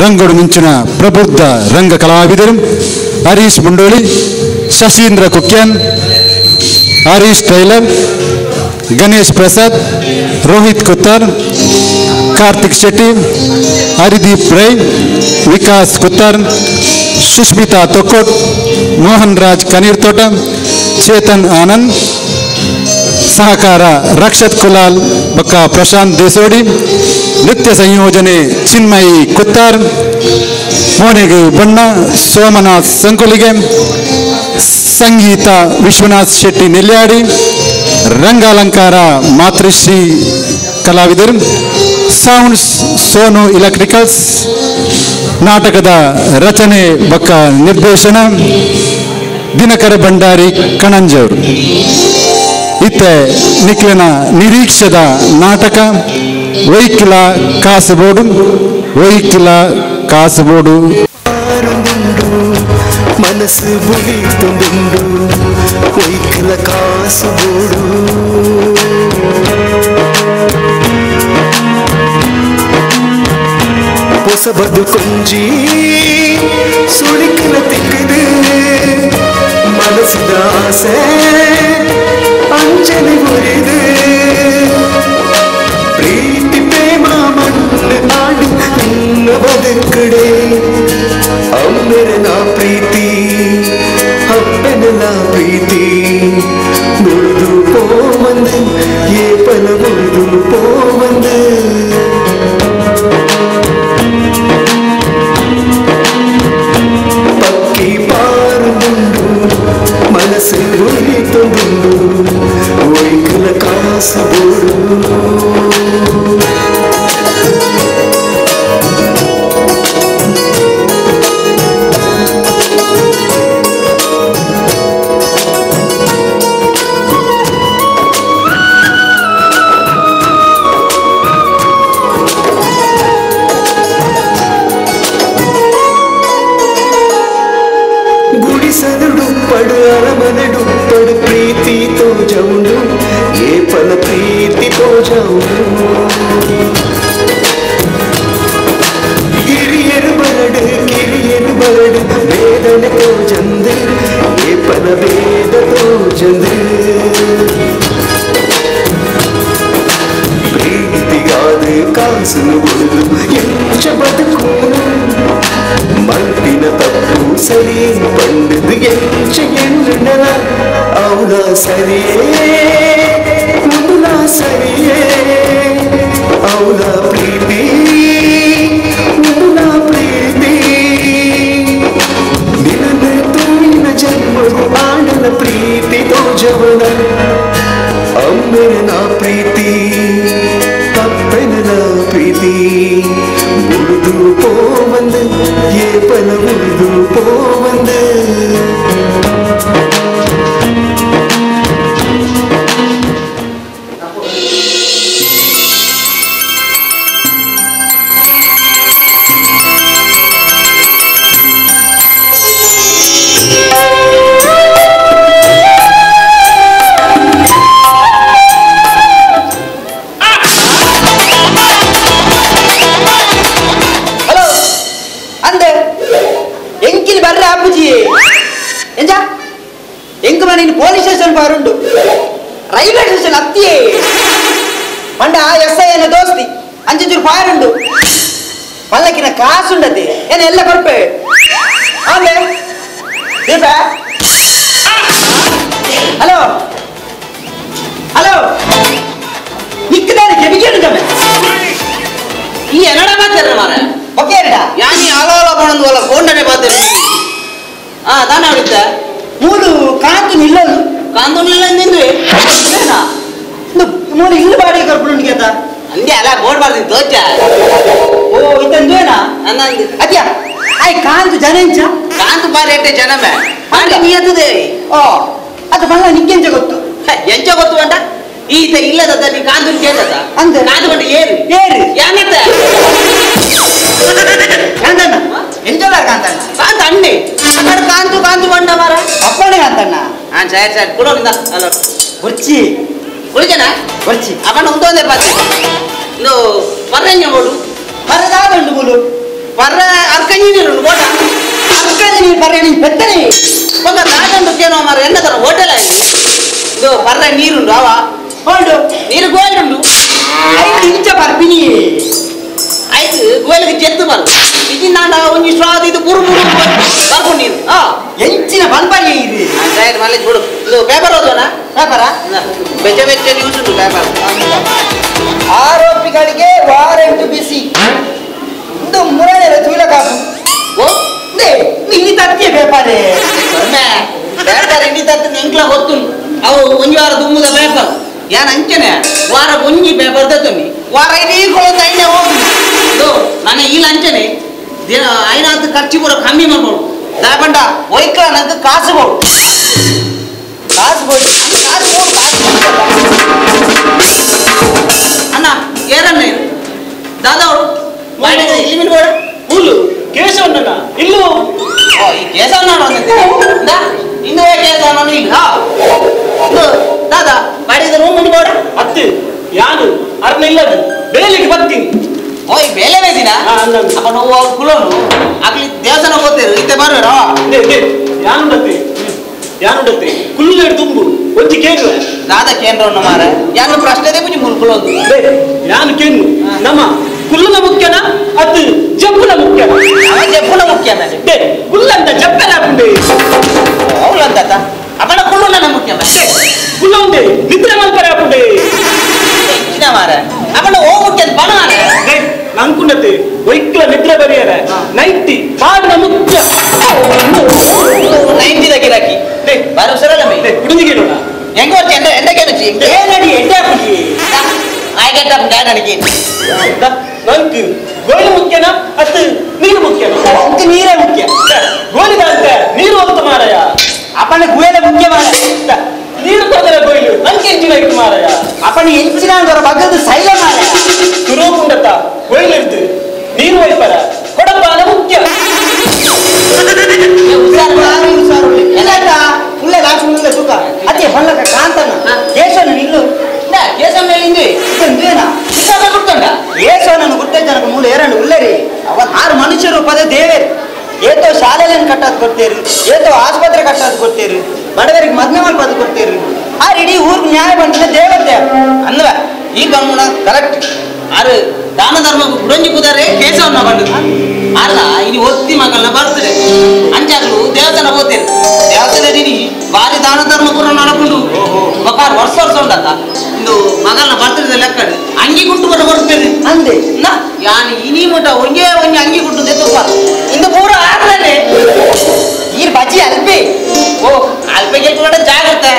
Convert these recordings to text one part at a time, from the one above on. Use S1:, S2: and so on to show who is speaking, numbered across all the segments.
S1: ರಂಗೋಡು ಮಿಂಚಿನ ಪ್ರಬುದ್ಧ ರಂಗ ಕಲಾವಿದರು ಹರೀಶ್ ಮುಂಡೋಳಿ, ಶಶೀಂದ್ರ ಕುಕ್ಯಾನ್, ಹರೀಶ್ ಟೈಲರ್, ಗಣೇಶ್ ಪ್ರಸಾದ್, ರೋಹಿತ್ ಕುತ್ತಾರ್, ಕಾರ್ತಿಕ್ ಶೆಟ್ಟಿ, ಹರಿದೀಪ್ ರೈ, ವಿಕಾಸ್ ಕುತ್ತಾರ್, ಸುಷ್ಮಿತಾ ತೊಕ್ಕೋಟ್, ಮೋಹನ್ ರಾಜ್ ಕನೀರ್ತೋಟ, ಚೇತನ್ ಆನಂದ್, ಸಹಕಾರ ರಕ್ಷತ್ ಕುಲಾಲ್ ಬಕ್ಕ ಪ್ರಶಾಂತ್ ದೇಸೋಡಿ, ನೃತ್ಯ ಸಂಯೋಜನೆ ಚಿನ್ಮಯಿ ಕುತ್ತಾರ್, ಮೋನೆಗು ಬಣ್ಣ ಸೋಮನಾಥ್ ಸಂಕುಲಿಗೆ, ಸಂಗೀತ ವಿಶ್ವನಾಥ್ ಶೆಟ್ಟಿ ನೆಲ್ಯಾಡಿ, ರಂಗಾಲಂಕಾರ ಮಾತೃಶ್ರೀ ಕಲಾವಿದರು, ಸೌಂಡ್ಸ್ ಸೋನು ಎಲೆಕ್ಟ್ರಿಕಲ್ಸ್, ನಾಟಕದ ರಚನೆ ಬಕ್ಕ ನಿರ್ದೇಶನ ದಿನಕರ ಭಂಡಾರಿ ಕಣಂಜವರು. ಇತ್ತೆ ನಿಕ್ಲಿನ ನಿರೀಕ್ಷದ ನಾಟಕ ವೈಕಿಲ ಕಾಸುಬೋಡು, ವೈಕಿಲ ಕಾಸುಬೋಡು.
S2: ಮನಸ್ಸು ಬುಳಿತುಂಡು ವೈಕಿಲ ಕಾಸುಬೋಡು. ಹೊಸ ಬದುಕೊಂಜಿ ಸುಳಿಕಲ ತಿಕ್ಕದು ಮನಸ್ಸಿದ ಆಸೆ ಅಂಜಲಿ ಮುರಿದು ಪ್ರೀತಿ ಪ್ರೇಮ ಮಣ್ಣು ಆಡು ನಿನ್ನ ಬದುಕಡೆ ಅಮ್ಮೆರನ ಪ್ರೀತಿ ಅಪ್ಪನಲ ಪ್ರೀತಿ ಮುರಿದು ಪೋವಂದು ಏಪಲ ಮುರಿದು ಪೋವಂದು. ಪಕ್ಕಿ ಪಾರುದುಂಡು ಮನಸ್ಸು ಉಳಿತುಂಡು ಒಯ್ಕಲ ಕಾಸು ಬೋಡು. ಗುಡಿಸದುಡುಪ್ಪಡು ಅರಮನೆಡುಪ್ಪಡು ಪ್ರೀತಿ ತೋಜೌಂಡು ಏಪಲ ಪ್ರೀತಿ ತೋಜೌಂಡು. ಗಿರಿಯರು ಬರಡು ಕಿರಿಯರು ಬರಡು ವೇದನೆ ತೋಜಂದು ಏಪಲ ವೇದ ತೋಜಂದು. ಪ್ರೀತಿಗಾದ ಕಾಸು ಉಳಿದು ಎಂಚ ಬದುಕೂನು ಮಲ್ಪಿನ ತಪ್ಪು ಸರಿ ಪಂಡದು ಎಂಚ ಎಣ್ಣಲ ಅವಳ ಸರಿಯೇ ಮುಂದುಲ ಸರಿಯೇ ಅವಳ ಪ್ರೀತಿ ಮುಂದುಲ ಪ್ರೀತಿ. ನಿನ್ನ ತೂಯಿನ ಜನ್ಮವು ಆಡಲ ಪ್ರೀತಿ ತೋಜವನ ಅಮ್ಮೆನ ಪ್ರೀತಿ ತಪ್ಪೆನಲ ಪ್ರೀತಿ ಮುರಿದು ಪೋವಂದು ಏಪಲ ಮುರಿದು ಪೋವಂದು.
S3: Police station ಪಾರುಂಡು railway station ಅತ್ತಿಯೇ ಪಂಡ ಎಸ್ I ಎನ್ನ ದೋಸ್ತಿ ಅಂಚೂರು ಪಾರುಂಡು ಪಲ್ಲಕ್ಕಿನ ಕಾಸುಂಡತೆ ಏನ ಎಲ್ಲ ಕೊರ್ಪೆ ಆಮೇಲೆ ದೀಪ. ಹಲೋ ಹಲೋ ನಿಕ್ಕದಾನೆ ಕೆಬಿಗೆ
S4: ಈ ಎನ್ನಡ ಮಾತಾಡ್ರ ಮಾರ
S3: ಓಕೆ
S4: ಯಾನಿ hello hello ಪಣಂದು ಫೋನ್ ಮಾತಾಡ ಹಾ ತಾನೇ ಆಡುತ್ತ
S3: ಮೂಲು ಕಾಂತು ನಿಲ್ಲಲು
S4: ಕಾಂತು ನಿಲ್ಲ ನಿಂದು
S3: ಮೂಲು ಇಲ್ಲು ಬಾಡಿಗೆ ಕರ್ಕೊಂಡು ಕೇತ
S4: ಅಂದೆ ಅಲ್ಲ ಬೋರ್ಡ್ ಬಾರ್ದಿ ದೋಚ
S3: ಓ ಇದಂದೇನಾ
S4: ಅನ್ನಂದು
S3: ಅದ್ಯಾ ಆಯ್ ಕಾಂತು ಜನ ಎಂಚ
S4: ಕಾಂತು ಬಾರಿ ಎಟ್ಟೆ ಜನಮೆ ಬಾಡಿ ನೀ
S3: ಓ ಅದು ಬಲ್ಲ ನಿಂಗೆಂಚ ಗೊತ್ತು
S4: ಎಂಚ ಗೊತ್ತು ಅಂಟ ಈತ ಇಲ್ಲದ ನೀ ಕಾಂತು ಕೇಳ್ದ
S3: ಅಂದೆ
S4: ಕಾಂತು ಬಂಟ ಏರು
S3: ಏರು
S4: ಯಾನತ್ತ
S3: ಕಾಂತಣ್ಣ ಎಂಚಲ್ಲ ಕಾಂತಣ್ಣ
S4: ಕಾಂತ ಅಣ್ಣೆ ಅక్కడ ಕಾಂತು ಕಾಂತು ಬಂಡ ಮಾರ
S3: ಅಪ್ಪಣೆ ಕಾಂತಣ್ಣ
S4: ಹಾ ಸರಿ ಸರಿ ಕೊಡು ನಿಂದ ಹಲೋ
S3: ಕುರ್ಚಿ
S4: ಕುಳಿಜನ
S3: ಕುರ್ಚಿ
S4: ಅಪ್ಪಣ್ಣ ಉಂಟೊಂದೇ ಪಾತೆ ಇದು ಪರ್ರಂಜ ಬೋಡು
S3: ಪರ್ರದಾದ ಉಂಟು ಬೋಲು
S4: ಪರ್ರ ಅರ್ಕಂಜಿ ನೀರು ಬೋಟ
S3: ಅರ್ಕಂಜಿ ನೀರು ಪರ್ರ ನೀನು ಪೆತ್ತನೆ
S4: ಮಗ ರಾಜಂಡು ಕೇನೋ ಮಾರ ಎಣ್ಣ ತರ ಹೋಟೆಲ್ ಆಗಿ ಇದು ಪರ್ರ ನೀರುಂಡು ಅವ
S3: ಹೋಲ್ಡು
S4: ನೀರು ಗೋಲ್ಡುಂಡು
S3: ಐದು ಇಂಚ ಪರ್ಪಿನಿ
S4: ಆಯ್ತು ಗೋಲಿಗೆ ಜೆತ್ತು ಬರು ಇಜಿನಾಂಡ ಒಂಜಿ ಸ್ವಾದ ಇದು ಬುರು ಬುರು ಬರ್ಪು ನೀರು ಆ
S3: ಎಂಚಿನ ಬಲ್ಬರಿ ಇದು
S4: ಸರಿ ಮಲ್ಲಿ ಬಿಡು ಇದು ಪೇಪರ್ ಓದೋಣ
S3: ಪೇಪರ
S4: ಬೆಚ್ಚ ಬೆಚ್ಚ ನ್ಯೂಸ್ ಉಂಟು ಪೇಪರ್.
S3: ಆರೋಪಿಗಳಿಗೆ ವಾರೆಂಟ್ ಬಿಸಿ ಒಂದು ಮುರಳೆರ ತೂಲ ಕಾಪು
S4: ಓ
S3: ಇಲ್ಲಿ ತತ್ತಿಯ ಪೇಪರೇ
S4: ಪೇಪರ್ ಇಲ್ಲಿ ತತ್ತ ಎಂಕ್ಲ ಗೊತ್ತುಂಟು ಅವು ಒಂಜಿ ವಾರ ದುಮ್ಮುದ ಪೇಪರ್ ಯಾನ್ ಅಂಚನೆ ವಾರ ಒಂಜಿ ಪೇಪರ್ ತತ್ತುನಿ ವಾರ ಇಡೀ ಕೊಳದ ಐನೆ ಹೋಗಿ ನಾನು ಈ ಲಂಚನೆ ದಿನ ಐನಾತ್ ಖರ್ಚು ಪೂರ ಕಮ್ಮಿ ಮಾಡ್ಬೋದು ದಾಪಂಡ ಒಯ್ಕಲ ನಂಗೆ ಕಾಸು ಬೋಡು
S3: ಕಾಸು ಬೋಡು
S4: ಕಾಸು ಬೋಡು ಕಾಸು ಅಣ್ಣ ಏರಣ್ಣ ಇದು ದಾದಾ ಅವರು ಇಲ್ಲಿ ಮಿನ್ ಬೋಡ
S5: ಹುಲ್ಲು ಕೇಶವಣ್ಣ ಇಲ್ಲೂ
S4: ಓ ಈ ಕೇಶವಣ್ಣ ಇಂದು ಕೇಶವಣ್ಣ ಇಲ್ಲ ದಾದಾ ಬಾಡಿಗೆ ರೂಮ್ ಉಂಟು ಬೋಡ
S5: ಅತ್ತು ಯಾನು ಅರ್ನ ಇಲ್ಲದು ಬೇಲೆಗೆ ಬರ್ತೀನಿ.
S4: ಓಯ್ ಬೇಲೆ ಬೇಸಿನ ಅಪ್ಪ ನೋವು ಅವು ಕುಲೋನು ಆಗ್ಲಿ ದೇವಸ್ಥಾನ ಹೋಗ್ತೀರು ಇತ್ತೆ ಬರುವೆರಾ
S5: ಯಾನುಂಡತ್ತೆ ಯಾನುಂಡತ್ತೆ ಕುಲ್ಲೇಡು ತುಂಬು ಒಂಜಿ ಕೇಂದ್ರ
S4: ದಾದ ಕೇಂದ್ರ ಮಾರ ಯಾನು ಪ್ರಶ್ನೆ ಪುಂಜಿ ಮೂರು ಕುಲೊಂದು
S5: ಯಾನು ಕೇಂದ್ರ ನಮ್ಮ ಕುಲ್ಲುನ ಮುಖ್ಯನ ಅದು ಜಪ್ಪುನ ಮುಖ್ಯನ
S4: ಅವ ಜಪ್ಪುನ ಮುಖ್ಯನ
S5: ಕುಲ್ಲಂತ ಜಪ್ಪೆನ ಹಾಕುಂಡೆ
S4: ಅವಳಂತ ಅಪ್ಪನ ಕುಳ್ಳುನ ಮುಖ್ಯ
S5: ಕುಲ್ಲೊಂದೆ ನಿದ್ರೆ ಮಲ್ಪರೆ ಹಾಕುಂಡೆ
S4: ಮಾರ ಅಪ್ಪನ ಓ ಮುಖ್ಯ ಬಣ
S5: ನಂಕುಂಡತೆ ಒಯ್ಕ್ಲ ನಿದ್ರೆ ಬರಿಯರ ನೈಟಿ ಪಾಡಿನ ಮುಖ್ಯ
S4: ನೈಂಟಿ ಗಿರಾಕಿ ಬಾರು ಸರಳ ಮೈ
S5: ಕುಡಿದಿಗೇನೋಣ
S4: ಹೆಂಗ ವರ್ಷ ಎಂಡ ಎಂಡಕ್ಕೆ
S3: ಏನಡಿ ಎಂಡ ಹಾಕುಂಡಿ
S4: I get up dad ಅಡಿಗೆ
S5: ನಂக்கு ಗೋಲಿ ಮುಖ್ಯನಾ ಅದು ನೀರು ಮುಖ್ಯನಾ
S3: ನಂಗೆ ನೀರೇ ಮುಖ್ಯ
S5: ಗೋಲಿದಂತೆ ನೀರು ಹೋಗ್ತ ಮಾರಾಯ
S3: ಅಪ್ಪನ ಗುಯಲೆ ಮುಖ್ಯ ಮಾರ
S5: ನೀರು ಹೋದರೆ ಗೋಯ್ಲು ನಂಗೆ ಎಂಚಿನ ಇಟ್ಟು ಮಾರಾಯ
S3: ಅಪ್ಪನ ಎಂಚಿನ ಅಂದ್ರೆ ಬಗ್ಗದ ಸೈಲ ಮಾರಾಯ
S5: ತುರೋಗುಂಡತ ಗೋಯ್ಲು ಇರ್ತು ನೀರು ಒಯ್ಪರ ಕೊಡಪಾನ ಮುಖ್ಯ
S3: ಸುಖ ಅದೇ ಹೊಲ್ಲಕ ಕಾಂತನ ಕೇಶವನ ನಿಲ್ಲು
S4: ಕೇಶವನ ಇಂದು
S3: ಇಂದೇನಾ
S4: ಗುರ್ತುಂಡ
S3: ಕೇಶವನನ್ನು ಗುರ್ತೈತನಕ ಮೂಲ ಏರಂಡು ಉಲ್ಲರಿ ಅವ ಆರು ಮನುಷ್ಯರು ಪದ ದೇವೇರು ಏತೋ ಶಾಲೆಗಳನ್ನು ಕಟ್ಟೋದು ಕೊಡ್ತೇರು ಏತೋ ಆಸ್ಪತ್ರೆ ಕಟ್ಟೋದು ಕೊಡ್ತೇರು ಬಡವರಿಗೆ ಮದ್ನ ಮಲ್ಪದು ಕೊಡ್ತೇರು ಆ ಇಡೀ ಊರಿಗೆ ನ್ಯಾಯ ಬಂದ್ರೆ ದೇವತೆ
S4: ಅಂದ್ವ ಈ ಬಂದ್ಮುಣ ಕರೆಕ್ಟ್ ಆರು ದಾನ ಧರ್ಮ ಬುಡಂಜಿ ಕುದಾರೆ ಕೇಶವನ ಬಂದು ಅಲ್ಲ ಇನಿ ಒತ್ತಿ ಮಗಲ್ನ ಬರ್ತದೆ ಅಂಚಾಗ್ಲು ದೇವಸ್ಥಾನ ಹೋಗ್ತೇನೆ ದೇವಸ್ಥಾನ ದಿನಿ ಬಾರಿ ದಾನ ಧರ್ಮ ಪೂರ ನಡಕೊಂಡು ಬಕಾರ ವರ್ಷ ವರ್ಷ ಉಂಟತ್ತ ಇಂದು ಮಗಲ್ನ ಬರ್ತದೆ ಲೆಕ್ಕ ಅಂಗಿ ಗುಂಟು ಬರ ಬರ್ತೇನೆ
S3: ಅಂದೆ
S4: ನಾ ಯಾನ್ ಇನಿ ಮುಟ ಒಂಜೇ ಒಂಜಿ ಅಂಗಿ ಗುಂಟು ತುಪ್ಪ ಇಂದು ಪೂರ ಆರ್ಲನೆ
S3: ಈ ಬಜ್ಜಿ ಅಲ್ಪೆ
S4: ಓ ಅಲ್ಪೆಗೆ ಕೂಡ ಜಾಗ್ರತೆ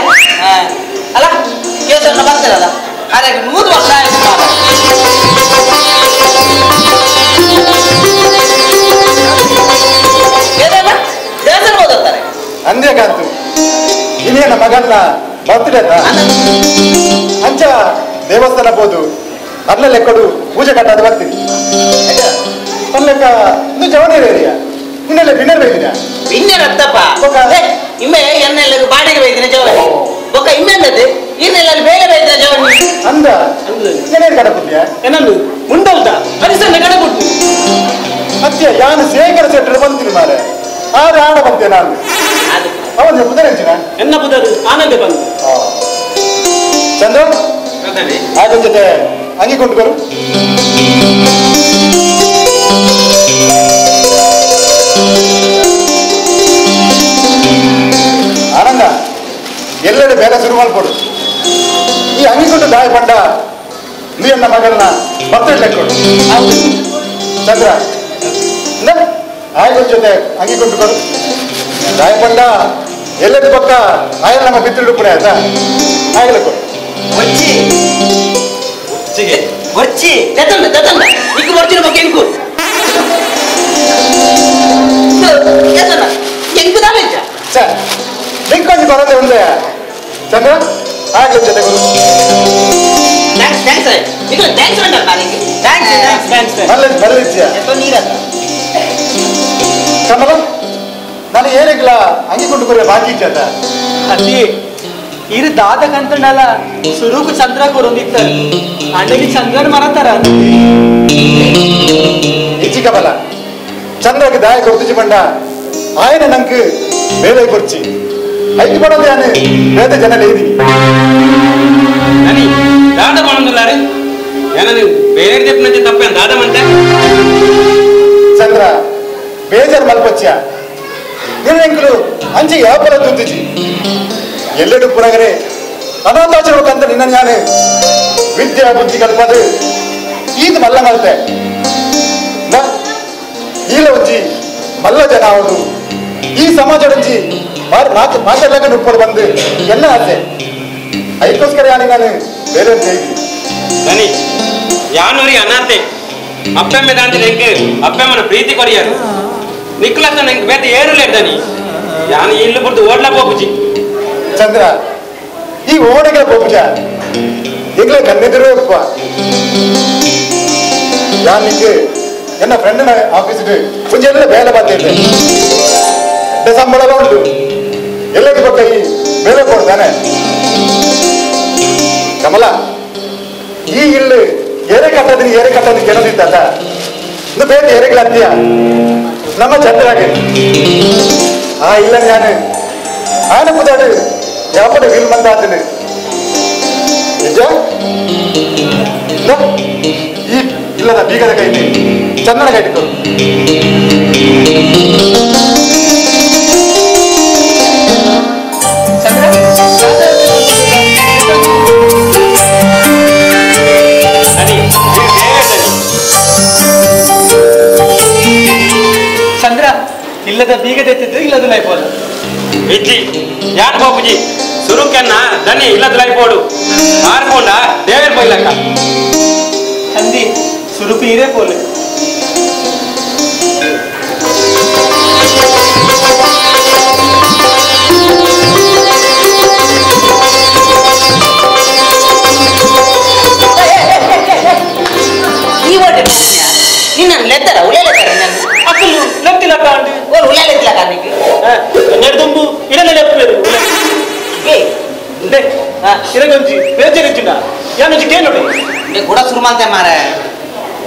S4: ಅಲ್ಲ ಕೇಶವನ ಬರ್ತಾರಲ್ಲ ಹಾಗಾಗಿ 100 ವರ್ಷ ಆಯ್ತು ದೇವಸ್ಥಾನ ಓದುತ್ತಾರೆ
S1: ಅಂದೇ ಕಾಂತು ಇನ್ನೇನ ಮಗನ್ನ ಬರ್ತ್ಡೇ ಅಂಚ ದೇವಸ್ಥಾನ ಬೋದು ಅರ್ಲ ಲೆಕ್ಕಡು ಪೂಜೆ ಕಟ್ಟಾದ ಬರ್ತೀನಿ ಅಲ್ಲೆಕ್ಕ ಇನ್ನು ಜವನೇರಿಯ ಇನ್ನೆಲ್ಲ ಬಿನ್ನರ್ ಬೈದಿನ
S4: ಬಿನ್ನರ್ ಅತ್ತಪ್ಪ ಇಮ್ಮೆ ಎನ್ನೆಲ್ಲ ಬಾಡಿಗೆ ಬೈದಿನ ಜವನಿ ಬೊಕ್ಕ ಇಮ್ಮೆಂದದ್ದು ಇನ್ನೆಲ್ಲ ಬೇರೆ ಬೈದಿನ ಜವನಿ
S1: ಅಂದ ಏನೇನು ಕಡಪುದ್ಯ
S5: ಏನಂದು ಮುಂಡಲ್ದ ಹರಿಸನ್ನ ಕಡಪುಟ್ಟು
S1: ಅತ್ಯ ಯಾನು ಶೇಖರ ಸೆಟ್ಟರು ಬಂತೀನಿ ಮಾರೆ ಆದ್ರೆ ಆಡ ಬಂತೆ ನಾನು ಅವನ ಪುದರ್ ಎಂಚಿನ
S5: ಎನ್ನ ಪುದರ್ ಆನಂದ ಬಂದು
S1: ಚಂದ್ರ ಆಗ ಜೊತೆ ಅಂಗಿ ಕೊಂಡುಕೊರು ಆನಂದ ಎಲ್ಲೆಡೆ ಬೇರೆ ಶುರು ಮಾಡ್ಕೊಡು ಈ ಅಂಗಿಕೊಂಡು ದಾಯ ಪಂಡ ನೀ ಎನ್ನ ಮಗನ ಬರ್ತಡೆ ಲೆಕ್ಕೊಡು ಚಂದ್ರ ಆಯ್ತು ಜೊತೆ ಅಂಗಿ ಕೊಂಡುಕೊಡು ದಾಯ ಪಂಡ ಎಲ್ಲದ ಪಕ್ಕ ಆಯಲ್ ನಮ್ಮ ಬಿತ್ತಿಡು ಪುಣೆ ಆಯ್ತಾ ಆಗಲೇ ಕೊಡು
S3: వచ్చి వచ్చి
S4: తెతండి తెతండి నీకు వచ్చిన ఒక ఎంకు ఎంకు దానిచ్చా
S1: ಸರ್ ఇంకొంచెం కొరత ఉందా చంద్ర ఆగలి జొతే గురు
S4: thanks thanks నీకు thanks అంటారు నాకు
S3: thanks thanks
S5: thanks
S1: మళ్ళీ మళ్ళీ ఇచ్చా
S3: ఎంతో నీరత
S1: ಕಮಲ ನಾನು ಏನಿಲ್ಲ ಅಂಗಿ ಕೊಂಡು ಬಾಕಿ ಇಚ್ಚಾತ
S5: ಅತಿ ಇರು ದಾದ ಕಂತಂಡಲ್ಲ ಸುರುಕು ಚಂದ್ರ ಕೊರೊಂದಿತ್ತಾರೆ ಅಣ್ಣಗೆ ಚಂದ್ರನ ಮರತಾರ
S1: ಇಚ್ಚಿ ಕಮಲ ಚಂದ್ರಗೆ ದಾಯ ಕೊಡ್ತಿಜಿ ಬಂಡ ಆಯನ ನಂಗೆ ಬೇಲೆ ಕೊರ್ಚಿ ಐದು ಪಡೋದು ಯಾನು ಬೇತೆ ಜನ ಲೇದಿನಿ
S6: ನನಿ ದಾದ ಪಣಂದುಲ್ಲಾರೆ ಏನನು ಬೇರೆ చెప్పినంత తప్పేం దాదమంటే
S1: ಚಂದ್ರ ಬೇಜಾರ್ ಮಲ್ಪಚ್ಚ ನಿನ್ನ ಎಂಕುಲು ಅಂಚೆ ಯಾಪಲ ತುತ್ತಿಜಿ ಎಲ್ಲೆಡು ಪುರಗರೆ ಅನಾಥಾಶ್ರಮಕ್ಕಂತ ನಿನ್ನ ಜ್ಞಾನ ವಿದ್ಯಾ ಬುದ್ಧಿ ಕಲ್ಪದು ಈತ ಮಲ್ಲ ಮಲ್ತೆ ಈಲ ಒಂಜಿ ಮಲ್ಲ ಜನ ಅವಳು ಈ ಸಮಾಜ ಒಂಜಿ ಮಾತಾಡ್ಲಕ್ಕ ನುಪ್ಪಡು ಬಂದು ಎಲ್ಲ ಆಸೆ ಅದಕ್ಕೋಸ್ಕರ ಯಾನಿ ನಾನು ಬೇರೆ
S6: ನನಿ ಯಾನೂರಿ ಅನಾಥೆ ಅಪ್ಪೆಮ್ಮೆ ದಾಂತಿ ನೆಂಕ್ ಅಪ್ಪೆಮ್ಮನ ಪ್ರೀತಿ ಕೊರಿಯಾರು ನಿಕ್ಕಲತ್ತ ನಂಗೆ ಬೇತೆ ಏರು ಲೇಡ್ದನಿ ಯಾನು ಇಲ್ಲು ಬಿಡ್ದು ಓಡ್ಲ ಪೋಪುಜಿ
S1: ಚಂದ್ರ ಈ ಓಡೆಗೆ ಪೋಪುಜ ಈಗಲೇ ಕಣ್ಣೆದುರು ಒಪ್ಪ ಯಾನಿಗೆ ಎನ್ನ ಫ್ರೆಂಡ್ನ ಆಫೀಸ್ಗೆ ಮುಂಜಾನೆ ಬೇಲೆ ಬರ್ತಿದ್ದೆ ಸಂಬಳ ಉಂಟು ಎಲ್ಲರಿಗೂ ಪಕ್ಕ ಈ ಬೇಲೆ ಕೊಡ್ತಾನೆ ಕಮಲ ಈ ಇಲ್ಲಿ ಏರೆ ಕಟ್ಟೋದಿನಿ ಏರೆ ಕಟ್ಟೋದಿನಿ ಕೆಣದಿತ್ತಲ್ಲ ಇನ್ನು ಬೇರೆ ಏರೆಗಳತ್ತೀಯ ನಮ್ಮ ಚಂದ್ರಾಗೆ ಆ ಇಲ್ಲ ನಾನು ಆನ ಪುದಾಡು ಯಾಪಡ will ಮಂದಾತನು ನಿಜ ಈ ಇಲ್ಲದ ಬೀಗದ ಕೈಲಿ ಚಂದನ ಕೈಟಿಕೋ
S5: ಚಂದ್ರ ಇಲ್ಲದ ಬೀಗದೆತ್ತಿದ್ದು ಇಲ್ಲದ ಲೈಫೋಲ್ಲ
S6: ಇಜ್ಜಿ ಯಾನ್ ಬಾಪುಜಿ ಸುರುಕೆನ್ನ ದನಿ ಇಲ್ಲದ ಲೈಫೋಡು ಆರ್ಕೊಂಡ ದೇವೇರ್ ಪೋಯ್ಲಕ್ಕ
S5: ಅಂದಿ ಸುರುಕು ಇರೇ ಪೋಲೆ
S4: ಈ ಓಟೆ ನಿನ್ನ ಲೆತ್ತರ ಉಳಿಯಲೆತ್ತರ ನನ್ನ
S5: ಅಕ್ಕಲು ಲೆತ್ತಿಲ್ಲ ಕಾಂಡು
S4: ಓ ಉಳಿಯಲೆತ್ತಿಲ್ಲ ಕಾಂಡಿಗೆ
S5: ನೆಡ್ದುಂಬು ಇಡಲೆ ಲೆಪ್ಪೇರು
S4: ಏ
S5: ಡೆ ಇರಗೊಂಜಿ ಬೇಜಾರಿಚ್ಚಿನ ಯಾನೊಂಜಿ ಕೇನೋಡೆ
S4: ಡೆ ಗುಡ ಶುರು ಮಾಡ್ತೆ ಮಾರೆ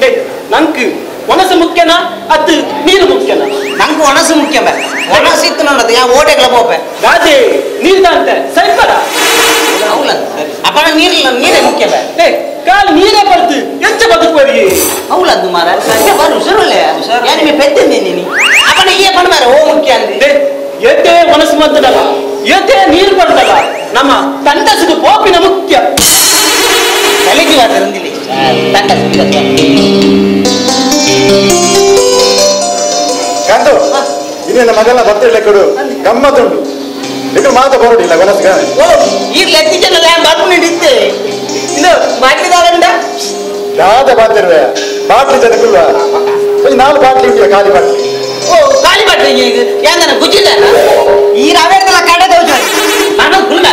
S5: ಡೆ ನಂಕ್ ಒಣಸು ಮುಖ್ಯನಾ ಅದು ನೀರು ಮುಖ್ಯನಾ
S4: ನಂಗೆ ಒಣಸು ಮುಖ್ಯ ಬೇ ಒಣಸಿತ್ತು ನೋಡೋದು ಯಾ ಓಟೆಗಳ ಪೋಪೆ
S5: ರಾಜೇ ನೀರು ಅಂತೆ ಸೈಪರ
S4: ಹೌಲ್ಲ ಅಪ್ಪ ನೀರಿಲ್ಲ ನೀರೇ ಮುಖ್ಯ ಬೇ
S5: ಏ ಕಾಲು ನೀರೇ ಬರ್ತು ಹೆಚ್ಚ ಬದುಕುವರಿ
S4: ಹೌಲದ್ದು ಮಾರ ಬರು ಹುಷಾರಲ್ಲ ಯಾರು ಮೇ ಪೆದ್ದೆ ನೀನು ಅಪ್ಪನ ಈ ಪಣ ಮಾರ ಓ ಮುಖ್ಯ ಅಂದೆ
S5: ಏತೇ ಮನಸ್ಸು ಬಂತದಲ್ಲ ಏತೇ ನೀರು ಬರ್ತಲ್ಲ ನಮ್ಮ ತಂಡಸುದು ಪೋಪಿನ ಮುಖ್ಯ
S4: ತಲೆಗೆ ವಾತರಂದಿಲ್ಲ ತಂಡಸು
S1: ಕಾಂತು ಇನ್ನೇನು ಮಗನ ಬರ್ತಿಲ್ಲ ಕೊಡು ಗಮ್ಮತ್ತುಂಟು ಇದು ಮಾತು ಬರೋಡಿಲ್ಲ ಮನಸ್ಸಿಗೆ
S4: ಓ ಈ ಲೆತ್ತಿಜನ ಬರ್ಪು ನಿಂಡಿತ್ತೆ ಇದು ಬಾಟ್ಲಿದಾರಂಡ
S1: ಯಾವ್ದ ಬಾತಿರುವೆ ಬಾಟ್ಲಿ ಜನಕ್ಕಲ್ವ ಒಂದು ನಾಲ್ಕು ಬಾಟ್ಲಿ ಉಂಟು ಖಾಲಿ ಬಾಟ್ಲಿ
S4: ಓ ಖಾಲಿ ಬಾಟ್ಲಿ ಯಾಂದನ ಗುಜ್ಜಿಲ್ಲ
S3: ಈ ರಾವೇರ್ದಲ್ಲ ಕಡೆ
S4: ನಾನು ಗುಲ್ಲ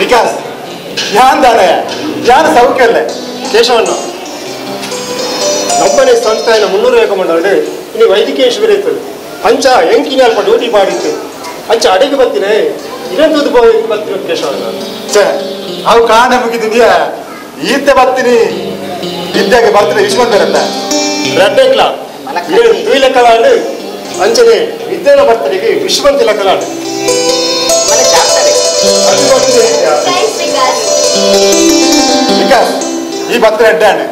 S1: ವಿಕಾಸ್ ಯಾನ್ ದಾನೆ ಯಾನ್ ಸೌಖ್ಯ ಅಲ್ಲೇ
S7: ಕೇಶವಣ್ಣ ನಮ್ಮನೆ ಸಂಸ್ಥೆಯ ಮುನ್ನೂರು ರೇಖಮಂಡಳಿ ಇನ್ನು ವೈದ್ಯಕೀಯ ಶಿಬಿರ ಇತ್ತು ಅಂಚ ಎಂಕಿನ ಅಲ್ಪ ಡ್ಯೂಟಿ ಮಾಡಿತ್ತು ಅಂಚ ಅಡಿಗೆ ಬರ್ತೀನಿ ಇನ್ನೊಂದು ಬರ್ತೀನಿ ಕೇಶವಣ್ಣ
S1: ಛೇ ಅವು ಕಾಣ ಮುಗಿದಿದ್ಯಾ ಈತೆ ಬರ್ತೀನಿ ವಿದ್ಯಾಗೆ ಬರ್ತೀನಿ ವಿಶ್ವಂತ ಬರತ್ತ
S7: ರಡ್ಡೆಕ್ಲ ದ್ವಿಲೆಕ್ಕಲಾಡು ಅಂಚನೆ ವಿದ್ಯೆನ ಬರ್ತಡೆಗೆ ವಿಶ್ವಂತ ಲೆಕ್ಕಲಾಡು
S1: ವಿಕಾಸ್ ಈ ಬತ್ತರ ಅಡ್ಡಾಣೆ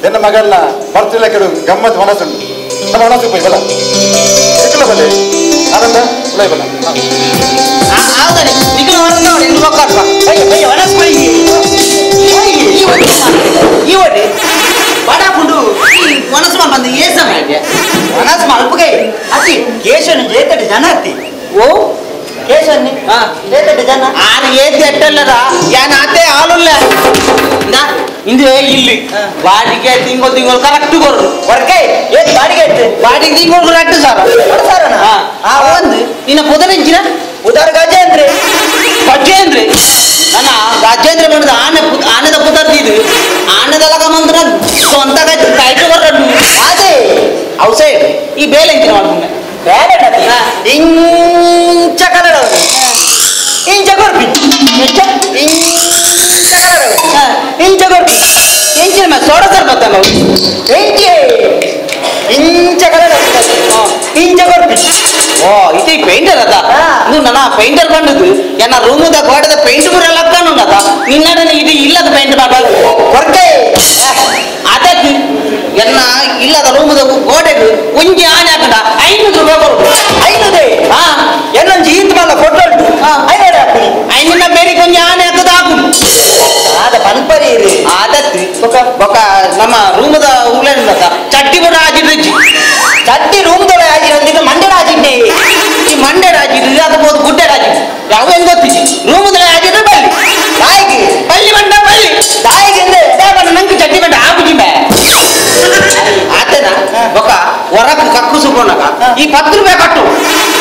S1: ಎನ್ನ ಮಗಲ್ಲ ಬರ್ತಿಲ್ಲ ಕೆಡು ಗಮ್ಮತ್ ಮನಸ್ಸುಂಟು ನಮ್ಮ ಮನಸ್ಸು ಬಲ ಸಿಕ್ಕಲ ಬಲೆ ಆನಂದ ಬಲ ಬಲ
S4: ಹೌದಾನೆ ನಿಖಿಲ ಈ ಒಡ್ಡಿ ಬಡಾಪುಂಡು ಈ ಮನಸ್ಸು ಬಂದು ಏ ಸಮಯ
S3: ಮನಸ್ಸು ಮಲ್ಪುಗೆ ಅತಿ ಕೇಶವನ ಜೇತಡಿ ಜನ ಅತ್ತಿ
S4: ಓ
S3: ಕೇಶವನ್ನಿ ಜೇತಡಿ ಜನ
S4: ಆನ ಏತಿ ಎಟ್ಟಲ್ಲದ ಯಾನ ಆತೆ ಆಳುಲ್ಲ ಇಂದು ಇಲ್ಲಿ ಬಾಡಿಗೆ ತಿಂಗಳು ತಿಂಗಳು ಕರೆಕ್ಟ್ ಕೊರು
S3: ವರ್ಕೆ ಏತ್ ಬಾಡಿಗೆ ಇತ್ತು
S4: ಬಾಡಿಗೆ ತಿಂಗಳು ಕರೆಕ್ಟ್ ಸರ್
S3: ಸಾರನ
S4: ಆ ಒಂದು ನಿನ್ನ ಪುದರಿಂಚಿನ
S3: ಉದಾರ ಗಜೇಂದ್ರೆ
S4: ಗಜೇಂದ್ರೆ ನನ್ನ ಗಜೇಂದ್ರ ಬಂದ ಆನೆ ಆನೆದ ಪುದರ್ದು ಇದು ಆನೆದಲಗ ಮಂದ್ರ ಸ್ವಂತ ಗಜ ಕೈಟು ಬರ್ರಡ್ಡು
S3: ಅದೇ
S4: ಔಸೇ ಈ ಬೇಲೆ ಎಂಚಿನ ಮಾಡ್ಕೊಂಡೆ
S3: ಬೇಲೆ ಇಂಚ ಕನ್ನಡ ಇಂಚ ಕೊರ್ಪಿ
S4: ಎಂಚಿನ ಸೋಡ ಸರ್ಬತ್ತ
S3: ಎಂಚೆ ಇಂಚ ಕಲರ್ ಇಂಚ ಕೊರ್ಪಿ.
S4: ಓ ಇದು ಪೇಂಟರ್ ಅದ నువ్వు నా పెయింటర్ పండుదు ఎన్న రూమ్ దా గోడದ పెయింట్ ಪೂರ ಲಕ್ಕನುಂಡದ ನಿನ್ನಡನೆ ಇದು ಇಲ್ಲದ ಪೇಂಟ್ ಮಾಡಬಾರದು
S3: ಕೊರ್ಕೆ
S4: ಅದಕ್ಕೆ ಎನ್ನ ಇಲ್ಲದ ರೂಮದ ಗೋಡೆಗೆ ಒಂಜಿ ಆನೆ ಹಾಕಂಡ 500 ರೂಪಾಯಿ ಕೊಡು.
S3: 500?
S4: ಹಾ
S3: ಎನ್ನೊಂಜಿ ಈತ್ ಮಲ್ಲ ಫೋಟೋ ಉಂಟು ಐನೂರು ಹಾಕುನಿ.
S4: ಐನಿನ ಬೇರೆ ಒಂಜಿ ಆನೆ ಹಾಕದ ಹಾಕು
S3: ಆದ ಪನ್ಪರಿ ಇರು
S4: ಆದತ್ತು ಬೊಕ ನಮ್ಮ ರೂಮದ ಉಳ್ಳದ ಚಟ್ಟಿ ಪೂರ ಆಜಿಡ್ರಿಜ್ಜಿ.
S3: ಚಟ್ಟಿ ರೂಮ್ ದೊಳ ಆಜಿರೊಂದಿಗೆ ಮಂಡೆ ಆಜಿಡ್ಡೆ.
S4: ಈ ಮಂಡೆ ರಾಜಿಡ್ರಿ ಅದು ಬೋದು ಗುಡ್ಡೆ ರಾಜಿಡ್ರಿ ಯಾವ ಹೆಂಗ್ ಗೊತ್ತಿಜ್ಜಿ. ರೂಮದ ಆಜಿಡ್ರೆ ಬಲ್ಲಿ
S3: ತಾಯಿಗೆ
S4: ಬಲ್ಲಿ ಬಂಡ ಬಲ್ಲಿ
S3: ತಾಯಿಗೆ
S4: ನಂಗೆ ಚಟ್ಟಿ ಬಂಡ ಆಪುಜಿ ಬೇ ಆತನ ಬೊಕ ಹೊರಕ್ಕೆ ಕಕ್ಕುಸು ಪೋನಾಗ ಈ 10 ರೂಪಾಯಿ ಕಟ್ಟು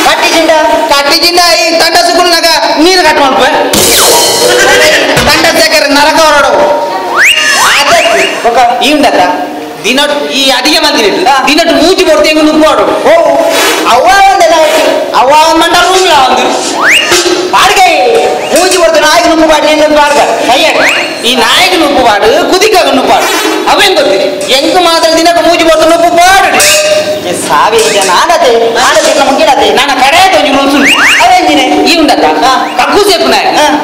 S3: ಕಟ್ಟಿಜಿಂದ
S4: ಕಟ್ಟಿಜಿಂದ ಈ ತಂಡಸುకున్నాಗ ನೀರು ಕಟ್ಟು ಮಲ್ಪ ತಂಡ ನರಕ ಹೊರಡು ಈ ಉಂಡತ್ತ ದಿನ ಈ ಅಡಿಗೆ ಮಂದಿರ ದಿನಟ್ಟು ಮೂಚಿ ಕೊಡ್ತೀವಿ ಹೆಂಗ್ ನುಗ್ಗೋಡು.
S3: ಓ ಅವ್ವ ಒಂದೆಲ್ಲ
S4: ಅವ್ವ ಒಂದ್ ರೂಮ್ಲ ಒಂದು
S3: ಬಾಡ್ಗೆ ಮೂಜಿ ಕೊಡ್ತು ನಾಯಿಗೆ ನುಗ್ಗು ಬಾಡಿ ನಿನ್ನೊಂದು ಬಾಡ್ಗ
S4: ಕೈಯಾಗ ಈ ನಾಯಿಗೆ ನುಗ್ಗು ಬಾಡು ಕುದಿಕಾಗ ನುಗ್ಗು ಅವೇನ್ ಗೊತ್ತಿರಿ ಹೆಂಗ್ ಮಾತ್ರ ದಿನಕ್ಕೆ ಮೂಜಿ ಕೊಡ್ತು ನುಗ್ಗು ಬಾಡು
S3: ಸಾವಿ ನಾನತೆ ನಾನತೆ ಮುಂಗಿಡತೆ
S4: ನನ್ನ ಕಡೆ ಒಂಜಿ ರೂಲ್ಸ್ ಉಂಟು.
S3: ಅವೇಂಜಿನೆ
S4: ಈ ಉಂಡತ್ತ ಕಕ್ಕು ಸೇಪುನ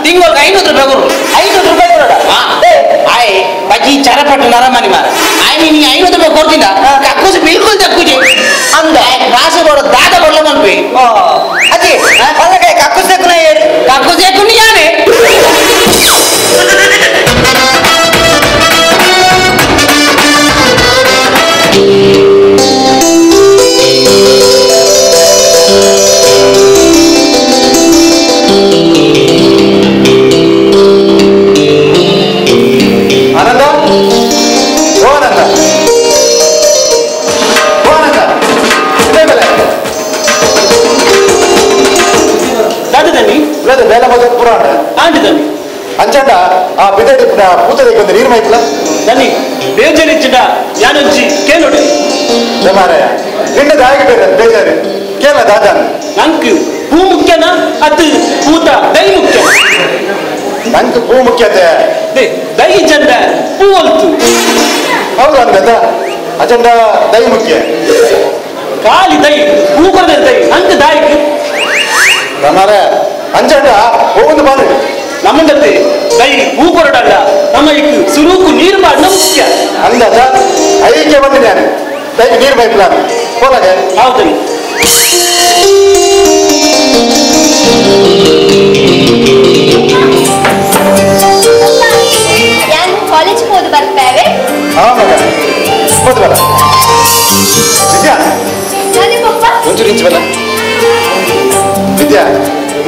S4: ತಿಂಗಳಿಗೆ 500 ರೂಪಾಯಿ ಕೊಡು.
S3: 500 ರೂಪಾಯಿ ಕೊಡೋಡ?
S4: ಆಯ್ ಬಜ್ಜಿ ಚರಪಟ್ಟು ನರಮನಿ ಮಾರ ಆಯ್ ನೀನು 500 ರೂಪಾಯಿ ಕೊಡ್ತಿದ್ದ ಕಕ್ಕೂಸು ಬಿಲ್ಕುಲ್ ತಕ್ಕುಜಿ
S3: ಅಂದ
S4: ಕಾಸು ಕೊಡೋ ದಾದ ಕೊಡ್ಲ ಮನ್ಪಿ.
S3: ಅಜ್ಜಿ ಪಲ್ಲಕಾಯಿ ಕಕ್ಕುಸು ತೆಕ್ಕುನ ಏರು
S4: ಕಕ್ಕುಸು ತೆಕ್ಕುನಿ ಯಾನೆ
S1: ಆನಂದ ಓ ಆನಂದ ಓ ಆನಂದ ಇದೇ ಬೆಲೆ
S5: ದಾದದಲ್ಲಿ
S1: ಇಲ್ಲದ ಬೇಲೆ ಮೊದಲು ಪುರಾಣ
S5: ಆಂಡದಲ್ಲಿ
S1: ಅಂಚಂಡ ಆ ಬಿದಡಿ ಪೂತದಕ್ಕೆ ಒಂದು ನೀರು ಮೈಪ್ಲ
S5: ದನಿ ಬೇಜಾರಿಚ್ಚಿಡ ಯಾನೊಂಜಿ ಕೇಳೋಡೆ
S1: ಮಾರಾಯ ನಿನ್ನ ದಾಯಿಗೆ ಬೇರೆ ಬೇಜಾರು ಕೇಳ ದಾದ
S5: ನಂಗೆ ಪೂ ಮುಖ್ಯನಾ ಅದು ಪೂತ ದೈ ಮುಖ್ಯ?
S1: ನಂಗೆ ಪೂ ಮುಖ್ಯತೆ
S5: ದೈ ಚಂದ ಪೂ ಅಲ್ತು.
S1: ಹೌದು ಅಂದ ಅಜಂಡ ದೈ ಮುಖ್ಯ
S5: ಖಾಲಿ ದೈ ಪೂ ಕೊಡದೆ ದೈ ನಂಗೆ ದಾಯಿಗೆ
S1: ಮಾರಾಯ ಅಂಚಂಡ ಹೋಗುದು ಬಾರು
S5: ನಮ್ಮಂದತ್ತೆ ದೈ ಪೂ ಕೊರಡಲ್ಲ ನಮ್ಮ ಇಕ್ಕು ಸುರುಕು ನೀರು ಮಾಡನ ಮುಖ್ಯ
S1: ಅಂದಾಜ ಐಕೆ ಬಂದೆ ನಾನು ದೈಗೆ ನೀರು ಬೈಪ್ಲ ಹೋಲಾಗೆ.
S5: ಹೌದು
S8: ಯಾನ್ ಕಾಲೇಜ್ ಹೋದ್ ಬರ್ಪೇವೆ.
S1: ಹಾ ಮಗ ಹೋದ್ ಬರ ವಿದ್ಯಾ
S8: ಅದೇ ಪಪ್ಪ
S1: ಒಂಚೂರು ಇಂಚು ಬಲ್ಲ ವಿದ್ಯಾ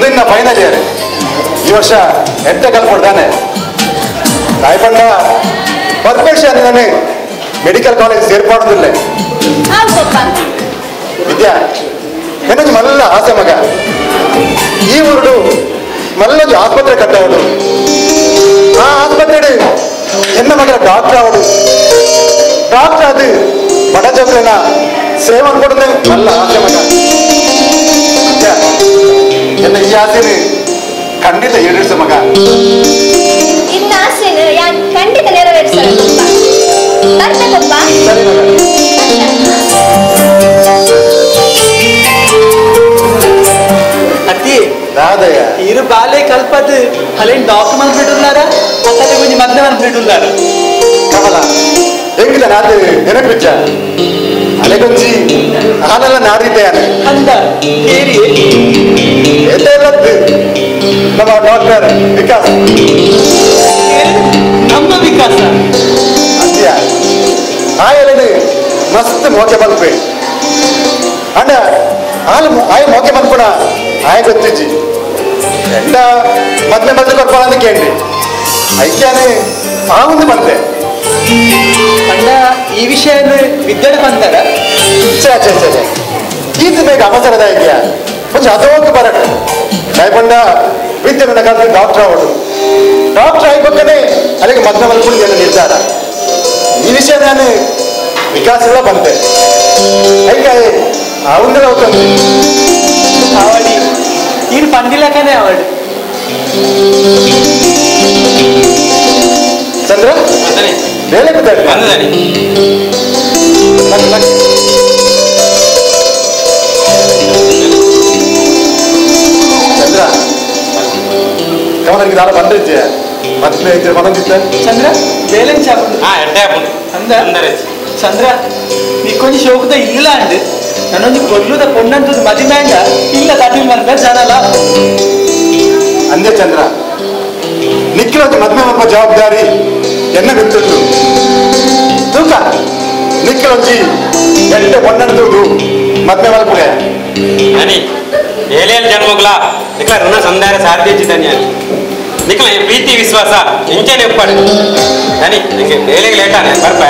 S1: ನಿನ್ನ ಫೈನಲ್ ಇಯರ್ ಈ ವರ್ಷ ಎಂಟ ಕಲ್ಪಡ್ದಾನೆ ತಾಯ್ಬಂಡ ಪರ್ಫೆಕ್ಷನ್ ನಾನು ಮೆಡಿಕಲ್ ಕಾಲೇಜ್ ಸೇರ್ಪಾಡೋದಿಲ್ಲ. ವಿದ್ಯಾ ನನಗೆ ಮಲ್ಲ ಆಸೆ ಮಗ ಈ ಊರುಡು ಮಲ್ಲೊಂದು ಆಸ್ಪತ್ರೆ ಕಟ್ಟವಡು ಆ ಆಸ್ಪತ್ರೆ ಎನ್ನ ಮಗನ ಡಾಕ್ಟರ್ ಅವಡು ಡಾಕ್ಟರ್ ಅದು ಬಡ ಜೋಕ್ರನ ಸೇವೆ ಅನ್ಕೊಡೋದೇ ಮಲ್ಲ ಆಸೆ ಮಗ. ವಿದ್ಯಾ ಎನ್ನ ಈ ಆಸೆನ ಖಂಡಿತ ಈಡೇರಿಸ ಮಗ.
S8: ಇನ್ನ ಆಸೆನ ಯಾನ್ ಖಂಡಿತ ನೆರವೇರಿಸಲ್ಲ ಪಪ್ಪ. ಬರ್ತೆ ಪಪ್ಪ.
S1: ಸರಿ ಮಗ.
S3: ಅತ್ತಿ
S1: ದಾದಯ್ಯ
S3: ಇರು ಬಾಲೆ ಕಲ್ಪದ್ ಹಲೇನ್ ಡಾಕ್ಟರ್ ಮನ್ಬಿಡುಲ್ಲಾರ ಅತ್ತಲೆ ಗುಂಜಿ ಮದ್ದೆ ಮನ್ಬಿಡುಲ್ಲಾರ
S1: ಕಮಲ ಹೆಂಗಿದ ನಾದು ನೆನಪಿಚ್ಚ ಅಲೆಗೊಂಜಿ ಆನೆಲ್ಲ ನಾಡಿದ್ದಾನೆ
S3: ಅಂದ ಹೇರಿ
S1: ಎದ್ದೆಲ್ಲದ್ದು ನಮ್ಮ ಡಾಕ್ಟರ್ ವಿಕಾಸ್
S5: ನಮ್ಮ ವಿಕಾಸ
S1: ಅತ್ಯ ಆಯಲನು ಮಸ್ತ್ ಮೋಕೆ ಮಲ್ಪೆ ಅಂಡ ಆಲು ಆಯ ಮೋಕೆ ಮಲ್ಪುಣ ಆಯ ಗೊತ್ತಿಜ್ಜಿ ಎಂಡ ಮದ್ವೆ ಮದ್ದು ಕೊರ್ಪಾಳಂದು ಕೇಂದ್ರಿ ಐಕ್ಯಾನೆ ಆ ಒಂದು ಬಂದೆ
S3: ಅಣ್ಣ ಈ ವಿಷಯ ವಿದ್ಯೆ ಬಂತಾರ
S1: ಛೇ ಛೇ ಛೇ ಛೇ ಈತ ಬೇಗ ಅವಸರದ ಐಕ್ಯ కొంచెం అదోకు ಬರಟು ಭಯಪಂಡ ವಿದ್ಯೆ ನನ್ನ ಕಾಲದಲ್ಲಿ ಡಾಕ್ಟರ್ ಅವಳು ಡಾಕ್ಟರ್ అయిపోకనే అలాగే మధ్య మలుపుడు నేను ನಿರ್ಧಾರ ಈ ವಿಷಯ ನಾನು ವಿಕಾಸಗಳ ಬಂದೆ అయితే ఆ ఉండదు అవుతుంది
S3: ఆవడి ఈయన పందిలాగానే ఆవాడు.
S1: ಚಂದ್ರ ಬೇಲೆ
S6: ಬಂದದಾನೆ.
S1: ಚಂದ್ರ ಕಮಲನಿಗೆ ದಾರ ಬಂದಿದ್ದೆ ಮದ್ವೆ ಇದ್ದರೆ ಮನಂದಿತ್ತ.
S5: ಚಂದ್ರ ಬೇಲೆನ್ ಚಾಪುಂಡು.
S6: ಹಾ ಎಡ್ಡೆ ಆಪುಂಡು.
S5: ಅಂದ ಚಂದ್ರ ನಿಕ್ಕೊಂಜಿ ಶೋಕದ ಇಲ್ಲ ಅಂಡ್ ನನ್ನೊಂದು ಕೊಲ್ಲುದ ಪೊಣ್ಣಂತದ್ದು ಮದಿಮ್ಯಾಂಡ ಇಲ್ಲ ತಟಿಲ್ ಮನ್ಪೆ ಜನಲ.
S1: ಅಂದೆ ಚಂದ್ರ ನಿಕ್ಕಿಲೊಂದು ಮದ್ವೆ ಮಲ್ಪ ಜವಾಬ್ದಾರಿ ಎನ್ನ ಬಿತ್ತುಂಡು ತೂಕ ನಿಕ್ಕಿಲೊಂಜಿ ಎಡ್ಡೆ ಪೊಣ್ಣಂತದ್ದು ಮದ್ವೆ ಮಲ್ಪುಲೆ.
S6: ನನಿ ಏಲೇನು ಜನ್ಮಗ್ಲ ನಿಕ್ಲ ಋಣ ಸಂದಾಯ ಸಾಧ್ಯ ಇದ್ದಾನೆ ನಿಕ್ಲ ಪ್ರೀತಿ ವಿಶ್ವಾಸ ಇಂಚನೆ ಒಪ್ಪಾಡು. ನನಿ ನಿಂಗೆ ಬೇಲೆಗೆ ಲೇಟಾನೆ ಬರ್ಪ.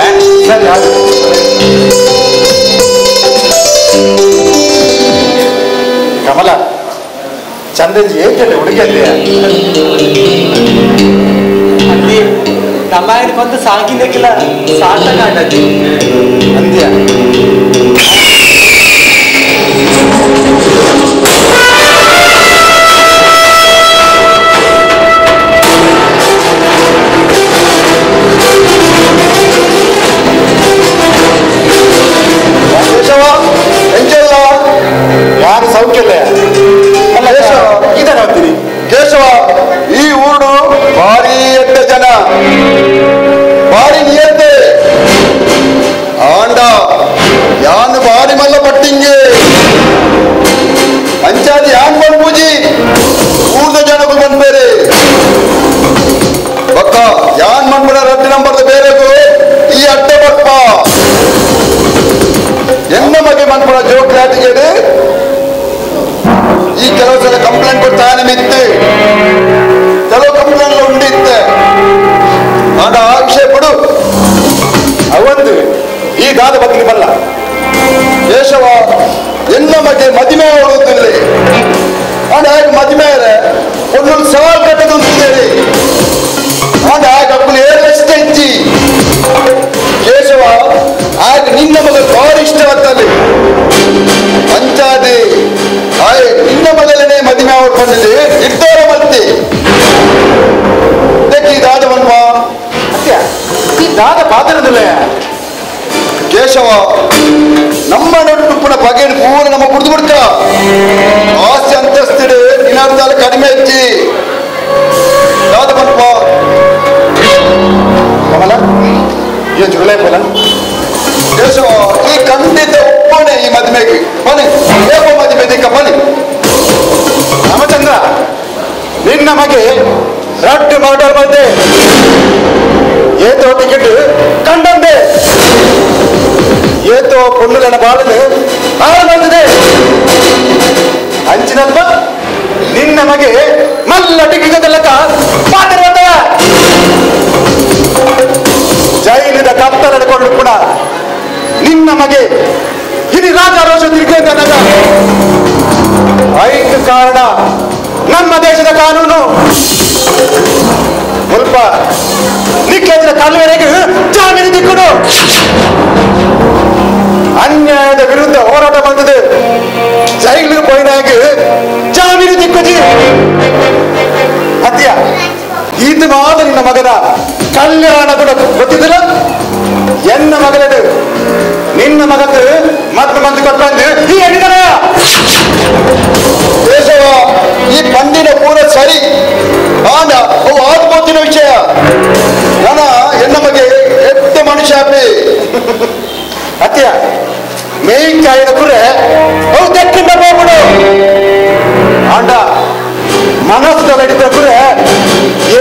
S1: ಸರಿ ಆಯ್ತು. ಕಮಲ ಚಂದ್ರಜಿ ಏಕೆಂಡೆ ಹುಡುಗಿಯಲ್ಲಿ
S5: ಅಲ್ಲಿ ನಮ್ಮ ಕೊಂತ ಸಾಕಿದ್ದಕ್ಕೆಲ್ಲ ಸಾರ್ಥಕ ಅಂಡದ್ದು
S1: ಅಂದ್ಯ. ಕೇಶವ ಎಂಚಲ್ಲ ಯಾರು ಸೌಖ್ಯಲ್ಲ ಅಲ್ಲ ಕೇಶವ ಇದನ್ನ ಹೋಗ್ತೀನಿ.
S9: ಕೇಶವ ಈ ಊರು ಭಾರಿ ಎಟ್ಟ ಜನ ಭಾರಿ ನಿಯತ್ತೆ ಆಂಡ ಯಾನು ಭಾರಿ ಮಲ್ಲ ಪಟ್ಟಿಂಗೆ ಅಂಚಾದಿ ಯಾನ್ ಪೂಜಿ ಊರ್ದ ಜನಗಳು ಬಂದ್ಬೇರೆ ಬಕ್ಕ ಯಾನ್ ಮನ್ಪುನ ರಡ್ಡು ನಂಬರ್ದ ಬೇರೆಗೂ ಈ ಅಡ್ಡ ಬಪ್ಪ ಎನ್ನ ಮಗೆ ಮನ್ಪುನ ಜೋಕ್ಲಾಟಿಗೆ ಈ ಕೆಲವು ಸಲ ಕಂಪ್ಲೇಂಟ್ ಕೊಡ್ತಾನೆ ಮಿತ್ತೆ ಕೆಲವು ಕಂಪ್ಲೇಂಟ್ ಉಂಡಿತ್ತೆ ಆಗ ಆ ವಿಷಯ ಕೊಡು
S1: ಅವಂದು ಈ ದಾದ ಬದಲಿ ಬಲ್ಲ.
S9: ಕೇಶವ ಎನ್ನ ಮಗೆ ಮದಿಮೆ ಓಡುತ್ತಿಲ್ಲ ಆಂಡ ಆಗ ಮದಿಮೆ ಒಂದೊಂದು ಸವಾಲ್ ಕಟ್ಟದು ಹೇಳಿ ಆಂಡ ಆಗ ಅಪ್ಪನ ಏಳಷ್ಟು ಹೆಚ್ಚಿ ಕೇಶವ ಆಗ ನಿನ್ನ ಮಗ ಭಾರಿ ಇಷ್ಟವಾಗ್ತಲ್ಲಿ ಅಂಚಾದೆ ಆಯ್ ನಿನ್ನ ಮಗಲನೇ ಮದಿಮೆ ಬಂದಿದೆ ನಿರ್ಧಾರ ಮತ್ತೆ ಇದಕ್ಕೆ ಈ ದಾದ ಮನ್ಮ
S1: ಅತ್ಯ ಈ ದಾದ ಪಾತ್ರದಿಲ್ಲ.
S9: ಕೇಶವ ನಮ್ಮ ನಡುಪುನ ಬಗೆ ಪೂರ ನಮ್ಮ ಕುಡಿದು ಬಿಡ್ತ ಆಸ್ತಿ ಅಂತಸ್ತಿಡು ನಿನ್ನಾರ್ದಾಲ ಕಡಿಮೆ ಹೆಚ್ಚಿ ದಾದ ಮನ್ಪ.
S1: ಕಮಲ ಏನು ಜುಗಳೇ ಪೋಲ.
S9: ಕೇಶವ ಈ ಖಂಡಿತ ಒಪ್ಪಣೆ ಈ ಮದುವೆಗೆ ಬನ್ನಿ ಏಕೋ ಮದುವೆ ದಿಕ್ಕ ಬನ್ನಿ.
S1: ರಾಮಚಂದ್ರ ನಿನ್ನ ಮಗೆ ರಟ್ಟು ಮರ್ಡರ್ ಬಂದೆ ಏತೋ ಟಿಕೆಟ್ ಕಂಡಂದೆ ಏತೋ ಪೊಣ್ಣುಗಳ ಬಾಳಲು ಹಾಳು ಬಂದಿದೆ ಅಂಚಿನಲ್ಪ ನಿನ್ನ ಮಗೆ ಮಲ್ಲ ಟಿಕೆಟ್ ಪಾತ್ರ ಬಂದವ ಜೈಲಿನ ಕತ್ತಲಡ್ಕೊಂಡು ಕೂಡ ನಿನ್ನ ಮಗೆ ಇಡೀ ರಾಜ ರೋಷ ತಿರುಗಿ ಐದು ಕಾರಣ ನಮ್ಮ ದೇಶದ ಕಾನೂನು ಸ್ವಲ್ಪ ನಿಕ್ಕಿದ ಕಾಲುವೆರೆಗೆ ಜಾಮೀನು ದಿಕ್ಕುಡು ಅನ್ಯಾಯದ ವಿರುದ್ಧ ಹೋರಾಟ ಬಂದಿದೆ ಜೈಲು ಪೋಯಿನಾಗಿ ಜಾಮೀನು ದಿಕ್ಕುಜಿ ಅತ್ಯ ಇದು ಮಾತ್ರ ನಿನ್ನ ಮಗನ ಕಲ್ಯಾಣ ಕೂಡ ಗೊತ್ತಿದ್ದಿಲ್ಲ ಎನ್ನ ಮಗಳದು ನಿನ್ನ ಮಗಕ್ಕೆ ಮತ್ತೆ ಮಂದಿ ಕೊಟ್ಟಂದು ಈ ಎಣ್ಣಿದರ
S9: ಕೇಶವ ಈ ಪಂಡಿನ ಪೂರ ಸರಿ ಆನ ಅವು ಆತ್ಮಹತ್ಯನ ವಿಷಯ ನನ್ನ ಎನ್ನ ಮಗೆ ಎತ್ತ ಮನುಷ್ಯ ಅಪ್ಪಿ
S1: ಅತ್ಯ ಮೇಯ್ಕಾಯಿನ ಕುರೆ ಅವು ತೆಕ್ಕಿಂದ ಹೋಗ್ಬಿಡು ಆಂಡ ಮನಸ್ಸಲ್ಲಿ ಹಿಡಿದ ಕುರೆ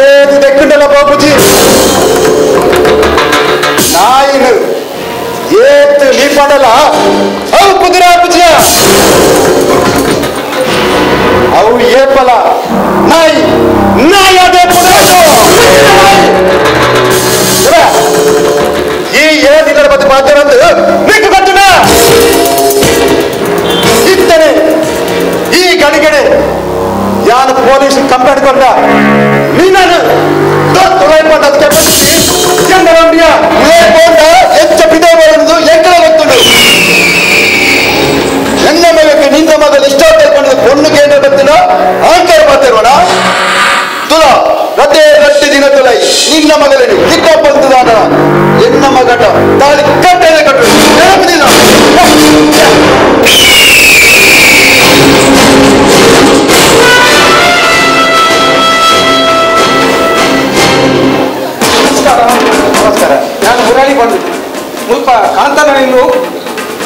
S1: ಏದು ತೆಕ್ಕಿಂಡಲ್ಲ ಬಾಬುಜಿ ನಾಯಿನು ಏತು ನೀಪಾಡಲ್ಲ ಅವು ಕುದುರೆ ಅಪ್ಪುಜಿಯ ಅವು ಏಪಲ ನಾಯಿ ನಾಯಿ ಅದೇ ಈ ಏನಿಲ್ಲರ ಮತ್ತೆ ಮಾತಾಡಂದು ನಿಂತು ಕಟ್ಟುನ ಇತ್ತನೆ ಈ ಗಡಿಗಡೆ ಯಾನು ಪೊಲೀಸ್ ಕಂಪ್ಲೇಂಟ್ ಕೊಟ್ಟ ನೀನು
S9: ಹೆಚ್ಚ ಬಿದೆ ಬರುವುದು ಎಕ್ಕಡ ಗೊತ್ತುಂಟು ಎನ್ನ ಮಗಕ್ಕೆ ನಿನ್ನ ಮಗಲು ಇಷ್ಟ ತಿಳ್ಕೊಂಡು பொண்ணு கேட்ட பத்தினா ஆங்கர் பார்த்துருவனா.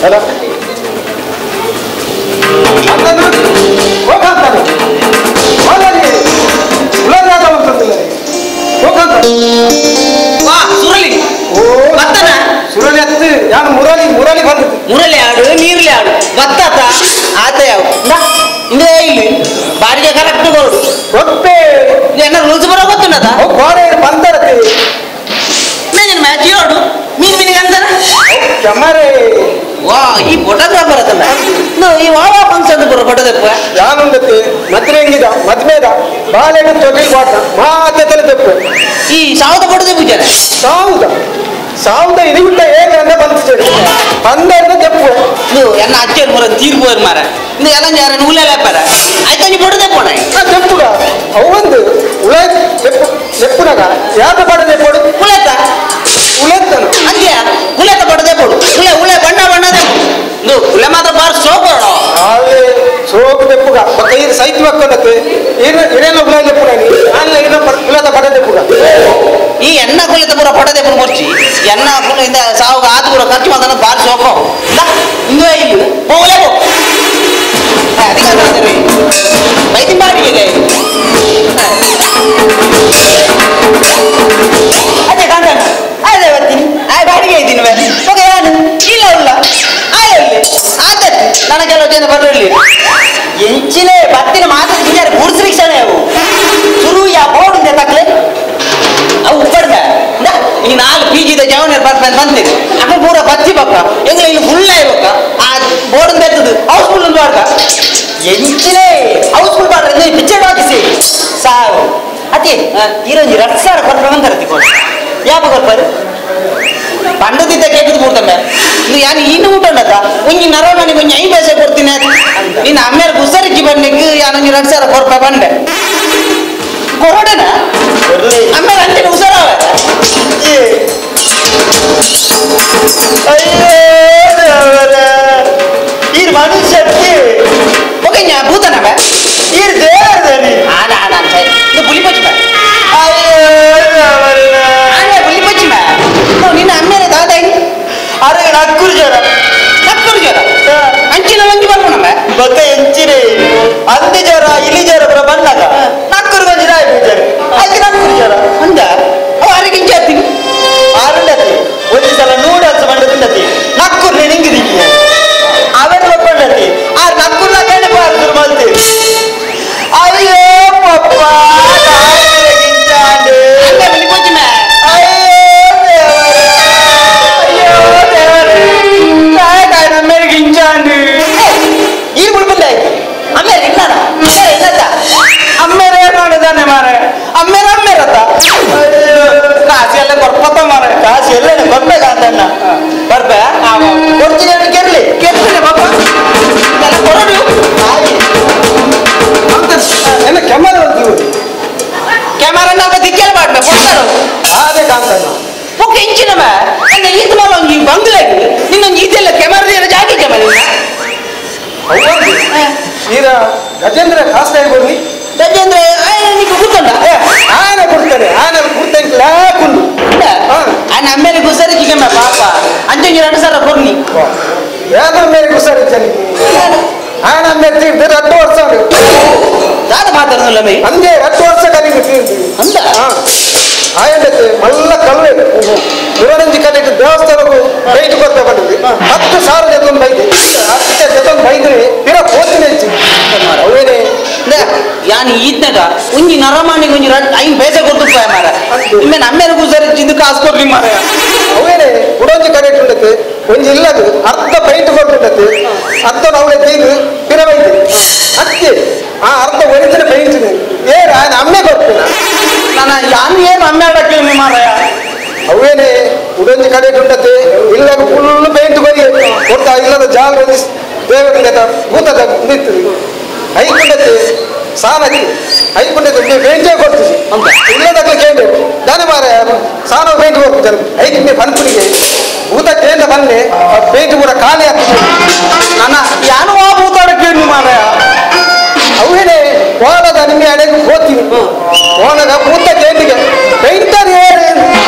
S1: ಅಲ್ಲ
S4: ಸುರಳಿ ಬತ್ತನ
S1: ಸುರಳಿ ಹತ್ತು ಯಾನು ಮುರಳಿ ಮುರಳಿ ಬಂದಿತ್ತು
S4: ಮುರಳಿ ಆಡು ನೀರ್ಲಿ ಆಡು ಬತ್ತಾತ ಆತ ಯಾವ ಇಂದೇ ಇಲ್ಲಿ ಬಾಡಿಗೆ ಕರೆಕ್ಟ್ ಕೊಡು
S1: ಗೊತ್ತೇ
S4: ಎನ್ನ ರೂಲ್ಸ್ ಬರೋ ಗೊತ್ತುನ್ನದ
S1: ಗೋಡೆ ಬಂದರತಿ
S4: నేను మ్యాచ్ ఆడు ಮೀನು ಮೀನಿಗೆ ಅಂತಾನ
S1: ಕೆಮರೆ
S4: ವಾ ಈ ಫೋಟೋಗ್ರಾಫರ್ ಅದಲ್ಲ ಈ ವಾವಾ ಫಂಕ್ಷನ್ ಬರೋ ಫೋಟೋ ತೆಪ್ಪ
S1: ಯಾನುಂದತಿ ಮದ್ರೆಂಗಿದ ಮದ್ಮೇದ ಬಾಳೆಗೆ ತೊಗಿಲ್ ಬಾಟ ಮಾತೆ ತಲೆ ತೆಪ್ಪ
S4: ಈ ಸಾವುದ ಫೋಟೋ ತೆಪ್ಪುಜಾನೆ
S1: ಸಾವುದ ಸಾವುದ ಇದು ಬಿಟ್ಟ ಏಕ ಅಂದ ಬಂತು ಬಂದ ತೆಪ್ಪು
S4: ನೀವು ಎನ್ನ ಅಚ್ಚರ್ ಮುರ ತೀರ್ಪು ಮಾರ ಇದು ಎಲ್ಲ ಯಾರ ಉಳ್ಳೇಪಾರ ಆಯ್ತಾ ನೀ ಫೋಟೋ ತೆಪ್ಪೋಣ
S1: ತೆಪ್ಪುಗ ಅವೊಂದು ಉಳ ತೆಪ್ಪು ತೆಪ್ಪುನಾಗ ಯಾತ ಪಾಠ ತೆಪ್ಪೋಡು
S4: ಉಳೇತ
S1: ಉಳೆತ್ತನು
S4: ಅಂದ್ಯಾ ಉಳೆತ ಫೋಟೋ ತೆಪ್ಪೋಡು ಉಳೆ ಉಳೆ ಬಣ್ಣ ಬಣ್ಣ ತೆಪ್ಪು ಇದು ಉಳೆ ಮಾತ್ರ ಬಾರ್ ಸೋಪ್
S1: ಅವೇ ಸೋಪ್ ತೆಪ್ಪುಗ ಬಕ್ಕ ಇದು ಸೈತ್ ಮಕ್ಕಳತ್ತೆ ಇರೇನ ಉಳ ತೆಪ್ಪುಗ ನೀ ಆನ್ಲ ಇರ ಉಳದ ಪಾಠ ತೆಪ್ಪುಗ
S4: ಈ ಎಣ್ಣ ಕುಲಿತ ಪೂರ ಫೋಟೋ ತೆಪ್ಪು ಮುರ್ಚಿ ಎಣ್ಣ ಕುಲಿಂದ ಸಾವುಗ ಆತು ಪೂರ ಖರ್ಚು ಮಾತಾನ ಬಾರ್ ಸೋಪ್ ಇಂದುವೇ ಇಲ್ಲಿ ಹೋಗಲೇ ಪೋ ಅದಕ್ಕೆ ಬೈತಿ ಬಾಡಿಗೆ ಅದೇ ಕಾಂತಣ್ಣ ಅದೇ ಬರ್ತೀನಿ ಆಯ್ ಬಾಡಿಗೆ ಇದ್ದೀನಿ ಓಕೆ ಯಾನು ಇಲ್ಲ ಇಲ್ಲ ಆಯ್ ಇಲ್ಲಿ ಆತತ್ತಿ ನನ್ನ ಕೆಲವು ಜನ ಬರಲಿ
S3: ಎಂಚಿಲೆ ಬತ್ತಿನ ಮಾತು ತಿಂಜಾರೆ ಗುಡ್ಸ್ ರಿಕ್ಷಾನೆ ಅವು ಸುರು ಯಾ ಬೋರ್ಡ್ ಉಂದೆ ತಕ್ಲೆ
S4: ಅವು ಉಪ್ಪಡ್ದ ಈ ನಾಲ್ಕು ಪಿ ಜಿದ ಜವನ ಬರ್ತಾನೆ ಬಂತೀನಿ ಅಪ್ಪ ಪೂರ ಬತ್ತಿ ಬಕ್ಕ ಎಂಗ್ಲ ಇಲ್ಲಿ ಫುಲ್ ಆಯ್ಬಕ್ಕ ಆ ಬೋರ್ಡ್ ಬೆತ್ತದು ಹೌಸ್ಫುಲ್ ಒಂದು ಬಾಡ್ಕ
S3: ಎಂಚಿಲೆ ಹೌಸ್ಫುಲ್ ಬಾಡ್ರೆ ಪಿಕ್ಚರ್ ಹಾಕಿಸಿ ಸಾವು ಅತಿ ಈರೊಂಜಿ ರಡ್ ಸಾವಿರ ಕೊರ್ಪ ಬಂದರತಿ ಕೊಡು ಯಾಪ ಕೊರ್ಪರು
S4: ಪಂಡದಿದ್ದ ಕೇಕಿದ್ ಮೂರ್ತಂಬೆ ಇದು ಯಾನು ಇನ್ನು ಊಟಂಡದ ಒಂಜಿ ನರಮನಿಗೆ ಒಂಜಿ ಐದು ಪೈಸೆ ಕೊಡ್ತೀನಿ ನಿನ್ನ ಅಮ್ಮೇಲೆ ಗುಸರಿಚ್ಚಿ ಬನ್ನಿಗೆ ಯಾನೊಂಜಿ 2000 ಕೊರ್ಪ ಬಂಡೆ ಕೊರೋಡನ ಅಮ್ಮೇಲೆ ಅಂಚಿನ ಹುಷಾರವ
S3: ಅಯ್ಯೋ ದೇವರೇ ಈರ್ ಮನುಷ್ಯಕ್ಕೆ
S4: ಒಕೆಂಜ ಭೂತನವ
S3: ಈರ್ ದೇವರದನಿ
S4: ಆನ ಆನ ಸರಿ ಇದು ಬುಲಿ ಪಚ್ಚಿ ಬಾ
S3: ಅಯ್ಯೋ ದೇವರೇ
S4: ಆನೆ ಬುಲಿ ಪಚ್ಚಿ ಬಾ ನಿನ್ನ ಅಮ್ಮೇಲೆ ದಾದಾಯಿ
S3: ಅರೆ ನಕ್ಕುರು ಜ್ವರ
S4: ನಕ್ಕುರು ಜ್ವರ ಅಂಚಿನ ಒಂಜಿ ಬರ್ಪುನಮ್ಮ
S3: ಬೊಕ್ಕ ಎಂಚಿನೆ ಅಂದಿ ಜ್ವರ ಇಲಿ ಜ್ವರ ಪೂರ ಬಂದಾಗ ನಕ್ಕುರು ಗೊಂಜಿ ರಾಯಿ ಬೀಜರು ಅದಕ್ಕೆ ನಕ್ಕುರು ಜ್ವರ
S4: ಅಂದ ಅವು ಅರೆಗೆ ಇಂಚಿ ಹತ್ತೀನಿ
S3: ಆರುಂಡತಿ ಒಂಜಿ ಸಲ ನೂಡಲ್ಸ್ ಬಂಡ ತಿಂದತಿ ನಕ್ಕುರು ನಿಂಗಿ ದಿಕ್ಕಿ ಅವನ್ ಒಪ್ಪಂಡತಿ ಆ ನಕ್ಕುರ್ನ ಕಣ್ಣು ಬಾರ್ದು ಮಲ್ತಿ ಅಯ್ಯೋ ಪಪ್ಪ ಅಯ್ಯೋ ದೇವರೇ ಅಯ್ಯೋ ದೇವರೇ ಈ ಬುಳ್ಬುಂದೆ
S4: ಅಮ್ಮೇಲೆ ಇನ್ನಾನ ಅಮ್ಮೇಲೆ ಇನ್ನತ್ತ
S5: ಅಮ್ಮೇಲೆ ಮಾಡಿದಾನೆ ಮಾರೆ ಅಮ್ಮೇಲೆ ಅಮ್ಮೇರತ್ತ ಕಾಸಿ ಎಲ್ಲ ಕೊರ್ಪತ್ತ ಮಾರೆ
S3: ಕಾಸು ಎಲ್ಲ ಬರ್ಬೇಕ ಅಂತಣ್ಣ ಬರ್ಬ ಕೊಡ್ತೀನಿ ಅಂದ್ರೆ ಕೆರ್ಲಿ
S4: ಕೆರ್ತೀನಿ ಪಾಪ ಇದೆಲ್ಲ ಕೊರಡು
S1: ಎನ್ನ ಕೆಮರಾ ಒಂದು
S4: ಕ್ಯಾಮರಾ ನಾವು ದಿಕ್ಕೆಲ್ಲ ಮಾಡ್ಬೇಕು ಕೊಡ್ತಾರ
S1: ಅದೇ ಕಾಂತಣ್ಣ
S4: ಪೊಕ್ಕ ಇಂಚಿನವ ಅನ್ನ ಈತ ಮಾಲ ಒಂಜಿ ಬಂಗ್ಲಾಗಿ ನಿನ್ನೊಂಜಿ ಇದೆಲ್ಲ ಕ್ಯಾಮರಾ ಜಾಗಿ ಜಮ ನಿನ್ನ
S1: ಅವೊಂದು ಈರ ಗಜೇಂದ್ರ ಕಾಸ್ತ ಕೊಡ್ಲಿ
S4: ಗಜೇಂದ್ರ ನೀಕು ಕೂತಂಡ
S1: ಆನೆ ಕೊಡ್ತಾನೆ ಆನೆ ಕೊಡ್ತಾನೆ ಕುಂಡು
S4: ಆನೆ ಅಮ್ಮೇಲೆ ಗುಸರಿ ಚಿಕ್ಕಮ್ಮ ಪಾಪ ಅಂಚೊಂಜಿ 2000 ಕೊರ್ನಿ
S1: ಯಾನ ಮೇಲೆ ಗುಸರಿ ಚಲಿ ಆನ ಮೇಲೆ ತೀರ್ದು 2 ವರ್ಷ
S4: ದಾದ ಮಾತಾಡೋದಿಲ್ಲ ಮೇ
S1: ಅಂದೆ 2 ವರ್ಷ ಕಲಿಗೆ ತೀರ್ದು
S4: ಅಂದ
S1: ಆಯಂಡತೆ ಮಲ್ಲ ಕಲ್ವೆ ಮುರರಂಜಿ ಕಡೆಗೆ ದೇವಸ್ಥಾನಕ್ಕೂ ಬೈಟ್ ಕೊಡ್ತಾ ಬಂದಿದ್ದೆ 10,000 ಜೊತೆ ಬೈದೆ 10 ಜೊತೆ ಬೈದ್ರೆ ತೀರಾ ಕೋತಿನ ಹೆಚ್ಚು ಅವೇನೆ
S4: ಯಾನು ಈದ್ನಾಗ ಒಂಜಿ ನರಮಾನಿಗೆ ಒಂಜಿ 5 ಪೈಸೆ ಕೊಡ್ತು ಮಾರ ಇಮ್ಮೇಲೆ ಅಮ್ಮೇಲೆ ಗುಸರಿ ಇದು ಕಾಸು ಕೊಡ್ಲಿ ಮಾರ
S1: ಅವೇನೆ ಉಡೊಂಜಿ ಕರೆಕ್ಟ್ ಉಂಡತೆ ಒಂಜಿ ಇಲ್ಲದು ಅರ್ಧ ಪೈಂಟ್ ಕೊಡ್ತುಂಡತೆ ಅರ್ಧ ನಾವು ತೀರು ಪಿರ ಬೈತೆ ಅತ್ತೆ ಆ ಅರ್ಧ ಒರಿಜಿನ ಪೈಂಟ್ ಏರು ಆಯನ ಅಮ್ಮೆ ಕೊಡ್ತೀನ
S4: ನಾನು ಯಾನು ಏನು ಅಮ್ಮೆ ಆಡಕ್ಕೆ ಮಾರಾಯ
S1: ಅವೇನೆ ಉಡೊಂಜಿ ಕರೆಕ್ಟ್ ಉಂಡತೆ ಇಲ್ಲಾಗ ಫುಲ್ ಪೈಂಟ್ ಕೊರಿ ಕೊಡ್ತಾ ಇಲ್ಲದ ಜಾಲ ದೇವರಿಂದ ಭೂತದ ನಿಂತಿದೆ ಐಕುಂಡತೆ ಸಾನಕ್ಕೆ ಐಕುಂಡತೆ ನೀವು ಪೇಂಟೇ ಕೊಡ್ತೀವಿ ಇಲ್ಲದಕ್ಕೆ ಕೇಂದ್ರ ದಾನೆ ಮಾರ ಸಾನ ಪೇಂಟ್ ಕೊಡ್ತಾರೆ ಐದು ಪನ್ಪುನಿಗೆ ಭೂತ ಕೇಂದ್ರ ಬನ್ನಿ ಪೇಂಟ್ ಪೂರ ಖಾಲಿ ಆಗ್ತದೆ
S4: ನನ್ನ ಯಾನು ಆ ಭೂತಾಡಕ್ಕೆ ಮಾರಾಯ
S1: ಅವೇನೆ ಕೋಣದ ನಿಮಗೆ ಅಡೆಗೆ ಹೋಗ್ತೀನಿ ಕೋಣದ ಭೂತ ಕೇಂದ್ರಿಗೆ ಪೇಂಟರ್ ಏರು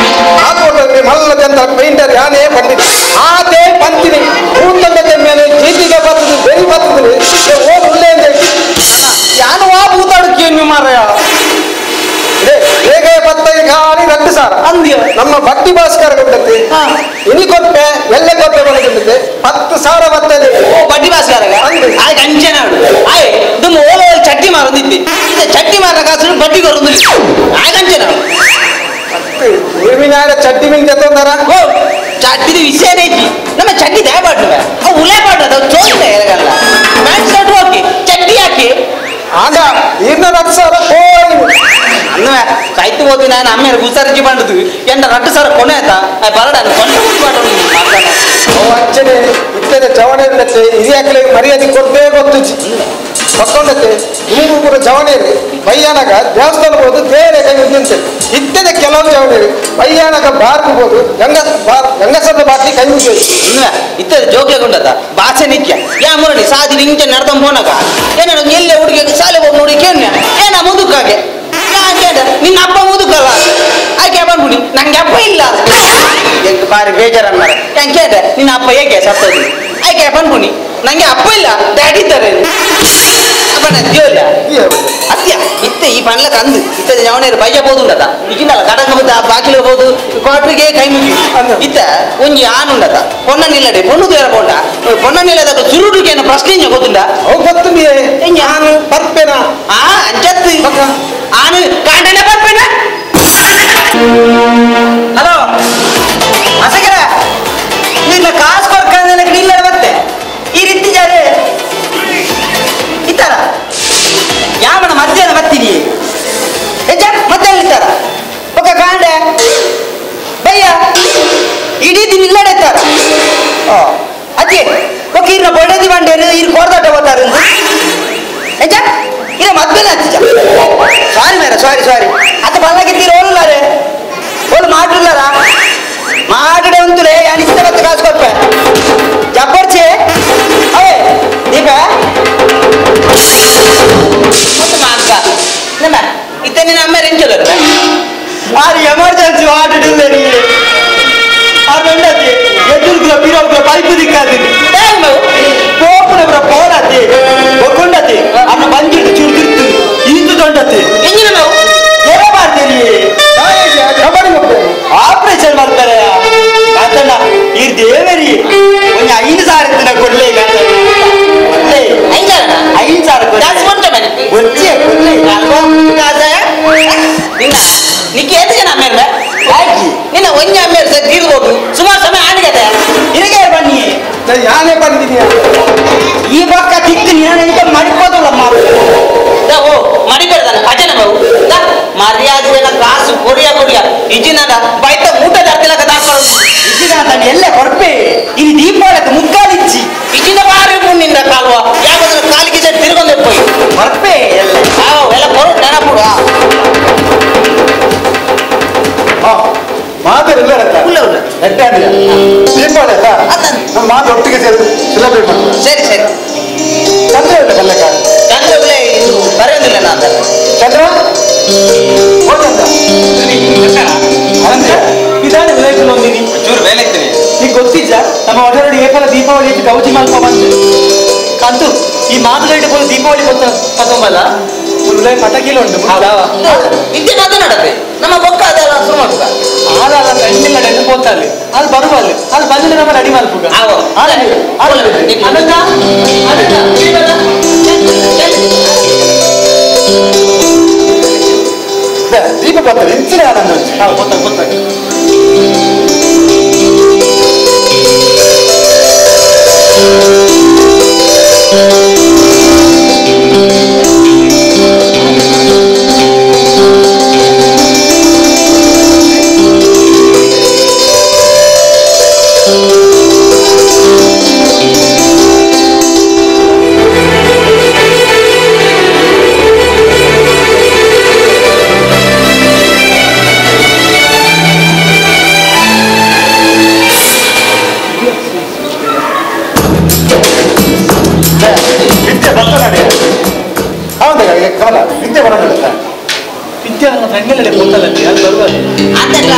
S1: ಹಾಕೊಡ್ತಾರೆ ಮಲ್ಲ ಜನ ಪೇಂಟರ್ ಯಾನೇ ಬಂದಿದ್ದೆ ಆತೇ ಬಂತೀನಿ ಭೂತದ
S4: ಚಡ್ಡಿ ಬಾಸ್ಗಾರಗ ಆಯ್ತು ಅಂಚೆನಾಡು ಆಯ್ ದುಮ್ಮ ಓಲ ಚಡ್ಡಿ ಮಾರೊಂದಿದ್ದೆ ಇದು ಚಡ್ಡಿ ಮಾರ ಕಾಸು ಬಡ್ಡಿ ಬರೋದು ಆಯ್ತು ಅಂಚೆನಾಡು
S1: ಚಡ್ಡಿ ಮಿಲ್ ತಂದಾರ
S4: ಓ ಚಡ್ಡಿದ ವಿಷಯನೇ ಐತಿ ನಮ್ಮ ಚಡ್ಡಿ ದಯಪಾಡು ಅವು ಉಲೆ ಪಾಡು ಅದು ಚೋಲ್ದೆ ಎರಗಲ್ಲ pant shirt okay ಚಡ್ಡಿ ಹಾಕಿ
S1: ಆಗ ಈರ್ನ 10,000 ಕೋಯಿ
S4: ಅನ್ನವೇ ಸೈತು ಹೋದಿ ನಾನು ಅಮ್ಮೇಲೆ ಗುಸಾರಿಜಿ ಬಂದದ್ದು ಎಂಡ 2,000 ಕೊನೆ ಆಯ್ತಾ ಬರಡ ಕೊನೆ
S1: ಅವು ಅಚ್ಚನೆ ಇತ್ತದ ಚವಣೆ ಹಿರಿಯಾಕಲೆ ಮರ್ಯಾದೆ ಕೊಡ್ತೇ ಗೊತ್ತುಜಿ ಪಕ್ಕೊಂಡತ್ತೆ ನೂರು ಪೂರ ಜವಣೇರಿ ಬಯ್ಯಾನಾಗ ದೇವಸ್ಥಾನ ಹೋದು ದೇವರೇ ಕೈ ಮುಗಿಂತೆ ಇತ್ತದ ಕೆಲವು ಜವಣೇರಿ ಬಯ್ಯಾನಾಗ ಬಾರ್ಗೆ ಹೋದು ಗಂಗಸದ ಬಾಟ್ಲಿ ಕೈ ಮುಗಿಯೋದು
S4: ಇತ್ತದ ಜೋಕೆ ಗುಂಡದ ಭಾಷೆ ನಿತ್ಯ ಯಾ ಮುರಳಿ ಸಾದಿ ನಿಂಚ ನಡ್ದಂ ಹೋನಾಗ ಏನ ಎಲ್ಲೇ ಹುಡುಗಿ ಶಾಲೆ ಹೋಗಿ ನೋಡಿ ಕೇಳ ಏನ ಮುದುಕಾಗೆ ನಿನ್ನ ಅಪ್ಪ ಮುದುಕಲ್ಲ ಆಕೆ ಬಂದ್ಬಿಡಿ ನಂಗೆ ಅಪ್ಪ ಇಲ್ಲ ಎಂತ ಬಾರಿ ಬೇಜಾರನ್ನಾರ ಹೆಂಗೆ ಕೇಳ್ದೆ ನಿನ್ನ ಅಪ್ಪ ಹೇಗೆ ಸತ್ತೋದು ಆಕೆ ಬಂದ್ಬಿಡಿ ನಂಗೆ ಅಪ್ಪ ಇಲ್ಲ ಡ್ಯಾಡಿ ಇದ್ದಾರೆ ಅಪ್ಪನ ದೇವಲ್ಲ ಅತ್ಯ ಇತ್ತೆ ಈ ಪನ್ಲ ಕಂದು ಇತ್ತ ಜವನೇರು ಬಯ್ಯ ಬೋದುಂಡದ ಈಗಿನಲ್ಲ ಕಡಂಗ ಬುದ್ಧ ಬಾಕಿಲು ಹೋದು ಕ್ವಾಟ್ರಿಗೆ ಕೈ ಮುಗಿ ಇತ್ತ ಒಂಜಿ ಆನುಂಡದ ಪೊನ್ನ ನಿಲ್ಲಡೆ ಪೊಣ್ಣು ದೇವರ ಪೊಂಡ ಪೊನ್ನ ನಿಲ್ಲದ ಸುರುಡುಗೆ ಏನೋ ಪ್ರಶ್ನೆ ಗೊತ್ತುಂಡ
S1: ಅವು ಗೊತ್ತು ನಾನು ಬರ್ಪೇನಾ
S4: ಆ ಅಂಚತ್ತು ಆನು ಕಾಂಡನೆ ಬರ್ಪೇನ
S3: ಹಲೋ ಅಸಗರ ನಿನ್ನ ಕಾಸು ಕೊರ್ಕಂದ್ರೆ ನನಗೆ ನಿಲ್ಲಡ ಮತ್ತೆ ಈ ರೀತಿ ಜಾರೆ ಇತ್ತಾರ ಯಾವನ ಮಧ್ಯಾಹ್ನ ಬರ್ತೀನಿ ಹೆಚ್ಚ ಮಧ್ಯಾಹ್ನ ಇತ್ತಾರ ಒಕ್ಕ ಕಾಂಡೆ ಬಯ್ಯ ಇಡೀ ದಿನ ಇಲ್ಲಡೆ ಇತ್ತಾರ ಅಜ್ಜಿ ಒಕ್ಕ ಇರ್ನ ಬಡದಿ ಬಂಡೇರು ಇರ್ ಕೋರ್ದಾಟ ಹೋಗ್ತಾರ ಹೆಚ್ಚ ಇಲ್ಲ ಮದ್ಮೇಲೆ ಹಚ್ಚಿಜ ಸಾರಿ ಮೇರ ಸಾರಿ ಸಾರಿ ಅತ್ತ ಬಲ್ಲಾಗಿದ್ದೀರ ಓಲಾರೆ ಓಲ್ ಮಾಡಿರ್ಲಾರ ಮಾಡಿಡೆ ಅಂತಲೇ ಯಾನ್ ಇಷ್ಟ ಬತ್ತ ಕಾಸು ಕೊಪ್ಪೆ ಜಬ್ಬರ್ಚೆ ಅವೇ ದೀಪ
S4: ಮಾರ್ಗ ನಮ್ಮ ಇತ್ತ ನಿನ್ನ ಅಮ್ಮ ರೆಂಚಲ್ಲ
S3: ಆರು ಎಮರ್ಜೆನ್ಸಿ ವಾರ್ಡ್ ಆರು ಬೆಂಡತಿ ಎದುರುಗುಲ ಪಿರೋಗುಲ ಪೈಪು ದಿಕ್ಕಾದಿನಿ ಪೋಪುನವರ ಪೋಡತಿ ಒಕ್ಕೊಂಡತಿ ಅನ್ನ ಬಂಜಿಟ್ಟು ಚುರುತಿರ್ತು ಈತು ದೊಡ್ಡತಿ
S4: ಎಂಜಿನ ನಾವು
S3: ಏನೇ ಮಾಡ್ತೀರಿ ಆಪರೇಷನ್ ಮಾಡ್ತಾರೆ ಕಾಂತಣ್ಣ ಈ ದೇವರಿ ಒಂದು 5,000 ದಿನ ಕೊಡ್ಲೇ ಕೊಡ್ಲೇ
S4: 5,000
S3: 5,000
S4: ಜಾಸ್ತಿ ಉಂಟ ಮನೆ
S3: ಗೊಚ್ಚೆ ಕೊಡ್ಲೇ
S4: ಅಲ್ವಾ ಕಾಸಾಯ ನಿನ್ನ ನಿಕ್ಕೆ ಏತು ಜನ ಅಮ್ಮೇಲೆ
S3: ಯಾಕೆ
S4: ನಿನ್ನ ಒಂಜಿ ಅಮ್ಮೇಲೆ ಸರ್ ತೀರ್ಬೋದು ಸುಮಾರು ಸಮಯ ಆಣಿಗತೆ
S3: ಇರಗೆ ಬನ್ನಿ
S1: ಯಾನೇ ಬಂದಿದೀಯ
S3: ಈ ಪಕ್ಕ ತಿಕ್ಕು ನೀನು ಮಡಿಕೋದಲ್ಲಮ್ಮ
S4: ಓ ಮಡಿಬೇಡ್ದಾನ ಭಜನೆ ಬಾವು ಮರ್ಯಾದೆ ಕಾಸು ಕೊಡಿಯ ಕೊಡಿಯ ಇಜಿನ ಬೈತ ಊಟ ಜಾಸ್ತಿ ದಾಖಲು
S3: ಇಜಿನ ತಾನು ಎಲ್ಲ ಕೊರ್ಪೆ ಇಲ್ಲಿ ದೀಪಾವಳಿ ಮುಕ್ಕಾಲಿಚ್ಚಿ
S4: ಇಜಿನ ಬಾರಿ ಮುಂದಿನ ಕಾಲುವ ಯಾಕಂದ್ರೆ ಕಾಲಿಗೆ ತಿರುಗೊಂಡೆ ಪೋಯಿ
S3: ಕೊರ್ಪೆ ಎಲ್ಲ
S4: ಎಲ್ಲ ಕೊರು ನೆನಪುಡು
S1: ಮಾತಾಡಿಲ್ಲ
S4: ಉಲ್ಲ ಉಲ್ಲ
S1: ದೀಪಾವಳಿ ಅಲ್ಲ ನಮ್ಮ ಮಾತು ಒಟ್ಟಿಗೆ ಸೇರಿ ಸೆಲೆಬ್ರೇಟ್ ಮಾಡ್ತಾರೆ
S4: ಸರಿ ಸರಿ
S1: ಚಂದ್ರ ಇಲ್ಲ ಕಲ್ಲಕ್ಕ
S4: ಚಂದ್ರ ಉಲ್ಲ ಇದು ಬರೆಯೋದಿಲ್ಲ ನಾನು
S1: ಚಂದ್ರ ಓ ಚಂದ್ರ
S5: ಇದಾನೆ ವಿಲೈಕುಲೊಂದಿನಿ
S6: ಚೂರು ಬೇಲೆ ಇದ್ದೀನಿ
S5: ಈಗ ಗೊತ್ತಿದ್ದ ನಮ್ಮ ಒಡನಾಡಿ ಏಕಲ ದೀಪಾವಳಿ ಐತಿ ಗೌಜಿ ಮಲ್ಪ ಬಂತು ಕಂತು ಈ ಮಾತುಗಂಟೆ ಪೋದು ದೀಪಾವಳಿ ಗೊತ್ತ ತಗೊಂಬಲ್ಲ ಉಲ್ಲೈ ಪಟಾಕಿಲ ಉಂಟು
S4: ಇದ್ದೆ ಮಾತನಾಡತ್ತೆ ನಮ್ಮ ಬೊಕ್ಕ ಅದೆಲ್ಲ ಶುರು ಮಾಡುವ
S5: ಆದ ಕಣ್ಣಿಲ್ಲ ನೆನಪು ಹೋಗ್ತಾನೆ ಅದು ಬರುವಲ್ಲಿ ಅದು ಬಂದ್ರೆ ನಮ್ಮ ರೆಡಿ ಮಲ್ಪುಗ ಅನಂತ ಅನಂತ
S1: ದೀಪ ಬರ್ತಾರೆ ಇಂಚಿನ ಆನಂದ
S5: ಗೊತ್ತಾಗ ಗೊತ್ತಾಗ
S1: ವಿದ್ಯೆ ಬರ್ತಾನೆ ಹೌದಾ ಕಮಲ ವಿದ್ಯೆ ಬರೋದಿಲ್ಲ
S5: ವಿದ್ಯೆ ನನ್ನ ಫ್ರೆಂಡ್ ಗೊತ್ತಲ್ಲ ಅಲ್ಲಿ ಬರುವಲ್ಲಿ
S4: ಅದೆಲ್ಲ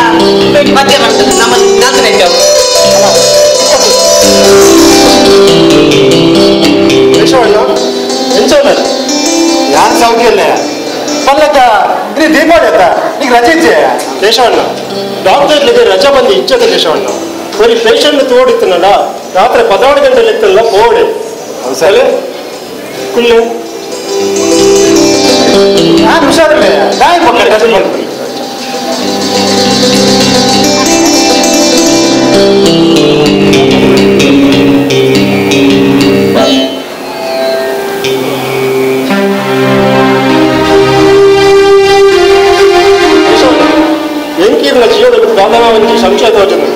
S4: ಮಧ್ಯೆ ಮಾಡ್ತದೆ ನಮ್ಮ ನಾಲ್ಕನೇ ಜಾಬ್
S1: ಕೇಶವಣ್ಣ ಎಂಚವಣ್ಣ ಯಾರು ಸೌಖ್ಯ ಇಲ್ಲ ಪಲ್ಲಕ್ಕ ಇದು ದೀಪಾವಳಿ ಆಯ್ತಾ ಈಗ ರಜೆ ಇದೆಯಾ
S7: ಕೇಶವಣ್ಣ ಡಾಕ್ಟರ್ಲಿಗೆ ರಜೆ ಬಂದು ಇಚ್ಚದ ಕೇಶವಣ್ಣ ಬರೀ ಪೇಷಂಟ್ ತೋಡಿತ್ತನಲ್ಲ ರಾತ್ರಿ 14 ಗಂಟೆಲಿ ಇತ್ತಲ್ಲ ಬೋರ್ಡ್
S1: ಸರಿ
S7: ಕುಲ್ಲೆ
S1: ನಾನು ಹುಷಾರಿಲ್ಲ ನಾಯಿ ಪಕ್ಕ ಟಚ್ ಮಾಡ್ತೀನಿ.
S7: ಎಂಕೀರ್ನ ಜೀವನ ದಾನವಾಗಿ ಸಂಶಯ ತೋಚನು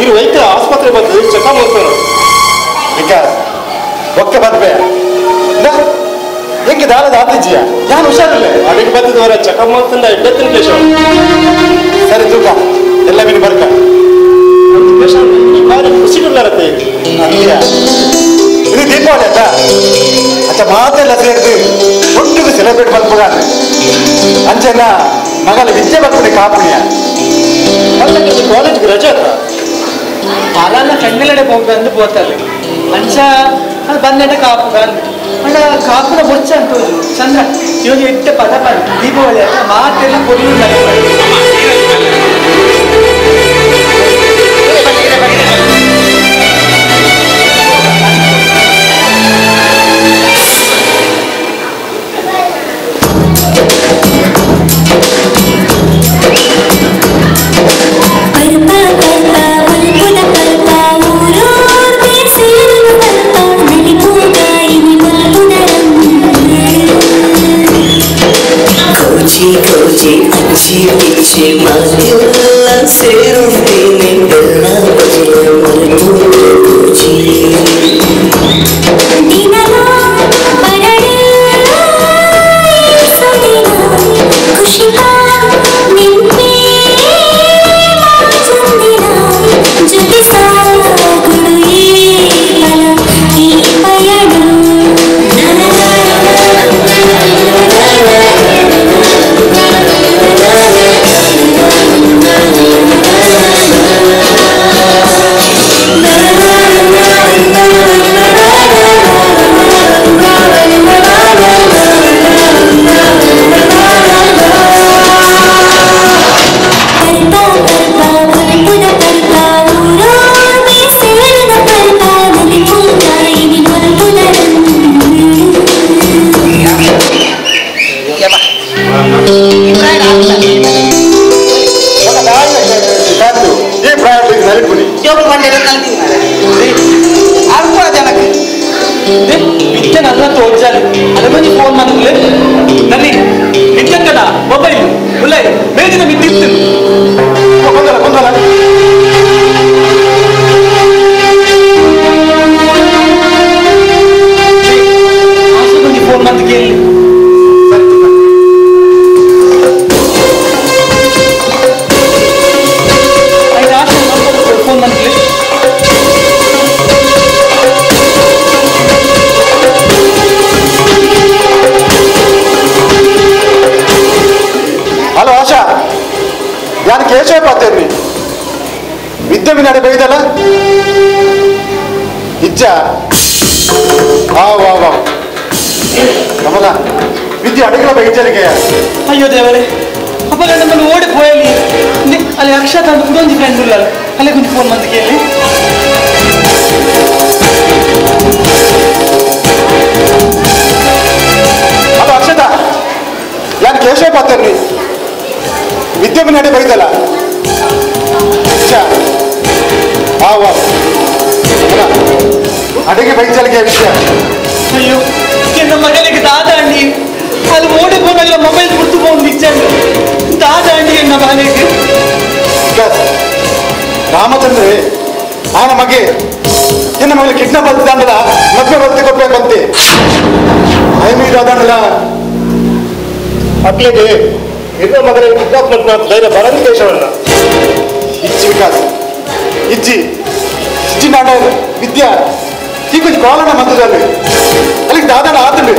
S7: ಇರು ವೈದ್ಯ ಆಸ್ಪತ್ರೆ ಬಂದು ಚೆಕಪ್ ಮಾಡ್ತಾನೆ.
S1: ವಿಕಾಸ್ ಒಕ್ಕ ಬರ್ಬೆ ಹೆಂಗೆ ದಾರದ ಆತಿಜ್ಜಿಯ ನಾನು ಹುಷಾರಿಲ್ಲ.
S7: ಅಡಿಗೆ ಬಂದಿದ್ದವರ ಚೆಕಪ್ ಮಾಡ್ತಂದ ಎಡ್ಡೆತ್ತಿನ ಕೇಶವ.
S1: ಸರಿ ತೂಕ ಎಲ್ಲ ಮೀನು ಬರ್ಕ
S7: ಈ ಬಾರಿ ಖುಷಿ ಉಳ್ಳಾರತ್ತೆ.
S1: ಇದು ದೀಪಾವಳಿ ಅಲ್ಲ ಅಚ್ಚ ಮಾತೆಲ್ಲ ಸೇರಿದು ಒಟ್ಟಿಗೆ ಸೆಲೆಬ್ರೇಟ್ ಮಾಡ್ಬೋದ ಅಂಚೆನ ಮಗಲ ವಿದ್ಯೆ ಬರ್ಪುಣೆ ಕಾಪುಣಿಯ
S7: ಅಲ್ಲ ಕಾಲೇಜ್ಗೆ ರಜೆ ಅತ್ತ
S5: ಅಲನ್ನ ಕಣ್ಣೆಲ್ಲಡೆ ಹೋಗ್ಬಂದು ಪೋತಾರೆ ಅಂಚ ಅದು ಬಂದೆಂಡ ಕಾಪು ಅಂದು ಅಂಡ ಕಾಪುನ ಬೊಚ್ಚ ಅಂತ ಚಂದ್ರ ಇವಾಗ ಎಟ್ಟ ಪದ ಪದ ದೀಪಾವಳಿ ಅಂತ ಮಾತೆಲ್ಲ ಕೊರಿಯು.
S10: ಕೋಚಿ ಅಚ್ಚಿ ಪಿಚ್ಚಿ ಮಾತೆಲ್ಲ ಸೇರುತ್ತೇನೆ ಬೆಲ್ಲ ಬಜೆಯ ಮರೆತು ಕೋಚಿ.
S5: ವಿದ್ಯೆ ನನ್ನ ತೋಜಾಲಿ ಅದ ಫೋನ್ ಮಾಡಿದ್ಲೆ ನನ್ನಿ ವಿದ್ಯಂಗದ ಮೊಬೈಲ್ ಉಲ್ಲೈ ಮೇಜಿನ ಮಿದ್ದಿತ್ತು.
S1: ಕೊಂದಲ ಕೊಂದಲ
S5: ಫೋನ್ ಮಂದಿ ಕೇಳಿ. ಫೋನ್ ಮಂದಿ
S1: ಹಲೋ ಆಶಾ, ಯಾರು ಕೇಶವ ಪಾತೇರ್ನಿ ವಿದ್ಯೆ ಮಿನಾಡೆ ಬೈದಲ್ಲ ಇಜ್ಜ ವಾ ವಾ ವಾ ಕಮಲ ವಿದ್ಯೆ ಅಡಗಲ ಬೈಜಲಿಗೆ.
S5: ಅಯ್ಯೋ ದೇವರೇ, ಅಪ್ಪ ನಮ್ಮನ್ನು ಓಡಿ ಪೋಯಲಿ ಅಲ್ಲಿ ಅಕ್ಷತ ಅಂತ ಕುಡೊಂಜಿ ಫ್ರೆಂಡ್ ಉಳ್ಳಲ್ಲ ಅಲ್ಲೇ ಕೊಂಚ ಫೋನ್ ಮಂದಿ ಕೇಳಿ.
S1: ಹಲೋ ಅಕ್ಷತಾ, ಯಾರು ಕೇಶವ ಪಾತೇರ್ನಿ ವಿದ್ಯೆ ಮಿನಾಡೆ ಬೈದಲ್ಲ ಇಜ್ಜ ವಾ ವಾ ಅಡಿಗೆ ಬೈಜಲಿಗೆ ವಿದ್ಯೆ.
S5: ಅಯ್ಯೋ ಎನ್ನ ಮಗನಿಗೆ ದಾದಾಂಡಿ ಅಲ್ಲಿ ಓಡಿ ಹೋದಾಗ ಮೊಬೈಲ್ ಗುರ್ತು ಹೋಗಿ ನಿಚ್ಚಂಡು ದಾದಾಂಡಿ ಎನ್ನ ಮಗನಿಗೆ.
S1: ರಾಮಚಂದ್ರ ಆನ ಮಗೆ ಎನ್ನ ಮಗನ ಕಿಡ್ನಾಪ್ ಬರ್ತಿದ್ದಾನಲ್ಲ ಮದುವೆ ಬರ್ತಿ ಕೊಡ್ಬೇಕಂತೆ ಐಮಿ ದಾದಾಂಡಲ
S7: ಅಕ್ಲಿಗೆ ಎನ್ನ ಮಗನಿಗೆ ಕಿಡ್ನಾಪ್ ಮಾಡ್ತಾ ಧೈರ್ಯ ಬರಂದು ಕೇಶವಣ್ಣ.
S1: ಇಜ್ಜಿ ವಿಕಾಸ್ ಇಜ್ಜಿ ಇಜ್ಜಿ ನಾಡ ವಿದ್ಯಾ ಈ ಕೊಂಚ ಕಾಲನ ಮಂತ್ರದಲ್ಲಿ ಅಲ್ಲಿಗೆ ದಾದಾಡ ಆತಂಡು.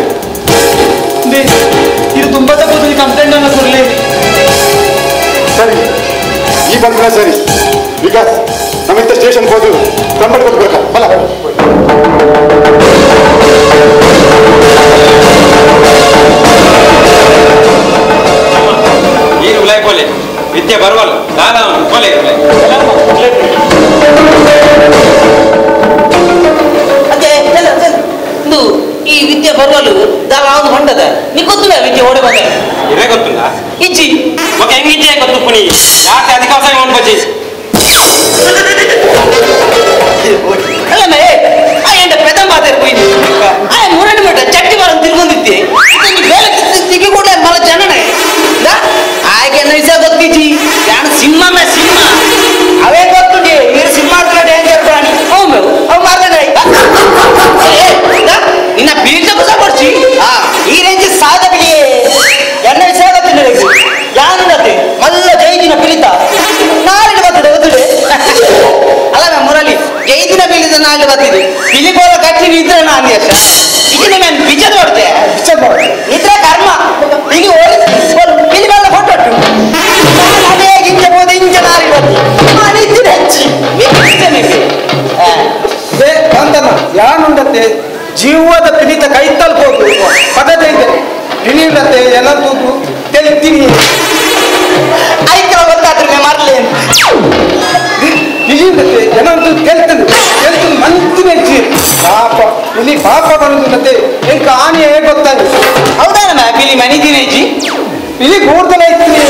S5: ಇದು ತುಂಬಾ ತಪ್ಪು ಕಂಪ್ಲೇಂಟ್ ಅನ್ನ ಕೊಡ್ಲಿ.
S1: ಸರಿ ಈ ಬಂದ್ರೆ ಸರಿ ವಿಕಾಸ್ ನಮ್ಮಿಂದ ಸ್ಟೇಷನ್ ಹೋದು ಕಂಪ್ಲೇಂಟ್ ಕೊಡ್ಬೇಕಾ ಬಲ.
S6: ಏನು ಉಲಾಯ್ ಪೋಲೆ ವಿದ್ಯೆ ಬರುವಲ್ಲ ದಾದಾ ಪೋಲೆ
S3: ಅದೇ ಚಲ ಚಲ
S4: ಇಂದು ಈ ವಿದ್ಯೆ ಬರುವಲು ದಾಲ ಅವನು ಹೊಂಟದ ನೀ ಗೊತ್ತಿಲ್ಲ ವಿದ್ಯೆ ಓಡಿ ಬಂದ
S6: ಇರೇ ಗೊತ್ತಿಲ್ಲ
S4: ಇಜ್ಜಿ
S6: ಓಕೆ ಹೆಂಗ್ ಇಜ್ಜೆ ಗೊತ್ತು ಪುನಿ ಯಾಕೆ ಅಧಿಕಾವಸ ಒಂದು ಬಜ್ಜಿ
S4: ಅಲ್ಲ ಮೇ ಆ ಎಂಟ ಪೆದ ಮಾತಾಡಿ పోయింది ಆ ಮೂರನೇ ಮಟ್ಟ ಚಟ್ಟಿ ಮರ ತಿರ್ಗೊಂದಿತ್ತಿ ಬೇಲೆ ತಿಕ್ಕಿ ಕೂಡ ಮಲ ಜನನೇ ಆಯ್ಕೆ ವಿಷಯ ಗೊತ್ತಿಜ್ಜಿ ಯಾನು ಸಿಂಹ ಮೇ ಸಿಂಹ
S3: ಅವೇ ಗೊತ್ತುಂಡಿ ಇವರು ಸಿಂಹ ಡೇಂಜರ್ ಪ್ರಾಣಿ
S4: ಹೌದು
S3: ಅವು ಮಾರ್ದನೆ
S4: ನಿನ್ನ ಬೀಜಕ್ಕೂ ಸಹ ಕೊಡ್ಸಿ
S3: ಈ ರೇಂಜ್ ಸಾಧ ಬಿಡಿ ಎನ್ನ ವಿಷಯ ಗೊತ್ತಿಲ್ಲ ಯಾನುಂಡತೆ ಮಲ್ಲ ಜೈದಿನ ಪಿಲಿತ ನಾಳೆ ಬರ್ತದೆ ಗೊತ್ತಿದೆ
S4: ಅಲ್ಲ ಮ್ಯಾಮ್ ಮುರಳಿ ಜೈದಿನ ಬೀಳಿದ ನಾಳೆ ಬರ್ತಿದೆ ಪಿಲಿಪೋರ ಕಟ್ಟಿ ನಿದ್ರೆ ನಾನು ಇದನ್ನ ನಾನು ಬಿಜದ ಹೊಡ್ತೆ
S3: ನಿದ್ರೆ ಕರ್ಮ ಪಿಲಿ ಓಡಿ ಪಿಲಿ ಬಲ್ಲ ಕೊಟ್ಟೊಟ್ಟು ಅದೇ ಇಂಚೆ ಹೋದ ಇಂಚೆ ನಾಳೆ ಬರ್ತಿ ನಾನು ಇದ್ದಿನ ಹೆಚ್ಚಿ
S11: ಕಾಂತನ ಯಾನುಂಡತೆ ಜೀವದ ಪಿಲಿತ ಕೈತಲ್ ಹೋಗು ಪದದ ಇದೆ ಪಿಲಿಯುಂಡತೆ ಎಲ್ಲ ತೂತು ತೆಲ್ತೀನಿ
S3: ಐಕ್ರ ಗೊತ್ತಾದ್ರೆ ಮಾರ್ಲಿ
S11: ಪಿಲಿಯುಂಡತೆ ಏನಂತೂ ತೆಲ್ತನು ತೆಲ್ತನು ಮಂತಿನ ಪಾಪ ಇಲ್ಲಿ ಪಾಪ ಬರುವುದಂತೆ ಎಂಕ ಆನೆ ಗೊತ್ತಾಗಿ
S4: ಹೌದಾ ಪಿಲಿ ಮನಿದಿನೇಜಿ
S11: ಪಿಲಿ ಕೂಡ್ದಲೇ ಇದ್ದೀನಿ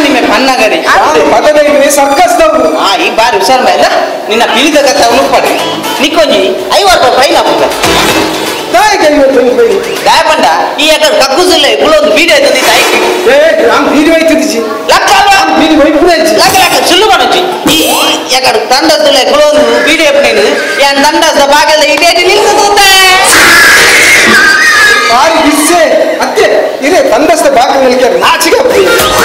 S4: ನಿಮ್ಮ ಪನ್ನಗರಿ
S11: ಪದದ ಇದ್ದೀನಿ ಸರ್ಕಸ್
S4: ಆ ಈ ಬಾರಿ ಹುಷಾರ್ ಮೇಲೆ ನಿನ್ನ ಪಿಲಿದ ಕತ್ತ ಉಪ್ಪಡಿ ನಿಕ್ಕೊಂಜಿ 50 ರೂಪಾಯಿ ಫೈನ್ ಹಾಕುತ್ತ
S11: ತಾಯಿಗೆ 50 ರೂಪಾಯಿ
S4: ದಾಯಪಂಡ ಈ ಯಾಕಂದ್ರೆ ಕಕ್ಕುಸಲ್ಲೇ ಕುಲೊಂದು ಬೀಡಿ ಆಯ್ತದೆ ತಾಯಿ
S11: ಏ ನಾನು ಬೀಡಿ ಹೋಯ್ತಿದ್ದಿ
S4: ಲಕ್ಕ ಅಲ್ವಾ
S11: ಬೀಡಿ ಹೋಯ್ಪುಡೆ
S4: ಲಕ್ಕ ಲಕ್ಕ ಸುಳ್ಳು ಮಾಡೋಚಿ ಈ ಯಾಕಡೆ ತಂಡದಲ್ಲೇ ಕುಲೊಂದು ಬೀಡಿ ನೀನು ಯಾನ್ ತಂಡದ ಬಾಗಲ್ಲ ಇಡೀ ನಿಲ್ಸುತ್ತೆ
S11: ಬಾರಿ ಬಿಸ್ಸೆ ಅತ್ತೆ ಇದೇ ತಂಡಸ್ತ ಬಾಗಿಲು ನಿಲ್ಕೆ ನಾಚಿಕೆ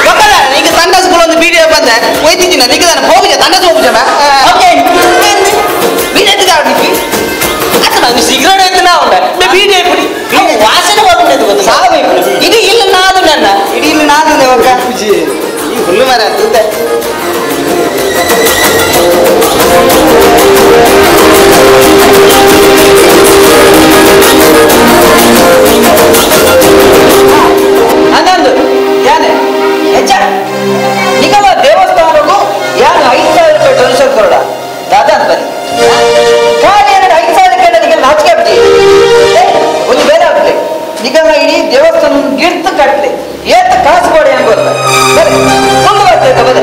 S4: ಗೊತ್ತಲ್ಲ ಈಗ ತಂಡಸ್ ಕುಲೊಂದು ಬೀಡಿ ಬಂದೆ ಹೋಯ್ತಿದ್ದೀನಿ ಅದಕ್ಕೆ ನಾನು ಹೋಗುಜ ತಂಡಸ್ ಹೋಗುಜ ಓಕೆ ಬೀಡಿ ಎತ್ತಿದ ಅವನಿಗೆ ಅತ್ತ ನಾನು ಸಿಗರೇಟ್ ಎತ್ತಿನ ಉಂಡ ಬೀಡಿ ಪುಡಿ ವಾಸನೆ ಬರ್ತದೆ ಗೊತ್ತು
S3: ಸಾವು
S4: ಇದು ಇಲ್ಲ ನಾದು ನನ್ನ
S3: ಇಡೀ ಇಲ್ಲ ನಾದು
S4: ಈ ಹುಲ್ಲು ಮರ ಅಂತಂದೆ
S3: ಅಂದಂದು ಯಾನೆ ಹೆಚ್ಚ ನಿಗಮ ದೇವಸ್ಥಾನಕ್ಕೂ ಯಾರು 5,000 ರೂಪಾಯಿ ಡೊನೇಷನ್ ಕೊಡೋಣ ದಾದಾ ಅಂತ ಬನ್ನಿ ಖಾಲಿ ಏನಾದ್ರು 5,000 ಕೇಳೋದಕ್ಕೆ ನಾಚಿಕೆ ಬಿಡಿ ಒಂದು ಬೇರೆ ಆಗ್ಲಿ ನಿಗಮ ಇಡೀ ದೇವಸ್ಥಾನ ಗಿರ್ತು ಕಟ್ಲಿ ಏತ ಕಾಸು ಕೊಡಿ ಅಂತ ಗೊತ್ತ ಸರಿ ತುಂಬ ಬರ್ತೈತೆ ಬದ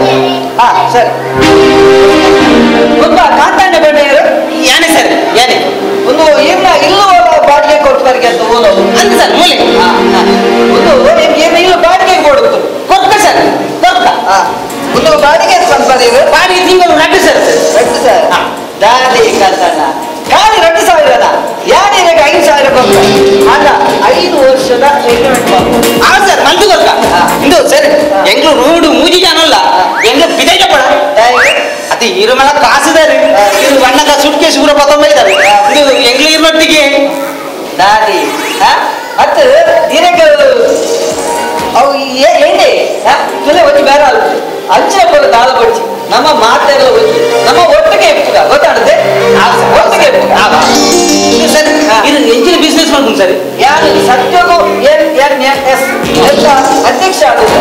S3: ಹಾ ಸರಿ ಒಬ್ಬ ಕಾಂತಾಣ್ಣ ಬೇಡ
S4: ಯಾನೆ ಸರ್ ಯಾನೆ
S3: ಒಂದು ಏನ ಇಲ್ಲೂ ಬಾಡಿಗೆ ಕೊಡ್ತಾರೆ ಅಂತ ಓದೋದು
S4: ಅಂತ ಸರ್ ಮೂಲೆ
S3: ಒಂದು ಏನ ಇಲ್ಲ ಬಾಡಿಗೆ ಕೊಡುತ್ತು
S4: ಕೊರ್ಕ ಸರ್ ಕೊರ್ಕ
S3: ಒಂದು ಬಾಡಿಗೆ ಸ್ವಲ್ಪ
S4: ಬಾಡಿಗೆ ತಿಂಗಳು 2 ಸರ್
S3: 2 ಸರ್ ದಾದಿ ಕಾಂತಣ್ಣ ಖಾಲಿ 2,000 ಯಾರಿಗೆ 5,000 ಕೊಡ್ತಾರೆ ಅಲ್ಲ 5 ವರ್ಷದ ಎಗ್ರಿಮೆಂಟ್
S4: ಆ ಸರ್ ಮಂತು ಕೊರ್ಕ ಇಂದು ಸರ್ ಎಂಗ್ಳು ರೋಡು ಮೂಜಿ ಜಾನಲ್ಲ ಎಂಗ್ಳು ಬಿದೈಟ ಪಡ ಅದು ಇರುಮಲ ಕಾಸುದಾರೆ ಇರು ಬಣ್ಣದ ಸುಟ್ಕೇಸ್ ಊರ ಪತ್ತೊಂಬೈದಾರೆ ಇದು ಎಂಗ್ಳು ಇರುಮಟ್ಟಿಗೆ
S3: ದಾದಿ ಅತ್ತು ದಿನಕ್ಕೆ ಅವು ಎಣ್ಣೆ ತುಲೆ ಒಂಜಿ ಬೇರೆ ಅಲ್ಲ ಅಂಚಿನ ಪೋಲ ದಾಲ ಬಡ್ಚಿ ನಮ್ಮ ಮಾತೆಲ್ಲ ಒಂಜಿ ನಮ್ಮ ಒಟ್ಟಿಗೆ ಇಪ್ಪುಗ ಗೊತ್ತಾಡದೆ ಒಟ್ಟಿಗೆ ಇಪ್ಪುಗ
S4: ಸರ್ ಇದು ಎಂಜಿನ ಬಿಸ್ನೆಸ್ ಮಾಡ್ಕೊಂಡು ಸರ್
S3: ಯಾರು ಸತ್ಯಗೂ N N N S ಎಲ್ಲ ಅಧ್ಯಕ್ಷ ಆಗುದು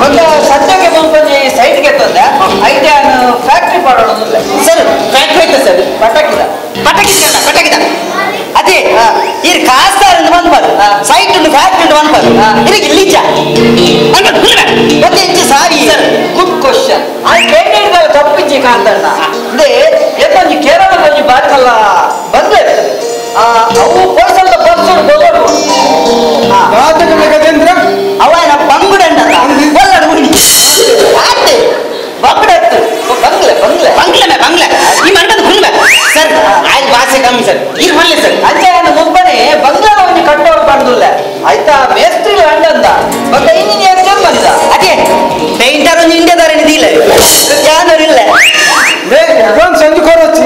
S3: ಒಂದು ಸದ್ಯಕ್ಕೆ ಬಂದು ಸೈಟ್ಗೆ ತಂದೆ ಐತೆ ಫ್ಯಾಕ್ಟ್ರಿ ಮಾಡೋಣ
S4: ಸರ್ ಫ್ಯಾಕ್ಟ್ರಿ ಐತೆ ಸರ್
S3: ಪಟಾಕಿದ
S4: ಪಟಾಕಿದ ಪಟಾಕಿದ ಅದೇ ಈ ಕಾಸ್ತಾರ ಒಂದು ಬಾರು ಸೈಟ್ ಉಂಟು ಫ್ಯಾಕ್ಟ್ರಿ ಉಂಟು ಒಂದು ಬಾರು ಇದಕ್ಕೆ ಇಲ್ಲಿಚ್ಚ
S3: ಮತ್ತೆ ಹೆಚ್ಚು ಸಾರಿ
S4: sir
S3: good question ಆ ಕೇಳಿದಾಗ ತಪ್ಪಿಚ್ಚಿ ಕಾಂತಣ್ಣ ಅಂದ್ರೆ ಎಲ್ಲೊಂದು ಕೇರಳ ಒಂಜಿ ಬಾಕಲ್ಲ ಬಂದ್ರೆ ಅವು ಪರ್ಸಲ್ ಪರ್ಸಲ್ ಬೋಗೋಡು
S4: ಅವನ ಬಂಗುಡಂಡ ಆತೆ
S3: ಬಂಗುಡತ್ತು ಬಂಗ್ಲೆ ಬಂಗ್ಲೆ
S4: ಬಂಗ್ಲೆ ಬಂಗ್ಲೆ ಈ ಮಂಡದ ಹುಲ್ವೆ ಸರ್ ಆಯ್ತು ಭಾಷೆ ಕಮ್ಮಿ ಸರ್ ಇದು ಮಲ್ಲೆ ಸರ್
S3: ಅಜ್ಜ ನಾನು ಮುಬ್ಬನೆ ಬಂಗ್ಲಾದ ಒಂದು ಕಟ್ಟೋರು ಬಂದುಲ್ಲ ಆಯ್ತಾ ಮೇಸ್ತ್ರಿ ಅಂಡಂದ ಮತ್ತೆ ಇಂಜಿನಿಯರ್ ಬಂದ
S4: ಅದೇ ಪೇಂಟರ್ ಒಂದು ಇಂಡಿಯಾದವರ ಇಲ್ಲ
S3: ಯಾರು ಇಲ್ಲ
S11: ಅಡ್ವಾನ್ಸ್ ಸಂಜೆ ಕೊರೊಚ್ಚಿ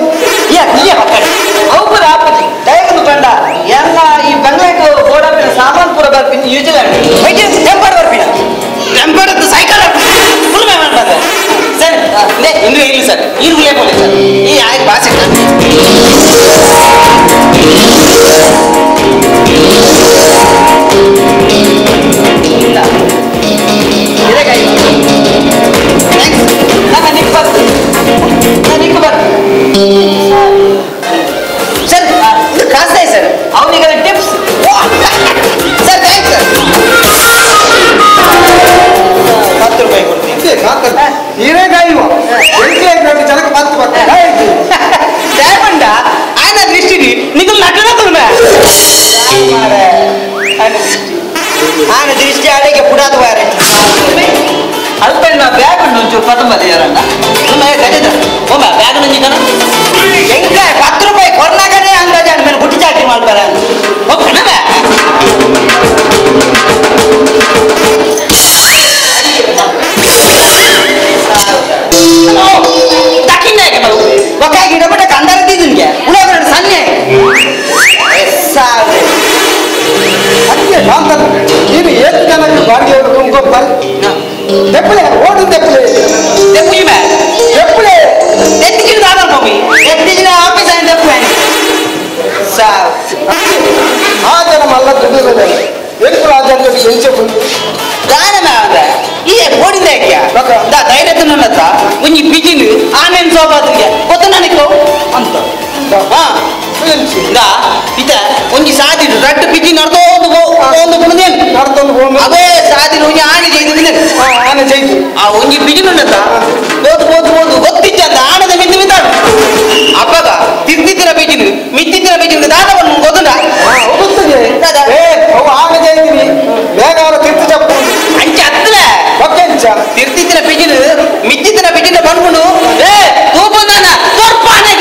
S5: ఆయన ದೃಷ್ಟಿ
S3: ఆయన ದೃಷ್ಟಿ ಅಡಿಗೆ ಪುಡಾದ ವಾರೆ
S4: ಅಲ್ಪ ನಾ ಬ್ಯಾಗ್ నుంచి ಪತಂಬದಿ ಯಾರಣ್ಣ ಸುಮ್ಮನೆ ಗಜದ ಒಮ್ಮ ಬ್ಯಾಗ್ నుంచి ಕಣ
S3: ಎಂಕ 10 ರೂಪಾಯಿ ಕೊರ್ನಾಗನೇ ಅಂದಾಜು ಮೇಲೆ ಗುಟ್ಟಿ ಚಾಕರಿ ಮಾಡ್ತಾರ
S4: ಒಬ್ಬನ
S3: ಗಿಡಪಟ್ಟ ಕಂದರದಿದ್ದಿನ್ಗೆ ಉಳೋದ್ರಡು ಸನ್ನೆ
S11: ಅದಕ್ಕೆ ಶಾಂತ ನೀನು ಏತ್ ಜನಕ್ಕೆ ಬಾಡಿಗೆ ತುಂಬಿಕೊಪ್ಪಾರೆ ತೆಪ್ಪಲೆ ಓಡು ತೆಪ್ಪಲೆ
S4: ತೆಪ್ಪುಜಿಮೆ
S11: ತೆಪ್ಪಲೆ
S4: ತೆತ್ತಿಜಿನ ದಾದರ್ ಮಮ್ಮಿ
S3: ತೆತ್ತಿಜಿನ ಆಫೀಸ್ ಆಯ್ತು ತೆಪ್ಪು ಸಾವ್
S11: ಆ ಜನ ಮಲ್ಲ ದುಡ್ಡು ಎದುರು ಆ ಜನ ಎಂಚೆ
S4: ದಾನ ಈ ಓಡಿದ ದಾ ಧೈರ್ಯ ತಿನ್ನತ್ತ ಒಂಜಿ ಬಿಜಿನು ಆಮೇಲೆ ಸೋಬಾದಿಗೆ ಗೊತ್ತ ನನಗೆ ಅಂತ ದಾ ಇತ ಒಂಜಿ ಸಾದಿ ರಡ್ಡು ಬಿಜಿ ನಡ್ದೋದು ಒಂದು ಕುಣದೇನು
S11: ನಡ್ದೊಂದು ಹೋಗಿ
S4: ಅವೇ ಸಾದಿ ಒಂಜಿ ಆನೆ ಜೈದು
S11: ಆನೆ ಜೈದು
S4: ಆ ಒಂಜಿ ಬಿಜಿನುನ್ನತ್ತ ಹೋದು ಹೋದು ಹೋದು ಗೊತ್ತಿದ್ದ ಆನದ ಮಿದ್ದು ಮಿದ್ದಾಡು ಅಪ್ಪಗ ತಿರ್ತಿತ್ತಿನ ಬಿಜಿನು ಮಿತ್ತಿತ್ತಿನ ಬಿಜಿನು ದಾದವನ್ನು ಗೊತ್ತುಂಡ
S11: ಗೊತ್ತದೆ ಏ ಅವು ಆನೆ ಜೈದಿನಿ ಬೇಗ ಅವರ ತಿರ್ತು ಚಪ್ಪು
S4: ಅಂಚೆ ಅತ್ತಲೆ
S11: ಒಕ್ಕೆಂಚ
S4: ತಿರ್ತಿತ್ತಿನ ಬಿಜಿನು ಮಿತ್ತಿತ್ತಿನ ಬಿಜಿನ ಬಂದ್ಕೊಂಡು ಏ ತೂಪಂದಾನ ತೋರ್ಪಾನೆ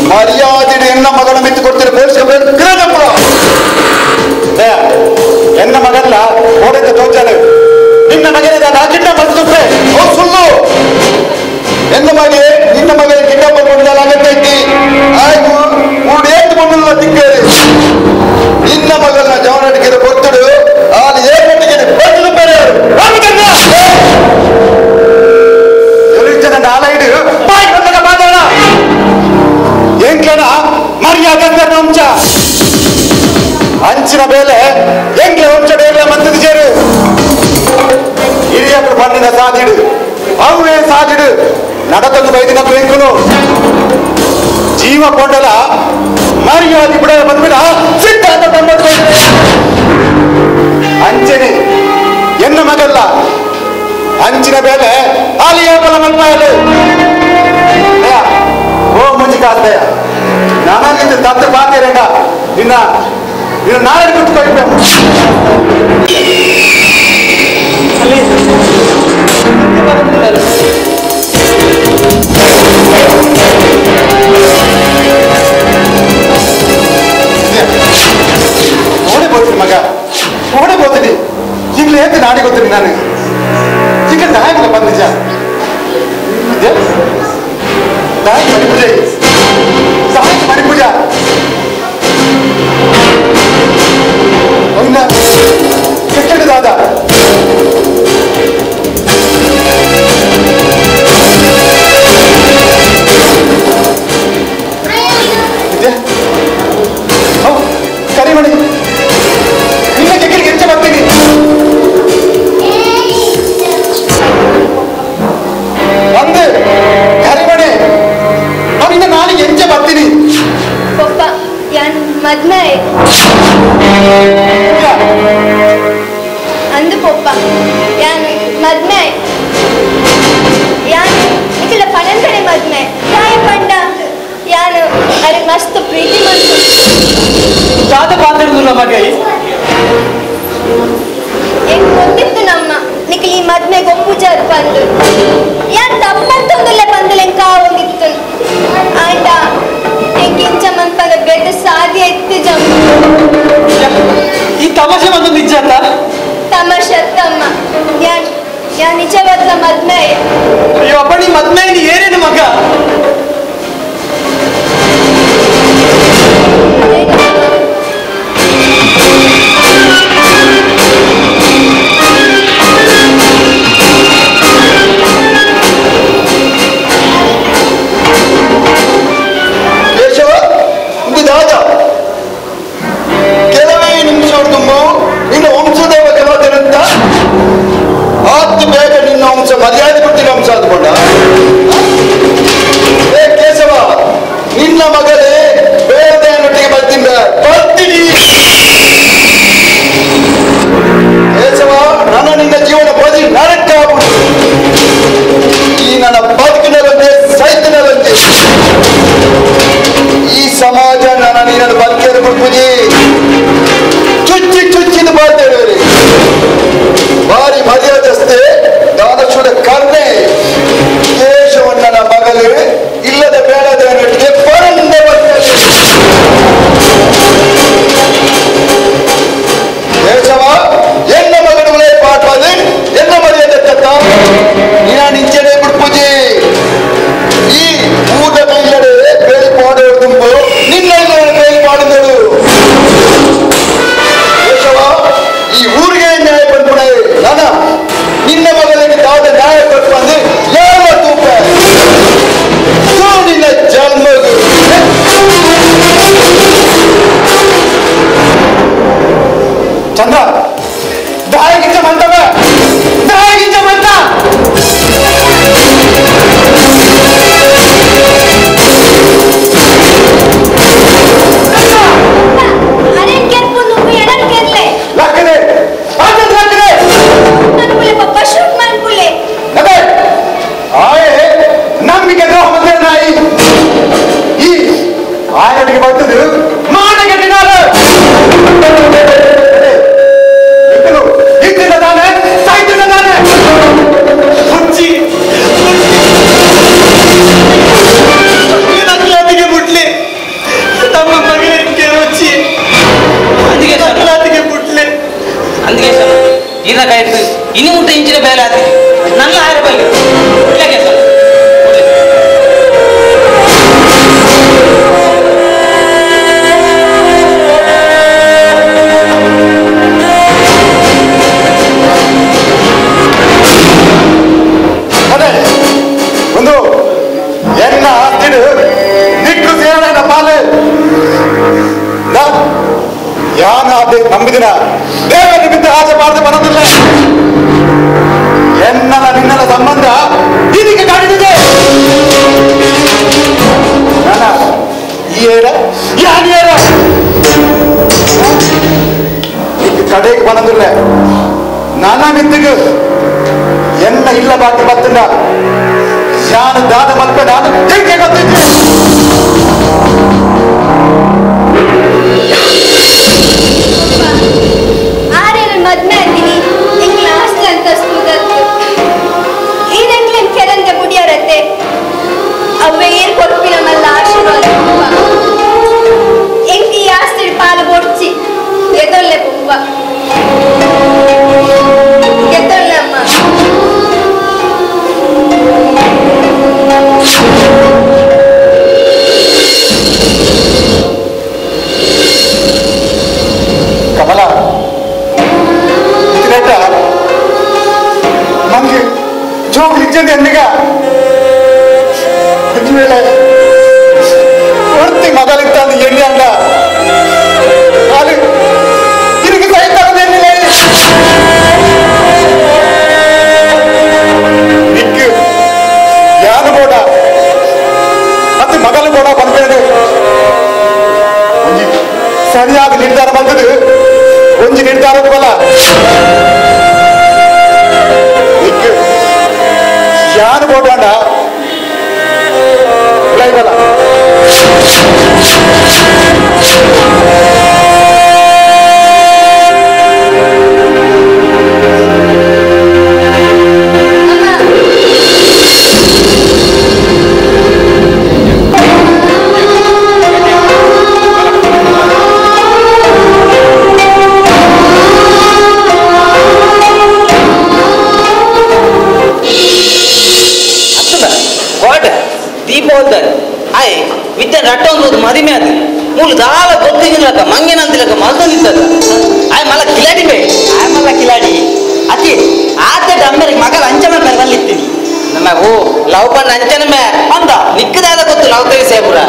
S9: ಮರ್ಯಾದೆ ಎನ್ನ ಮಗನ ಮಿತ್ತು ಕೊಡ್ತೀರಿ ಪೊಲೀಸ್ ಕಂಪ್ಲೇಂಟ್ ಕಿರಣಪ್ಪ
S1: ಎನ್ನ ಮಗಲ್ಲ ಓಡಿದ್ದ ತೋಚಾಡು ನಿನ್ನ ಮಗನಿದ ನಾ ಕಿಡ್ನಾಪ್ ಮಾಡಿಸುತ್ತೆ
S9: ಓ ಸುಳ್ಳು ಎನ್ನ ಮಗೆ ನಿನ್ನ ಮಗನ ಕಿಡ್ನಾಪ್ ಮಾಡ್ಕೊಂಡಿದ್ದಲ್ಲ ಆಗತ್ತೈತಿ ಆಯ್ತು ಮೂರು ಏತು ಮಣ್ಣಲ್ಲ ತಿಕ್ಕೇರಿ ನಿನ್ನ ಮಗನ ಜವನಟಿಗೆ ಕೊಡ್ತಡು ಅಲ್ಲಿ ಏಕಟ್ಟಿಗೆ ಬದಲು ಬೇರೆ
S1: ನಾಲೈಡು ಬಾಯಿ ಬಂದಾಗ ಮಾತಾಡ ಎಂಕ್ಲನ ಮರ್ಯಾದೆ ಅಂಚ ಅಂಚಿನ ಮೇಲೆ ಎಂಕ್ಲ ವಂಶ ಡೇರ್ಲ ಮಂತದ ಸೇರು ಹಿರಿಯರು ಬಣ್ಣಿನ ಸಾದಿಡು ಅವೇ ಸಾದಿಡು ನಡತಂದು ಬೈದಿನ ಎಂಕುನು ಜೀವ ಕೊಂಡಲ ಮರ್ಯಾದೆ ಬಿಡ ಬಂದ್ಬಿಡ ಸಿದ್ಧಾಂತ ತಂಬತ್ತು ಅಂಚನೆ ಎನ್ನ ಮಗಲ್ಲ ಅಂಚಿನ ಮೇಲೆ ಆಲಿಯ ಬಲ ಮಲ್ಪಾಯಲು ಓ ಮುಂಜಿ ಕಾಸ್ತಯ್ಯ ನಾನಾಗಿದ್ದು ತತ್ತ ಪಾತೇರಂಗ ನಿನ್ನ ನಿನ್ನ ನಾಳೆ ಕುತ್ಕೊಳ್ಬೇಕು ಓಡಿ ಬೋತೀನಿ ಮಗ ಓಡಿ ಬೋತೀನಿ ಈಗಲೇ ಎದ್ದು ನಾಡಿ ಗೊತ್ತೀನಿ ನಾನು ಈಗ ನಾಯಕನ ಬಂದಿಜ ನಾಯಕ ಮಣಿಪೂಜೆ ಸಹಾಯಕ ಮಣಿಪೂಜ ಅವನ ಕೆಟ್ಟದಾದ ಕರಿಮಣಿ ನಿನ್ನ ಕೆಕ್ಕಳಿಗೆ ಹೆಚ್ಚ ಬರ್ತೀನಿ ಒಂದು ಕರಿಮಣಿ ಅವನಿಂದ ನಾನು ಎಂಚ ಬರ್ತೀನಿ
S8: ಪಪ್ಪ ಯಾನ್ ಮದ್ಮೆ ಅಂದು ಪಪ್ಪ ಯಾನ್ ಮದ್ಮೆ ಯಾನ್ ಇಕ್ಕಿಲ್ಲ ಪಣಂತನೆ ಮದ್ಮೆ ಯಾಯ ಪಂಡ ಯಾನು ಅರೆ ಮಸ್ತ್ ಪ್ರೀತಿ ಮಂತು
S5: ದಾದ ಪಾತ್ರಲ್ಲ ಮಗೈ
S8: ಎಂಗ್ ಗೊತ್ತಿತ್ತು ನಮ್ಮ ನಿಖಿಲ್ ಈ ಮದ್ಮೆ ಗೊಪ್ಪುಜಾರು ಬಂದು ಯಾನ್ ತಪ್ಪಂತೊಂದುಲ್ಲ ಬಂದಲೆ ಕಾವೊಂದಿತ್ತು ಆಂಡ ಎಂಕಿಂಚ ಮನ್ಪದ ಬೆಟ್ಟ ಸಾಧ್ಯ ಇತ್ತು ಜಮ್ಮ
S5: ಈ ತಮಾಷೆ ಬಂದು ನಿಜ ಅಲ್ಲ
S8: ತಮಾಷೆ ತಮ್ಮ ಯಾನ್ ಯಾನ್ ನಿಜವಾದ ಮದ್ಮೆ
S5: ಅಯ್ಯೋ ಅಪ್ಪ ನೀ ಮದ್ಮೆ ನೀ ಏನೇನು ಮಗ
S9: ಕೇಶವ ಇದು ದಾದ ನೀನನ್ನು ಬದುಕೇರು ಬಿಡ್ಪುಜಿ ಚುಚ್ಚಿ ಚುಚ್ಚಿದ ಬಾರ್ತೇವೆ ಬಾರಿ ಮರ್ಯಾದಸ್ತೆ ದಾನಶೂರ ಕರ್ಣೆ ಕೇಶವಣ್ಣನ ಮಗಲು ಇಲ್ಲದ ಬೇಡದವನೊಟ್ಟಿಗೆ ಪರಂದ ಕೇಶವ ಎನ್ನ ಮಗನುಗಳೇ ಪಾಠವಾದ ಎನ್ನ ಮರ್ಯಾದೆ ತತ್ತ ನೀನ ಇಂಚನೆ ಬಿಡ್ಪುಜಿ ಈ ಊಟ ಇಲ್ಲದೆ ಬೇಲಿ ಪಾಡೋರು ತುಂಬು ನಿನ್ನ ಬೇಲಿ ಪಾಡಿದಳು ಕೇಶವ ಈ ಊರಿಗೆ ನ್ಯಾಯ ಪಡ್ಪುಣೆ ನಾನ ನಿನ್ನ ಮಗನಿಗೆ ತಾದ ನ್ಯಾಯ ಕೊಟ್ಟು ಯಾವ ತೂಪ ನಿನ್ನ ಜನ್ಮ.
S1: ಚಂದ್ರ ದಾಯಿಗಿಂತ ಮಂತವ ದಾಯಿಗಿಂತ ಮಂತ ನಂಬಿಕೆ ದ್ರೋಹ ನಾಯಿ ಈ ಆಯನಿಗೆ ಬರ್ತದೆ ಮಾನಗಟ್ಟಿನಾಲ ಇದ್ದಿದ್ದ ತಾನೆ ಸಾಯ್ತಿದ್ದ ತಾನೆ
S5: ಹುಚ್ಚಿ ನಕಲಾತಿಗೆ ಮುಟ್ಲಿ ತಮ್ಮ ಮಗನಿಗೆ ಹುಚ್ಚಿ ನಕಲಾತಿಗೆ ಮುಟ್ಲಿ
S4: అందుకే సార్ ఈయన కాయత్తు ఇని ముట్ట ఇంచిన బేలాది నల్ల ఆరబల్లి ఇట్లాగే సార్.
S1: ಅದೇ ಒಂದು ಎನ್ನ ಆಸ್ತಿಡು ನಿಕ್ಕು ಸೇರಣ ಪಾಲು ಯಾನಾದೆ ನಂಬಿದಿನ ದೇವರ ಬಿದ್ದ ಆಸೆ ಬಾರದೆ ಬರೋದಿಲ್ಲ. ಎನ್ನಲ ನಿನ್ನಲ ಸಂಬಂಧ ಇದಕ್ಕೆ ಕಾಣಿಸಿದೆ. ನಾನ ಈ ಏರ ಯಾನ್ ಏರ ನಿಕ್ಕು ಕಡೆಗೆ ಬರೋದಿಲ್ಲ. ನಾನ ಮಿತ್ತಿಗೆ ಎನ್ನ ಇಲ್ಲ ಬಾಕಿ ಬತ್ತಿಲ್ಲ. ಯಾನು ದಾದ ಮಲ್ಪೆ ನಾನು ಹೆಂಗೆ ಗೊತ್ತಿದ್ದೆ.
S8: ಆರೇನು ಮದ್ವೆ ಅಂತೀನಿ ಎಂಗ್ಲ ಆಸ್ತಿ ಅಂತಸ್ತುದತ್ತು ಈರೆಂಗ್ಲೆನ್ ಕೆರಂದ ಬುಡಿಯರತ್ತೆ ಅವ್ವೆ ಏರ್ ಕೊರ್ಪಿನ ಮಲ್ಲ ಆಶೀರ್ವಾದ ಪುವ್ವ ಎಂಕ್ ಈ ಆಸ್ತಿ ಪಾಲು ಬೊಡ್ಚಿ ಎದೊಲ್ಲೆ ಪುವ್ವ ಎದೊಲ್ಲೆ ಅಮ್ಮ.
S1: ಕಮಲ ಇದೆಟ್ಟ ನಮಗೆ ಜೋಗ್ ಇಜ್ಜಂದೆ ಎನ್ನಿಗ ವೇಳೆ ಒರ್ತಿ ಮಗಲಿತ್ತ ಎಣ್ಣೆ ಅಂಡ ಅಲ್ಲಿ ಇದಕ್ಕೆ ಸಹಿತ ಎಣ್ಣಿಲ್ಲ. ನಿಕ್ಕು ಯಾರು ಕೂಡ ಮತ್ತೆ ಮಗಲು ಕೂಡ ಬಂದ್ಬೇಡ ಒಂಜಿ ಸರಿಯಾದ ನಿರ್ಧಾರ ಬಂದದ್ದು ಒಂಜಿ ನಿರ್ಧಾರ ಬಲ ನಿಕ್ಕು ಯಾರು ಬೋಡಾಂಡ ಬಲ.
S4: ದೀಪಾವಳಿ ಆಯ್ ವಿದ್ಯೆ ರಟ್ಟೊಂದು ಮದಿಮೆ ಅದು ಮೂಲು ದಾಲ ಗೊತ್ತಿಲ್ಲಕ್ಕ ಮಂಗೇನಂತಿಲ್ಲಕ್ಕ ಮಲ್ತೊಂದಿತ್ತದ ಆಯ್ ಮಲ್ಲ ಕಿಲಾಡಿ ಬೇ
S3: ಆಯ್ ಮಲ್ಲ ಕಿಲಾಡಿ ಅತಿ ಆತ ಅಮ್ಮರಿಗೆ ಮಗಲ ಅಂಚನ ಮೇಲೆ ಬಲ್ಲಿತ್ತೀನಿ
S4: ನಮ್ಮ ಓ ಲವ್ ಪಂಡ ಅಂಚನ ಮೇ
S3: ಅಂದ
S4: ನಿಕ್ಕದಾದ ಗೊತ್ತು ಲವ್ ತೆಗೆ ಸೇಪುರ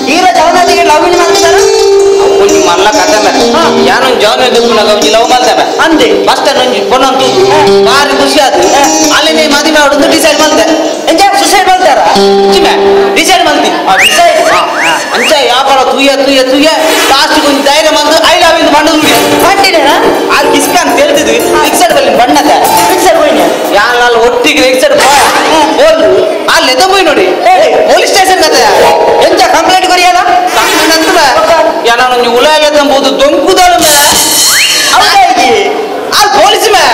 S3: ಹೀರೋ ಜವನಾದಿಗೆ ಲವ್ ಇನ್ ಮಾಡ್ತಾರ
S4: ಒಂಜಿ ಮಲ್ಲ ಕಥೆ ಮೇ ಯಾನೊಂದು ಜವನ ದುಪ್ಪುನಾಗ ಒಂಜಿ ಲವ್ ಮಲ್ತೆ
S3: ಅಂದೆ
S4: ಬಸ್ ಸ್ಟ್ಯಾಂಡ್ ಒಂಜಿ ಪೊನ್ನೊಂದು ಭಾರಿ ಖುಷಿ ಆತು ಅಲ್ಲಿ ನೀ ಮದಿಮೆ ಆಡೋದು ಡಿಸೈಡ್ ಮಲ್ತೆ
S3: ಎಂಜ ಸುಸೈಡ್ ಮಾಡ್ತಾರ
S4: ಡಿಸೈಡ್ ಮಲ್ತಿ
S3: ಡಿಸೈಡ್
S4: ಅಂಚ ವ್ಯಾಪಾರ ತೂಯ ತೂಯ ತೂಯ ಲಾಸ್ಟ್ ಒಂಜಿ ಧೈರ್ಯ ಬಂದು I love you ಬಣ್ಣ
S3: ಬಂಡಿನೇನ
S4: ಅಲ್ಲಿ ಕಿಸ್ಕಾನ್ ತೆಲ್ತಿದ್ವಿ ರಿಕ್ಸಡ್ ಬಲ್ಲಿ ಬಣ್ಣದ
S3: ರಿಕ್ಸಡ್ ಹೋಯ್ನ
S4: ಯಾನ್ ಅಲ್ಲಿ ಒಟ್ಟಿಗೆ ರಿಕ್ಸಡ್ ಬೋಲ್ ಅಲ್ಲಿ ಎತ್ತ ಹೋಯ್ ನೋಡಿ ಪೊಲೀಸ್ ಸ್ಟೇಷನ್ ಕತೆ
S3: ಎಂಚ ಕಂಪ್ಲೇಂಟ್ ಕೊರಿಯಲ್ಲ
S4: ಕಂಪ್ಲೇಂಟ್ ಅಂತ ಎನ್ನ ಉಲಾಯದಂಬುದು ದೊಂಕುದಳು ಮೇ ಆ ಪೊಲೀಸ್ ಮೇ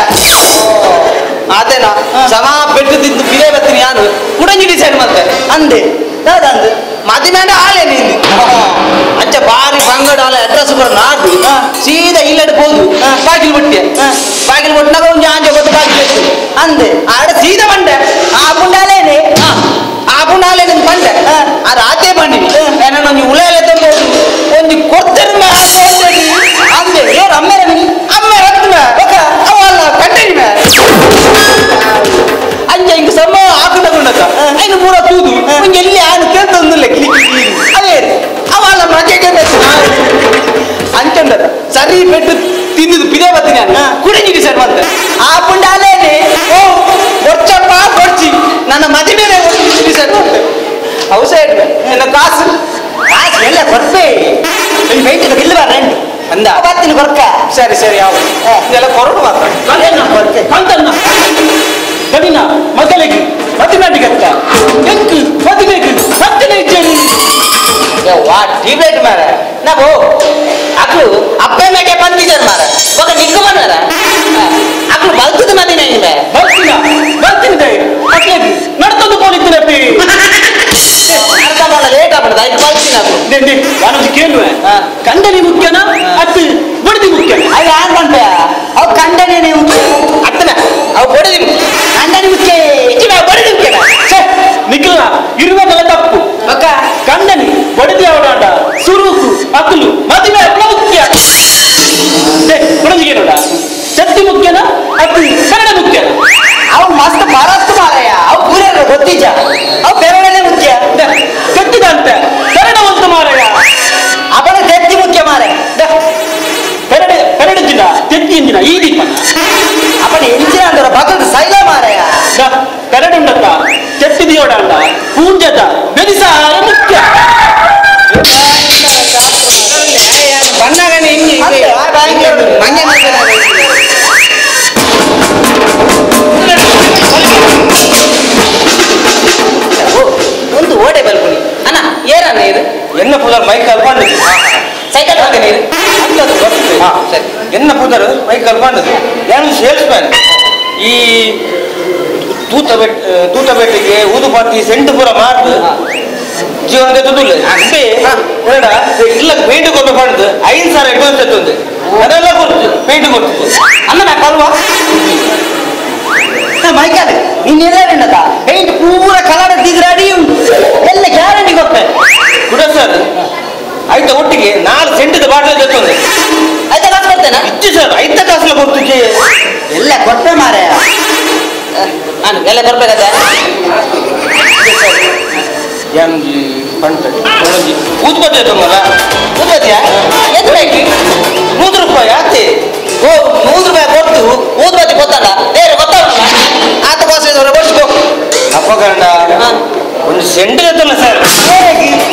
S4: ಆತೇನಾ ಸಮ ಬೆಟ್ಟು ತಿಂದು ಬಿಲೆ ಬತ್ತೀನಿ ಯಾನು ಕುಡಂಜಿ ಡಿಸೈಡ್ ಮಾಡ್ತೆ ಅಂದೆ ದಾದಂದು ಮದಿಮೇಂಡ ಆಲೆ ನೀನು ಅಂಚ ಬಾರಿ ಬಂಗಡ ಆಲೆ ಅಡ್ರೆಸ್ ಕೂಡ ನಾಡ್ದು ಸೀದಾ ಇಲ್ಲಡೆ ಹೋದು ಬಾಗಿಲು ಬಟ್ಟೆ ಬಾಗಿಲು ಕೊಟ್ಟನಾಗ ಒಂದು ಆಂಜೆ ಕೊಟ್ಟು ಬಾಗಿಲು ಇತ್ತು ಅಂದೆ ಆಡ ಸೀದಾ ಬಂಡೆ ಆ ಪುಂಡಾಲೇನೆ ಆ ಪುಂಡಾಲೇನೆ ಬಂಡೆ ಆ ರಾತೆ ಬಂಡಿ ಏನೋ ಉಲಾಯಲೆ ತಂದು ಒಂದು ಕೊಡ್ತಾರೆ ಅಂದೆ ಏರು ಅಮ್ಮೇರ ಅಮ್ಮೆ ರತ್ನ ಅವಲ್ಲ ಕಂಡನಿ ಅಂಜ ಹಿಂಗ ಸಮ ಹಾಕುಂಡಕ್ಕ ಐನು ಮೂರ ತೂದು ಒಂಜಿ ಎಲ್ಲಿ ಆನು ಕೇಳ್ತೊಂದಿಲ್ಲ ಕಿಲಿ ಕಿಲಿ ಅದೇ ಅವಲ್ಲ ಮಗೆಗೆ ಅಂಚಂಡದ ಸರಿ ಪೆಟ್ಟು ತಿಂದಿದ್ದು ಪಿದೆ ಬರ್ತೀನಿ ನಾನು ಕುಡಿഞ്ഞിಡಿ ಸರ್ ಬಂತೆ ಆ ಪುಂಡಾಲೇನೆ ಓ ಕೊರ್ಚಪ್ಪ ಕೊರ್ಚಿ ನನ್ನ ಮದಿ ಮೇಲೆ ಸರ್ ಬಂತೆ ಅವಸರ ನನ್ನ ಕಾಸು
S3: ಕಾಸು ಎಲ್ಲ ಕೊರ್ಪೆ ಬೈಟಿಗೆ ಬಿಲ್ ಬರ
S4: ಅಂದ
S3: ಬರ್ತೀನಿ ಕೊರ್ಕ
S4: ಸರಿ ಸರಿ ಯಾವ ಇದೆಲ್ಲ ಕೊರಡು ಮಾತ್ರ
S5: ಕಾಂತಣ್ಣ ದಡಿನ ಮಗಲಿಗೆ ಮದಿನಾಟಿಗತ್ತ ಎಂಕು ಮದಿನೆಗೆ ಹತ್ತನೇ
S4: ವಾ ಡಿಬೇಟ್ ಮಾರ ನಾವು ಅಕ್ಲು ಅಪ್ಪೆ ಮೇಕೆ ಬಂದಿದ್ದಾರೆ ಮಾರ ఒక ನಿಕ್ಕು ಬಂದಾರ ಅಕ್ಲು ಬಲ್ತದ ಮದಿನ ಇವೆ
S5: ಬಲ್ತಿನ ಬಲ್ತಿನ ಅಕ್ಲೇಗಿ ನಡ್ತದ್ದು ಪೋಲಿತ್ತಿನಪ್ಪಿ
S4: ಅರ್ಥ ಮಾಡ ಲೇಟ್ ಆಗ್ಬಿಡದ ಐದು ಬಲ್ತಿನ ಅಕ್ಲು
S5: ದೆ ನಾನು ಕೇಳುವೆ ಕಂಡನಿ ಮುಖ್ಯನಾ ಅತ್ತು ಬಡದಿ ಮುಖ್ಯ
S3: ಅಯ್ಯ ಯಾರು ಬಂದೆ ಅವ್ ಕಂಡನಿ ಮುಖ್ಯ
S4: ಅತ್ತನ ಅವು ಬಡದಿ
S3: ಕಂಡನಿ ಮುಖ್ಯ
S4: ಇಚ್ಚಿನ ಬಡದಿ ಮುಖ್ಯನ
S5: ನಿಖಿಲ ಇರುವದೆಲ್ಲ ತಪ್ಪು
S4: ಒಕ್ಕ
S5: ಕಂಡನಿ ಬಡದಿ ಅವಡಾಂಡ ಸುರುಕು ಅಕಲು ಮದುವೆ ಮುಖ್ಯ ನೋಡ ಚತ್ತಿ ಮುಖ್ಯನ ಅತ್ತು ಕನ್ನಡ ಮುಖ್ಯನ
S3: ಅವ್ ಮಸ್ತ್ ಮರತ್ತು ಮಾರಯ್ಯ ಅವ್ ಪೂರ ಗೊತ್ತಿಜ್ಜ ಅವ್ ಬೆರಳನೆ ಮುಖ್ಯ
S5: ತೆತ್ತಿದಂತೆ ಕನ್ನಡ ಒಂದು ಮಾರಯ್ಯ
S3: ಅವನ ತೆತ್ತಿ ಮುಖ್ಯ ಮಾರ
S5: ಪೆರಡೆ ಪೆರಡಿನ ತೆತ್ತಿ ಎಂಜಿನ ಈ ದೀಪನ
S3: ಅವನ ಎಂಜಿನ ಅಂದ್ರೆ ಬಗದ ಸೈಲ ಮಾರಯ್ಯ
S5: ಪೆರಡುಂಡತ್ತ ತೆತ್ತಿದಿಯೋಡಾಂಡ ಪೂಂಜದ ಬೆನಿಸಾಯ ಮುಖ್ಯ
S4: ಬಣ್ಣಗನೆ ಹಿಂಗೆ ಮಂಗೆ ಒಂದು ಓಡೆ ಬಲ್ಪುನಿ ಅಣ್ಣ ಏರಣ್ಣ ಇದು
S6: ಎನ್ನ ಪುದರ್ ಮೈಕಲ್ ಬಂದದ್ದು
S4: ಸೈಕಲ್ ಬಂದೇನೆ ಇದು
S6: ಅಂತದ್ದು ಬರ್ತದೆ
S4: ಸರಿ
S6: ಎನ್ನ ಪುದರ್ ಮೈಕಲ್ ಬಂದದ್ದು ನಾನು ಸೇಲ್ಸ್ ಮ್ಯಾನ್ ಈ ತೂತಬೆಟ್ಟಿಗೆ ಊದುಪಾತಿ ಸೆಂಟು ಪೂರ ಮಾರ್ದು ಜೀವನದ ತುದುಲ್ಲ ಅಂತೆ ಬೇಡ ಇಲ್ಲ ಪೇಂಟ್ ಕೊಟ್ಟು ಪಡೆದು 5,000 ಅಡ್ವಾನ್ಸ್ ಎತ್ತೊಂದು ಅದೆಲ್ಲ ಕೊಡ್ತು ಪೇಂಟ್ ಕೊಡ್ತು
S4: ಅನ್ನ ನಾ ಕಲ್ವಾ
S3: ಮೈಕಲ್ ನಿನ್ನೆಲ್ಲ ಪೇಂಟ್ ಪೂರ ಕಲರ್ ರೆಡಿ ಉಂಟು ಎಲ್ಲ ಗ್ಯಾರಂಟಿ ಕೊಟ್ಟೆ
S6: ಕೂಡ ಸರ್ ಆಯ್ತಾ ಒಟ್ಟಿಗೆ 4 ಸೆಂಟದ ಬಾಟಲ್ ಎತ್ತೊಂದು
S4: ಆಯ್ತಾ ಕಾಸು ಕೊಡ್ತೇನಾ
S6: ಇತ್ತು ಸರ್ ಐತ ಕಾಸು ಕೊಡ್ತು
S3: ಎಲ್ಲ ಕೊಟ್ಟೆ ಮಾರಾಯ
S4: ನಾನು ಎಲ್ಲ ಕೊಡ್ಬೇಕಾದ
S6: ಏನೊಂಜಿ ಪಂಟ ಒಂಜಿ ಊದುಬತ್ತಿ ಎತ್ತೊಂದಲ್ಲ
S4: ಊದುಬತ್ತಿಯಾ ಎಷ್ಟು ಬೇಕು
S6: 100 ರೂಪಾಯಿ ಆತೆ
S4: ಓ 100 ರೂಪಾಯಿ ಕೊಟ್ಟು ಊದುಬತ್ತಿ ಗೊತ್ತಲ್ಲ ಬೇರೆ ಗೊತ್ತಾಗಲ್ಲ ಆತ ಕಾಸು ಕೊಡಿಸ್ಕೋ
S6: ಅಪ್ಪ ಗಂಡ ಒಂದು ಸೆಂಟ್ ಎತ್ತಲ್ಲ ಸರ್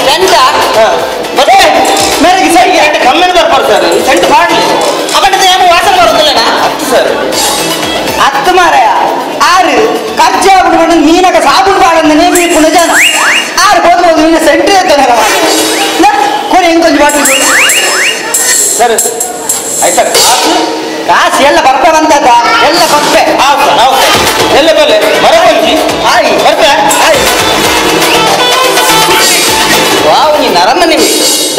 S4: ಸೆಂಟ
S6: ಮೇರೆಗೆ ಸರ್ ಎರಡು ಕಮ್ಮಿನ ಬರ್ಪಾರು ಸರ್ ಸೆಂಟ್ ಮಾಡಲಿ
S4: ಅವನ ಏನು ವಾಸನೆ ಬರುತ್ತಿಲ್ಲಣ್ಣ
S6: ಹತ್ತು ಸರ್
S3: ಹತ್ತು ಮಾರಾಯ ಆರು ಖರ್ಚು ಆಗ್ಬಿಟ್ಟು ಮೀನಕ ಸಾಬೂನು ಬಾಡಂದನೇ ಬೀಳ್ಕೊಂಡು ಜನ ಆರು ಹೋದ್ಬೋದು ಇನ್ನು ಸೆಂಟ್ರ್ ಎತ್ತಲ್ಲ ಕೊನೆ ಹೆಂಗೊಂದು ಬಾಟಲ್
S6: ಸರ್ ಆಯ್ತಾ ಕಾಸು
S3: ಕಾಸು ಎಲ್ಲ ಬರ್ಪೆ ಬಂದದ ಎಲ್ಲ ಕೊಪ್ಪೆ
S6: ಹೌದು ಸರ್ ಹೌದು ಸರ್ ಎಲ್ಲ ಬಲ್ಲೆ ಮರಕೊಂಚಿ
S3: ಆಯ್
S6: ಬರ್ಪೆ
S3: ಆಯ್
S4: ವಾವ್ ನೀನು ಅರಮನೆ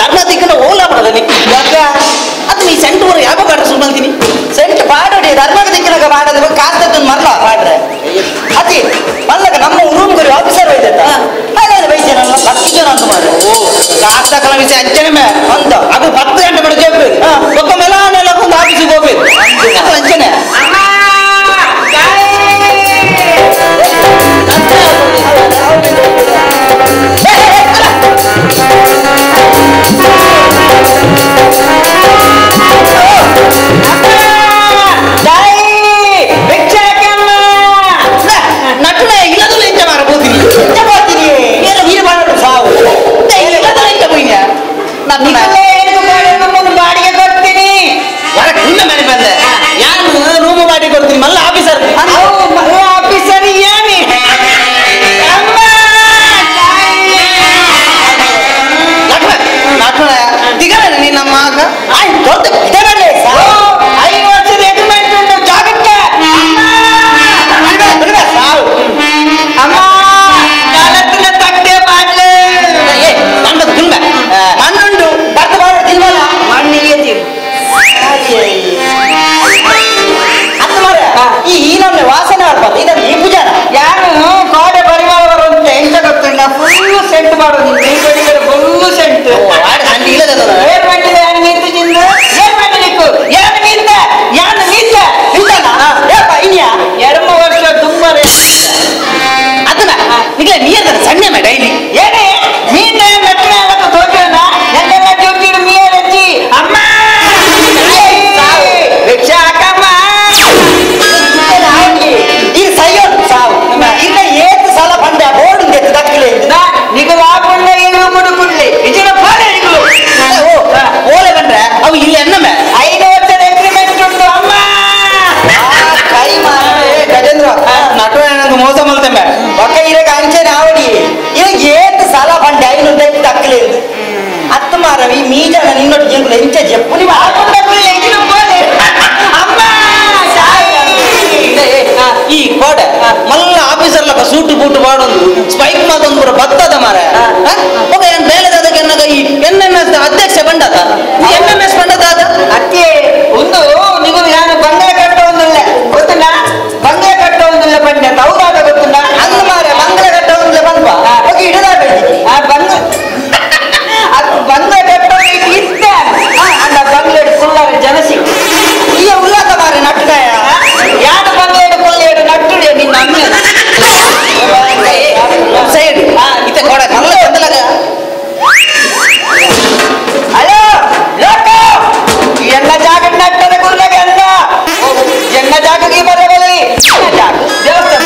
S4: ಧರ್ಮ ದಿಕ್ಕನ ಓಲಾ ಮಾಡದ ನೀ ಅದು ನೀ ಸೆಂಟ್ ಊರು ಯಾವ ಪಾಡ್ರೆ ಸುಮ್ಮನೆ
S3: ಸೆಂಟ್ ಪಾಡೋಡಿ ಧರ್ಮದ ದಿಕ್ಕಿನಾಗ ಪಾಡೋದು ಕಾಸು ತಂದು ಮರಲ ಪಾಡ್ರೆ ಅತಿ ಮಲ್ಲಗ ನಮ್ಮ ರೂಮ್ ಗುರಿ ಆಫೀಸರ್ ಒಯ್ದತ್ತ ಹಾಗಾದ್ರೆ ವೈದ್ಯ ನನ್ನ 10 ಜನ ಅಂತ ಮಾಡು
S4: ಓ ಕಾಸು ತಕಲ ವಿಷಯ ಅಂಚನೆ ಮೇ
S3: ಅಂತ
S4: ಅದು 10 ಗಂಟೆ ಮಾಡಿ ಜೋಗ್ಬೇಕು ಒಕ್ಕ ಮೆಲಾನೆಲ್ಲ ಒಂದು ಆಫೀಸಿಗೆ ಹೋಗ್ಬೇಕು ಅದು ಅಂಚನೆ ನಟನ ಇಲ್ಲದಲ್ಲ ಎಂಚ ಮಾರಬಹುದು
S3: ಎಂಚ ಮಾಡ್ತೀನಿ
S4: ಬೇರೆ ನೀರು ಮಾಡೋದು
S3: ಸಾವು
S4: ಇಲ್ಲದಲ್ಲ ಎಂಚ ಹೋಯ್ನ
S3: ನಮ್ಮನ್ನು ಬಾಡಿಗೆ ಕೊಡ್ತೀನಿ
S4: ಹೊರಗೆ ನಿಮ್ಮ ಮನೆ ಬಂದೆ ಯಾರು ರೂಮ್ ಬಾಡಿಗೆ ಕೊಡ್ತೀನಿ ಮಲ್ಲ ಆಫೀಸರ್
S3: ಆಫೀಸರ್ ಏನಿ
S4: ಲಕ್ಷ್ಮಣ ಲಕ್ಷ್ಮಣ ದಿಗರ ನೀನು ನಮ್ಮ
S3: ಆಯ್ ದೊಡ್ಡ ಇದರಲ್ಲೇ ಸರ್
S4: 5 ವರ್ಷದ ಅಗ್ರಿಮೆಂಟ್ ಉಂಟು ಜಾಗಕ್ಕೆ
S3: ಬಿಡುವೆ ಸಾವು
S4: ಅಮ್ಮ ಕಾಲತ್ತಿನ ತಟ್ಟೆ ಬಾಡ್ಲೆ
S3: ಏ ನನ್ನ ತಿನ್ಬೆ ಮಣ್ಣುಂಡು ಬರ್ತ ಬಾರ ತಿನ್ಬಲ್ಲ
S4: ಮಣ್ಣಿಗೆ ತಿರು
S3: ಅತ್ತ ಮಾರ ಈ ನಮ್ನೆ ವಾಸನೆ ಆಡ್ಬಾರ್ದು ಇದನ್ನು ಈ ಪೂಜಾನ
S4: ಯಾರು ಕೋಡೆ ಪರಿಮಳ ಬರುವಂತೆ ಎಂತ ಗೊತ್ತುಂಟ ಫುಲ್ಲು ಸೆಂಟ್ ಮಾಡೋದು ಈ ಕಡೆಗೆ ಫುಲ್ಲು ಸೆಂಟ್
S3: ಆಡ ಸಂಡಿ ಇಲ್ಲದ
S4: ಏನ್ ಮಾಡಿದೆ ಯಾರು ಮೀತು ಚಿಂದು ಏನ್ ಮಾಡಲಿಕ್ಕು ಯಾರು ಮೀತ ಯಾರು ಮೀತ
S3: ಇಲ್ಲನ ಏಪ ಇನ್ಯಾ
S4: 2 ವರ್ಷ ತುಂಬರೆ
S3: ಅದನ್ನ ನಿಗಲೆ ನೀರ್ ಸಣ್ಣ ಮೇ ಡೈಲಿ
S4: ಏನೇ ಮೀನ ನಟ್ಟನೆ ಆಗತ್ತ ತೋಜೋಣ ನನ್ನೆಲ್ಲ ಡ್ಯೂಟಿ ಮೀಯರಜ್ಜಿ ಅಮ್ಮ ರಿಕ್ಷಾ ಹಾಕಮ್ಮ
S3: ಈ ಸಯ್ಯೋನ್ ಸಾವು ಇಲ್ಲ ಏತ್ ಸಲ ಬಂದೆ ಬೋರ್ಡ್ ಎತ್ತು ದಕ್ಕಲೆ
S4: ನಿಗಲು ಆಪುಂಡ ಏನು ಮುಡುಕುಡ್ಲಿ ಇಜಿನ ಫೋನೆ ನಿಗಲು
S3: ಓ ಓಲೆ ಬಂದ್ರೆ ಅವು ಇಲ್ಲಿ ಎನ್ನಮೆ
S4: 5 ವರ್ಷದ ಅಗ್ರಿಮೆಂಟ್ ಉಂಟು ಅಮ್ಮ
S3: ಕೈ ಮಾರೆ
S11: ಗಜೇಂದ್ರ ನಟು ಏನಂದು ಮೋಸ ಮಲ್ತೆಂಬೆ
S3: ಒಕ್ಕ ಇರಗ ಅಂಚನೆ ಆವಡಿ ಇರಗ ಏತ್ ಸಲ ಬಂಡೆ ಐನು ದಕ್ಕಿ ದಕ್ಕಲೆ ಅತ್ತ ಮಾರವಿ ಮೀಜನ ನಿನ್ನೊಟ್ಟು ಎಂಕುಲು ಎಂಚ ಜೆಪ್ಪುನಿ
S4: ಆಪುಂಡ ಕುಳ್ಳಿ ಇಜಿನ ಫೋನೆ ಅಮ್ಮ
S3: ಈ ಕೋಡೆ ಮಲ್ಲ ಆಫೀಸರ್ ಲಕ ಸೂಟು ಬೂಟು ಮಾಡೋದು ಸ್ಪೈಕ್ ಮಾತೊಂದು ಪೂರ ಬತ್ತದ ಮಾರ ಒಗ ಏನ್ ಬೇಲೆದಾದಕ್ಕೆ ಎನ್ನಗ ಈ N M S ಅಧ್ಯಕ್ಷ ಬಂಡದ N M S ಬಂಡದ
S4: ಅತ್ತೆ ಒಂದು ನೀವು ನಾನು ಬಂಗಲೆ ಕಟ್ಟುವಂದಿಲ್ಲ ಗೊತ್ತುಂಡ ಬಂಗಲೆ ಕಟ್ಟುವಂದಿಲ್ಲ ಬಂಡೆ ಹೌದಾದ ಗೊತ್ತುಂಡ
S3: ಅಂದ್ ಮಾರೆ ಬಂಗಲೆ ಕಟ್ಟುವಂದಿಲ್ಲ ಬಂದ್ವಾ ಒಗ ಇಡದ
S4: ಆ ಬಂಗ ಅದು ಬಂಗಲೆ ಕಟ್ಟೋ ಇದ್ದ ಅಂದ ಬಂಗಲೆ ಕುಲ್ಲಾರ ಜನಸಿ
S3: ಈ ಉಲ್ಲಾಸ ಮಾರೆ ನಟ್ಟುಗಾಯ
S4: ಯಾರು ಬಂಗಲೆ ಕುಲ್ಲೇಡು ನಟ್ಟುಡೆ ನಿನ್ನ ಅಮ್ಮ
S3: ಸೈಡ್ ಇತ್ತೆ ಕೋಡೆ ಮಲ್ಲ ಚಂದಲಗ
S4: ಹಲೋ ಲೋಕ ಎನ್ನ ಜಾಗ ನಟ್ಟದ ಗುರ್ಲಗೆ ಅಂದ ಎನ್ನ ಜಾಗಕ್ಕೆ ಬರಬಲ್ಲಿ ಎನ್ನ ಜಾಗ ದೇವಸ್ಥಾನ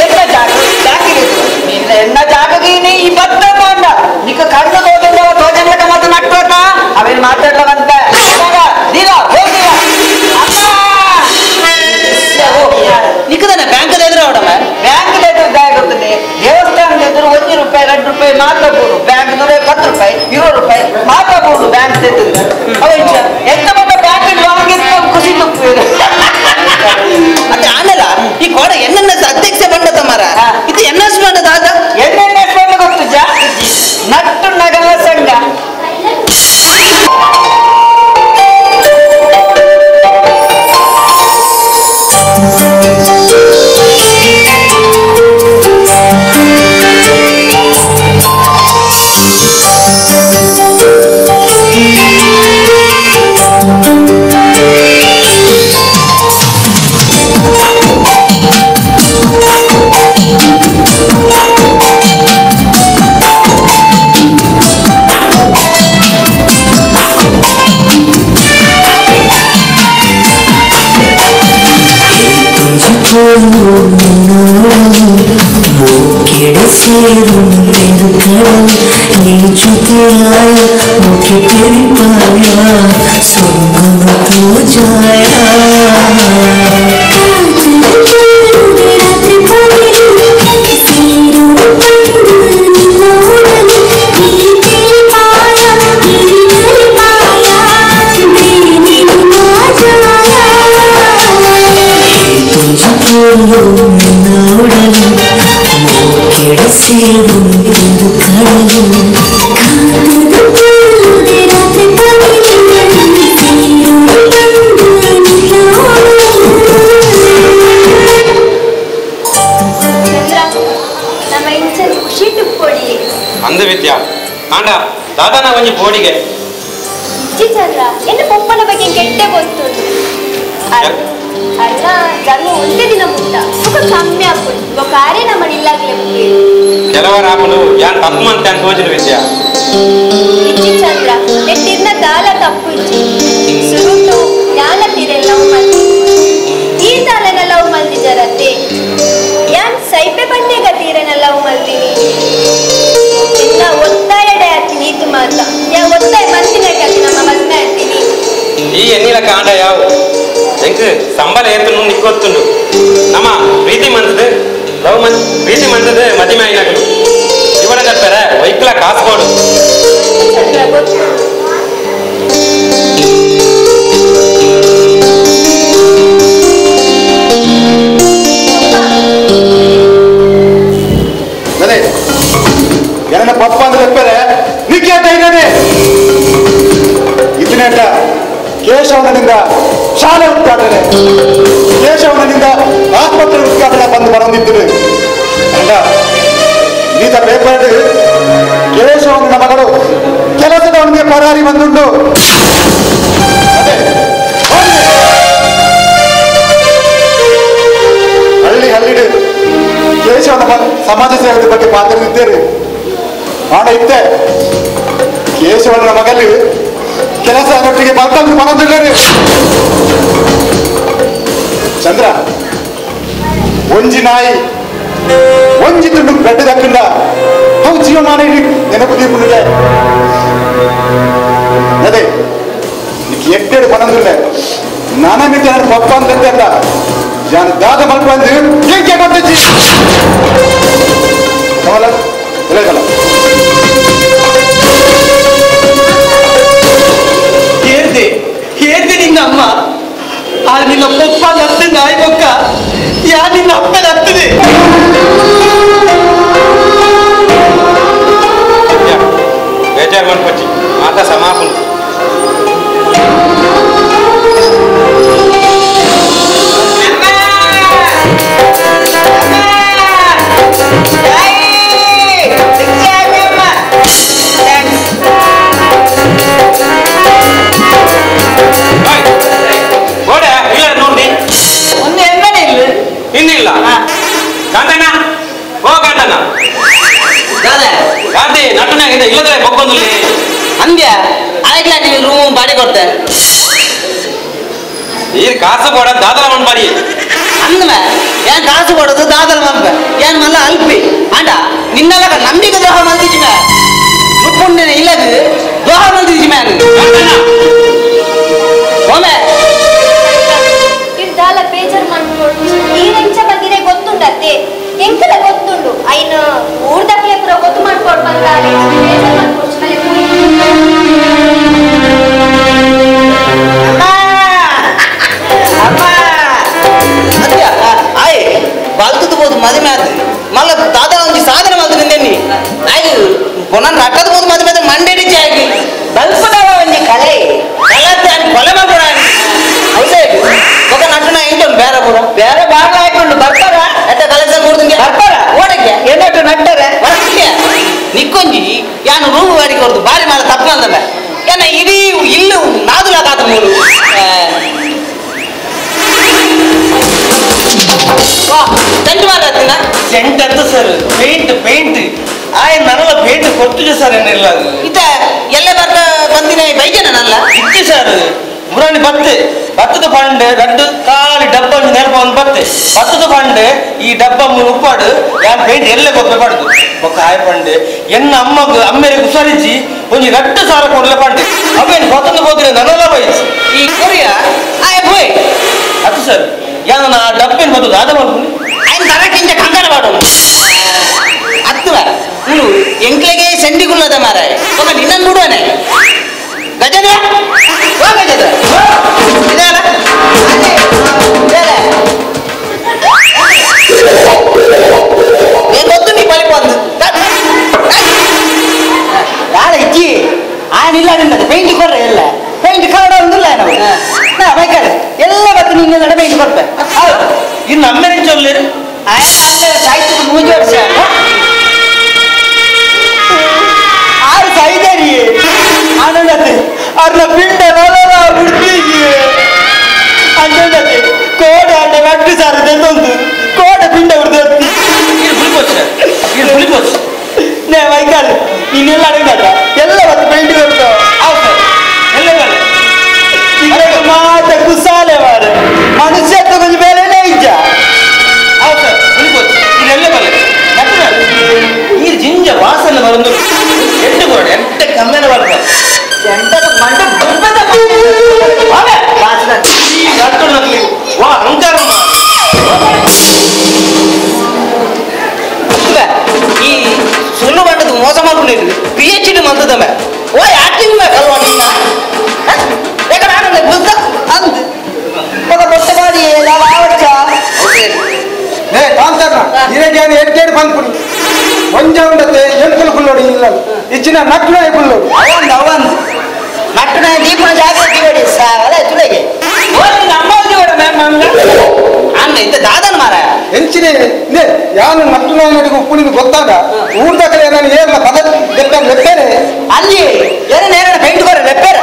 S4: ಎನ್ನ ಜಾಗ ಜಾಕಿರಿ ನಿನ್ನ ಎನ್ನ ಜಾಗಕ್ಕೆ ನೀ ಈ ಬತ್ತ ಮಾಡ ನಿಕ್ಕ ಕಣ್ಣು ತೋಜಲ್ಲ ತೋಜಲ್ಲಕ ಮತ್ತು ನಟ್ಟೋಟ ಅವೇನು ಮಾತಾಡ್ಲವಂತ ದೀರ ಹೋಗ್ದೀರ
S3: ನಿಕ್ಕದನೆ ಬ್ಯಾಂಕ್ ಎದುರು ಅವಡಮ್ಮ
S4: ಬ್ಯಾಂಕ್ ಎದುರು ಗೊತ್ತದೆ ದೇವಸ್ಥಾನದ ಎದುರು 1 ರೂಪಾಯಿ 2 ರೂಪಾಯಿ ಮಾತಾಡ್ಬೋದು ಬ್ಯಾಂಕ್ 10 ರೂಪಾಯಿ 20 ರೂಪಾಯಿ ಮಾತಾಡ್ಬೋದು ಬ್ಯಾಂಕ್ ಎದುರು ಎಂತ ಬಂದ ಬ್ಯಾಂಕ್ ವಾಂಗಿತ್ತು ಖುಷಿ
S3: ಮತ್ತೆ ಆಮೇಲೆ ಈ ಕೋಡ N N S ಅಧ್ಯಕ್ಷ ಬಂಡದ ಮಾರ ಇದು ಎನ್ ಎಸ್ ಬಂಡದ ಆದ
S4: N N S ಬಂಡ ಗೊತ್ತು ಜಾ ನಟ್ಟು ನಗರ ಸಂಘ
S6: ಅಂದ ವಿದ್ಯಾ ಆಂಡ ದಾದಾನ ಒಂಜಿ ಬೋಡಿಗೆ
S8: ಚಂದ್ರ ಎನ್ನ ಪೊಪ್ಪನ ಬಗ್ಗೆ ಕೆಟ್ಟೆ ಗೊತ್ತು ಅಣ್ಣ ಧರ್ಮ ಒಂದೇ ದಿನ ಮುಟ್ಟ ಸುಖ ಕಮ್ಮಿ ಆಪುಂಡು ಬೊಕ ಆರೇ ನಮ್ಮ ಇಲ್ಲಾಗ್ಲೆ
S6: ಕೆಲವರ ಆಪುಂಡು ಯಾನ್ ತಪ್ಪು ಮಂತೆ ಅಂತ ತೋಜಿನ ವಿದ್ಯಾ
S8: ಇಜ್ಜಿ ಚಂದ್ರ ನೆಟ್ಟಿರ್ನ ದಾಲ ತಪ್ಪು ಇಜ್ಜಿ ಸುರುಟು ಯಾನ ತೀರೆ ಲವ್ ಮಲ್ದಿ ಈ ತಾಲನ ಲವ್ ಮಲ್ದಿ ಜರತೆ ಯಾನ್ ಸೈಪೆ ಪಂಡೆಗ ತೀರನ ಲವ್ ಮಲ್ದಿನಿ ನಿನ್ನ ಒತ್ತಾಯಡೆ ಆತೀನಿ ಈತು ಮಾತ ಯಾ ಒತ್ತಾಯ ಮಂದಿನ ಕಲಿ ನಮ್ಮ ಮದ್ಮೆ ಆತೀನಿ
S6: ಈ ಎನ್ನಿಲ ಕಾಂಡ ಯಾವು ಎಂಕ್ ಸಂಬಳ ಏತನು ನಿಕ್ಕೊತ್ತುಂಡು ನಮ್ಮ ಪ್ರೀತಿ ಮಂತದ ಲವ್ ಮಂತ್ ಪ್ರೀತಿ ಮಂತದ ಮದಿಮೆ అయినట్లు ಇವನ ತಪ್ಪರ ವೈಕ್ಲ ಕಾಸು ಕೊಡು
S8: ಚಂದ್ರ ಗೊತ್ತು.
S1: ಕೇಶವನಿಂದ ಶಾಲೆ ಉದ್ಘಾಟನೆ, ಕೇಶವನಿಂದ ಆಸ್ಪತ್ರೆ ಉದ್ಘಾಟನೆ ಬಂದು ಬರಂದಿದ್ದರು. ಅಂಡ ಈತ ಪೇಪರ್ ಕೇಶವನ ಮಗಳು ಕೆಲಸದವನಿಗೆ ಪರಾರಿ ಬಂದುಂಟು. ಅದೇ ಹಳ್ಳಿ ಹಳ್ಳಿಡು ಕೇಶವನ ಸಮಾಜ ಸೇವೆ ಬಗ್ಗೆ ಪಾತ್ರದಿದ್ದೇನೆ. ಆಣ ಇತ್ತೆ ಕೇಶವನ ಮಗಲ್ಲಿ ಕೆಲಸ ಒಟ್ಟಿಗೆ ಬರ್ತಾನೆ ಬರೋದಿಲ್ಲ. ಚಂದ್ರ ಒಂಜಿ ನಾಯಿ ಒಂಜಿ ತುಂಡು ಬೆಡ್ಡ ದಕ್ಕಂಡ ಅವು ಜೀವಮಾನ ನೆನಪು ದೀಪುಂಡೆ. ಅದೇ ಎಡ್ಡೆಡು ಬನಂದಿಲ್ಲ ನಾನ ಮಿತ್ರ ಪಪ್ಪ ಅಂತ ಜಾನ ದಾದ ಮಲ್ಪಂದು ಏಕೆ ಗೊತ್ತಿಜ್ಜಿ ಕಮಲ ಇಲ್ಲ.
S5: ಏರ್ದೆ ಏರ್ದೆ ನಿನ್ನ ಅಮ್ಮ ಆ ನಿನ್ನ ಪಪ್ಪ ನತ್ತು ನಾಯಿ ಬೊಕ್ಕ ಯಾ ನಿನ್ನ ಅಪ್ಪ ನತ್ತದೆ.
S6: ಬೇಜಾರು ಮಾಡ್ಕೊಚ್ಚಿ ಮಾತಾ ಸಮಾಪನ. ಇನ್ನಿಲ್ಲ ಕಾಂತಣ್ಣ, ಓ ಕಾಂತಣ್ಣ ಕಾಂತಿ ನಟನಾಗಿದೆ ಇಲ್ಲದ್ರೆ ಬೊಕ್ಕೊಂದಿಲ್ಲ
S4: ಅಂದ್ಯ ಆಯ್ತಾ ನೀವು ರೂಮ್ ಬಾಡಿ ಕೊಡ್ತೆ
S6: ನೀರು ಕಾಸು ಕೊಡ ದಾದಲ ಮನ್ಪಾಡಿ
S4: ಅಂದ್ಮ ಏನ್ ಕಾಸು ಕೊಡೋದು ದಾದಲ ಮನ್ಪ ಏನ್ ಮಲ್ಲ ಅಲ್ಪಿ ಅಂಡ ನಿನ್ನೆಲ್ಲ ನಂಬಿಕೆ ದ್ರೋಹ ಮಲ್ದಿಜ್ಮ ನುಪ್ಪುಂಡಿನ ಇಲ್ಲದು ದ್ರೋಹ ಮಲ್ದಿಜ್ಮ ಓಮೆ
S8: ಇರ್ದಾಲ ಬೇಜಾರ್ ಮಾಡ್ಕೊಡು ಈರೆಂಚ ಬಂದಿದೆ ಗೊತ್ತುಂಡತ್ತೆ ಎಂಕಲ ಗೊತ್ತುಂಡು ಐನ ಊರ್ದಕ್ಲೆ ಪೂರ ಗೊತ್ತು ಮಾಡ್ಕೊಡ್ ಬಂದಾರೆ ಬೇಜಾರ್ ಮಾಡ್ಕೊಡು.
S4: ಆಯ್ ಬಲ್ತದ ಬೋದು ಮದುವೆ ಆದ ಮಲ್ಲ ದಾದ ಒಂಜಿ ಸಾಧನೆ ಮಲ್ತು ನಿಂದೆನ್ನಿ ಆಯ್ ಪುನಃ ರಟ್ಟದ ಬೋದು ಮದುವೆ ಆದ ಮಂಡೇಡಿ ಚಾಗಿ ಬಲ್ಪದವ ಒಂಜಿ ಕಲೆ ಕಲತೆ ಅನ್ ಕೊಲೆ ಮಾಡ್ಕೊಡ ಹೌದೇ ఒక ನಟನ ಇಂಟೊಂದು ಬೇರೆ ಪೂರ ಬೇರೆ ಬಾಗ ಹಾಕೊಂಡು ಬರ್ತಾರ ಎತ್ತ ಕಲೆಕ್ಷನ್ ಮೂರ್ದಂಗೆ ಬರ್ತಾರ ಓಡಕ್ಕೆ ಏನಟ್ಟು ನಟ್ಟರೆ ಬರ್ತೀಯ ನಿಕ್ಕೊಂಜಿ ಯಾನು ರೂಮ್ ಬಾಡಿಗೆ ಹೊರತು ಬಾರಿ ಮಾಲ ತಪ್ಪು ಅಂದಲ್ಲ ಏನ ಇಡೀ ಇಲ್ಲು ನಾದುಲಾಗಾತ ಮೂರು ಸೆಂಟ್ ಮಾತಾಡ್ತೀನ
S5: ಸೆಂಟ್ ಅಂತ sir paint paint ಆಯ್ ನನಲ ಪೇಂಟ್ ಕೊಡ್ತಿದ್ದೆ ಸರ್ ಏನಿಲ್ಲ
S4: ಇತ್ತ ಎಲ್ಲ ಬರ್ತ ಬಂದಿನ ಬೈಜನ ನಲ್ಲ
S5: ಇತ್ತು ಸರ್ ಮುರಾಣಿ ಬತ್ತೆ ಬತ್ತದ ಫಂಡ್ ರಡ್ಡು ಖಾಲಿ ಡಬ್ಬ ನೆನಪ ಒಂದು ಬತ್ತೆ ಬತ್ತದ ಫಂಡ್ ಈ ಡಬ್ಬ ಮೂರು ಉಪ್ಪಾಡು ಯಾನ್ ಪೇಂಟ್ ಎಲ್ಲ ಗೊತ್ತ ಪಡ್ದು ಬೊಕ್ಕ ಆಯ್ ಫಂಡ್ ಎನ್ನ ಅಮ್ಮಗ್ ಅಮ್ಮೇರಿಗೆ ಹುಷಾರಿಜ್ಜಿ ಒಂಜಿ ರಡ್ಡು ಸಾರ ಕೊಡ್ಲೆ ಫಂಡ್ ಅವೇನು ಹೊತ್ತಂದು ಹೋದ್ರೆ ನನಲ ಬೈಸ್
S4: ಈ ಕೊರಿಯ ಆಯ್ ಹೋಯ್
S5: ಅದು ಸರ್ ಯಾನ ನಾ ಡಬ್ಬಿನ ಬದ್ದು ದಾದ ಮಾಡ್ಕೊಂಡು
S4: ఆయన ತರಕಿಂತ ಕಂಕಣ ಮಾಡು ಅತ್ತುವ ನೀನು ಎಂಕ್ಲೆಗೆ ಸೆಂಡಿಗುಲ್ಲದ ಮಾರಾಯ ఒక ನಿನ್ನ ನೋಡುವನೆ ಗಜೇಂದ್ರ ಓ ಗಜೇಂದ್ರ ಇದೆಲ್ಲ ಇದೆಲ್ಲ నేను ಗೊತ್ತು ನೀ ಬಳಿ ಬಂದು
S3: ಯಾರ ಇಜ್ಜಿ ఆయన ಇಲ್ಲ ನಿನ್ನದು ಪೇಂಟ್ ಕೊಡ್ರೆ ಎಲ್ಲ ಪೇಂಟ್ ಕನ್ನಡ ಒಂದಿಲ್ಲ ನಾವು ನಾ ಬೈಕಾರೆ ಎಲ್ಲ ಬತ್ತು ನಿನ್ನೆಲ್ಲ ಪೇಂಟ್ ಕೊಡ್ಪೆ
S5: ಇನ್ನು ಅಮ್ಮೇನೆ ಚೊಲ್ಲಿರು
S3: ఆయన ಸಾಹಿತ್ಯದ ಮೂಜಿ ವರ್ಷ ಆರು ಸಾಯಿದಾರಿ ಆನಂದತೆ ಅರ್ನ ಪಿಂಡ ನಲರ ಬಿಡ್ತೀಗಿ ಅಂದತೆ ಕೋಡೆ ಅಂಡ ನಟ್ಟು ಸಾರದೆ ತಂದು ಕೋಡೆ ಪಿಂಡ ಬಿಡ್ದು
S5: ಇದು
S3: ನೇ ಮೈಕಾಲ್ ನೀನೆಲ್ಲ ಅಡಗದ ಎಲ್ಲ ಬತ್ತು ಪೇಂಟ್ ಕೊಡ್ತಾವ
S5: ಎಲ್ಲ ಬರಲ್ಲ
S3: ಈಗ ಮಾತ ಕುಸಾಲೆ ಮಾರೆ ಮನುಷ್ಯತ್ವ ಕೊಂಚ ಬೇರೆನೇ ಇಜ್ಜ
S5: ಹೌದು ಸರ್ ಇದೆಲ್ಲ ಬರಲ್ಲ ಈ ಜಿಂಜ ವಾಸನೆ ಬರಂದು ಎಂಟು ಕೊರಡೆ ಎಂಟು ಕಮ್ಮಿನ ಬರ್ತದೆ
S3: ಎಂಟದ ಮಂಡ ದುರ್ಬದ ವಾಸನೆ
S5: ಈ ನಟ್ಟು ವಾ ಅಹಂಕಾರ
S4: ಈ ಸುಳ್ಳು ಬಂಡದು ಮೋಸ ಮಾಡ್ಕೊಂಡಿದ್ರು PhD ಮಂತದಮ್ಮ ಓ ಆಕ್ಟಿಂಗ್ ಕಲ್ವ ನಿನ್ನ ಎక్కడ ಆನಂದ ಬುದ್ಧ ಅಂದ್
S3: ఒక బొట్ట బాడి రావచ్చా
S11: ನೇ ಕಾಂತಣ್ಣ ಇರಗೆ ಎಡ್ಡೆಡ್ ಬಂದ್ಬಿಡು ಒಂಜ ಉಂಡತೆ ಎಂಕುಲು ಕುಲ್ಲೋಡು ಇಲ್ಲ ಇಚ್ಚಿನ ನಟ್ಲು ಕುಲ್ಲೋಡು
S3: ಅವಂದು ಅವಂದು ನಟ್ಟುನ ದೀಪನ ಜಾಗೃತಿ ಬೇಡಿ ಸಾವಲ ತುಳೆ
S4: ಅಣ್ಣ ಇಂತ ದಾದನ ಮಾರ
S11: ಎಂಚಿನೇ ನೇ ಯಾನು ನಟ್ಟುನಾಯನಡಿಗೆ ಉಪ್ಪುನಿಗೆ ಗೊತ್ತಾದ ಊರ್ದಕಲೆ ನಾನು ಏರ್ಲ ಪದ ಲೆಪ್ಪೇನೆ
S3: ಅಲ್ಲಿ ಏನ ನೇರಣ ಪೈಂಟ್ ಕೊರ ಲೆಪ್ಪೇರ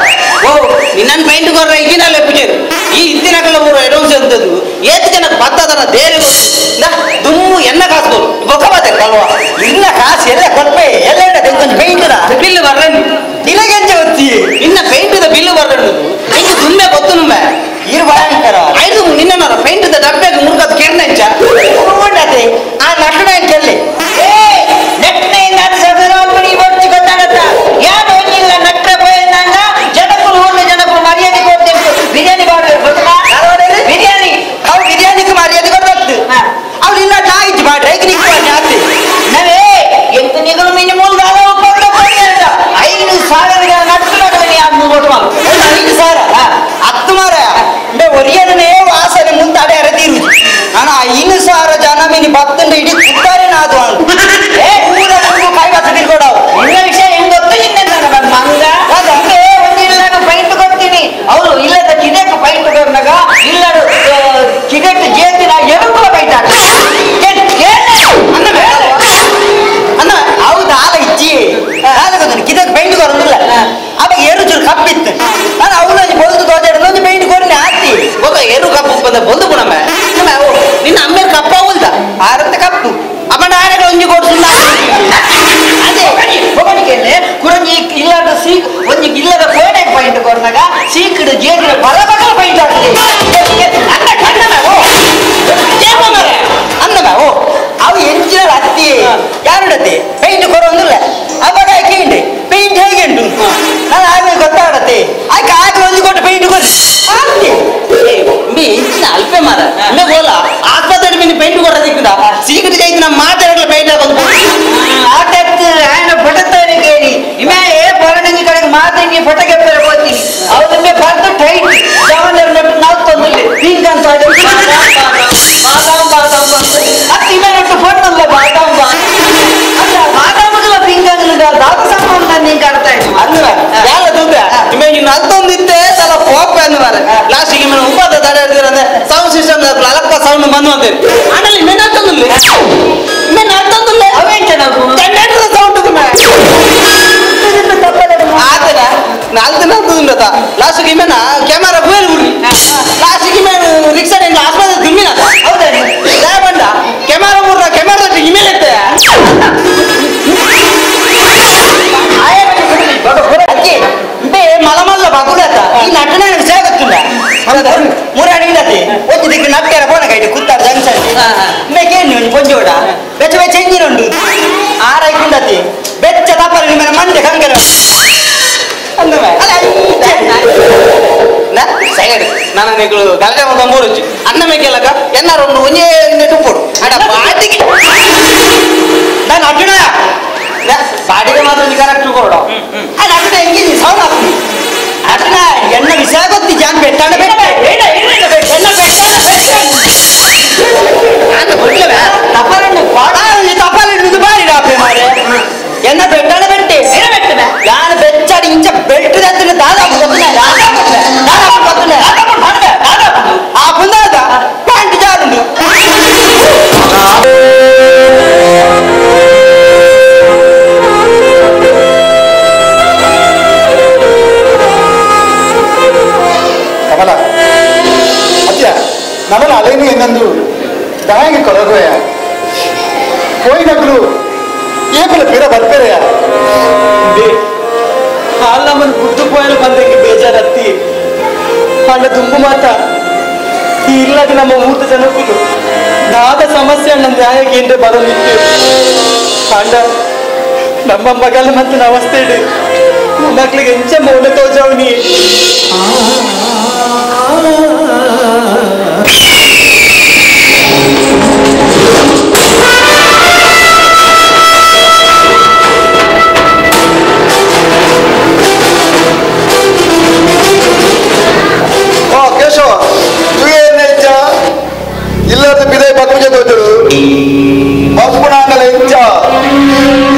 S4: ಓ ನಿನ್ನನ್ನು ಪೈಂಟ್ ಕೊರ್ರ ಇದಿನ ಲೆಪ್ಪುಜೇರು ಈ ಇತ್ತಿನಕಲ ಊರು ಎಡೋನ್ಸ್ ಅಂತದ್ದು ಏತು ಜನ ಬತ್ತದನ ದೇರೆ ದುಮ್ಮು ಎನ್ನ ಕಾಸು
S3: ಬೊಕ್ಕ ಬಾತೆ ಕಲ್ವಾ ಇನ್ನ ಕಾಸು ಎಲ್ಲ ಕೊಟ್ಟೆ ಎಲ್ಲ ತೆಂಕೊಂದು ಪೈಂಟ್
S4: ಬಿಲ್ಲು ಬರ್ರಂಡು
S3: ಇಲಗೆಂಜ ಒತ್ತಿ
S4: ನಿನ್ನ ಪೈಂಟ್ ಬಿಲ್ಲು ಬರ್ರಂಡು ಇಂದು ದುಮ್ಮೆ ಗೊತ್ತು ನುಮ್ಮೆ
S3: ಇರು ಭಯಂಕರ
S4: ಐದು ನಿನ್ನ ಪೈಂಟ್ ಡಬ್ಬೆಗೆ ಮುರುಗದ ಕೆರ್ನಂಚ
S3: ಉಂಡತೆ ಆ ನಟನ ಕೆಲ್ಲಿ ಏ ನಟನೆಯಿಂದ ಸದರೋಪಣಿ ಬೊಚ್ಚು ಗೊತ್ತಾಗತ್ತ ಯಾರು ಒಂದಿಲ್ಲ ನಟ್ರೆ ಪೋಯಿಂದಂಗ ಜನಕ್ಕೂ ಊರ್ನ ಜನಕ್ಕೂ ಮರ್ಯಾದೆ ಕೊಡ್ತೇವೆ ಬಿರಿಯಾನಿ ಮಾಡಬೇಕು ಗೊತ್ತಾ ಬಿರಿಯಾನಿ ಅವು ಬಿರಿಯಾನಿಗೆ ಮರ್ಯಾದೆ ಕೊಡ್ಬೇಕು ಅವ್ರು ಇಲ್ಲ ನಾಯಿಜ್ ಮಾಡ್ರೆ ಈಗ ನಿಂಗೆ ಜಾಸ್ತಿ ನಾವೇ ಎಂತ ನಿಗಲು ಮೀನು ಮೂಲ 5,000 ನಟ್ಟು ನಡುವೆ 5,000 ಹತ್ತು ಮಾರ ಒರಿಯನೇ ವಾಸನೆ ಮುಂತಾಡೆ ಅರದಿರು ಅಣ್ಣ 5,000 ಜನ ಮೀನಿ ಬತ್ತಂಡ ಇಡೀ ಕುತ್ತಾರೆ ನಾದು ಕೈವಾಸ ತಿರ್ಕೊಡವು ನಿನ್ನ ವಿಷಯ ಹೆಂಗ್ ಗೊತ್ತು ನಿನ್ನೆ ಮಂಗ ಒಂದಿಲ್ಲ ಪೈಂಟ್ ಕೊಡ್ತೀನಿ ಅವರು ಇಲ್ಲದ ಕಿದಕ್ಕೆ ಪೈಂಟ್ ಕೊಡ್ನಾಗ ಇಲ್ಲ ಕಿದೆಟ್ ಜೇತಿನ ಎರುಕುಲ ಪೈಂಟ್ ಅನ್ನ ಹೌದು ಆಲ ಇಜ್ಜಿ ಕಿದಕ್ಕೆ ಪೈಂಟ್ ಕೊರೊಂದಿಲ್ಲ ಅವಾಗ ಎರು ಚೂರು ಕಪ್ಪಿತ್ತು ನಾನು ಅವನು ಬೊಲ್ದು ತೋಜಾಡ ಒಂದು ಪೈಂಟ್ ಕೊರಿನ ಹಾಕ್ತಿ
S4: ಒಬ್ಬ ಎರು ಕಪ್ಪು ಬಂದ ಬೊಲ್ದು ಪುಣಮ್ಮ ನಿನ್ನ ಅಮ್ಮೇರು ಕಪ್ಪ ಉಲ್ದ
S3: ಆರಂತ ಕಪ್ಪು
S4: ಅಮ್ಮ ನಾನೇ ಒಂಜಿ ಕೊಡ್ಸುಲ್ಲ
S3: ಅದೇ ಒಬ್ಬನಿಗೆ ಕುರಂಜಿ ಇಲ್ಲದ ಸೀಕ್ ಒಂಜಿ ಇಲ್ಲದ ಕೋಟೆ ಪೈಂಟ್ ಕೊರ್ನಾಗ ಸೀಕಡು ಜೇಡಿನ ಬಲ ಬಗಲ ಪೈಂಟ್ ಆಗ್ತದೆ ಅನ್ನ ಕಣ್ಣನ ಓ ಅನ್ನಮ ಓ ಅವು ಎಂಜಿನ ಅತ್ತಿ ಯಾರುಡತ್ತೆ ಪೈಂಟ್ ಕೊರೊಂದಿಲ್ಲ ಅವಾಗ ಕೇಂಡಿ ಪೈಂಟ್ ಹೇಗೆ ಉಂಟು ನಾನು ಆಮೇಲೆ ಗೊತ್ತಾಡತ್ತೆ ಆಕೆ ಆಗ ಒಂದು ಕೊಟ್ಟು ಪೈಂಟ್ ಕೊಡಿ ಆಗ್ತಿ
S4: ಮೀ ಇಂಚಿನ ಅಲ್ಪೆ ಮಾರ ಮೇ ಬೋಲ ಆಸ್ಪತ್ರೆ ಮೀನು ಪೈಂಟ್ ಕೊಡೋದಿಕ್ಕದ ಸೀಕಡಿ ಜೈತು ನಮ್ಮ ಮಾತಾಡಲು ಪೈಂಟ್ ಹಾಕೋದು
S3: ಆಟಕ್ಕೆ ఆయన ಫೋಟೋತಾನೆ ಕೇಳಿ ಇಮೆ ಏ ಪೊರಣಿಂಜಿ ಕಡೆಗೆ ಮಾತಿಂಗಿ ಫೋಟೋ ಕೆಪ್ಪರೆ ಹೋಗ್ತೀನಿ ಅವ್ರ ಬರ್ದು ಟೈಟ್ ಜವನರ್ ನಟ್ಟು ನಾವು ತಂದಿಲ್ಲ ಪಿಂಕ್ ಅಂತ ಬಾದಾಮ್ ಬಾದಾಮ್ ಅತ್ತ ಇಮೆ ನಟ್ಟು ಫೋಟೋ ಅಲ್ಲ ಬಾದಾಮ್ ಅಲ್ಲ ಬಾದಾಮಗಳ ಪಿಂಕ್ ಆಗಲಿಲ್ಲ ದಾದ ಸಂಬಂಧ ನಿಂಗೆ ಅರ್ಥ ಆಯ್ತು
S4: ಅಂದ್ರೆ ಯಾರ ದುಡ್ಡ ಇಮೆ ಇನ್ನು ಅತ್ತೊಂದಿತ್ತೆ ತಲ ಪೋಪ ಅನ್ನುವಾರೆ ಲಾಸ್ಟಿಗೆ ಇಮ್ಮೆ ಉಪಾದ ತಡೆ ಹಿಡಿದಿರಂದ್ರೆ ಸೌಂಡ್ ಸಿಸ್ಟಮ್ ಅಲಕ್ಕ ಸೌಂಡ್ ಬಂದು ಅಂತೇಳಿ ಆಮೇಲೆ ಇಮ್ಮೆ ಅತ್ತೊಂದಿಲ್ಲ ಇಮ್ಮೆ ಅತ್ತೊಂದಿಲ್ಲ
S3: ಅವೇಂಟ ನಾವು
S4: ಜನರೇಟರ್ ಸೌಂಡ್ ಆತನ 4 ದಿನ ಆಗ್ತದ ಲಾಸ್ಟಿಗೆ ಇಮ್ಮೆನ ಕ್ಯಾಮರಾ ಬೇರೆ ಬಿಡ್ರಿ ಲಾಸ್ಟಿಗೆ ಇಮ್ಮೆ ರಿಕ್ಷಾ ಆಸ್ಪತ್ರೆ ದುಮ್ಮಿನ
S3: ಹೌದಾ
S4: ಬಂಡ ಕ್ಯಾಮರಾ ಮೂರ್ನ ಕ್ಯಾಮರಾ ಇಮೇಲೆ ಎತ್ತೆ
S3: ಮಲಮಲ್ಲ ಬಗುಲತ ಈ ನಟನೆ ವಿಷಯ ಗೊತ್ತಿಲ್ಲ ಮುರಾಣಿಲ್ಲತೆ ಒಂಜಿ ದಿಕ್ಕು ನಟ್ಟೆರ ಪೋನ ಕೈಟ್ ಕುತ್ತಾರ ಜಂಕ್ಷನ್ ಮೇಕೇನು ಒಂಜಿ ಪೊಂಜೋಡ ಬೆಚ್ಚ ಬೆಚ್ಚ ಎಂಜಿನ್ ಉಂಟು ಆರೈಕುಂಡತಿ ಬೆಚ್ಚ ತಪ್ಪಲ ನಿಮ್ಮ ಮಂಡೆ ಕಂಗಲ
S4: ನಾನು నీకు గలటే బంబూరు వచ్చి అన్న మేకేలక ఎన్న రెండు ಒಂಜೇ నెట్టుపోడు అడ బాటికి
S3: ನಾನು ಅಡ್ಡ
S4: ಬಾಡಿಗೆ ಮಾತ್ರ ಕರೆಕ್ಟ್ ಕೊಡು
S3: ಅದು ಅಡ್ಡ ಹೆಂಗೆ ಸೌಂಡ್ ಆಗ್ತದೆ ಅಡ್ಡ ಎಣ್ಣ ವಿಷಯ ಗೊತ್ತಿ ಜಾನ್ ಬೆಟ್ಟಾಣ ಬೆಟ್ಟ ಎಣ್ಣ ತಪಾಲನ್ನು ತಪಾಲಿಡುದು ಬಾರಿ ಡಾಪೆ ಮಾರೆ ಎಣ್ಣ ಬೆಟ್ಟಾಣ ಬೆಟ್ಟೆ ಯಾನ ಬೆಚ್ಚಾಡಿ ಇಂಚ ಬೆಲ್ಟ್ ದತ್ತಿನ ದಾದಾಪು ಗೊತ್ತಿಲ್ಲ ದಾದಾಪು ಗೊತ್ತಿಲ್ಲ ಆ ಪುಂದಾದ ಪ್ಯಾಂಟ್ ಜಾರುಂಡು
S1: ಕಮಲ ಅತ್ಯ ನಮನ ಅಲೇನು ಎನ್ನಂದು ದಾಯಂಗೆ ಕೊರಗೋಯ ಹೋಯಿನಗ್ಲು ಏಕಲ ಪಿರ ಬರ್ಪೇರೆಯ
S5: ಹಾಲಮ್ಮನ ಗುಡ್ದು ಪೋಯಲು ಬಂದಂಗೆ ಬೇಜಾರತ್ತಿ ಅಣ್ಣ ದುಂಬು ಮಾತ ಈ ಇಲ್ಲದ ನಮ್ಮ ಮೂರ್ತ ಜನಕ್ಕೂ ದಾದ ಸಮಸ್ಯೆ ಅಣ್ಣ ನ್ಯಾಯಕ್ಕೆ ಏನ್ರೆ ಬರೋದಿತ್ತು ಅಣ್ಣ ನಮ್ಮ ಮಗಲ ಮತ್ತು ಅವಸ್ಥೆ ಇಡು ಮಕ್ಕಳಿಗೆ ಎಂಚ ಮೌನ ತೋಜವನಿ
S9: ಕೇಶವ ತುಯೇನೆಂಚ ಇಲ್ಲದ ಬಿದೆ ಬಕ್ಕುಜ ತೋಜಡು ಬಪ್ಪುನಾಂಡಲ ಎಂಚ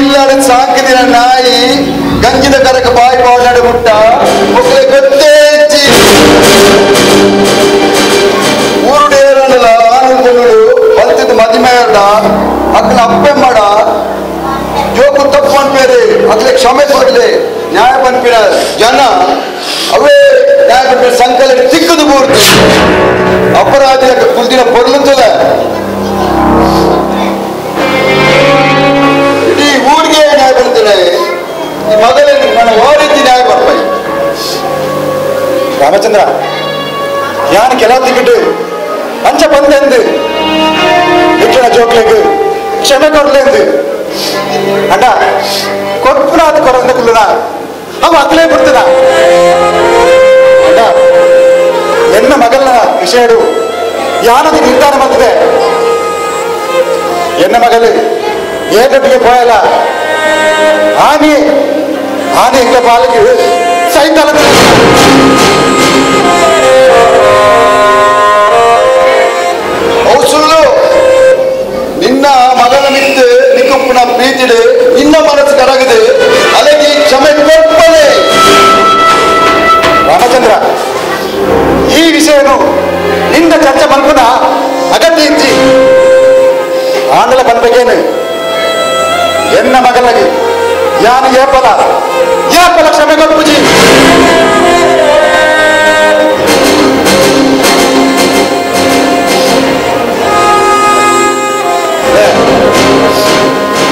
S9: ಇಲ್ಲದ ಸಾಂಕಿದಿನ ನಾಯಿ ಗಂಜಿದ ಕರಕ ಬಾಯಿ ಬಾಡಾಡ ಮುಟ್ಟ ಒಕ್ಕಲೆ ಅಪರಾಧಿ ಸಂಕಲ ತಿಕ್ಕದು ಪೂರ್ತಿ ಅಪರಾಧಿ ಕುಲ್ದಿನ ಪೊರ್ಲುತ್ತದ ಇಡೀ ಊರಿಗೆ ನ್ಯಾಯ ಬರ್ತದೆ. ಈ ಮಗಲಿಗೆ ನನ್ನ ರೀತಿ ನ್ಯಾಯ ಬರ್ಪಾಯಿ.
S1: ರಾಮಚಂದ್ರ ಯಾನ್ ಕೆಲವು ತಿಕ್ಕಿಟ್ಟು ಅಂಚ ಬಂದೆಂದು ನಿಕ್ಷಣ ಜೋಕ್ಲೆಗ್ ಕ್ಷಮೆ ಕೊರ್ಲೆಂದು ಅಣ್ಣ ಕೊರ್ಪುನಾಥ ಕೊರಂದ ಕುಲ್ಲುನ ಅವ ಅಕ್ಲೇ ಬಿಡ್ತದ. ಅಣ್ಣ ಎನ್ನ ಮಗಲ್ನ ವಿಷಯಡು ಯಾನದು ನಿರ್ಧಾರ ಮಾಡ್ತದೆ. ಎನ್ನ ಮಗಲು ಏಟೊಟ್ಟಿಗೆ ಪೋಯಲ್ಲ ಆನೆ ಆನೆ ಎಂಗ ಪಾಲಿಗೆ ಸೈತಾಲ.
S9: ಅವು ಸುಳ್ಳು. ನಿನ್ನ ಮಗನ ಮಿತ್ತು ನಿಕ್ಕುಪ್ಪನ ಪ್ರೀತಿಡು ನಿನ್ನ ಮನಸ್ಸು ಕರಗದು ಅಲಗಿ ಕ್ಷಮೆ ಕೊಡ್ಪನೆ.
S1: ರಾಮಚಂದ್ರ ಈ ವಿಷಯನು ನಿನ್ನ ಚರ್ಚೆ ಮಲ್ಪುನ ಅಗತ್ಯ ಇಜ್ಜಿ. ಆಂಡಲ ಪನ್ಪಗೇನು ಎನ್ನ ಮಗಲಾಗಿ ಯಾನು ಏಪಲ ಏಪಲ ಕ್ಷಮೆ ಕೊಡ್ಪುಜಿ.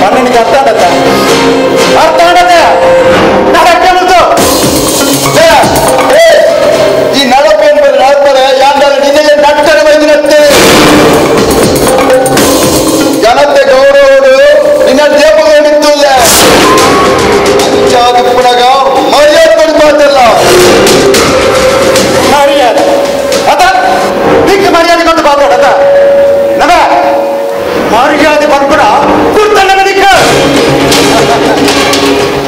S1: ಪನ್ನಿಗೆ ಅರ್ಥ ಆಡತ್ತ ಅರ್ಥ ಆಡತ್ತೆ ನಡಕ್ಕೆ ಬಂತು.
S9: ಈ ನಡಪೇನು ಬರೀ ನಡಪರೆ ಯಾಂಡಲ ನಿನ್ನೆಗೆ ನಟ್ಟನೆ ಬೈದಿನತ್ತೆ. ಜನತೆ ಗೌರವರು ನಿನ್ನ ದೇಪಗಳಿತ್ತಲ್ಲ ಅಂಚಾದಿಪ್ಪನಾಗ ಮರ್ಯಾದೆ ಕೊಡಿ ಮಾತಲ್ಲ.
S1: ಮರ್ಯಾದೆ ಅತ ನಿಕ್ಕ ಮರ್ಯಾದೆ ಕೊಟ್ಟು ಮಾತಾಡತ ನಮ ಮರ್ಯಾದೆ ಬಂದ್ಬಿಡ ಕುರ್ತಣ್ಣ ನಿಕ್ಕ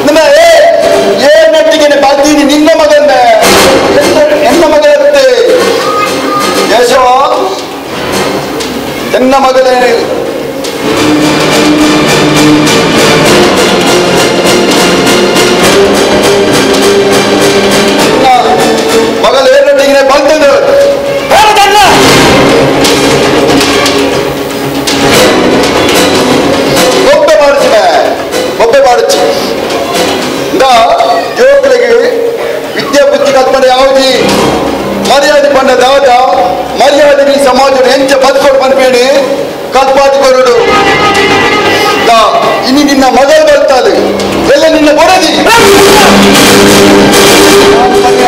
S9: ನಮ್ಮ ಏ ನಟ್ಟಿಗೆ ಬಂದೀನಿ ನಿನ್ನ ಮಗನ್ನ ಎನ್ನ ಮಗಳತ್ತೆ ಕೇಶವ ಎನ್ನ ಮಗಳೇ. ಮಗಳು ಏನಟ್ಟಿಗೆ ಬಂತಂದು ಬೊಬ್ಬೆ ಮಾಡಿಸಿ ಬೊಬ್ಬೆ ಮಾಡಿಸಿ ಇಂದ ಜೋಕ್ಲಿಗೆ ವಿದ್ಯಾ ಬುದ್ಧಿ ಕಲ್ಪನೆ ಯಾವುದಿ ಮರ್ಯಾದೆ ಪಂಡ ದಾದ ಮರ್ಯಾದೆ ನೀ ಸಮಾಜ ಹೆಂಚ ಬದುಕೊಡು ಪನ್ಪೇಣಿ ಕಲ್ಪಾದಿ ಕೊರಡು. ಇನ್ನು ನಿನ್ನ ಮಗಳು ಬರ್ತಾಳೆ ಎಲ್ಲ ನಿನ್ನ ಬಡದಿ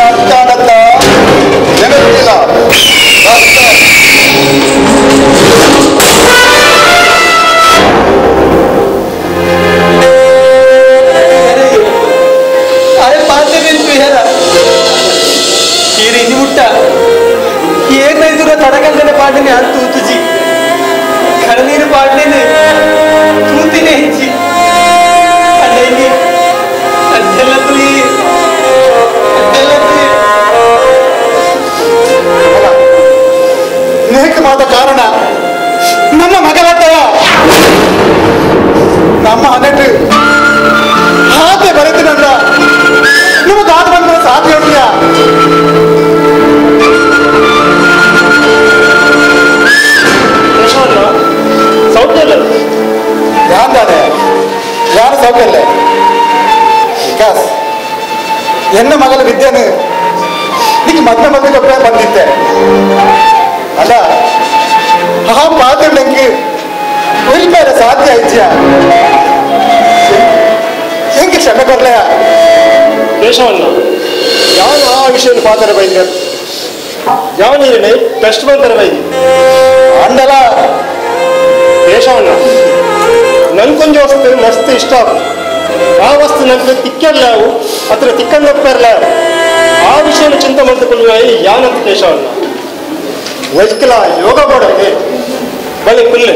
S9: ಅರ್ಥ ಆಡತ್ತ ಜಗತ್ತಿಲ್ಲ.
S5: ಏನಾಯ್ತು ತಡಕಲ್ದನೆ ಪಾಡನೆ ಅದು ತೂತುಜಿ ಕಣ್ಣೀರು ಪಾಡನೆ ತೂತಿನೇ ಹೆಚ್ಚಿ ಅಣ್ಣಿ ಅದೆಲ್ಲ ತುಯಿ ಅದೆಲ್ಲ ತುಯಿ.
S1: ನೇಕವಾದ ಕಾರಣ ನಮ್ಮ ಮಗಳತ್ತವ ನಮ್ಮ ಹನೆಟ್ಟು ಹಾಗೆ ಬರೆದಿನಂದ ನಿಮಗೆ ಆದ ಬಂದ ಸಾಧ್ಯ ಉಂಟಿಯಾ? ಯಾಂದಾನೆ ಯಾರು ಸೌಕರ್ಯ ವಿಕಾಸ್ ಎನ್ನ ಮಗಳ ವಿದ್ಯೆನು ನಿಕ್ಕೆ ಮದ್ವೆ ಮದ್ವೆ ಬಂದಿದ್ದೆ ಅಲ್ಲ. ಆ ಪಾತ್ರ ನಂಗೆ ಉರಿಪೇರ ಸಾಧ್ಯ ಇದ್ಯಾ? ಹೆಂಗೆ ಕ್ಷಮೆ ಕೊಡ್ಲಯ
S7: ಕೇಶವನ್ನ ಯಾವ ಆ ವಿಷಯ ಪಾತ್ರ ಬೈದ ಯಾವನೇ ಟೆಸ್ಟ್ ಬಂತಾರೆ ಬೈದಿ
S1: ಅಂಡಲ
S7: ಕೇಶವಣ್ಣ ನನ್ಕೊಂಜ ವಸ್ತು ಮಸ್ತ್ ಇಷ್ಟ ಆ ವಸ್ತು ನನ್ಗೆ ತಿಕ್ಕರ್ಲಾವು ಅತ್ರ ತಿಕ್ಕಂದಪ್ಪ ಆ ವಿಷಯನ ಚಿಂತೆ ಮಾಡ್ತುಕೊಳ್ಳುವ ಯಾನಂತ ಕೇಶವಣ್ಣ ವೈಕಲ ಯೋಗ ಬೋಡಕ್ಕೆ ಬಲೆ ಕುಲ್ಲೆ.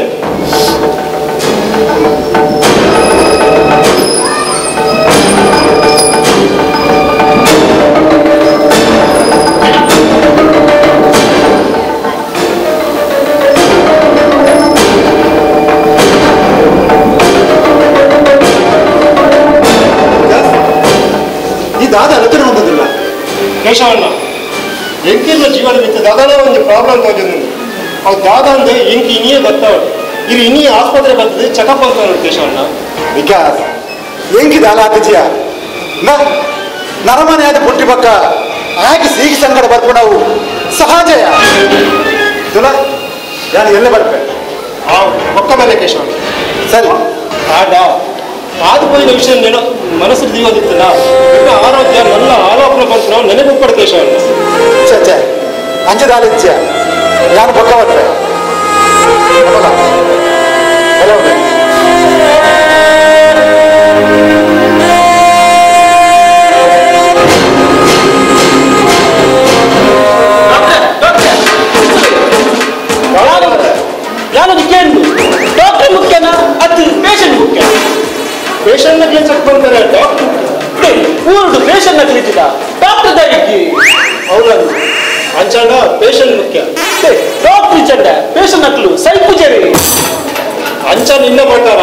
S1: ಈ ದಾದ ಅಲೋಚನೆ ಬಂದದಿಲ್ಲ
S7: ಕೇಶವಣ್ಣ ಎಂಕಿಲ್ಲ ಜೀವನ ಬಿತ್ತು ದಾದಾನೇ ಒಂದು ಪ್ರಾಬ್ಲಮ್ ತೋಜಿದ್ದು ಅವ್ ದಾದ ಅಂದ್ರೆ ಎಂಕಿ ಇನಿಯೇ ಗೊತ್ತಾವ ಇದು ಇನ್ನೀ ಆಸ್ಪತ್ರೆ ಬರ್ತದೆ ಚೆಕಪ್ ಅಂತ ನೋಡಿ ಕೇಶವಣ್ಣ.
S1: ವಿಕಾಸ್ ಎಂಕಿ ದಾಲ ಆತಿಜಿಯ ನರಮನೆ ಆದ ಪುಟ್ಟಿ ಪಕ್ಕ ಆಗಿ ಸೀಗಿ ಸಂಕಟ ಬರ್ಕೊಂಡು ಸಹಜಯ ತುಲ ನಾನು ಎಲ್ಲ ಬರ್ಪೆ
S7: ಒಕ್ಕ ಮೇಲೆ ಕೇಶವ
S1: ಸರಿ
S7: ಆಡ ಆದು ಹೋಯಿನ ವಿಷಯ ನೆನ ಮನಸ್ಸು ದೀವದಿತ್ತಲ್ಲ ನಿನ್ನ ಆರೋಗ್ಯ ನನ್ನ ಆಲೋಚನೆ ಬಂತು ನಾವು ನೆನಪು ಕೇಶವ
S1: ಛೇ ಛೇ ಅಂಚದಾಲಿಚ್ಛೆ ನಾನು ಬೊಕ್ಕ ಬರ್ಪೆ ಹಲೋ.
S5: ಡಾಕ್ಟರ್ ಮುಖ್ಯನಾ ಅದು ಪೇಷಂಟ್ ಮುಖ್ಯ?
S7: ಪೇಷಂಟ್ ನಕಲಿ ಚೆಕ್ ಬಂತಾರೆ ಡಾಕ್ಟರ್
S5: ಊರುಡು ಪೇಷಂಟ್ ನಕಲಿದ್ದ ಡಾಕ್ಟರ್ ದಾಯಿಕ್ಕಿ
S7: ಹೌದಾ ಅಂಚಾಂಡ ಪೇಷಂಟ್ ಮುಖ್ಯ
S5: ಡಾಕ್ಟರ್ ಚಂಡ ಪೇಷಂಟ್ ನಕಲು ಸೈಪುಜರಿ
S7: ಅಂಚ ನಿನ್ನ ಪ್ರಕಾರ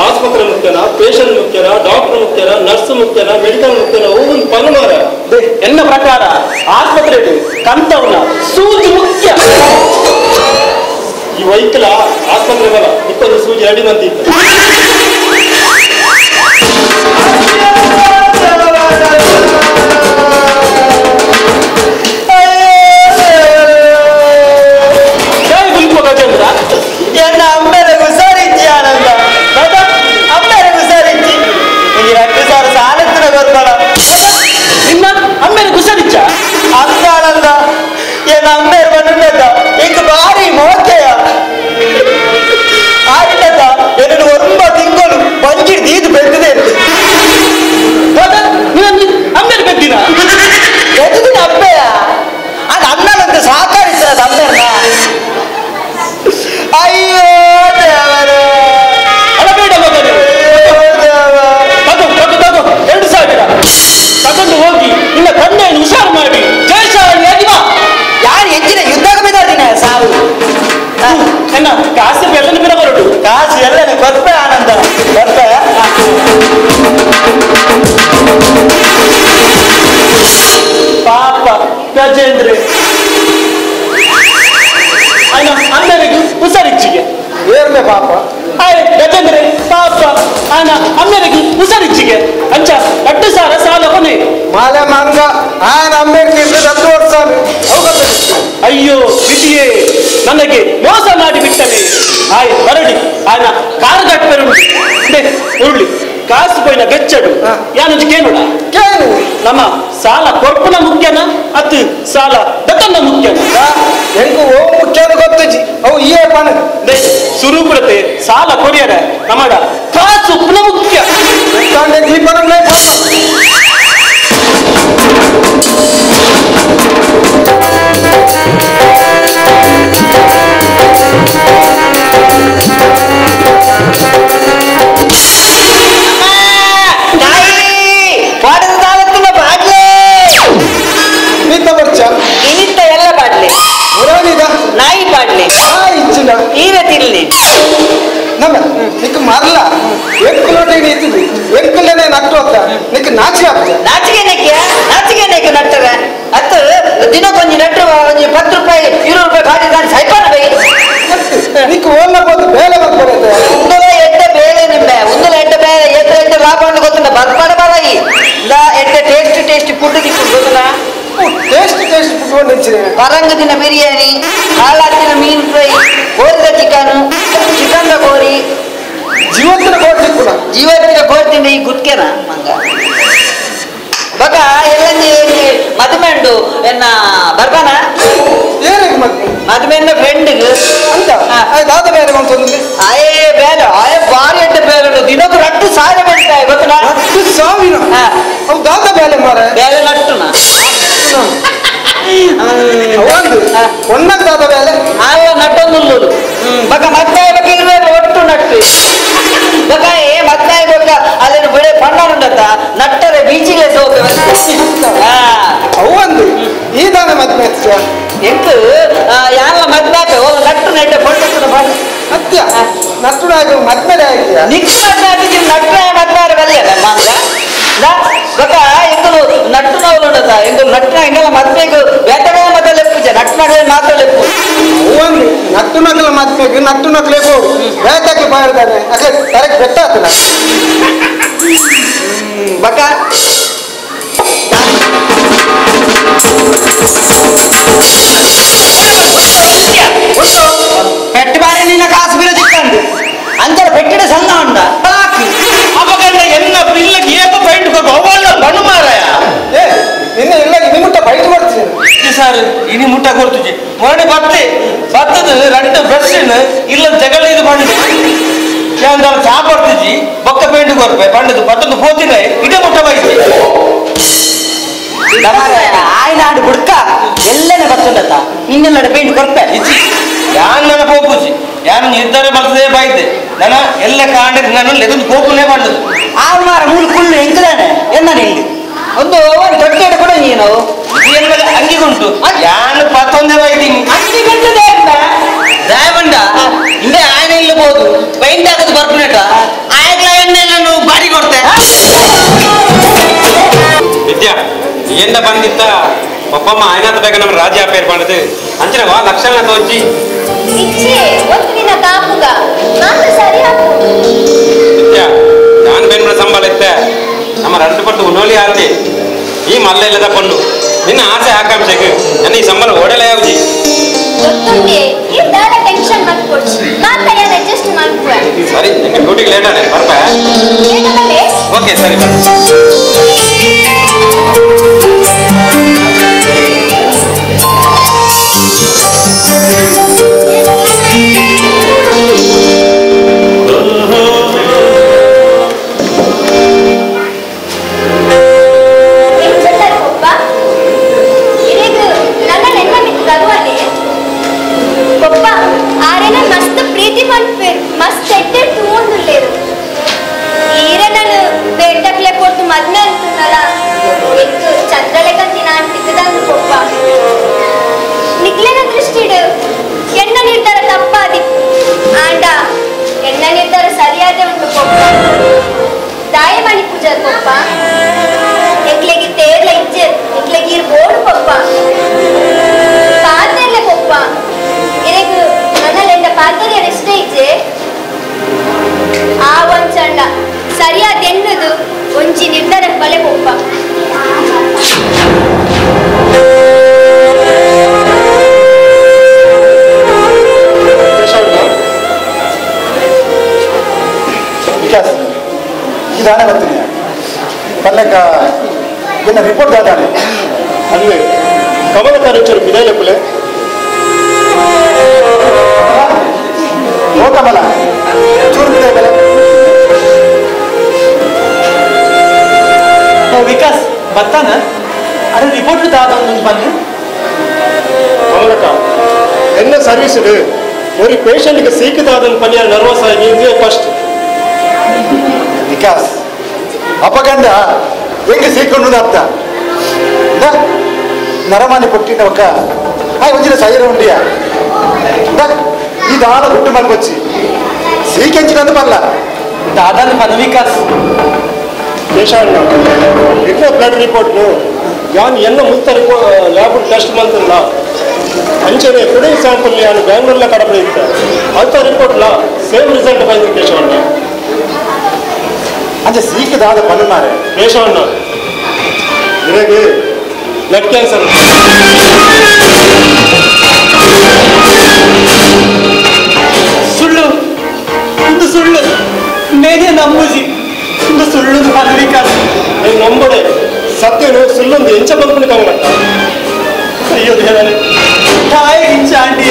S7: ಆಸ್ಪತ್ರೆ ಮುಖ್ಯನಾ ಪೇಷಂಟ್ ಮುಖ್ಯನಾ ಡಾಕ್ಟರ್ ಮುಖ್ಯನಾ ನರ್ಸ್ ಮುಖ್ಯನಾ ಮೆಡಿಕಲ್ ಮುಖ್ಯನಾ ಒಂದು ಪನು ಮಾರ
S5: ಎನ್ನ ಪ್ರಕಾರ ಆಸ್ಪತ್ರೆ ಕಂತವನ ಸೂಜಿ ಮುಖ್ಯ.
S7: ಈ ವೈಕಲ ಆಸ್ಪತ್ರೆ ಬಲ ಇಪ್ಪತ್ತು ಸೂಜಿ ರೆಡಿ ಬಂದಿತ್ತು.
S3: ಎನ್ನ ಅಮ್ಮೆರೆ ಹುಷಾರಿಚ್ಚಿ ಆನಂದ ಅಮ್ಮೆರೆ ಹುಷಾರಿಚ್ಚಿ ಈ 2000 ಸಾಲತ್ತಿನ ಗೊತ್ತಲ್ಲ
S5: ನಿನ್ನ ಅಮ್ಮೆರೆ ಹುಷಾರಿಚ್ಚ
S3: ಅಂದ ಆನಂದ ಎನ್ನ ಅಮ್ಮೆರೆ ಬಂದ ಈಗ ಭಾರಿ ಮೋಕೆಯ ಆಯ್ತದ ಎರಡು ಒಂಬ ತಿಂಗಳು ಬಂಜಿಡ್ ದೀದು ಬೆದ್ದಿದೆ
S5: ಅಮ್ಮೆರೆ ಬೆದ್ದಿನ
S3: ಬೆದ್ದಿನ ಅಪ್ಪೆಯ ಅದು ಅಣ್ಣನಂತೆ ಸಹಕರಿಸ್ತದ ಅಮ್ಮೆರ್ನ. ಅಯ್ಯೋ ದೇವರೇ
S5: ಅಳಬೇಡ ಮಗನೇ, ತಗೋ ತಗೋ ತಗೋ 2000 ತಗೊಂಡು ಹೋಗಿ ನಿನ್ನ ತಂದೆಯನ್ನು ಹುಷಾರು ಮಾಡಿ ಜಯಶಾಲಿಯಾಗಿ ಬಾ.
S3: ಯಾರು ಹೆಚ್ಚಿನ ಯುದ್ಧಕ್ಕೆ ಬಿದ್ದಾದಿನ ಸಾವು
S5: ಎನ್ನ ಕಾಸು ಎಲ್ಲನೂ ಬಿಡ ಬರಡು
S3: ಕಾಸು ಎಲ್ಲನೇ ಕೊರ್ಪೆ ಆನಂದ ಕೊರ್ಪೆ.
S5: ಪಾಪ ಗಜೇಂದ್ರ ಅಣ್ಣನಿಗೆ ಹುಷಾರಿಚ್ಚಿಗೆ
S11: ಏರ್ಲೆ ಪಾಪ
S5: ಆಯ್ ಗಜೇಂದ್ರ ಪಾಪ ಆನ ಅಮ್ಮನಿಗೆ ಹುಷಾರಿಚ್ಚಿಗೆ ಅಂಚ 2000 ಸಾಲ ಕೊನೆ
S11: ಮಾಲೆ ಮಂಗ ಆನ ಅಮ್ಮೇರಿಗೆ 10 ವರ್ಷ.
S5: ಅಯ್ಯೋ ವಿಧಿಯೇ ನನಗೆ ಮೋಸ ಮಾಡಿ ಬಿಟ್ಟನೆ. ಆಯ್ ಬರಡಿ ಆನ ಕಾರು ಕಟ್ಟರು ಉರುಳಿ ಕಾಸು ಪೋಯಿನ ಗಚ್ಚಡು ಯಾನು ಕೇನುಡ
S11: ಕೇನು
S5: ನಮ್ಮ ಸಾಲ ಕೊರ್ಪುನ ಮುಖ್ಯನ ಅತ್ತು ಸಾಲ ದತ್ತನ ಮುಖ್ಯನ
S11: ಎಂಕು ಓ ಮುಖ್ಯನ ಗೊತ್ತುಜಿ ಅವು ಈಯೇ ಪಣ
S5: they ಸುರೂಪುರತೆ ಸಾಲ ಕೊರಿಯರ ನಮಡ ಕಾಸು ಪುನ ಮುಖ್ಯ
S11: ತಾಂಡೆ ದೀಪನಂಲೇ
S3: ನಾಯಿ ಪಾಡ್ಲೆ ಈವೆ ತಿರ್ಲಿ
S11: ನಮ್ಮ ನಿಕ್ ಮರ್ಲ ಎಂಕುಲೋಟಿ ಇತ್ತಿದ್ದು ಎಂಕುಲನೇ ನಟ್ಟು ಅತ್ತ ನಿಕ್ ನಾಚಿಕೆ ಆಗ್ತದೆ.
S3: ನಾಚಿಕೆ ನೆಕ್ಕೆ ನಾಚಿಕೆ ನೆಕ್ಕೆ ನಟ್ಟರೆ ಅತ್ತ ದಿನಕ್ಕೊಂಜಿ ನಟ್ಟು ಒಂಜಿ 10 ರೂಪಾಯಿ 20 ರೂಪಾಯಿ ಬಾಡಿ ನಾನು ಸೈಪಾನ ಬೈ
S11: ನಿಕ್ ಓಲ್ಲ ಬೋದು ಬೇಲೆ ಬರ್ತಾರೆ
S3: ಉಂದಲ ಎಡ್ಡ ಬೇಲೆ ನಿಂಬೆ ಉಂದಲ ಎಡ್ಡ ಬೇಲೆ ಎದ್ರ ಎಡ್ಡ ಲಾಭ ಗೊತ್ತಿಲ್ಲ ಬರ್ಪಾಡ ಬಾಲಾಯಿ ಇಂದ ಎಡ್ಡ taste taste food ದಿಕ್ಕು ಗೊತ್ತಿಲ್ಲ
S11: taste taste food ನಿಂಚಿದೆ
S3: ಪರಂಗ ದಿನ ಬಿರಿಯಾನಿ ಹಾಲಾತಿನ ಮೀನು ಫ್ರೈ ಕೋರಿದ ಚಿಕನ್ ಚಿಕನ್ ಕೋರಿ
S11: ಜೀವತ್ತಿನ ಕೋರಿ ಸಿಕ್ಕುನ
S3: ಜೀವತ್ತಿನ ಕೋರಿ ತಿಂದ ಈ ಗುಟ್ಕೆನ ಮಂಗ ಬಗ ಎಲ್ಲಂಜಿ ಮದುವೆ ಉಂಡು ಎನ್ನ ಬರ್ಬಾನ
S11: ಏನಿಗೆ ಮದುವೆ
S3: ಮದುವೆಯಿಂದ ಫ್ರೆಂಡ್ಗೆ
S11: ಅಂತ ದಾದ ಬೇರೆ ಒಂದು
S3: ಅಯ್ಯೇ ಬೇಡ ಅಯ್ಯೇ ಭಾರಿ ಎಡ್ಡ ಬೇರೆ ಉಂಡು ದಿನಕ್ಕೂ 2000 ಬೀಳ್ತಾಯ ಗೊತ್ತನಾ
S11: 2000 ಅವು ದಾದ ಬೇಲೆ ಮಾರ
S3: ಬೇಲೆ ನಟ್ಟುನ
S11: ಒಂದು ಒಣ್ಣಗೆ ದಾದ ಬೇಲೆ
S3: ಆವ ನಟ್ಟೊಂದುಲ್ಲುದು ಬಕ ಮತ್ತಾಯ ಬಕ ಇರುವಾಗ ಒಟ್ಟು ನಟ್ಟು ಬಕ ಏ ಮತ್ತಾಯ ಬಕ ಅಲ್ಲೇನು ಬಿಳೆ ಪಣ್ಣನುಂಡತ್ತ ನಟ್ಟರೆ ಬೀಚಿಗೆ ಸೋಪೆ
S11: ಅವು ಒಂದು ಈ ದಾನ ಮದ್ವೆ
S3: ಎಂಕು ಯಾರ ಮದ್ವೆ ಓ ನಟ್ಟು ನೆಟ್ಟ ಪೊಟ್ಟು ಬಣ್ಣ
S11: ಅತ್ಯ ನಟ್ಟು ಮದ್ವೆ ಆಗಿದೆಯಾ
S3: ನಿಕ್ಕು ಮದ್ವೆ ಆಗಿದ್ದು ನಟ್ಟರೆ ಮದ್ವೆ ಬಲಿಯಲ್ಲ ಮಂಗ ಬಕ ಎಂಕುಲು ನಟ್ಟು ನವಲು ಎಂಕುಲು ನಟ್ಟಿನ ಎಂಗಲ ಮದ್ವೆಗ್ ಬೇಟೆ ಮಾತ್ರ ಲೆಪ್ಪುಜ ನಟ್ಟು ನಡುವೆ ಮಾತ್ರ ಲೆಪ್ಪು
S11: ಒಂದು ನಟ್ಟು ನಕಲ ಮದ್ವೆಗ್ ನಟ್ಟು ನಕಲೇ ಬೋಡು ಬೇಟಕ್ಕೆ ಬಾಳ್ದಾನೆ ಅದೇ ತರಕ್ ಬೆಟ್ಟ ಆತನ
S3: ಬಕ పెట్టబారి నిన్న కాసు బిర దిక్కండి అంతర పెట్టిన సంద ఉండ
S4: అపగండ ఎన్న పిల్లకి ఏక బయట వాళ్ళ బండు మారాయా
S11: ఏ నిన్న ఇల్లకి ఇని ముట్ట బయట కొడుతుంది
S4: సార్ ఇని ముట్ట కొడుతుంది మొన్న బత్తే బత్తదు రెండు బ్రష్ ಇಲ್ಲ ಜಗಳ ಇದು పండు ಯಾಂದಾಲ ಚಾಪಡ್ತಿಜಿ ಬೊಕ್ಕ ಪೇಂಟ್ ಕೊರ್ಪೆ పండుದು ಬತ್ತದು పోತಿನ ಇದೇ ಮುಟ್ಟ ಬೈತಿ
S3: ఆయన ఆడు బుಡ್ಕ ಎಲ್ಲನೆ ಬತ್ತುಂಡತ್ತ ನಿನ್ನೆಲ್ಲಡೆ ಪೇಂಟ್ ಕೊರ್ಪೆ
S4: ಇಜ್ಜಿ ಯಾನ್ ನನ್ನ ಪೋಪುಜಿ ಯಾನು ನಿರ್ಧಾರ ಬರ್ತದೆ ಬಾಯ್ದೆ ನನ್ನ ಎಲ್ಲ ಕಾಂಡ ನಾನು ಲೆದೊಂದು ಕೋಪುನೇ పండుದು
S3: ಆ ಮಾರ ಮೂಲು ಕುಳ್ಳು ಎಂಕದಾನೆ ಎನ್ನ ನಿಲ್ಲು ಒಂದು ದೊಡ್ಡ ಕೂಡ ನೀನು
S4: ಅಂಗಿಗುಂಟು ಯಾನು ಪತ್ತೊಂದೇ ಬೈತೀನಿ
S3: ಅಂಗಿ ಕಟ್ಟದೆ
S4: ದಯವಂಡ ಹಿಂದೆ ఆయన ಇಲ್ಲಬಹುದು ಪೈಂಟ್ ಹಾಕದು ಬರ್ಪುನೇಟ ಆಯ್ಗ್ಲ ಎಣ್ಣೆ ನಾನು ಬಾಡಿ ಕೊಡ್ತೆ
S6: ವಿದ್ಯಾ ಎಂದ ಬಂದಿತ್ತ ಒಪ್ಪಮ್ಮ ಆಯ್ನಾಥ ಬೇಗ ನಮ್ಮ ರಾಜ್ಯ ಪೇರ್ ಪಂಡದು ಅಂಚಿನ ವಾ ಲಕ್ಷಣ ತೋಜಿ
S8: ಇಚ್ಛೆ ಒಂದು ದಿನ ಕಾಪುಗ ಮಾತ್ರ ಸರಿ ಹಾಕು
S6: ವಿದ್ಯಾ ನಾನು ಬೆನ್ಮನ ಸಂಬಳ ಇತ್ತೆ ನಮ್ಮ రెండు ಪಟ್ಟು ಉನ್ನೋಲಿ ಆತಿ ಈ ಮಲ್ಲ ಇಲ್ಲದ ಪಣ್ಣು ನಿನ್ನ ಆಸೆ ಆಕಾಂಕ್ಷೆಗೆ ನನ್ನ ಈ ಸಂಬಳ ಓಡಲೇ ಯಾವ್ಜಿ
S8: ಗೊತ್ತುಂಟೆ ಈ ದಾದ ಟೆನ್ಷನ್ ಮಾಡ್ಕೊಡ್ಸಿ ಮಾತ್ರ ನಾನು ಅಡ್ಜಸ್ಟ್ ಮಾಡ್ಕೊ
S6: ಸರಿ ನಿನ್ನ ಡ್ಯೂಟಿಗೆ ಲೇಟ್ ಆನೆ ಬರ್ಪಾ ಓಕೆ ಸರಿ ಬರ್
S1: ಇದಾನೆ ಬರ್ತೀನಿ ಪಲ್ಲಕ್ಕ ಎನ್ನ ರಿಪೋರ್ಟ್ ದಾದಾನೆ
S7: ಅಲ್ಲೇ ಕಮಲಕಾರೇಶ್ವರ ಬಿದಾಯಿಲೆಪ್ಪಲೆ
S1: ಓ ಕಮಲ ಚೂರು ಬಿದಾಯಿಬಲೆ
S5: ಓ ವಿಕಾಸ್ ಬರ್ತಾನ ಅರೆ ರಿಪೋರ್ಟ್ ದಾದ ಒಂದು ಬಂದು
S7: ಕಮಲಕ್ಕ ಎನ್ನ ಸರ್ವಿಸ್ ஒரு பேஷண்ட்டுக்கு சீக்குதாதன் பணியா நர்வஸ் ஆகி ಫಸ್ಟ್
S1: ವಿಕಾಸ್ ಅಪಗಂಡ ಹೆಂಗೆ ಸೀಕೊಂಡು ಅರ್ಥ ನರಮಾನಿ ಪುಟ್ಟಿನ ಒಕ್ಕ ಆ ಒಂಜಿನ ಸೈರ ಉಂಡಿಯ ಈ ದಾನ ಹುಟ್ಟು ಮಲ್ಕೊಚ್ಚಿ ಸೀಕೆಂಚಿನಂದು ಬಲ್ಲ
S5: ದಾದಾನ ಪದ ವಿಕಾಸ್
S7: ಕೇಶವಣ್ಣ ಇಟ್ಟ ಬ್ಲಡ್ ರಿಪೋರ್ಟ್ನು ಯಾನ್ ಎನ್ನ ಮುತ್ತ report lab test ಮಂತಲ್ಲ ಅಂಚನೆ ಕುಡಿ ಸ್ಯಾಂಪಲ್ ಯಾನು ಬ್ಯಾಂಗ್ಳೂರ್ಲ ಕಡಪಡೆ ಇತ್ತ ಅಂತ ರಿಪೋರ್ಟ್ಲ ಸೇಮ್ ರಿಸಲ್ಟ್ ಬಂದಿದೆ ಕೇಶವಣ್ಣ
S1: ಅಂಚೆ ಸೀಕಿದಾದ ಪನ್ನುಮಾರೆ
S7: ಕೇಶವಣ್ಣ ಇರಗೆ ಬ್ಲಡ್ ಕ್ಯಾನ್ಸರ್
S5: ಸುಳ್ಳು ಒಂದು ಸುಳ್ಳು ಮೇನೆ ನಂಬುಜಿ ಒಂದು ಸುಳ್ಳು ಪದ ವಿಕಾಸ್
S7: నేను ನಂಬಡೆ ಸತ್ಯನು ಸುಳ್ಳೊಂದು ಎಂಚ ಬಂದ್ಕೊಂಡು ಕಮಲಕ್ಕ
S5: ಅಯ್ಯೋ ದೇವರೇ ತಾಯಿ ಇಂಚಾಂಡಿ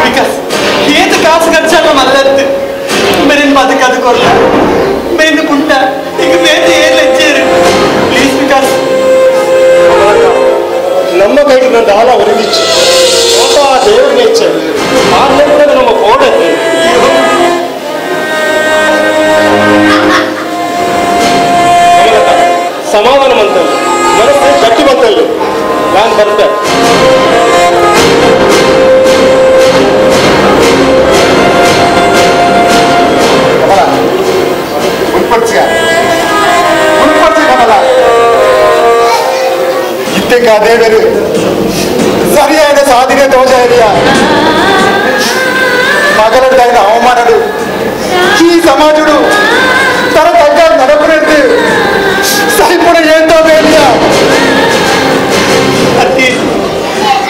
S5: ವಿಕಾಸ್ ಏತು ಕಾಸು ಖರ್ಚಾಗ ಮಲ್ಲತ್ತು ಮೇರಿನ ಬದುಕದು ಕೊರ್ಲ ಮೇನು ಪುಂಟ ಈಗ ಮೇನು ಏನು ಲಜ್ಜೇರು ಪ್ಲೀಸ್ ವಿಕಾಸ್
S7: ನಮ್ಮ ಕೈಗೆ ನನ್ನ ಆಲ ಒರಗಿಚ್ಚು ಪಾಪ ಆ ದೇವ್ರನ್ನ ಇಚ್ಛೆ ಆ ಲೆಕ್ಕದ ನಮ್ಮ ಕೋಡೆ ಸಮಾಧಾನ ಮಂತಲ್ಲ ಮನಸ್ಸು ಗಟ್ಟಿ ಬಂತಲ್ಲ ನಾನು ಬರ್ತೆ
S1: ಕಮಲ ಉಳ್ಪಡ್ಸಿಯ ಉಳ್ಪಡ್ಸಿ ಕಮಲ ಇತ್ತಕ್ಕ ದೇವರು ಸರಿಯಾದ ಸಾಧನೆ ದೋಷ ಇದೆಯಾ ಮಗಲಡ್ಡಾಗಿನ ಅವಮಾನಡು ಈ ಸಮಾಜಡು ತన ತಗ್ಗ ನಡಪುನೆಡ್ದು ಸರಿಪಡ ఏంటో మేలియా
S5: ಇಜ್ಜಿ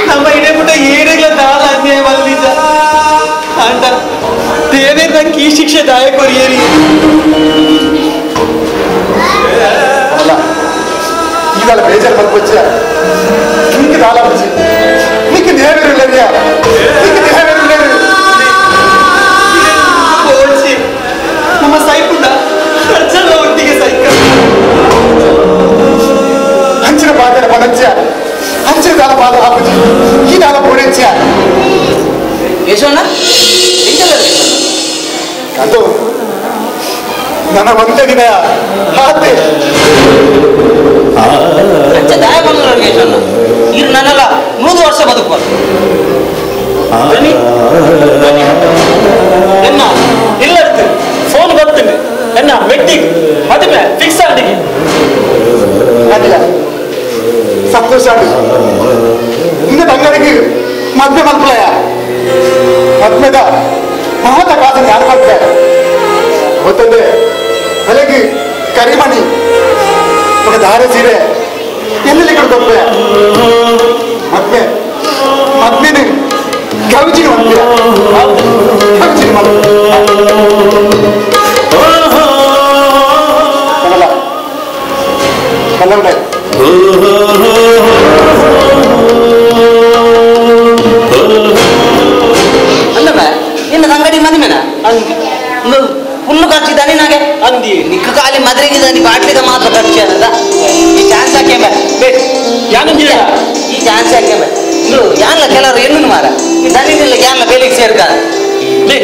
S5: ನಮ್ಮ ಇಡೇ ಪುಟ್ಟ ಏರಿಗಳ ದಾಲ ಅನ್ಯಾಯ ಮಲ್ದಿದ್ದ ಅಂಡ ದೇವೇರ್ ನಂಗೆ ಈ ಶಿಕ್ಷೆ ದಾಯ ಕೊರಿಯೇರಿ
S1: ಅಲ್ಲ ಈಗಾಲ ಬೇಜಾರು ಮಲ್ಪೊಚ್ಚ ನಿಂಗೆ ದಾಲ ಬಚ್ಚಿ ನಿಂಗೆ ದೇವೇರು ಇಲ್ಲರಿಯಾ ನಿಂಗೆ ದೇವೇರು ಇಲ್ಲರಿ
S5: ಹೋಚಿ ನಮ್ಮ ಸೈಪುಂಡ ಖರ್ಚಲ್ಲ ಒಟ್ಟಿಗೆ ಸೈಕ
S1: ಅಂಚಿನ ಪಾದರ ಪಣಚ್ಚ ಅಂಚಿನ ದಾಲ ಪಾದ ಹಾಪುಜಿ ಈ ದಾಲ ಪೋಡೆಚ್ಚ
S4: ಯಶೋಣ್ಣ ಎಂಚಲ್ಲ
S1: ಅದು ನನ್ನ ಒಂದೇ ದಿನ ಹಾತೆ
S4: ಅಂಚ ದಾಯ ಬಂದ್ರು ಯಶೋಣ್ಣ ಇರು ನನ್ನಲ್ಲ 100 ವರ್ಷ ಬದುಕುವ
S12: ಎನ್ನ ಇಲ್ಲ ಫೋನ್ ಬರ್ತೀನಿ ಎನ್ನ ಮೆಟ್ಟಿಗೆ ಮದುವೆ ಫಿಕ್ಸ್ ಆಡಿಗೆ
S1: ಅದಿಲ್ಲ ಸಂತೋಷ ನಿನ್ನ ತಂಗಡಿಗೆ ಮದ್ವೆ ಮಲ್ಪಲಯ ಮದ್ಮೆದ ಮಹತ ಕಾಸು ಯಾರು ಮದ್ವೆ ಗೊತ್ತಂದೆ ಬೆಳಗ್ಗೆ ಕರಿಮಣಿ ఒక ದಾರೆ ಸೀರೆ ಎಲ್ಲೆಲ್ಲಿ ಕಡೆ ಕೊಪ್ಪೆ ಮದ್ವೆ ಮದ್ವೆನು ಗೌಜಿನ ಮದ್ವೆ ಗೌಜಿನ ಮದ್ವೆ ಕಮಲ ಕಲ್ಲವಡೆ
S4: ಅಲ್ಲಮ್ಮ ನಿನ್ನ ಅಂಗಡಿ ಮದುವೆನಾ ಫುಲ್ಲು ಖರ್ಚಿದ್ದಾನೆ ನಾಗೆ
S12: ಅಂದಿ
S4: ನಿಕ್ಕ ಖಾಲಿ ಮದ್ರೆಗಿದ್ದಾನೆ ಬಾಟ್ಲಿಗೆ ಮಾತ್ರ ಖರ್ಚು ಅನ್ನದ ಈ ಚಾನ್ಸ್ ಹಾಕ್ಯಂಬ
S12: ಬೇಟ್ ಯಾನಂಜಿಲ್ಲ
S4: ಈ ಚಾನ್ಸ್ ಹಾಕ್ಯಂಬ ಇದು ಯಾನ್ಲ ಕೆಲವರು ಎಣ್ಣು ಮಾರ ಈ ದನಿನಿಲ್ಲ ಯಾನ್ಲ ಬೇಲಿಗೆ ಸೇರ್ಕ
S12: ಲೇ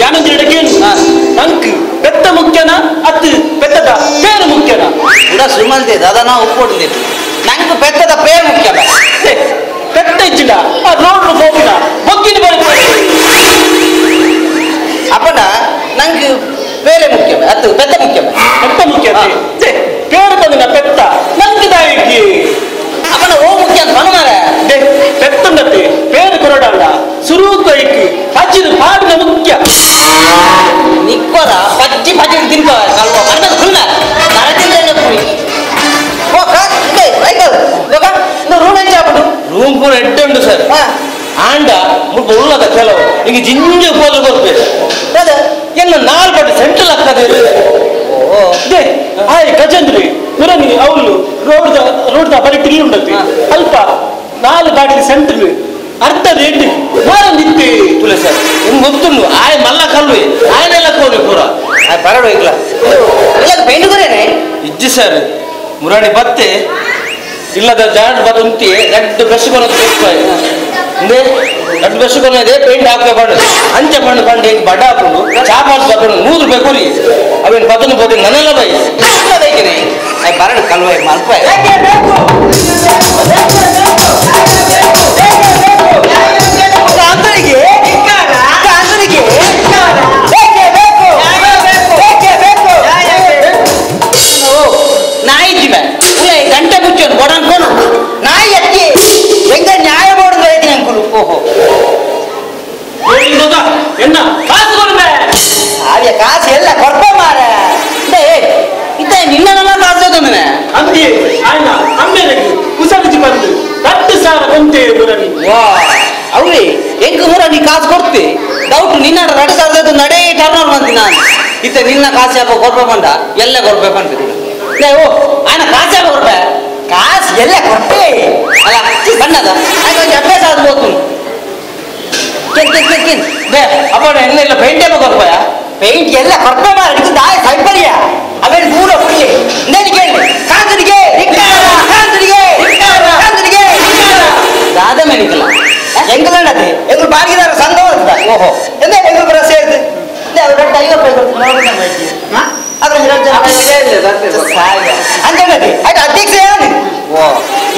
S12: ಯಾನಂಜಿಲ್ಲ ಕೇಳು ನಂಕ್ ಪೆತ್ತ ಮುಖ್ಯನ ಅತ್ತು ಪೆತ್ತದ ಪೇರು ಮುಖ್ಯನ
S4: ಕೂಡ ಸುಮಲ್ದೆ ದಾದಾ ನಾವು ಒಪ್ಪಿಕೊಂಡಿದ್ದೆ ನಂಗೆ ಪೆತ್ತದ ಪೇರು ಮುಖ್ಯ
S12: ಪೆತ್ತ ಇಚ್ಚಿಲ್ಲ ಆ ರೋಡ್ ಹೋಗಿಲ್ಲ ಬೊಕ್ಕಿನ ಬರುತ್ತೆ
S4: ಅಪ್ಪನ ನಂಗೆ ಬೇರೆ ಮುಖ್ಯ ಅದು ಪೆತ್ತ ಮುಖ್ಯ
S12: ಪೆತ್ತ ಮುಖ್ಯ ಪೇರು ಬಂದಿನ ಪೆತ್ತ ನಂಗೆ ದಾಯಿಗೆ
S4: ಅಪ್ಪನ ಓ ಮುಖ್ಯ ಅಂತ ಮನ ಮಾರ
S12: ಪೆತ್ತಂಡತ್ತೆ ಪೇರು ಕೊರಡಲ್ಲ ಸುರೂಕ ಐಕ್ ಪಜ್ಜಿನ ಪಾಡಿನ ಮುಖ್ಯ
S4: ನಿಕ್ಕೋರ ಪಜ್ಜಿ ಪಜ್ಜಿ ತಿನ್ಕೋ ಕಲ್ವ ಮಣ್ಣದು ಕುಲ್ಲ ನರತಿಂದ ಪುರಿ ಓ ಕಾ ರೈಕಲ್ ಲೋಕ ರೂಮ್ ಎಂಚಾಪುಡು
S13: ರೂಮ್ ಪೂರ ಎಡ್ಡೆ ಉಂಟು ಸರ್ ಆಂಡ ಮುಲ್ಪ ಉಳ್ಳದ ಕೆಲವು ಹಿಂಗೆ ಜಿಂಜ ಪೋಲು ಕೊರ್ಪೇರು ಎಲ್ಲ 4 ಪಟ್ಟು ಸೆಂಟ್ರಲ್ ಆಗ್ತದೆ
S12: they ಆಯ್ ಗಜೇಂದ್ರಿ ಮುರನಿ ಅವಳು ರೋಡ್ ರೋಡ್ ಬರೀ ಟಿಲ್ಲಿ ಉಂಡತಿ ಅಲ್ಪ 4 ಬಾಟ್ಲಿ ಸೆಂಟ್ರಲ್ ಅರ್ಧ ರೇಟ್ ಮಾರಂದಿತ್ತೆ
S13: ತುಲೆ ಸರ್ ನಿಮ್ಗೆ ಗೊತ್ತುಂಡು ಆಯ್ ಮಲ್ಲ ಕಲ್ಲು ಆಯನೆಲ್ಲ ಕೋಲಿ ಪೂರ
S4: ಆಯ್ ಬರಡು ಇಲ್ಲ ಇಲ್ಲ ಪೈಂಟ್ ಗುರೇನೆ
S13: ಇಜ್ಜಿ ಸರ್ ಮುರಾಣಿ ಬತ್ತೆ ಇಲ್ಲದ ಜಾಂಡ್ ಬತ್ತ ಉಂಟಿ ದಡ್ಡ ಬ್ರಷ್ ಕೊನದು ಬೇಕು ಅಂದೆ ದಡ್ಡ ಬ್ರಷ್ ಕೊನದೆ ಪೇಂಟ್ ಹಾಕುವ ಬಣ್ಣ ಅಂಚೆ ಬಣ್ಣ ಬಣ್ಣ ಹಿಂಗೆ ಬಡ ಹಾಕೊಂಡು ಚಾಪಾಸ್ ಬತ್ತನು 100 ರೂಪಾಯಿ ಕೊರಿ ಅವೇನು ಬದನು ಬೋದಿ ನನ್ನೆಲ್ಲ ಬೈ
S4: ಬೇಕೇನೆ ಆಯ್ ಬರಡು ಕಲ್ವ ಮಲ್ಪ ನಾಯಿ ಇಜ್ಜಿ ಗಂಟೆ ಮುಚ್ಚೋನು ಕೊಡನ್ಕೋನು ನಾಯಿ ಅಕ್ಕಿ ಹೆಂಗ ನ್ಯಾಯ ಬೋರ್ಡ್ ಐತಿ ಅಂಕುಲು ಓಹೋ
S12: ಎನ್ನ ಕಾಸು ಕೊಡ್ಬೇ
S3: ಆವ್ಯ ಕಾಸು ಎಲ್ಲ ಕೊರ್ಪ ಮಾರ
S4: ಇತ್ತ ನಿನ್ನ ಕಾಸು ತಂದನೆ
S12: ಅಂದಿ ಆಯ್ನ ಅಮ್ಮೇಲೆಗೆ ಕುಸರಿಜಿ ಬಂದು 10,000 ಕೊಂತೆ ಮುರನಿ
S4: ವಾ ಅವರೇ ಹೆಂಗ ಮುರನಿ ಕಾಸು ಕೊಡ್ತಿ ಡೌಟ್ ನಿನ್ನ 2,000 ನಡೇ ಟರ್ನ್ ಓವರ್ ಬಂದಿ ನಾನು ಇತ್ತ ನಿನ್ನ ಕಾಸು ಯಾಪ ಕೊರ್ಪ ಬಂದ ಎಲ್ಲ ಕೊರ್ಬೇಕು ಅಂತಿದ್ರು ಓ ಆಯ್ನ ಕಾಸು ಯಾಪ ಕೊರ್ಪ
S3: ಕಾಸು ಎಲ್ಲ ಕೊಟ್ಟೆ
S4: ಅಲ್ಲ ಬಣ್ಣದ ಆಯ್ತು ಒಂದು ಅಭ್ಯಾಸ ಆದ ಹೋಗ್ತು ಕೆನ್ ಕೆನ್ ಕೆನ್ ಕೆನ್
S13: ಬೇ ಅಪ್ಪ ಎನ್ನ ಇಲ್ಲ ಪೇಂಟ್ ಯಾಪ ಕೊರ್ಪಯ
S3: ಪೇಂಟ್ ಎಲ್ಲ ಕೊರ್ಪೆ ಮಾರ ಇದು ದಾಯ ಸೈಪರಿಯ ಅವೇನು ಪೂರ ಫುಲ್ಲಿ నేను ಕೇಳಿ ಕಾಂತನಿಗೆ ಕಾಂತನಿಗೆ ಕಾಂತನಿಗೆ
S4: ದಾದ ಮೇನಿಕಲ್ಲ
S3: ಎಂಗಲಣ್ಣದೆ ಎಂಗಳು ಬಾಗಿದಾರ ಸಂಘ ಅಂತ
S4: ಓಹೋ
S3: ಎಂದ ಎಂಗಳು ಬರ ಸೇರಿದೆ ಅವ್ರು 50 ರೂಪಾಯಿ ಕೊಡ್ತೀನಿ ಅದ್ರ ಅಂಜನದಿ ಆಯ್ತು ಅಧ್ಯಕ್ಷ ಯಾರು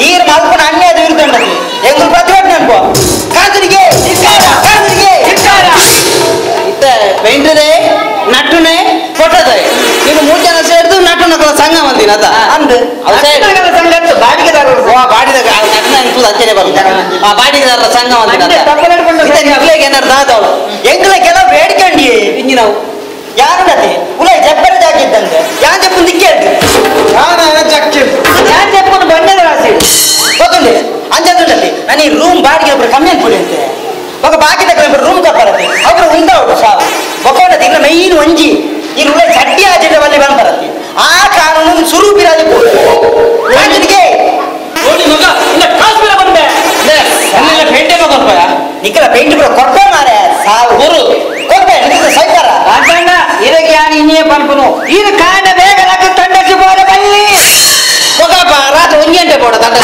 S3: ಈರು ಮಲ್ಪನ ಅನ್ಯಾಯದ ವಿರುದ್ಧ ಉಂಟದು ಎಂಗಳು ಪ್ರತಿಭಟನೆ ಅನ್ಕೋ ಕಾಂತನಿಗೆ ಕಾಂತನಿಗೆ
S4: ಇತ್ತ ಪೇಂಟದೆ ನಟುನೆ ಫೋಟೋದೆ ನೀನು 3 ಜನ ಸೇರಿದು ನಟುನಕಲ ಸಂಘ ಬಂದಿನ ಅದ
S3: ಅಂದು ಸಂಘ ಬಾಡಿಗೆದಾರರು
S4: ಬಾಡಿದ ನಟನ ಅನ್ಸುದು ಅಂಚನೆ ಬರುತ್ತ ಆ ಬಾಡಿಗೆದಾರರ ಸಂಘ ಬಂದಿನ ಇತ್ತ ಏನಾರು ದಾದವಳು
S3: ಎಂಗ್ಲ ಕೆಲವು ಬೇಡಿಕೊಂಡಿ
S4: ಇಂಜಿನವು
S3: ಯಾರು ಉಲೈ ಜಪ್ಪರ ಜಾಕಿದ್ದಂತೆ ಯಾನ್ ಜಪ್ಪು ದಿಕ್ಕೇಳ್ತು
S11: ಯಾನ ಜಕ್ಕೆ
S3: ಯಾನ್ ಜಪ್ಪು ಬಣ್ಣದ ರಾಶಿ ಗೊತ್ತುಂಡೆ ಅಂಜದುಂಡತಿ ನಾನು ಈ ರೂಮ್ ಬಾಡಿಗೆ ಒಬ್ರು ಕಮ್ಮಿ ಅನ್ಕೊಳ್ಳಿ ಅಂತೆ ఒక ಬಾಕಿ ತಕ್ಕ ರೂಮ್ ಕಪ್ಪರತಿ ಅವರು ಉಂದಾವು ಸಾವು ಒಕ್ಕೊಂಡತಿ ಇಲ್ಲ ಮೈನ್ ಒಂಜಿ ಈ ರೂಲ ಚಡ್ಡಿ ಆಜಿಂದ ಬಲ್ಲಿ ಬಂದ್ ಆ ಕಾನೂನು ಸುರು ಬಿರಾಜಿ ಕಾಂತನಿಗೆ
S12: ನೋಡಿ ಮಗ ಇಲ್ಲ ಕಾಶ್ಮೀರ ಬಂದೆ ಅಲ್ಲೆಲ್ಲ ಪೇಂಟೆ ಮಗಪ್ಪ
S3: ನಿಕ್ಕಲ ಪೇಂಟ್ ಕೂಡ ಕೊಡ್ಪೆ ಮಾರೆ ಸಾವು
S4: ಗುರು
S3: ಕೊಡ್ಪೆ ನಿಕ್ಕ ಸೈಕಾರ
S4: ರಾಜಣ್ಣ ಇದಕ್ಕೆ ಯಾನು ಇನ್ನೇ ಪನ್ಪುನು ಇದು ಕಾಂಡ ಬೇಗ ಲಕ್ಕ ತಂಡಕ್ಕೆ ಬೋಡ ಬಲ್ಲಿ ಹೋಗಪ್ಪ ರಾತ್ರಿ 1 ಗಂಟೆ ಬೋಡ ತಂಡ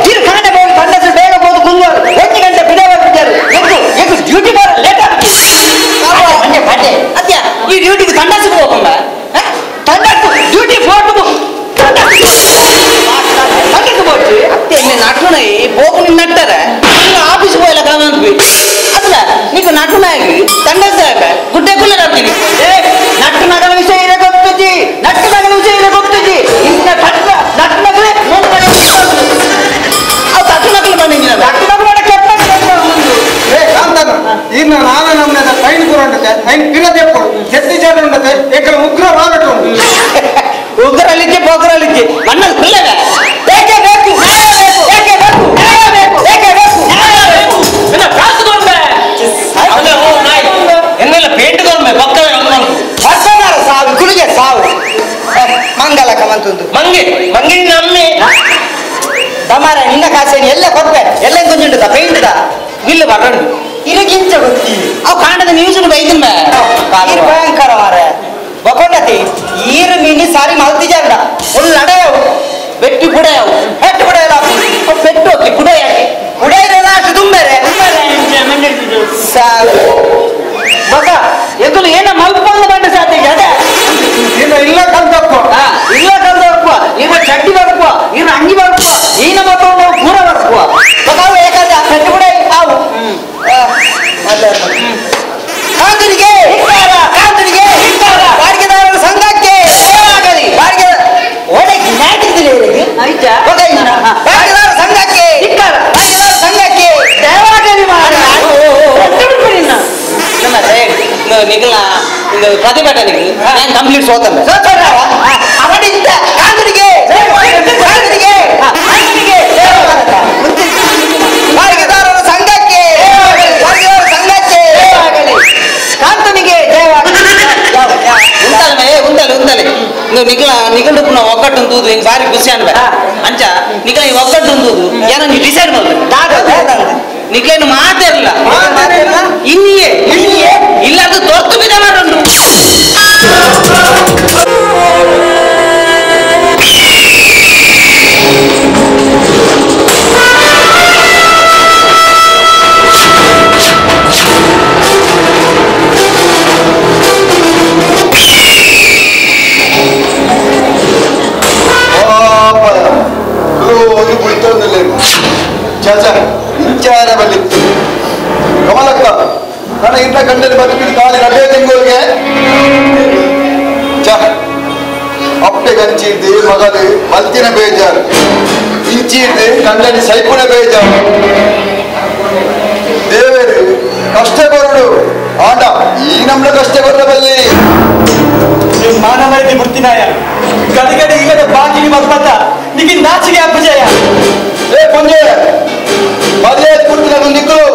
S3: ಇದು ಕಾಂಡ ಬೇಗ ತಂಡಕ್ಕೆ ಬೇಗ ಬೋದು ಕುಂದರು 1 ಗಂಟೆ ಬಿಡವ ಬಿಡ್ತಾರೆ ಎದ್ದು ಎದ್ದು ಡ್ಯೂಟಿ ಬಾರ ಲೇಟ್ ಆಗುತ್ತೆ ಬಟ್ಟೆ
S4: ಅದ್ಯಾ ಈ ಡ್ಯೂಟಿಗೆ ತಂಡಕ್ಕೆ ಹೋಗಮ್ಮ
S3: ತಂಡಕ್ಕೆ ಡ್ಯೂಟಿ ಫೋಟೋ
S4: ತಂಡಕ್ಕೆ ಬೋಡ್ಸಿ ಅತ್ತೆ ಎಣ್ಣೆ ನಟುನ ಹೋಗು ನಿನ್ನ ನಟ್ಟಾರೆ ಆಫೀಸ್ ಹೋಗಲ್ಲ ಕಾಮನ್ಪಿ ಅಲ್ಲ ನೀಕು ನಟುನಾಗಿ ತಂಡದಾಗ ಗುಡ್ಡೆ ಕುಲ್ಲ ನಡ್ತೀನಿ
S3: ನಟ್ಟು ನಗಲ ವಿಷಯ ಇದೆ ಗೊತ್ತಿಜ್ಜಿ ನಟ್ಟು ನಗಲ ವಿಷಯ ಇದೆ ಗೊತ್ತಿಜ್ಜಿ ಇನ್ನ ತಟ್ಟ ನಟ್ಟು ನಗಲೇ
S4: ಅವು ತಟ್ಟು ನಗಲು ಬಂದಿದ್ದೀನಿ
S3: ನಟ್ಟು ನಗಲು ಕೆಟ್ಟ
S11: ಏ ಕಾಂತಾನ ಇನ್ನು ನಾನು ನಮ್ಮನೆ ಫೈನ್ ಕೂರಂಡತೆ ಫೈನ್ ಪಿರದೆ ಕೊಡು ಜೆತ್ತಿ ಜಾಗ ಉಂಡತೆ ಏಕಲ ಉಗ್ರ ಮಾರಾಟ ಉಂಟು
S4: ಉಗ್ರಲಿಕ್ಕೆ ಪೋಗ್ರಲಿಕ್ಕೆ ಮಣ್ಣಲ್ಲಿ ಕುಲ್ಲದ
S3: ಬೇಕೇ ಬೇಕು ಬೇಕೇ ಬೇಕು ಬೇಕೇ ಬೇಕು
S12: ಬೇಕು ಎನ್ನ ಕಾಸು ಕೊಡ್ಬೆ
S4: ಎನ್ನೆಲ್ಲ ಪೇಂಟ್ ಕೊಡ್ಬೆ ಪಕ್ಕ
S3: ಪಕ್ಕನಾರ ಸಾವು ಕುಲಿಗೆ ಸಾವು ಮಂಗಲ ಕಮಂತುಂದು
S4: ಮಂಗೆ ಮಂಗೆ ನಮ್ಮೆ
S3: ದಮಾರ ನಿನ್ನ ಕಾಸೇನಿ ಎಲ್ಲ ಕೊಡ್ಬೆ ಎಲ್ಲ ಕೊಂಚುಂಟದ ಪೇಂಟ್ದ
S4: ಇಲ್ಲ ಬರಂಡು
S3: ಇರಗಿಂಚ ಗೊತ್ತಿ
S4: ಅವು ಕಾಂಡದ ನ್ಯೂಸ್ ಬೈದಿನ
S3: ಈರು ಭಯಂಕರ ಮಾರೆ ಬಕೊಂಡತಿ ಈರು ಮೀನಿ ಸಾರಿ ಮಲ್ತಿ ಜಾರಡ ಒಂದು ಲಡೆಯವು
S4: ಬೆಟ್ಟಿ ಕುಡೆಯವು
S3: ಹೆಟ್ಟು ಕುಡೆಯಲ್ಲ
S4: ಪೆಟ್ಟು ಹೋಗಿ ಕುಡೆ ಯಾಕೆ
S3: ಕುಡೆ ಇರಲ್ಲ ಅಷ್ಟು ತುಂಬೆರೆ ಸಾವು
S4: ಮಗ ಎದುರು ಏನ ಮಲ್ಪಂದು ಬಂಡ ಸಾಧ್ಯ ಅದೇ
S11: ಇನ್ನು ಇಲ್ಲ ಕಲ್ತಪ್ಪ
S4: ಇಲ್ಲ ಕಲ್ತಪ್ಪ ಇವ ಚಡ್ಡಿ ಬರ್ಕುವ ಇವ್ರ ಅಂಗಿ ಬರ್ಕುವ ಈನ ಮಕ್ಕಳು ನಾವು ಪೂರ ಬರ್ಕುವ
S3: ಮಗಾವು ಏಕಾದ ಪೆಟ್ಟು ಕುಡೆ ಆವು ಕಾಂತನಿಗೆ ಕಾಂತನಿಗೆ ಬಾಡಿಗೆದಾರರ ಸಂಘಕ್ಕೆ ಬಾಡಿಗೆ ಓಡೆ ಬಾಡಿಗೆದಾರರ ಸಂಘಕ್ಕೆ ಬಾಡಿಗೆದಾರರ ಸಂಘಕ್ಕೆ
S4: ನಿಗಲ ಪ್ರತಿಭಟನೆ ನಾನು ಕಂಪ್ಲೀಟ್ ಸೋತಲ್ಲ
S3: ಅವನಿಂದ ಕಾಂತನಿಗೆ ಕಾಂತನಿಗೆ ಕಾಂತನಿಗೆ ಬಾಡಿಗೆದಾರರ ಸಂಘಕ್ಕೆ ಬಾಡಿಗೆದಾರರ ಸಂಘಕ್ಕೆ ಕಾಂತನಿಗೆ
S4: ಉಂಟಲ್ಲ ಉಂಟಲ್ಲ ಉಂಟಲೆ ನಿಗಲ ನಿಗಲು ಪುನಃ ಒಗ್ಗಟ್ಟು ಉಂಟು ಹಿಂಗೆ ಬಾರಿ ಖುಷಿ ಅನ್ಬ ಅಂಚ ನಿಗಲ ಈ ಒಗ್ಗಟ್ಟು ಉಂಟು ಏನೋ ನೀವು ಡಿಸೈಡ್ ಮಾಡ್ಬೇಕು ನಿಗ್ಲೇನು ಮಾತಿರಲ್ಲ ಇನ್ನಿಯೇ ಇನ್ನಿಯೇ ಇಲ್ಲ ಅದು ತೊರ್ತು ಬಿದ್ದ ಮಾಡುಂಟು
S9: ರೋಜು ಕುಳಿತೊಂದಿಲ್ಲ ಚಾಚಾ ಇಂಚಾರ ಬಲ್ಲಿತ್ತು ಕಮಲಕ್ಕ ನನ್ನ ಇಂಥ ಗಂಡನ ಬದುಕಿನ ಕಾಲಿ ರಡ್ಡೆ ತಿಂಗಳಿಗೆ ಚ ಅಪ್ಪೆ ಗಂಚಿರ್ದು ಮಗದು ಮಲ್ತಿನ ಬೇಜಾರು ಇಂಚಿರ್ದು ಗಂಡನ ಸೈಪುನ ಬೇಜಾರು ದೇವರು ಕಷ್ಟ ಬರುಡು ಆಂಡ ಈ ನಮ್ನ ಕಷ್ಟ ಬರಬಲ್ಲಿ
S5: ಮಾನವರಿಗೆ ಬುರ್ತಿನಾಯ ಗಡಿಗಡಿ ಇಲ್ಲದ ಬಾಕಿಗೆ ಬರ್ಬತ್ತ ನಿಮಗೆ ನಾಚಿಗೆ ಅಪ್ಪಜಯ
S9: ಏ ಪುಂಜೆ ಮರ್ಯಾದೆ ಕೊಡ್ತೀನಿ ನಿಕ್ಕಲು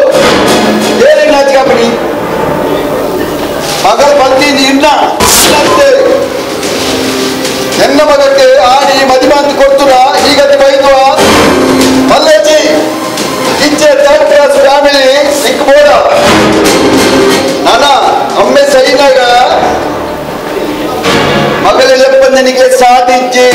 S9: ಏನೇ ನಾಚಿಕೆ ಅಪ್ಪನಿ ಮಗಳು ಬಂತೀನಿ ಇನ್ನ ಎನ್ನ ಮಗಕ್ಕೆ ಆಡಿ ಮದಿಮಾಂತ ಕೊಡ್తుರ ಈಗತಿ ಬೈದುವ ಮಲ್ಲೇಜಿ ಇಚ್ಚೆ third class family ನಿಕ್ ಬೋಡ ನಾನ ಅಮ್ಮೆ ಸೈನಾಗ ಮಗಳೆಲ್ಲಪ್ಪಂದನಿಗೆ ಸಾಧಿಜ್ಜಿ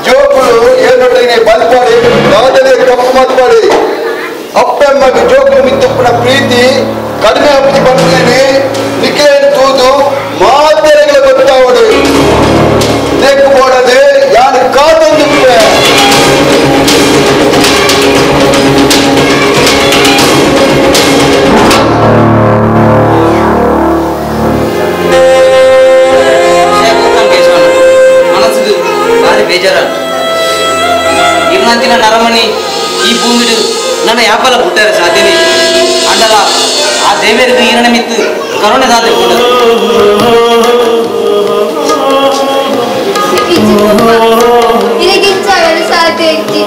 S9: ಜೋಕುಳು ಏನುಂಟೆ ಬಲ್ಪಾಡಿ ದಾದಲೆ ಕಪ್ಪು ಮಾತ್ಪಾಡಿ ಅಪ್ಪಮ್ಮಗೆ ಜೋಕುಳು ಮಿತ್ತಪ್ಪನ ಪ್ರೀತಿ ಕಡಿಮೆ ಅಪ್ಪಿ ಬಂದೇನೆ ನಿಖೇನ್ ತೂದು ಮಾತೆರೆಗಳ ಗೊತ್ತಾವಡು ನೆಕ್ಕು ಬೋಡದೆ ಯಾರು ಕಾತೊಂದಿಪ್ಪೆ
S4: ಮನಸ್ಸಿಗೆ ಭಾರಿ ಬೇಜಾರ ಇರ್ನಂತಿನ ನರಮಣಿ ಈ ಭೂಮಿಡು ನನ್ನ ಯಾಪಲ ಪುಟ್ಟಾರೆ ಸಾಧ್ಯನೇ ಅಂಡಲ ಆ ದೇವರಿಗೆ ಈರಣ ಮಿತ್ತು ಕರುಣೆ ಸಾಧ್ಯ
S8: ಇರಗಿಂಚ ಸಾಧ್ಯ ಇಜ್ಜಿ.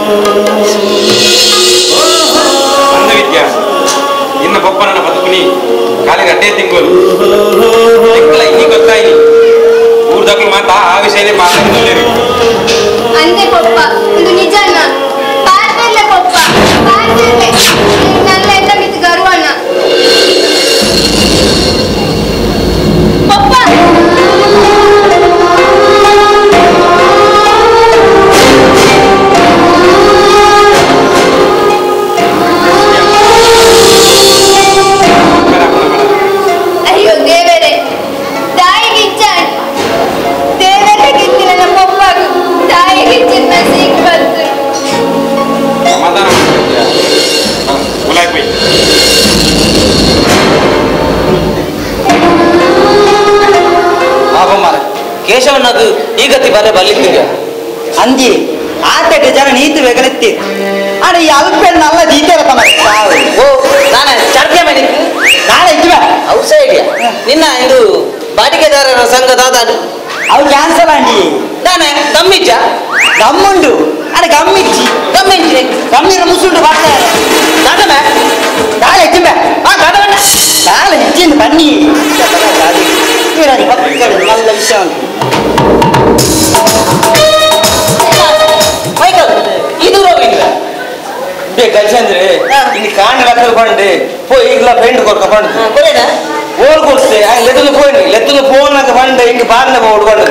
S6: ಅಂದ ವಿದ್ಯಾ ನಿನ್ನ ಬೊಪ್ಪನನ್ನ ಬದುಕುನಿ ಖಾಲಿ ರಡ್ಡೇ ತಿಂಗಳು ಎಂಕಲ ಇನ್ನಿ ಗೊತ್ತಾಯಿ ಊರ್ದಕ್ಲು ಮಾತ ಆ ವಿಷಯನೇ ಮಾತಾಡ್ತಾರೆ.
S8: ಅಂದೆ ಪೊಪ್ಪ ಇದು ನಿಜನ ಪಾರ್ವೆಲ್ಲ ಪೊಪ್ಪ ಪಾರ್ವೆಲ್ಲೆ ನನ್ನ ಎಲ್ಲ ಮಿತ್ ಗರ್ವನ ಪೊಪ್ಪ. ಅಯ್ಯೋ ದೇವರೇ, ತಾಯಿಗಿಚ್ಚ ದೇವರೇ ಗಿತ್ತಿ ನನ್ನ ಪೊಪ್ಪಗು ತಾಯಿಗಿಚ್ಚಿನ ಸೀಕ್ ಬಂತು.
S6: ಸಮಾಧಾನ ಗುಲಾಬಿ
S4: ಪಾಪ ಮಾರ ಕೇಶವನದು ಈ ಗತಿ ಬರ ಬಲ್ಲಿದ್ದೀಗ
S3: ಅಂದಿ ಆತಕ್ಕೆ ಜನ ನೀತು ವೆಗಲೆತ್ತಿ ಅಣ್ಣ ಈ ಅಲ್ಪ ನಲ್ಲ ದೀತೆಲ್ಲ ತಮ್ಮ.
S4: ಓ ನಾನ ಚರ್ಚೆ ಮನಿಕ್
S3: ನಾಳೆ ಇದ್ವ
S4: ಔಷ ಐಡಿಯಾ ನಿನ್ನ ಇದು ಬಾಡಿಗೆದಾರರ ಸಂಘ ದಾದ
S3: ಅವು ಕ್ಯಾನ್ಸಲ್ ಅಂಡಿ.
S4: ನಾನೇ ದಮ್ಮಿಚ್ಚ
S3: ಗಮ್ಮುಂಡು ಅಣ್ಣ ಗಮ್ಮಿಚ್ಚಿ
S4: ದಮ್ಮಿಂಚಿ
S3: ಗಮ್ಮಿರ ಮುಸುಂಡು ಬರ್ತಾರೆ
S4: ದಾದಮೆ
S3: ನಾಳೆ ಇದ್ದ
S4: ಆ ದಾದವನ್ನ
S3: ನಾಳೆ ಇಚ್ಚಿಂದ ಬನ್ನಿ ಮಲ್ಲ ವಿಷಯ ಉಂಟು.
S4: ಮೈಕಲ್ ಇದು ರೋಗಿಲ್ಲ
S13: ಬೇ ಗಜೇಂದ್ರೆ ಇಲ್ಲಿ ಕಾಂಡ ಲಕ್ಕದ ಬಂಡೆ ಪೋಯ್ ಈಗಲ ಪೇಂಟ್ ಕೊರ್ಕ ಬಂಡು
S4: ಕೊರೇನ
S13: ಓಲ್ ಕೊಡ್ತೆ ಲೆತ್ತೊಂದು ಪೋಯ್ನಿ ಲೆತ್ತೊಂದು ಫೋನ್ ಬಂಡೆ ಹಿಂಗೆ ಬಾರ್ನೆ ಓಡ್ಕೊಂಡು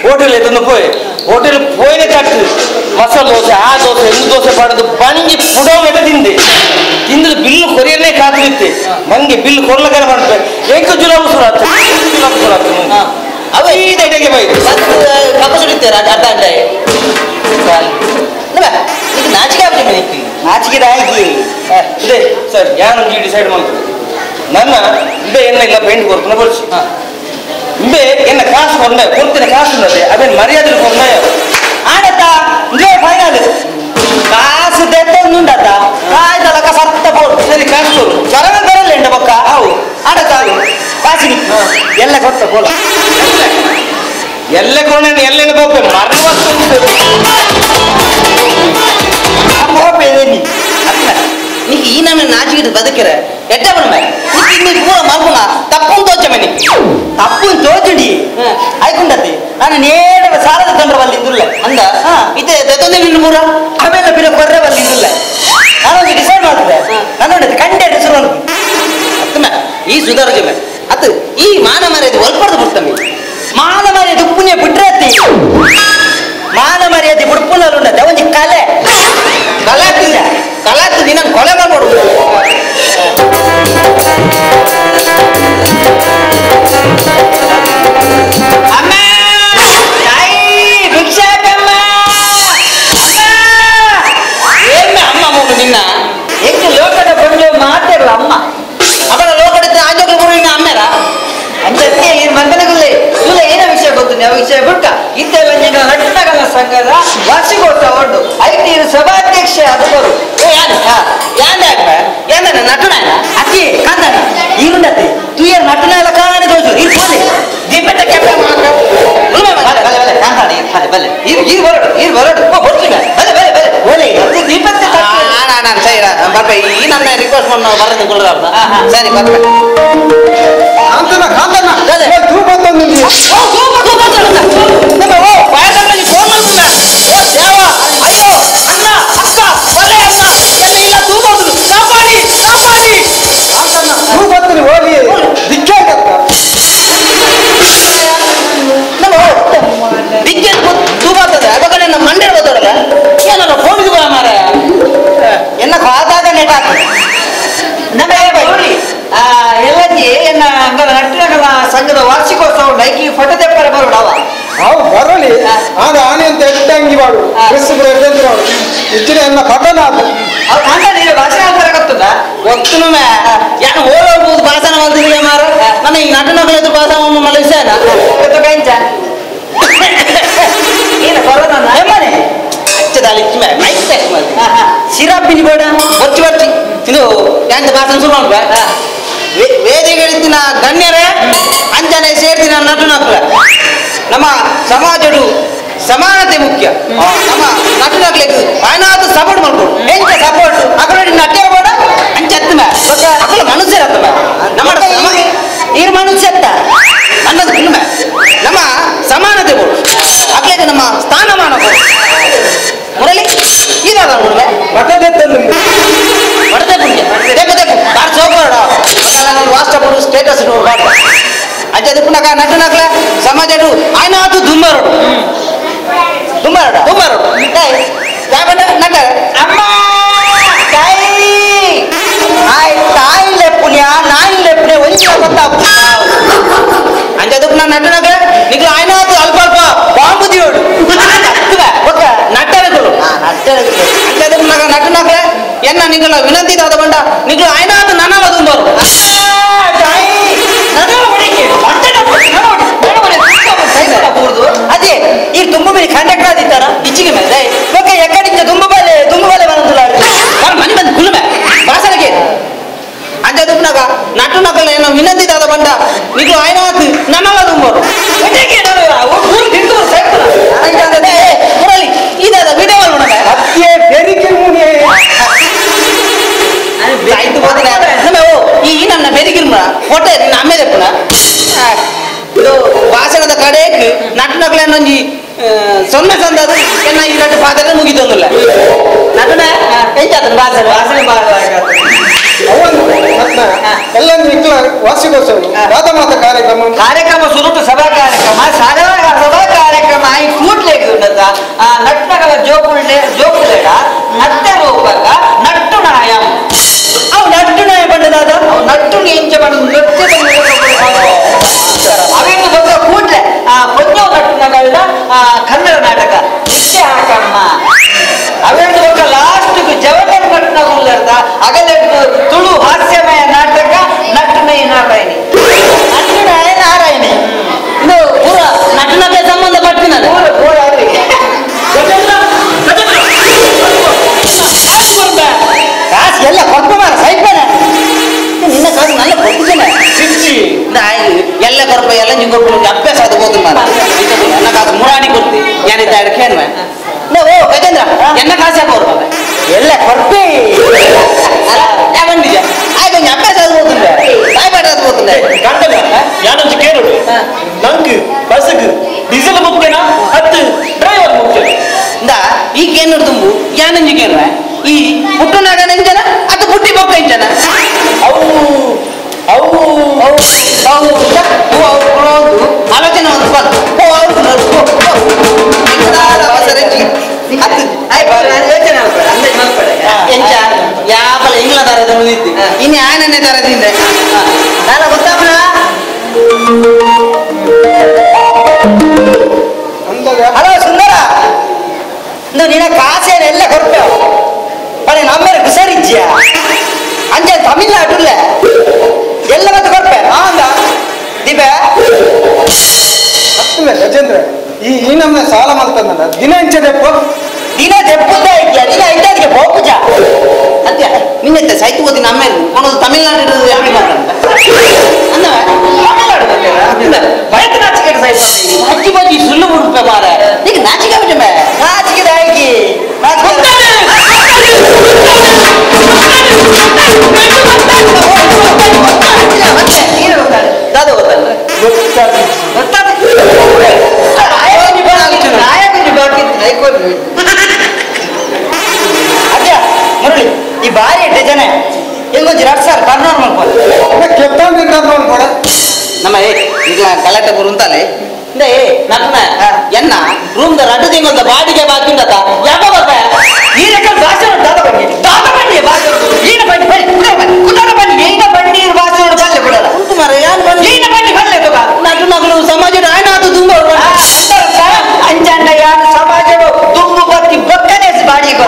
S13: ಹೋಟೆಲ್ ಎತ್ತೊಂದು ಪೋಯ್ ಹೋಟೆಲ್ ಪೋಯ್ನೆ ಕಟ್ಟು ಮಸಾಲೆ ದೋಸೆ ಆ ದೋಸೆ ಇಂದು ದೋಸೆ ಪಡೆದು ಬಂಜಿ ಪುಡೋಮೆಟ ತಿಂದೆ ತಿಂದು ಬಿಲ್ಲು ಕೊರಿಯನ್ನೇ ಕಾತಿರುತ್ತೆ ಮಂಗೆ ಬಿಲ್ಲು ಕೊರ್ಲಕನ ಮಾಡ್ಬೇಕು ಎಂಕು ಜುಲಾಬು ಸುರಾತು ಜುಲಾಬು ಸುರಾತು
S4: ಅವ
S13: ಈ ದೈಟಗೆ ಬೈ
S4: ಕಪ್ಪ ಸುಡಿತಾರೆ ಅರ್ಧ ಅಡ್ಡ ಇದು ನಾಚಿಕೆ ಆಗ್ತದೆ ನಿಕ್కి
S3: ನಾಚಿಕೆ ಆಗಿ
S13: ಇದೆ ಸರ್ ಯಾರು ಡಿಸೈಡ್ ಮಾಡ್ತಾರೆ ನನ್ನ ಇಂಬೆ ಎನ್ನ ಇಲ್ಲ ಪೇಂಟ್ ಕೊರ್ಪುನ ಬರ್ಸಿ ಇಂಬೆ ಎನ್ನ ಕಾಸು ಕೊಡ್ನ ಕೊಡ್ತೇನೆ ಕಾಸು ఉన్నది ಅದೇನು ಮರ್ಯಾದೆ ಕೊಡ್ನ
S3: ಆಡತ್ತ ಇದೇ ಫೈನಲ್ ಕಾಸು ತೆತ್ತೊಂದುಂಡತ್ತ ಕಾಯ್ದಲಕ ಸತ್ತ ಬೋಡು
S13: ಸರಿ ಕಾಸು ಕೊಡು
S3: ಚರಣ ಬರಲ್ಲ ಎಂಡ ಪಕ್ಕ
S13: ಅವು
S3: ಆಡತ್ತ ಕಾಸು ಎಲ್ಲ ಕೊಟ್ಟ ಬೋಲ
S13: ಎಲ್ಲ ಕೊಡ ಎಲ್ಲೆಲ್ಲ ಬೋಪೆ ಮರಣ ವಸ್ತು
S4: నీకు ఈ నమ్మిన నాచికిட்டு బతికిర ఎట్ట పడమే నీకు నీ పూర మల్పున తప్పును తోచమే నీకు
S3: ತಪ್ಪು ತೋಚುಡಿ ಆಯ್ಕೊಂಡತ್ತೆ ನಾನು ನೇರ ಸಾಲದ ತಂದ್ರ ಬಲ್ಲಿದ್ದುಲ್ಲ
S4: ಅಂದ ಇತ್ತೆ ತೆತ್ತೊಂದೇ ನಿನ್ನ ಮೂರ
S3: ಆಮೇಲೆ ಬಿಡ ಕೊರ್ರೆ ಬಲ್ಲಿದ್ದುಲ್ಲ ನಾನೊಂದು ಡಿಸೈಡ್ ಮಾಡ್ತದೆ ನಾನು ಕಂಡೆ ಹೆಸರು
S4: ಅತ್ತಮ ಈ ಸುಧಾರಜಮೆ ಅತ್ತು ಈ ಮಾನ ಮರ್ಯಾದೆ ಒಲ್ಪಡ್ದು ಬಿಡ್ತಮ್ಮಿ
S3: ಮಾನ ಮರ್ಯಾದೆ ಉಪ್ಪುನೇ ಬಿಟ್ರೆ ಅತ್ತಿ ಮಾನ ಮರ್ಯಾದೆ ಬಿಡ್ಪುನಲ್ಲುಂಡತ್ತೆ ಒಂಜಿ ಕಲೆ
S4: ಕಲೆ ಕಲೆ ನಿನ್ನ ಕೊಲೆ ಮಾಡ್ಬೋದು.
S3: ಅಮ್ಮ ತಾಯಿ ಭಿಕ್ಷಾಕಮ್ಮ
S4: ಏನ್ಮೆ ಅಮ್ಮ ಮೂಗು ನಿನ್ನ
S3: ಎಂಕ್ ಲೋಕದ ಬಂದು ಮಾತಾಡಲ್ಲ ಅಮ್ಮ
S4: ಅವರ ಲೋಕದ ಆಂಜೋಗ್ಲು ಗುರು ನಿನ್ನ ಅಮ್ಮೇರ
S3: ಅಂಚತ್ತೆ ಈ ಮಂದನಗುಲ್ಲೆ ಇಲ್ಲ ಏನ ವಿಷಯ ಗೊತ್ತು ನಾವು ವಿಷಯ ಬಿಟ್ಟ ಇತ್ತೆಲ್ಲ ನಿನ್ನ ನಟನಗಲ ಸಂಘದ ವಾರ್ಷಿಕೋತ್ಸವ ಉಂಟು ಐತಿ ಸಭಾಧ್ಯಕ್ಷ ಅದು ಬರು.
S4: ಏ ಯಾನ್ ಯಾನ್ ಯಾಕೆ ಯಾನ್ ನಟನ
S3: ಅಕ್ಕಿ ಕಾಂತಾನ ಈರುಂಡತ್ತೆ ತುಯರ್ ನಟನ ಎಲ್ಲ ಕಾಣೆ ದೋಸು ಇರು ಹೋಲೆ
S4: ದೀಪಟ್ಟ ಕೆಪ್ಪ ಮಾತ್ರ
S3: ಬಲೆ ಬಲೆ ಬಲೆ ಕಾಂತಾನ ಇರು ಬಲೆ ಬಲೆ ಇರು ಇರು ಬರಡು ಇರು ಬರಡು ಓ ಬರ್ತೀನಿ ಬಲೆ ಬಲೆ ಬಲೆ ಹೋಲೆ ಅದು ದೀಪತ್ತೆ
S4: ನಾನು ಸರಿ ಬರ್ಬೆ ಈ ನನ್ನ ರಿಕ್ವೆಸ್ಟ್ ಮಾಡಿ ನಾವು ಬರೋದು ಗುಲ್ರಾಬ್ನ ಸರಿ ಬರ್ಬೆ.
S11: ಕಾಂತನ ಕಾಂತನ ತೂ ಬಂದೊಂದು
S4: ಅಯ್ಯೋ ಅಣ್ಣ ಅಕ್ಕ ಬಲೆ ಅಣ್ಣ ಎಲ್ಲ ಇಲ್ಲ ತೂಬೋದು ಕಾಪಾಡಿ ಕಾಪಾಡಿ
S11: ಕಾಂತನ ತೂ ಬಂದ್ರೆ ಹೋಗಿ ದಿಕ್ಕಾಗತ್ತ
S4: ದಿಕ್ಕೆ ತೂಬಾತದೆ ಅವಾಗ ನಮ್ಮ ಮಂಡೆ ಓದೋಡಲ್ಲ ಏನಾರ ಫೋನ್ ಬಾ ಮಾರ
S3: ಎನ್ನ ಕಾದಾಗ ನೆಟ್ ಹಾಕು ನಮ್ಮ ಎಲ್ಲಜ್ಜಿ ಎನ್ನ ಅಂಗದ ನಟ್ಟಿನಗಲ ಸಂಘದ ವಾರ್ಷಿಕೋತ್ಸವ ಲೈಕಿ ಫೋಟೋ ತೆಪ್ಪರೆ ಬರೋಡವ
S11: ಅವು ಬರಲಿ ಆಗ ಆನೆ ಅಂತ ಎಟ್ಟಂಗಿ ಮಾಡು ಡ್ರೆಸ್ ಕೂಡ ಎಡ್ದಂದ್ರೆ ಇಜ್ಜಿನ ಎನ್ನ ಪಟನ ಅದು
S3: ಅವು ಕಾಂತಾನ ನೀನು ಭಾಷಣ ಅಂತಾರೆ ಗೊತ್ತದ
S4: ಗೊತ್ತುನು ಯಾನು ಓಡೋಗ್ಬೋದು ಭಾಷಣ ಬಂದಿಲ್ಲ ಮಾರ ನನ್ನ ಈ ನಟನಗಳ ಭಾಷಣ ಮಲ್ಲ ವಿಷಯನ
S3: ಗೊತ್ತು ಕಂಚ ಏನು ಕೊರೋನಾ ಎಮ್ಮನೆ
S4: ಅಚ್ಚದಾಲಿ ಮೈಕ್ ಟೆಸ್ಟ್ ಮಾಡಿ
S3: ಸಿರಪ್ ಪಿನಿ ಬೇಡ
S4: ಬರ್ಚಿ ಬರ್ಚಿ ಇದು ಯಾಂತ ಭಾಷಣ ಶುರು ಮಾಡ್ಬ ವೇದಿಕೆಳಿತಿನ ಗಣ್ಯರೇ ಅಂಜನೆ ಸೇರ್ತಿನ ನಟನಕ್ಲ ನಮ್ಮ ಸಮಾಜಡು ಸಮಾನತೆ ಮುಖ್ಯ. ನಮ್ಮ ನಟನಾಗ್ಲಿಕ್ಕೆ ಆಯ್ನಾದ ಸಪೋರ್ಟ್ ಮಾಡ್ಕೊಡು. ಎಂಚ ಸಪೋರ್ಟ್ ಅಕಡೆ ನಟ್ಯರ ಬೇಡ ಅಂಚ ಅಕಲ ಮನುಷ್ಯರತ್ತ ನಮ್ಮ
S3: ಈರ್ ಮನುಷ್ಯತ್ತ
S4: ಅನ್ನೋದು ಕಡಿಮೆ. ನಮ್ಮ ಸಮಾನತೆ ಕೊಡು, ಅಕ್ಲೆಗೆ ನಮ್ಮ ಸ್ಥಾನಮಾನ ಕೊಡು. ಮುರಳಿ ಇದಾದ ಮುರುವೆ ಮಡದೆ ಪುಣ್ಯ ದೇಕು ದೇಕು ಬಾರ್ ಸೋಪರಡ ವಾಟ್ಸಪ್ ಸ್ಟೇಟಸ್ ನೋಡ್ಬಾರ್ದು. ಅಂಚೆ ಪುನಕ ನಟನಾಗ್ಲೆ ಸಮಾಜಡು ಆಯ್ನಾತು ದುಮ್ಮರಡು ದುಮ್ಮರಡ ದುಮ್ಮರಡು ಯಾವಂಡ ನಟ
S3: ಅಮ್ಮ ತಾಯಿ ಆಯ್ ತಾಯಿ ಲೆಪ್ಪುನ್ಯ ನಾಯಿ ಲೆಪ್ಪುನೆ ಒಂಜಿ ಗೊತ್ತಾಪು.
S4: ಅಂಚೆ ಪುನಃ ನಟನಾಗ್ಲೆ ನಿಗ್ಲು ಆಯ್ನಾತು ಅಲ್ಪ ಅಲ್ಪ ಬಾಂಬು ದಿಯೋಡು ನಟ್ಟರಗಳು ಅಂಚೆ ಪುನಃ ನಟನಾಗ್ಲೆ ಎನ್ನ ನಿಗಳ ವಿನಂತಿ ದಾದ ಬಂಡ ನಿಗ್ಲು ಆಯ್ನಾತು ನನಲ ದುಂಬರು.
S3: ಅದೇ ಈ ತುಂಬ ಮೇಲೆ ಕಂಡಕ್ಟರ್ ಆದಿತ್ತಾರ
S4: ಇಚ್ಚಿಗೆ ಮೇಲೆ
S3: ಓಕೆ ಎಕ್ಕಡಿಂದ ದುಂಬು ಬಾಲೆ ದುಂಬು ಬಾಲೆ ಬಂದುಲಾಡು
S4: ಮನೆ ಬಂದು ಕುಲುಮೆ ಭಾಷಣಕ್ಕೆ ಅಂಚೆ ದುಂಬನಾಗ ನಟು ನಕಲ ಏನೋ ವಿನಂತಿ ದಾದ ಬಂಡ ನಿಗ್ಲು ಆಯ್ನಾತು ನನಲ ದುಂಬರು. ಮುರಳಿ ಇದಾದ ವಿಡಿಯೋ ಆಯ್ತು ಹೋದ್ರೆ ನಮ್ಮ ಈ ನನ್ನ ಬೆರಿಗಿರ್ಮ ಹೊಟ್ಟೆ ನಿನ್ನ ಅಮ್ಮೆ ದಪ್ಪನ ಇದು ಭಾಷಣದ ಕಡೆಗೆ ನಟನಗಳನ್ನೊಂಜಿ ಸೊನ್ನೆ ಸಂದದು ಎನ್ನ ಈ ನಟ ಪಾತ್ರ ಮುಗಿತೊಂದಿಲ್ಲ ನಟನ ಎಂಚಾತನ ಭಾಷಣ
S3: ಭಾಷಣ
S11: ಎಲ್ಲ ವಾರ್ಷಿಕೋತ್ಸವ ರಾಧಮಾತ ಕಾರ್ಯಕ್ರಮ
S3: ಕಾರ್ಯಕ್ರಮ ಸುರುಟು ಸಭಾ ಕಾರ್ಯಕ್ರಮ ಸಭಾ ಕಾರ್ಯಕ್ರಮ ಈ ಕೂಡ್ಲೇಗೆ ಉಂಡದ ಆ ನಟ್ನಗಳ ಜೋಕುಳ್ಳೆ ಜೋಕುಲೇಡ ನಟ್ಟ ರೂಪಕ ನಟ್ಟು ನಾಯಂ ಅವು ನಟ್ಟು ನಾಯ ಬಂಡದಾದ ಅವು ನಟ್ಟು ಎಂಚ ಬಂದು ನೃತ್ಯ ಅವೇನು ಬೊಕ್ಕ ಕೂಡ್ಲೆ ಆ ಪೊಂಜೋ ನಟ್ಟುನಗಳ ಕನ್ನಡ ನಾಟಕ ನಿತ್ಯ ಹಾಕಮ್ಮ ಅವೇನು ಬೊಕ್ಕ ಲಾಸ್ಟ್ ಜವನ ನಟ್ಟುನಗುಲ್ಲರ್ದ ಅಗಲೆಟ್ಟು ತುಳು ಹಾಸ್ಯಮಯ ನಾಟಕ ನಟ್ಟುನೈ ನಾರಾಯಣಿ ನಟ್ಟುನಾಯ ನಾರಾಯಣಿ
S4: ಇದು ಪೂರ ನಟನಕ್ಕೆ ಸಂಬಂಧಪಟ್ಟಿನ
S3: ಪೂರ
S4: ಕಾಸು ಎಲ್ಲ ಕೊಟ್ಟು ಮಾರ ಸೈಪನ ನಿನ್ನ ಕಾಸು നല്ല ಕೊಟ್ಟಿದ್ದೇನೆ
S12: ಸಿಚ್ಚಿ
S4: ಎಲ್ಲ ಕೊರಪ ಎಲ್ಲ ನಿಂಗೆ ಕೊಟ್ಟು ಅಭ್ಯಾಸ ಅದು ಹೋದು ಮಾರ ನನ್ನ ಕಾಸು ಮುರಾಣಿ ಕೊಡ್ತಿ ಏನಿದ್ದ ಕೇನ್ವೆ ಓ ಗಜೇಂದ್ರ ಎನ್ನ ಕಾಸು ಯಾಕೆ ಕೊರ್ಪ
S3: ಎಲ್ಲ ಕೊರ್ಪಿ
S4: ಯಾವಂಡಿದ್ಯಾ ಆಯ್ತು ಒಂಜಿ ಅಭ್ಯಾಸ ಅದು ಹೋಗುಂಡೆ ಬಾಯ್ಪಾಟ ಅದು ಹೋಗುಂಡೆ
S12: ಗಂಡನ ಯಾನೊಂಜಿ ಕೇಳುಡು ನಂಗೆ ಬಸ್ಗೆ ಡೀಸೆಲ್ ಮುಖ್ಯನಾ ಅತ್ತು ಡ್ರೈವರ್ ಮುಖ್ಯ
S4: ಇಂದ ಈ ಕೇನು ತುಂಬು ಯಾನೊಂಜಿ ಕೇನುವೆ ಈ ಪುಟ್ಟುನಾಗ ನೆಂಜನ ಅದು ಪುಟ್ಟಿ ಬೊಕ್ಕ ಇಂಜನ
S12: ಅವು ಅವು
S4: ಅವು ಅವು ಅವು ಆಲೋಚನೆ ಒಂದು ಬಂದು ಓ ಎಂಚ ಯಾಪಲ ಇಂಗ್ಲ ತರದ ಮುಗಿತ್ತು ಇನ್ನು ಆನನ್ನೇ ತರದಿಂದ
S3: ನಾನು ಗೊತ್ತಾಪನ ಹಲೋ ಸುಂದರ ಇಂದು ನಿನ್ನ ಕಾಸೇನೆಲ್ಲ ಕೊರ್ಪೆ ಪಡೆ ನಮ್ಮೇಲೆ ಹುಷಾರಿಜ್ಯ ಅಂಜೆ ತಮಿಳ್ನಾಡುಲ್ಲ ಎಲ್ಲ ಮತ್ತೆ ಕೊರ್ಪೆ ಆಂದ ದೀಪ
S11: ಗಜೇಂದ್ರ ಈ ಈ ನಮ್ಮ ಸಾಲ ಮಲ್ತಂದ ದಿನ ಇಂಚ ದೆಪ್ಪು
S3: ದಿನ ದೆಪ್ಪುದ ಇದೆಯಾ ದಿನ ಇಂಚದಿಗೆ ಪೋಪುಜ
S4: ಅತ್ಯ ನಿನ್ನೆ ಸೈತು ಓದಿ ನಮ್ಮ ಕೊನೊಂದು ತಮಿಳ್ನಾಡು ಯಾಕೆ ಅಂದವ
S3: ತಮಿಳ್ನಾಡು ಬಯತ ನಾಚಿಕೆ ಸೈತು
S4: ಅಜ್ಜಿ ಬಜ್ಜಿ ಸುಳ್ಳು ಬಿಡುತ್ತೆ ಮಾರ ಈಗ ನಾಚಿಕೆ ಬಿಟ್ಟೆ
S3: ನಾಚಿಕೆ ದಾಯಿಕಿ
S4: ದಾದ ಗೊತ್ತಲ್ಲ
S3: ಅದ್ಯಾ ಮುರಳಿ ಈ ಬಾರಿ ಎಡ್ಡೆ ಜನ ಹೆಂಗೊಂಜಿ ರಡ್ ಸರ್ ಕರ್ನಾಡ್ ಮಲ್ಪೋದು
S11: ಕೆತ್ತ
S4: ನಮ್ಮ ಏ ಈಗ ಗಲಾಟೆ ಬರು ಅಂತಲೇ ಇಂದ ಏ ನಟನ ಎನ್ನ ರೂಮ್ the ರಡ್ಡು ತಿಂಗಳ ಬಾಡಿಗೆ ಬಾಕಿ ಉಂಡತ ಯಾಪ ಬರ್ಪ
S3: ಈ ಲೆಕ್ಕ ಭಾಷೆ ದಾದ ಬನ್ನಿ ದಾದ ಬನ್ನಿ ಭಾಷೆ ಈನ ಬನ್ನಿ ಬನ್ನಿ ಕುಡ ಬನ್ನಿ ಕುಡ ಬನ್ನಿ ಈನ ಬನ್ನಿ ಭಾಷೆ ಬಲ್ಲೆ ಬಿಡಲ್ಲ
S4: ಉಂಟು ಮಾರ ಯಾನ್ ಬನ್ನಿ
S3: ಈನ ಬನ್ನಿ ಬಲ್ಲೆ ತುಗ
S4: ನಟು ನಗಲು ಸಮಾಜದ ಆಯ್ನಾದು ತುಂಬ
S3: ಅಂಜಣ್ಣ ಯಾನು ಸಮಾಜವು ತುಂಬು ಬತ್ತಿ ಬೊಕ್ಕನೆ ಬಾಡಿಗೆ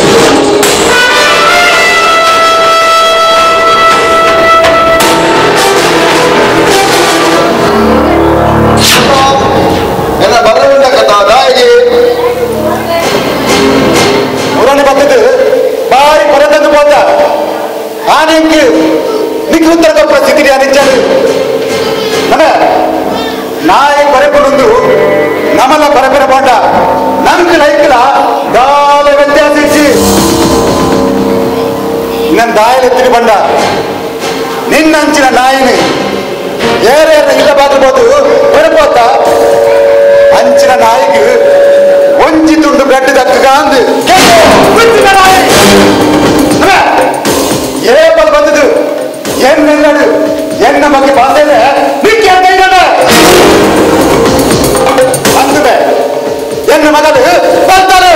S10: Thank you.
S1: ನಿಕ್ಕು ಉತ್ತರ ಕೊಪ್ಪ ಸ್ಥಿತಿ ಅನಿಚ್ಚಾడు ನಮ ನಾಯಿ ಕೊರೆಪುಂಡು ನಮಲ ಕೊರೆಪೆರ ಪಾಂಡ ನಂಗೆ ಲೈಕ್ಲ ದಾಲ ವ್ಯತ್ಯಾಸ ಇಚ್ಚಿ ನನ್ನ ದಾಯಲೆತ್ತಿನ ಬಂಡ ನಿನ್ನಂಚಿನ ನಾಯಿನಿ ಏರೇರ ಇಲ್ಲ ಬಾಗಬಹುದು ಕೊರೆಪೋತ ಅಂಚಿನ ನಾಯಿಗೆ ಒಂಜಿ ತುಂಡು ಬ್ರೆಡ್ ದಕ್ಕಗ ಅಂದು ನಾಯಿ ಏಪಲ್ ಬಂದದು ಎನ್ನೆಲ್ಲಡು ಎನ್ನ ಬಗ್ಗೆ ಬಾಧೆ ನಿಕ್ಕೆ ಅಂದುವೆ ಎನ್ನ ಮಗಲು ಬರ್ತಾಳು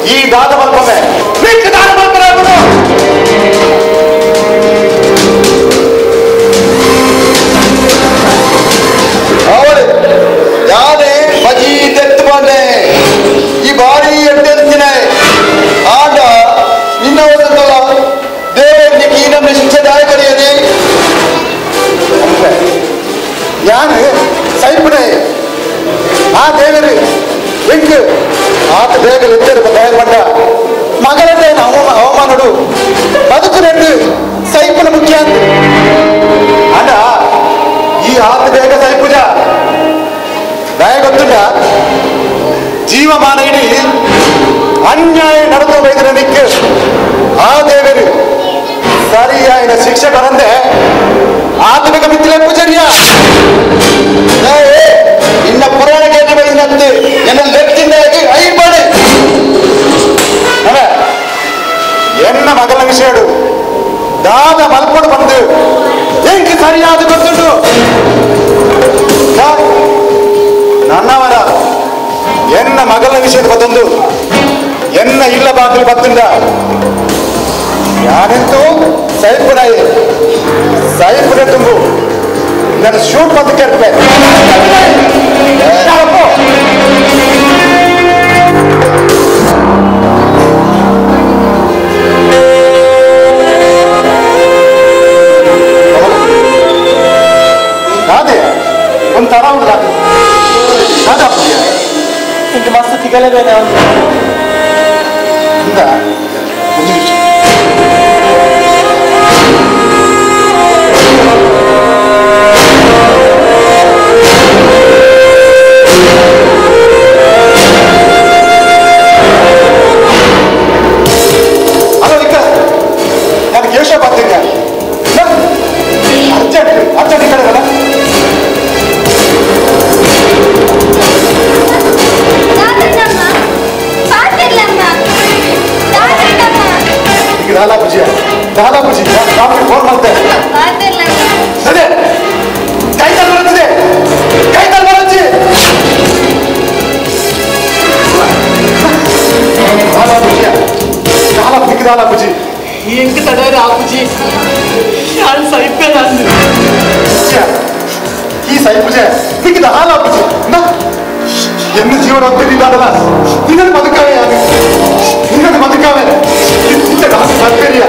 S1: ಈ ದಾದ ಮಲ್ಪೊಮ್ಮೆ ನಿಕ್ಕೆ ದಾದ ಮಲ್ಪರ
S9: ಅವಳು ಯಾರೇ ಬಜಿ ತೆತ್ತು ಬಂದೆ ಈ ಬಾರಿ ಎಟ್ಟೆತ್ತಿನ ಆಗ ನಿನ್ನ ಹೊಸತಲ್ಲ ದೇವರಿಗೆ ಈ ನಮ್ಮ ಶಿಕ್ಷೆ ದಾಯಕರಿಯದೆ
S1: ಯಾನು ಸೈಪುಣೆ ಆ ದೇವರು ಎಂಕ್ ಆತ ಬೇಗ ಎತ್ತರ ತಯಾರು ಬಂಡ ಮಗಳನ್ನೇ ಅವಮಾನಡು ಬದುಕು ನೆಟ್ಟು ಸೈಪುನ ಮುಖ್ಯ ಅಂತ ಅಣ್ಣ ಈ ಆತ ಬೇಗ ಸೈಪುಜ ದಯ ಗೊತ್ತುಂಡ ಜೀವಮಾನ ಇಡೀ ಅನ್ಯಾಯ ನಡೆದು ಬೈದಿನ ನಿಕ್ಕು ಆ ದೇವರು ಸರಿಯಾಯಿನ ಶಿಕ್ಷೆ ಬರಂದೆ ಆತ್ಮಿಕ ಮಿತ್ತಿಲೆ ಪೂಜಾರಿಯ
S9: ನಿನ್ನ ಪುರಾಣ ಕೇಳಿ ಬೈದಿನಂತೆ ನನ್ನ ಲೆಕ್ಕಿಂದಾಗಿ ಐಬಾಡೆ
S1: ಎನ್ನ ಮಗನ ವಿಷಯಡು ದಾದ ಮಲ್ಪಡು ಬಂದು ಎಂಕ್ ಸರಿಯಾದ ಗೊತ್ತುಂಟು ನನ್ನವರ ಎನ್ನ ಮಗನ ವಿಷಯದ ಬತ್ತೊಂದು ಎನ್ನ ಇಲ್ಲ ಬಾಗಿಲು ಬತ್ತುಂಡ ಯಾರೆಂತೂ ಸೈಪುನಾಯಿ ಸೈಪುನ ತುಂಬು ನನ್ನ ಶೂಟ್ ಬಂದು ಕೇಳ್ಪೆ ಅದೇ ಒಂದು ತರ ಉಂಟು
S5: ಇಂಕ ಮಸ್ತ್ ತಿಗಲಬೇನೆ
S1: ಇಂದ ಒಂದು ನಿಮಿಷ ಹಲೋ ವಿಕಾಸ್ ನಾನು ಕೇಶವ ಬರ್ತೀನಿ ಅರ್ಜೆಂಟ್ ಅರ್ಜೆಂಟ್ ಈ ಕಡೆ ಬರಲ್ಲ. ದಾದಾ ಪೂಜೆ ದಾದಾ ಪೂಜೆ ಡಾಕ್ಟರ್ ಫೋನ್ ಮಾಡ್ತಾರೆ ಅದೇ ಕೈತಲ್ ಬರುತ್ತಿದೆ ಕೈತಲ್ ಬರುತ್ತಿ ದಾದಾ ಪೂಜೆ ದಾದಾ ಬಿಕ್ ದಾದಾ ಪೂಜೆ
S5: ಎಂಕ್ ತಡವರೆ ಆ ಪೂಜೆ ನಾನು ಸೈಪೆ ನಾನು
S1: ಈ ಸೈ ಪೂಜೆ ಬಿಕ್ ದಾದಾ ಪೂಜೆ ಎನ್ನ ಜೀವನ ಒತ್ತಿದ್ದಿ ದಾದಲ ನಿನ್ನನ್ನು ಬದುಕಾವೆ ಯಾರು ನಿನ್ನನ್ನು ಬದುಕಾವೆ ಡಾಕ್ಟರ್ ಬರ್ಬೇರಿಯಾ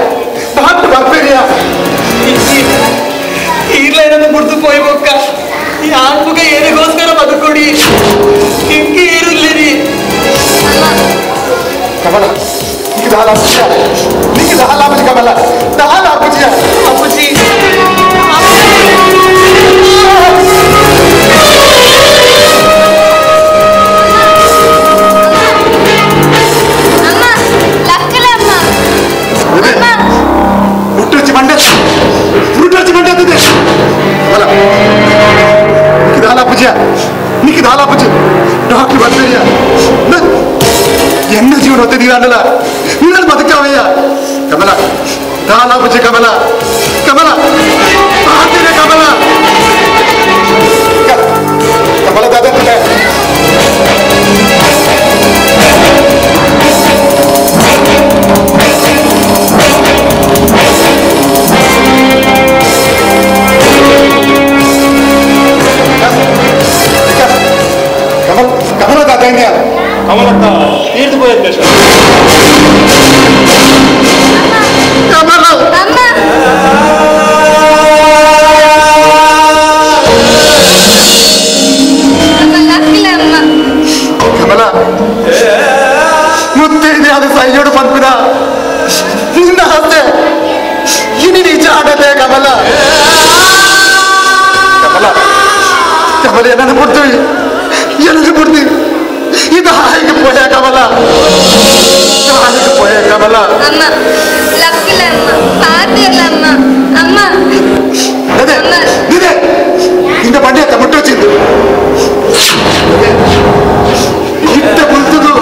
S1: ಡಾಕ್ಟರ್ ಬರ್ಬೇರಿಯಾ
S5: ಈರ್ಲೈನನ್ನು ಮುರಿದು ಪೋಯ್ಬೊಕ್ಕ ಈ ಆನ್ಮುಗ ಏನಿಗೋಸ್ಕರ ಬದುಕೊಡಿ ಹಿಂಗೆ ಏರುಲ್ಲಿರಿ
S1: ಕಮಲ ನಿಕ್ಕೆ ದಾಲ ಪೂಜೆ ನಿಕ್ಕೆ ದಾಲ ಪೂಜೆ ಕಮಲ ದಾಲ ಪೂಜೆ
S5: ಅಪ್ಪುಜಿ
S1: ಹುಟ್ಟುಚ್ಚಿ ಮಂಡೆ ಹುಟ್ಟುಚ್ಚಿ ಮಂಡೆ ಅಂತಿದೆ ಕಮಲ ನಿಕ್ಕೆ ದಾಲ ಪೂಜೆ ನಿಕ್ಕೆ ದಾಲ ಪೂಜೆ ಡಾಕ್ಟರ್ ಬರ್ಬೇರಿಯಾ ಎನ್ನ ಜೀವನ ಒತ್ತಿದ್ದೀರಲ್ಲ ನಿನ್ನನ್ನು ಬದುಕಾವಯ್ಯ ಕಮಲ ದಾಲ ಪೂಜೆ ಕಮಲ ಕಮಲ ಆತಿರೆ ಕಮಲ ಕಮಲ ದಾದ ಕಮಲ ಕಮಲ ದಾದ
S7: ಕಮಲಕ್ಕ ತೀರ್ದು ಪೋಯತ್ತೆ ಸರ್
S1: ಕಮಲ
S8: ಅಮ್ಮ. ಅಮ್ಮ ಲಕ್ಕಲ ಅಮ್ಮ ಪಾತಿರ್ಲ ಅಮ್ಮ ಅಮ್ಮ
S1: ನಿದೆ ಇಂದ ಬಂಡೆ ಅತ್ತ ಮುಟ್ಟೊಚ್ಚಿದ್ದು ಇಟ್ಟ ಕುಂತದು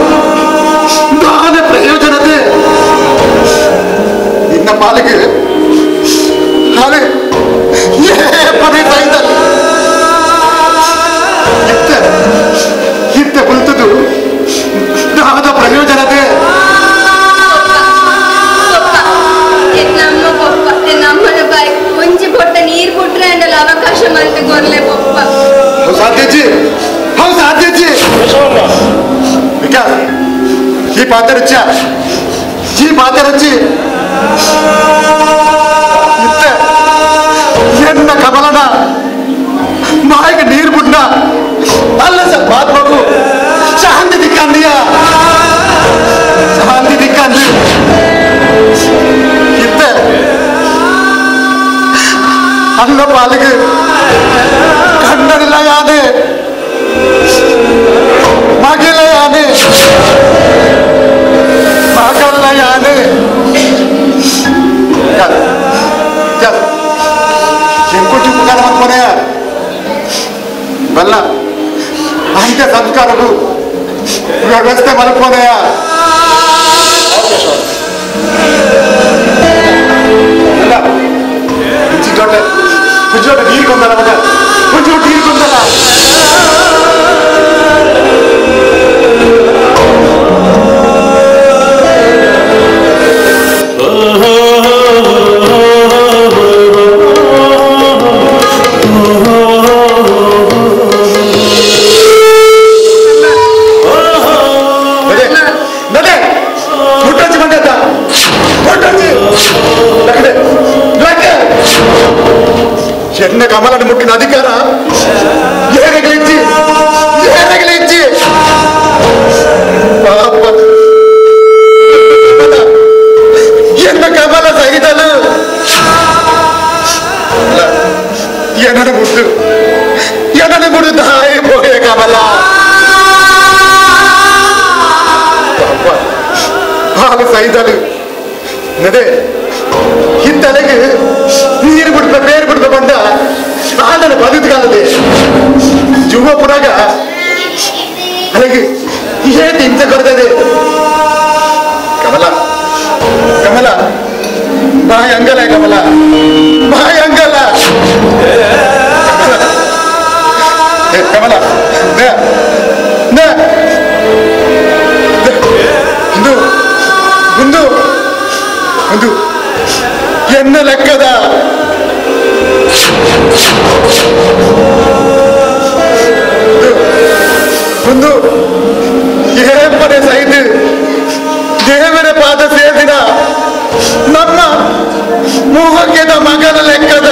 S1: ದಾನ ಪ್ರಯೋಜನತೆ ನಿನ್ನ ಪಾಲಿಗೆ ಹಾಲೆ ಏ ಪದೇ ಸಾಯ್ತಲ್ಲ ಇತ್ತ ಇತ್ತ ಕುಂತದು ದಾನ ಪ್ರಯೋಜನತೆ
S8: ನಮ್ಮ ಪಪ್ಪ ನಮ್ಮನ ಬಾಯಿ ಒಂಜಿ ಪೊಟ್ಟ ನೀರು ಬಿಟ್ರೆ ಅಂಡಲ ಅವಕಾಶ ಮಂತ ಕೊರ್ಲೆ ಪಪ್ಪ.
S1: ಸಾಧ್ಯಜಿ ಹೌದು ಸಾಧ್ಯಜಿ ವಿಕಾಸ್ ಈ ಪಾತ್ರ ಈ ಪಾತ್ರ ಇತ್ತ ಎನ್ನ ಕಮಲನ ಬಾಯಿಗೆ ನೀರು ಬಿಟ್ಟ ಅಲ್ಲ ಸರ್ ಬಾತ್ಮಗು ಶಾಂತಿ ದಿಕ್ಕಂದಿಯ ಶಾಂತಿ ದಿಕ್ಕಂದಿ ಇತ್ತ ಅಲ್ಲ ಪಾಲಿಗೆ ಕಣ್ಣಡಿಲ್ಲ ಯಾನೆ ಮಗಿಲ ಯಾನೆ ಮಗಲ್ಲ ಯಾನೆ ಎಂಕೊಚ್ಚು ಉಪಕಾರ ಮಾಡ್ಕೊನೆಯ ಬಲ್ಲ ಅಂತ್ಯ ಸಂಸ್ಕಾರವು ವ್ಯವಸ್ಥೆ ಮಲ್ಕೊನೆಯ ಅಲ್ಲ ದೊಡ್ಡ ಹುಜ್ಜೋಟ ನೀರು ಕೊಂದಲ್ಲ ಮಗ ಹುಜ್ಜೋಟ ನೀರು ಕೊಂದಲ್ಲ. ಎನ್ನ ಕಮಲನ ಮುಟ್ಟಿನ ಅಧಿಕಾರ ಏರಗಳಿಚ್ಚಿ ಏರಗಳಿಚ್ಚಿ ಪಾಪ ಎನ್ನ ಕಮಲ ಸಹಿತಲು ಎನ್ನನ ಮುಟ್ಟು ಎನ್ನನ ಮುಟ್ಟು ತಾಯಿ ಪೋಯ ಕಮಲ ಪಾಪ ಹಾಲು ಸಹಿತಲು ನದೇ ಇತ್ತಲೆಗೆ ನೀರು ಬಿಡ್ಬ ಬೇರು ಬಿಡ್ಬ ಬಂದ ಆನನ ಬದುಕಾಲದೆ ಜುವ ಪುರಾಗ ಅಲ್ಲಿಗೆ ಏನ್ ಹಿಂಸೆ ಕೊಡ್ತದೆ ಕಮಲ ಕಮಲ ಬಾಯಿ ಅಂಗಲ ಕಮಲ ಬಾಯಿ ಅಂಗಲ ಕಮಲ ಒಂದು ಒಂದು ಒಂದು ಎನ್ನ ಲೆಕ್ಕದ ಒಂದು ಏಪನೆ ಸಹಿತ ದೇವರ ಪಾದ ಸೇರಿದ ನಮ್ಮ ಮೂಹಕ್ಕೆದ ಮಗನ ಲೆಕ್ಕದ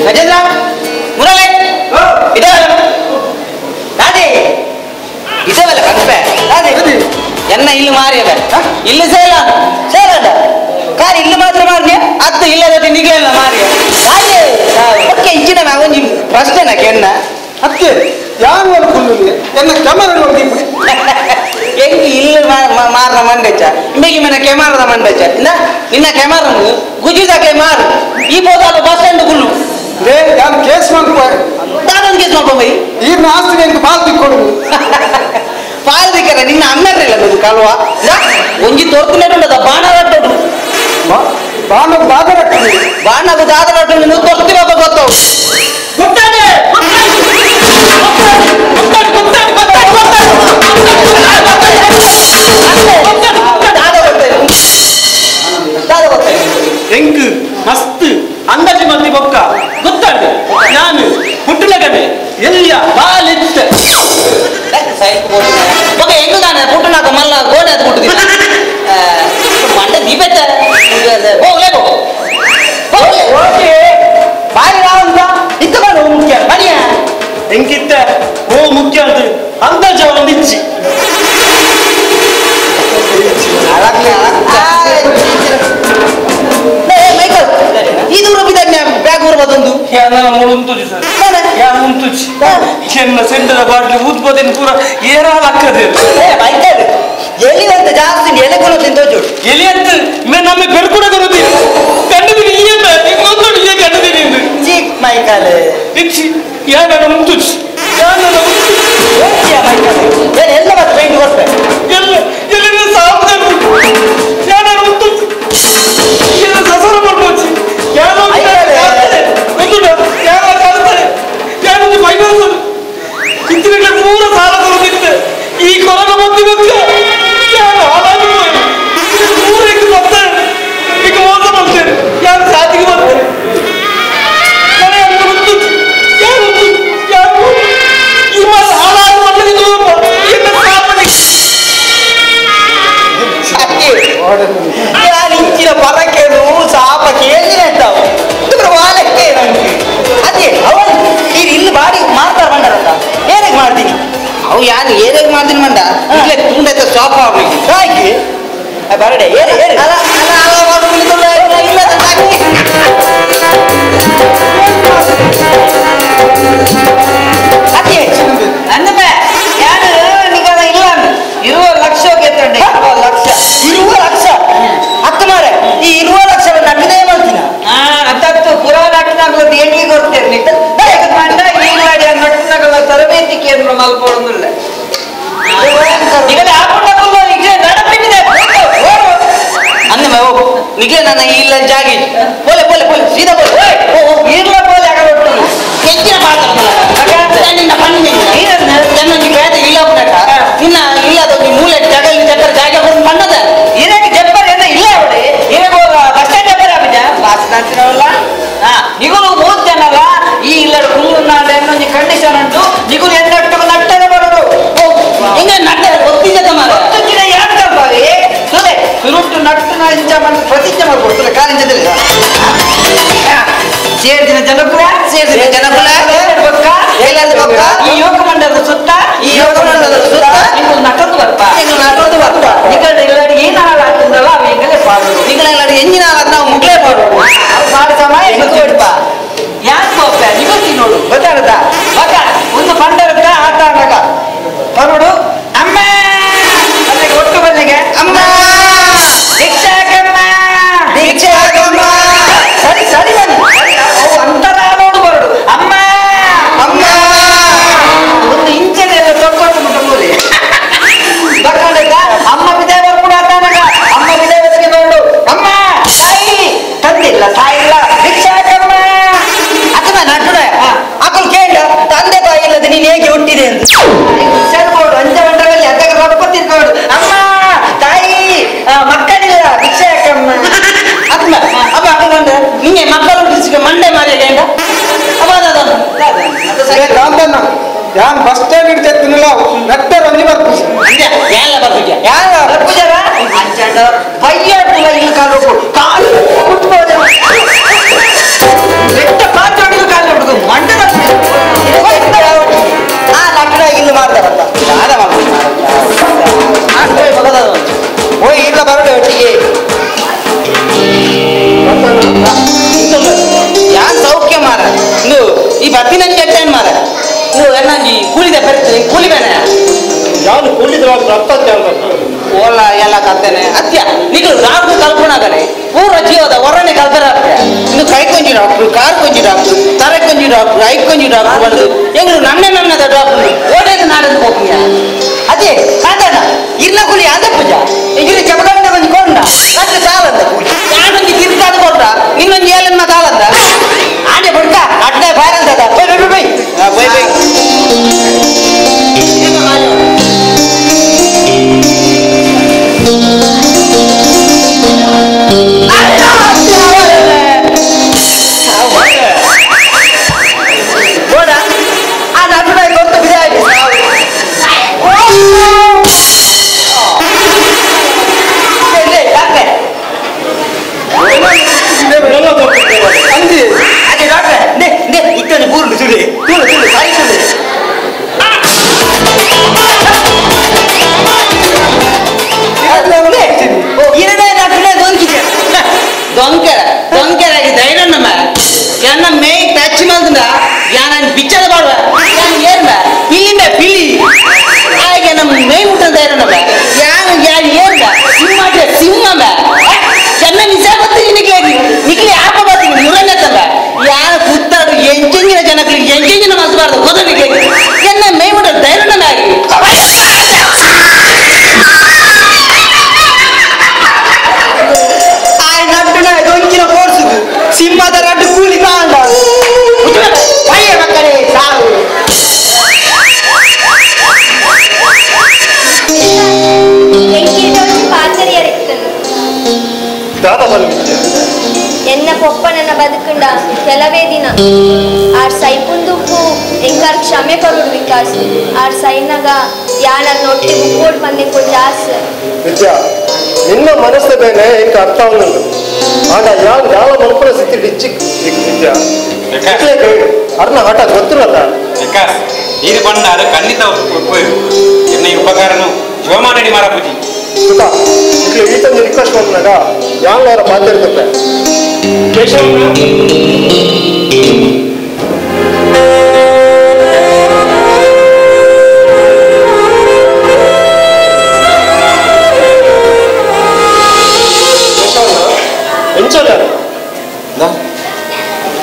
S4: ಗಜೇಂದ್ರ ಮುರಳಿ ಇದವಲ್ಲ ರಾಧೆ ಇದವಲ್ಲ ಕನ್ಪೆ ರಾಧೆ ಎನ್ನ ಇಲ್ಲಿ ಮಾರಿಯದ ಇಲ್ಲಿ ಸೇಲ ಸೇಲದ ಕಾರ್ ಇಲ್ಲಿ ಮಾತ್ರ ಮಾರಿಯ ಅತ್ತು ಇಲ್ಲದ ನಿಗಲೆಲ್ಲ ಮಾರಿಯ ರಾಧೆ ಓಕೆ ಇಂಚಿನ ಒಂಜಿ ಪ್ರಶ್ನೆ ಕೆಣ್ಣ
S11: ಅತ್ತೆ ಯಾರು ಕುಲ್ಲುಲಿ ಎನ್ನ ಕ್ಯಾಮರಾ ನೋಡಿ
S4: ಹೆಂಗೆ ಇಲ್ಲಿ ಮಾರನ ಮಂಡೆಚ್ಚ ಇಂಬೆಗೆ ಮನೆ ಕೆಮಾರದ ಮಂಡೆಚ್ಚ ಇಂದ ನಿನ್ನ ಕೆಮಾರ ಗುಜಿದಾಕೆ ಮಾರು ಈ ಬೋದಾಲು ಬಸ್ ಸ್ಟ್ಯಾಂಡ್ ಗುಲ್ಲು
S11: ಲೇ ಯಾರು ಕೇಸ್ ಮಾಡ್ಕೊ
S4: ದಾದನ್ ಕೇಸ್ ಮಾಡ್ಕೊ ಬೈ
S11: ಈರ್ನ ಆಸ್ತಿ ನಿಂಗೆ ಪಾಲ್ ತಿಕ್ಕೊಡು
S4: ಪಾಲ್ ದಿಕ್ಕರೆ ನಿನ್ನ ಅಮ್ಮರ್ರಿಲ್ಲ ಅದು ಕಲ್ವ ಒಂಜಿ ತೋರ್ತುನೇಟುಂಡದ ಬಾಣ ರಟ್ಟೋಡು
S11: ಬಾಣకు ಬಾದ ರಟ್ಟು
S4: ಬಾಣకు ದಾದ ರಟ್ಟು ನಿನ್ನ ತೋರ್ತಿ ಬಾಬಾ ಗೊತ್ತವು
S12: ಗೊತ್ತಾದೆ ಎಂಕ್ ಮಸ್ತ್ ಅಂದಾಜು ಮಂದಿ ಬೊಕ್ಕ ಗೊತ್ತಾಡ್ದೆ ನಾನು ಪುಟ್ಟನಗನೆ ಎಲ್ಲಿಯ ಬಾಲಿತ್ತ
S4: ಬೊಕ್ಕ ಹೆಂಗು ತಾನೆ ಪುಟ್ಟನಾಕ ಮಲ್ಲ ಗೋಡೆ ಅದು ಪುಟ್ಟುದಿಲ್ಲ ಮಂಡ ದೀಪೆತ್ತ ಹೋಗ್ಲೇ ಹೋಗ್ಲೇ ಬಾರಿ ರಾವಂತ ಇತ್ತ ಬಾ ಮುಖ್ಯ ಬನ್ನಿಯ
S12: ಎಂಕಿತ್ತ ಓ ಮುಖ್ಯ ಅಂತ ಅಂದಾಜು ಒಂದು ಇಚ್ಚಿ
S4: ಅಳಗ್ಲಿ ಅಳಗ್ಲಿ.
S12: ಉಂತುಜಿ ಸರ್ ಯಾನ್ ಉಂತುಜಿ ಎನ್ನ ಸೆಂಟದ ಬಾಟ್ಲಿ ಊದ್ಬೋದೇನು ಪೂರ ಏರಾಲ ಹಾಕದೆ
S3: ಮೈಕಲ್ ಎಲ್ಲಿ ಅಂತ ಜಾಸ್ತಿ ಎಲೆ ಕೊನ ತಿಂತೋಜು
S12: ಎಲಿ ಅಂತ ನಮ್ಮ ಬೆರ್ಕುಡ ಕೊರದಿ ಕಂಡುದಿನಿ ಇಯನ್ನ ಇನ್ನೊಂದು ಇಯ ಕಂಡುದಿನಿ ಇಂದು
S3: ಚಿಕ್ ಮೈಕಲ್
S12: ಇಚ್ಚಿ ಯಾನ ಉಂತುಜಿ ಯಾನ ಉಂತುಜಿ
S3: ಓಕೆ ಮೈಕಲ್ ಏನ್ ಎಲ್ಲ ಮತ್ತೆ ಪೇಂಟ್ ಕೊಡ್ತೆ
S12: ಎಲ್ಲ ಎಲ್ಲ ಸಾಪ್ದೆ ಯಾನ ಉಂತುಜಿ ಎಲ್ಲ ಸಸರ ಮಾಡ್ಬೋಚಿ ಯಾನೋ ಗೊತ್ತುಂಟ ಯಾರ ಕಾಲ್ತಾರೆ ಯಾನೊಂದು ಫೈನಾನ್ಸ್ ಇತ್ತಿನ ಪೂರ ಸಾಲ ಕೊರದಿತ್ತೆ ಈ ಕೊರೋನಾ ಬಂದು ಗೊತ್ತ ಯಾರು ಹಾಳಾಗಿ ಪೂರ ಈಗ ಬರ್ತಾರೆ ಈಗ ಮೋಸ ಮಾಡ್ತೇನೆ ಯಾರು ಸಾತಿಗೆ ಬರ್ತಾರೆ ಯಾರು ಯಾರು ಈ ಮಾತು ಹಾಳಾಗಿ ಮಾಡ್ಲಿಕ್ಕೆ
S3: ಯಾರು ಇಂಚಿನ ಪರಕೇನು ಸಾಪ ಕೇಳಿನ ಅಂತಾವು ವಾಲಕ್ಕೆ ನಂಗೆ ಅದೇ ಅವನು ಈ ಇಲ್ಲಿ ಬಾಡಿ ಮಾಡ್ತಾರೆ ಬಂಡಾರಂತ ಏನಕ್ಕೆ ಮಾಡ್ತೀನಿ
S4: ಅವು ಯಾರು ಏನಾಗ ಮಾಡ್ತೀನಿ ಮಂಡ ಇಲ್ಲೇ ತುಂಡೈತೆ ಸ್ಟಾಪ್ ಆಗ್ಲಿಕ್ಕೆ
S3: ಹಾಕಿ ಬರಡೆ ಏರಿ ಏರಿ
S4: ಅಲ್ಲ ಅಲ್ಲ ಅಲ್ಲ ಇಲ್ಲ
S3: ಅದೇ
S4: ಅಂದಮೆ ಯಾರು ನಿಗದ ಇಲ್ಲ 20 ಲಕ್ಷ ಗೆತ್ತಂಡೆ 20 ಲಕ್ಷ
S3: 20 ಲಕ್ಷ ಅತ್ತ ಮಾರೆ ಈ 20 ಲಕ್ಷ ನಟ್ಟದೇ ಮಾಡ್ತೀನ
S4: ಅಂತತ್ತು ಪುರಾ ನಟ್ಟನಾಗಲ ದೇಣಿಗೆ ಕೊಡ್ತೇನೆ ಮಂಡ ಈ ಮಾಡಿ ನಟ್ಟನಾಗಲ ತರಬೇತಿ ಕೇಂದ್ರ ಮಲ್ಪೊಂದುಲ್ಲ ನಿಗಲೆ ಆಪುಂಡಕುಲ್ಲ ನಿಗಲೆ ನಡಪಿದೆ ಅಂದಮೆ ಓ ನಿಗಲೆ ನನ್ನ ಇಲ್ಲ ಜಾಗಿ ಪೋಲೆ ಪೋಲೆ ಪೋಲೆ ಸೀದಾ ಪೋಲೆ ಓ ಇರ್ಲ ಪೋಲೆ ಆಗಲೊಟ್ಟು ಹೆಚ್ಚಿನ ಮಾತಾಡ್ತಾನೆ ನಿನ್ನ ಬನ್ನಿ ನನ್ನ ಬೇಡ ಇಲ್ಲ ನಿನ್ನ ಇಲ್ಲ ಅದು ಮೂಲೆ ಜಗಲಿ ಚಕ್ಕರ ಜಾಗ ಬಂದು ಬಣ್ಣದ ಇದಕ್ಕೆ ಜಬ್ಬರ್ ಏನ ಇಲ್ಲ ಅವಳಿ ಇವಾಗ ಬಸ್ ಸ್ಟ್ಯಾಂಡ್ ಜಬ್ಬರ್ ಆಪಿಜ ಬಸ್ ಅಂತಿರವಲ್ಲ ನಿಗುಲು ಮೂರು ಜನಲ್ಲ ಈ ಇಲ್ಲ ಕುಂಗುನಾಡ ಇನ್ನೊಂದು ಕಂಡೀಷನ್ ಉಂಟು ನಿಗುಲು ಎನ್ನಟ್ಟು ನಟ್ಟನೆ ಬರೋದು
S3: ಹಿಂಗೆ ನಟ್ಟ ಗೊತ್ತಿದ್ದ ಮಾರ
S4: ಗೊತ್ತಿದ್ದ ಯಾರು ಕಲ್ಪಾವಿ ಸುಲೆ ಸುರುಟ್ಟು ನಟ್ಟು ಇಂಚ ಮಾಡಿ ಪ್ರತಿಜ್ಞೆ ಮಾಡ್ಕೊಡ್ತಾರೆ ಕಾಲಿಂಚದಲ್ಲಿ ಸೇರ್ದಿನ ಜನಕುಲ
S3: ಸೇರ್ದಿನ ಜನಕುಲ
S4: ಬೊಕ್ಕ
S3: ಬೊಕ್ಕ
S4: ಈ ಯೋಗ ಮಂಡಲದ ಸುತ್ತ
S3: ಈ ಯೋಗ ಮಂಡಲದ ಸುತ್ತ
S4: ನೀವು ನಟದ್ದು ಬರ್ಪ
S3: ನೀವು ನಟದ್ದು ಬರ್ಪ
S4: ನಿಗಡ ಇಲ್ಲಡಿ ಏನಾರ ಆಗ್ತದಲ್ಲ ಅವ ಎಂಗಲೇ ಪಾಡು
S3: ನಿಗಲ ಎಂಜಿನ ನಾವು ಮುಗ್ಲೇ ಪಾಡು
S4: ಅವು ಪಾಡು ಸಮಯ ಗೊತ್ತುಪ ಯಾಕೆ ಹೋಗ್ತ ನಿಗತಿ ನೋಡು
S3: ಗೊತ್ತಾಗತ್ತ
S4: ಬಕ ಒಂದು ಪಂಡರತ್ತ ಆಟ ಆಡಕ
S3: ಪರುಡು
S4: ಅಮ್ಮ ಅಲ್ಲಿಗೆ ಒಟ್ಟು ಬಲ್ಲಿಗೆ
S3: ಅಮ್ಮ
S4: ದೀಕ್ಷಾಕಮ್ಮ
S3: ದೀಕ್ಷಾಕಮ್ಮ
S4: ಸರಿ ಸರಿ ಬನ್ನಿ ಅವು ಅಂತರ ನೋಡು ಬರಡು ಅಮ್ಮ
S3: ಅಮ್ಮ
S4: ಒಂದು ಇಂಚನೆಲ್ಲ ತೊಕ್ಕೊಂಡು ಮುಟ್ಟಂಬುಲಿ ಬಕ್ಕಂಡಗ ಅಮ್ಮ ಬಿದೆ ಬರ್ಪುಡ ಆತನಗ ಅಮ್ಮ ಬಿದೆ ಬದಗೆ ನೋಡು ಅಮ್ಮ ತಾಯಿ ತಂದಿಲ್ಲ ತಾಯಿಲ್ಲ ಭಿಕ್ಷಾಕಮ್ಮ
S3: ಅಥವಾ ನಟುಡ ಅಕಲ್ ಕೇಳ ತಂದೆ ತಾಯಿ ಇಲ್ಲದೆ ನೀನು ಹೇಗೆ ಹುಟ್ಟಿದೆ ಅಂತ
S4: ಹುಷಾರ್ಬೋದು ಅಂಜ ಮಂಡಲದಲ್ಲಿ ಅದ್ದಾಗ ರೊಕ್ಕ ತಿನ್ಕೊಂಡು ಅಮ್ಮ ತಾಯಿ ಮಕ್ಕಳಿಲ್ಲ ಭಿಕ್ಷಾಕಮ್ಮ
S3: ಅಮ್ಮ ಅಪ್ಪ ಅಕ್ಕ ನಿಂಗೆ ಮಕ್ಕಳು ಹುಟ್ಟಿಸಿಕ ಮಂಡೆ ಮಾರಿ ಗಂಡ ಅಪ್ಪ
S11: ಕಾಂತಣ್ಣ ಯಾನ್ ಬಸ್ ಸ್ಟ್ಯಾಂಡ್ ಹಿಡಿತಿಲ್ಲ ನಟ್ಟೆ ರಂಜಿ ಬರ್ಪುಜಿ
S3: ಯಾಲ ಬರ್ಪುಜ
S4: ಯಾಲ ಬರ್ಪುಜರ ಅಂಚಂಡ ಬಯ್ಯಾಟುಲ ಇಲ್ಲಿ ಕಾಲು ಕಾಲು ಮುಟ್ಬೋದು ಬೆಟ್ಟ ಪಾತ್ರ ಕಾಲು ಹುಡುಗ ಮಂಡಲ
S3: ಆ ನಟ್ಟಡ ಇಲ್ಲಿ ಮಾಡ್ತಾರಂತ ಓಯ್ ಇಲ್ಲ ಬರಡು ಒಟ್ಟಿಗೆ ಯಾನ್ ಸೌಖ್ಯ ಮಾರ ಇಂದು ಈ ಬತ್ತಿ ನಂಗೆ ಎಟ್ಟೇನ್ ಮಾರ ಇಂದು ಎನ್ನಂಜಿ ಕೂಲಿದ ಪೆರ್ತು ಕೂಲಿ ಬೇನೆ
S7: ಯಾನು ಕೂಲಿದ ಅತ್ತತ್ತೆ ಅಂತ
S4: ಓಲ ಎಲ್ಲ ಕರ್ತೇನೆ ಅತ್ಯ ನಿಗಲು ರಾಡ್ದು ಕಲ್ಪನಾಗನೆ ಪೂರ ಜೀವದ ಹೊರನೆ ಕಲ್ಪರ ಇನ್ನು ಕೈ ಕೊಂಜಿ ಡಾಕ್ಟ್ರು ಕಾರ್ ಕೊಂಜಿ ಡಾಕ್ಟ್ರು ತರೆ ಕೊಂಜಿ ಡಾಕ್ಟ್ರು I ಕೊಂಜಿ ಡಾಕ್ಟ್ರು ಬಂದು ಎಂಗಳು ನನ್ನೆ ನನ್ನದ ಡಾಕ್ಟ್ರು ಓಡೇದು ನಾಡದು ಹೋಗ್ತೀಯ
S3: ಅದೇ ಕಾಂತಣ್ಣ ಇರ್ನ ಕೂಲಿ ಅದ ಪೂಜಾ ಇರು ಚಮಕಂಡ ಕೊಂಜಿ ಕೊಂಡ ಮತ್ತೆ ಸಾಲಂದ ಕೂಲಿ
S4: ಯಾರೊಂದು ತಿರ್ಗಾದು ಕೊಟ್ಟ ನಿನ್ನೊಂದು ಏಲನ್ನ ಸಾಲಂದ
S3: ಆಂಡೆ ಬುಡ್ಕ ಅಡ್ಡೆ ಫೈರ್ ಅಂತದ bye bye bye
S4: bye bye
S3: ಬೋಡ ಆ ನಟುಡ ಗೊತ್ತು ಬಿದಾಯಿ ಡಾಕ್ಟ್ರೆ ಅದೇ ಡಾಕ್ಟ್ರೆ ನೇ ನೇ ಇತ್ತನೆ ಬೂರ್ಲು ಸುಳಿ ತೂಳು ತೂಳು ಸಾರಿ ಸುಳಿ
S4: ದೊಂಕೆರ ದೊಂಕೆರಾಗಿ ಧೈರ್ಯ ನಮ್ಮ ಎನ್ನ ಮೇ ಟಚ್ ಮಾಡ್ದ ಕಾರದ ಗೊದಲಿಗೆ ಎನ್ನ ಮೇವುಡ ಧೈರ್ಯನಾಗಿ
S3: ಆಯ್ ನಟ್ಟುನ ದೊಂಕಿನ ಫೋರ್ಸುದು ಸಿಂಹದ ರಡ್ಡು ಕೂಲಿ ಕಾಂಡ ಪಯ್ಯ ಮಕ್ಕಳೇ ಸಾವು
S8: ಎನ್ನ ಪೊಪ್ಪನನ್ನ ಬದುಕುಂಡ ಕೆಲವೇ ದಿನ ಆರ್ ಸೈಪುಂದುಪ್ಪು ಎಂಕಾರ್ ಕ್ಷಮೆ ಕೊರುಡು ವಿಕಾಸ್ ಆರ್ ಸೈನಗ ಯಾನರ್ ನೊಟ್ಟಿ ಮುಕ್ಕೋಡ್ ಬಂದೆ ಜಾಸ್
S7: ವಿದ್ಯಾ ನಿನ್ನ ಮನಸ್ಸು ಬೇನೆ ಎಂಕ ಅರ್ಥ ಆವೊಂದುಂಡು ಆಂಡ ಯಾನ್ ದಾಲ ಮನ್ಪುನ ಸ್ಥಿತಿ ಇಜ್ಜಿ ವಿದ್ಯಾ ಅರ್ನ ಹಠ ಗೊತ್ತಿಲ್ಲದ
S6: ವಿಕಾಸ್ ನೀರು ಬಂದ ಅದು ಖಂಡಿತ ಒಪ್ಪುವುದು ಎನ್ನ ಈ ಉಪಕಾರನು ಜೋಮಾನಡಿ ಮಾರಪುಜಿ
S7: ಸುಖ ಇಟ್ಲು ಈತೊಂದು ರಿಕ್ವೆಸ್ಟ್ ಮಾಡ್ನಾಗ ಯಾನ್ ಅವರ ಮಾತಾಡ್ತಿರ್ತೆ ಕೇಶವ್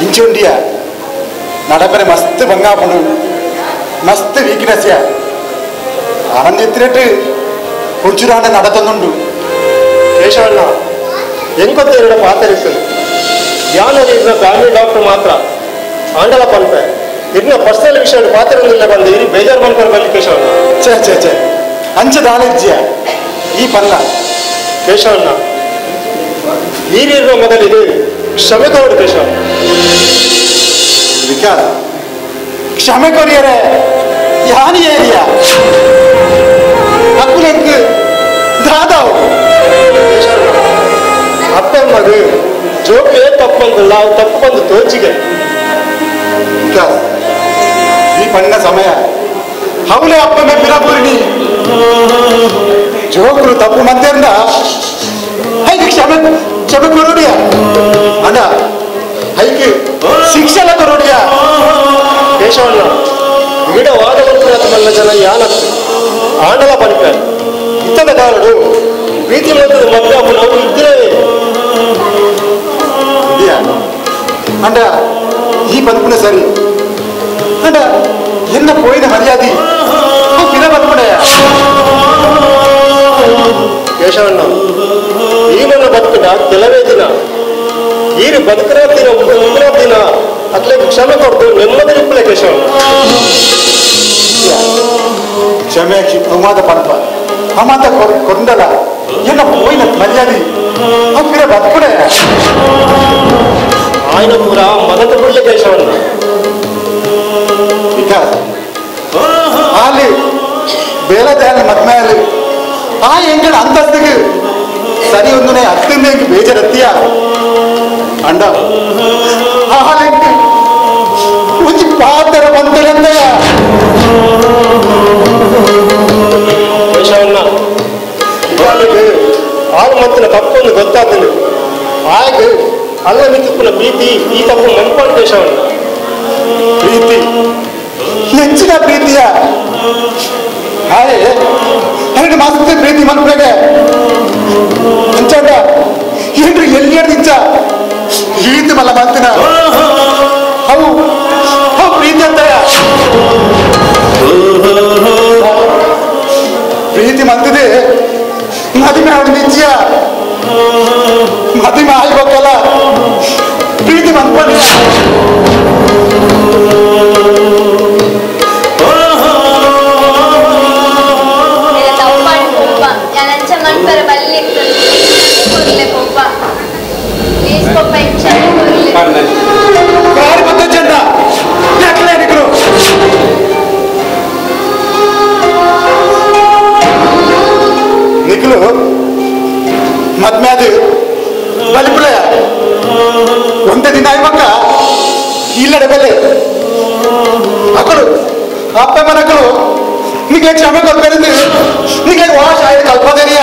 S1: ಇಂಚುಂಡಿಯ ನಡಪರೆ ಮಸ್ತ್ ಬಂಗಾಪುಂಡು ಮಸ್ತ್ ವೀಕ್ನೆಸ್ ಆನಂದ ಎತ್ತಿನಟ್ಟು కొంచెం ನಡತೊಂದುಂಡು
S7: ಕೇಶವಣ್ಣ ಎಂಕೊತ್ತ ಎರಡು ಪಾತರಿಸ್ತದೆ ಯಾನದು ಇರ್ನ ಫ್ಯಾಮಿಲಿ ಡಾಕ್ಟರ್ ಮಾತ್ರ ಆಂಡಲ ಪನ್ಪೆ ಇರ್ನ ಪರ್ಸನಲ್ ವಿಷಯ ಪಾತ್ರ ಬಂದು ಇರಿ ಬೇಜಾರು ಮನ್ಪರ್ ಬಲ್ಲಿ ಕೇಶವಣ್ಣ
S1: ಛೇ ಛೇ ಛೇ ಅಂಚ ದಾಲಿಜ್ಯ ಈ ಪಲ್ಲ
S7: ಕೇಶವಣ್ಣ ಈರಿರುವ ಮೊದಲಿಗೆ ಕ್ಷಮೆ ಕೊಡು ಕೇಶವಣ್ಣ
S1: ವಿಕಾಸ್ ಕ್ಷಮೆ ಕೊರಿಯರೆ ಯಾನಿ ಏರಿಯಾ ಅಕ್ಕುಲೆಂಕ್ ದಾದಾವು
S7: ಅಪ್ಪಮ್ಮದು ಜೋಕೆ ತಪ್ಪಂದಿಲ್ಲ ಅವು ತಪ್ಪು ಬಂದು ತೋಚಿಗೆ
S1: ವಿಕಾಸ್ ಈ ಪಣ್ಣ ಸಮಯ ಹೌಲೆ ಅಪ್ಪಮ್ಮೆ ಪಿರಪುರಿಣಿ ಜೋಕರು ತಪ್ಪು ಮತ್ತೆಂದ ಹೈಗೆ ಕ್ಷಮೆ ಕ್ಷಮೆ ಕೊರೋಡಿಯ ಅಣ್ಣ ಹೈಗೆ ಶಿಕ್ಷಣ ಕೊರೋಡಿಯ
S7: ಕೇಶವಣ್ಣ ಗಿಡವಾದ ಮಲ್ಲ ಜನ ಯಾನತ್ತು ಆಂಡಲ ಪನ್ಪೆ ಇತ್ತದ ಕಾಲಡು ಪ್ರೀತಿ ಮಂತ್ರದ ಮದ್ವೆ ನಾವು ಇದ್ದಿರವೇ
S1: ಇದೆಯಾ ಅಂಡ ಈ ಬದುಕುನ ಸರಿ ಅಂಡ ಎನ್ನ ಪೋಯಿನ ಮರ್ಯಾದೆ ಪಿರ ಬದುಕುಣೆಯ
S7: ಕೇಶವಣ್ಣ ಈ ನನ್ನ ಬದುಕುನ ಕೆಲವೇ ದಿನ ಈರು ಬದುಕರ ದಿನ ಉಪ್ಪರ ದಿನ ಅತ್ಲೆ ಕ್ಷಮೆ ಕೊಡ್ತು ನೆಮ್ಮದಿ ಇಪ್ಪಲೆ ಕೇಶವಣ್ಣ
S1: ಕ್ಷಮೆ ಅಮಾದ ಪನ್ಪ ಅಮಾದ ಕೊಂಡಲ ಎನ್ನ ಪೋಯಿನ ಮರ್ಯಾದೆ ಪಿರ ಬದುಕುಣೆಯ
S7: ఆయన ಪೂರ ಮದತ ಬಿಡ್ಲೆ ಕೇಶವಣ್ಣ
S1: ವಿಕಾಸ್ ಅಲ್ಲಿ ಬೇಲದ ಮದ್ಮೇಲೆ ಆ ಎಂಕಡ ಅಂತಸ್ತಿಗೆ ಸರಿ ಒಂದನೇ ಅತ್ತಿಂದ ಬೇಜಾರತ್ತೀಯ ಅಂಡ ಆಲೆಂಕ್ ಒಂಜಿ ಪಾತ್ರ ಬಂತಲೆಂದಯ
S7: ಕೇಶವಣ್ಣ ಇವಾಳಿಗೆ ಆಳು ಮತ್ತಿನ ತಪ್ಪೊಂದು ಗೊತ್ತಾಗ್ತದೆ ಆಗ ಅಲ್ಲ ಮಿಕ್ಕುನ ಪ್ರೀತಿ ಈ ತಪ್ಪು ಮನ್ಪಾಡು ಕೇಶವಣ್ಣ
S1: ಪ್ರೀತಿ ನೆಚ್ಚಿನ ಪ್ರೀತಿಯ ಹಾಯ್ ಎರಡು ಮಾಸದ ಪ್ರೀತಿ ಮನ್ಪುಗೆ ಅಂಚಾಂಡ ಏನ್ರಿ ಎಲ್ಲಿ ನಿಂಚ ಈತ ಮಲ್ಲ ಮಂತಿನ ಅವು ಅವು ಪ್ರೀತಿ ಅಂತಯ ಪ್ರೀತಿ ಮಂತಿದೆ ಮದುವೆ ಅವಳು ನಿಜ್ಯ ಮದುವೆ ಆಗ್ಬೇಕಲ್ಲ ಪ್ರೀತಿ ಮಂತ್ಕೊಂಡು ನಿಖಲು ಮದ್ಮ್ಯಾದ ಬಲಿಪುಳೆ ಒಂದೇ ದಿನ ಆಯ್ಮಕ್ಕ ಇಲ್ಲಡೆ ಬೆಲೆ ಅಕ್ಕಳು ಅಪ್ಪ ಮನಕ್ಕಳು ನಿಗ್ಲೆ ಕ್ಷಮೆ ಕೊಡ್ಬೇರಿಂದ ನಿಗ್ಲೆ ವಾಶ್ ಆಯ್ತು ಕಲ್ಪದೇನಿಯ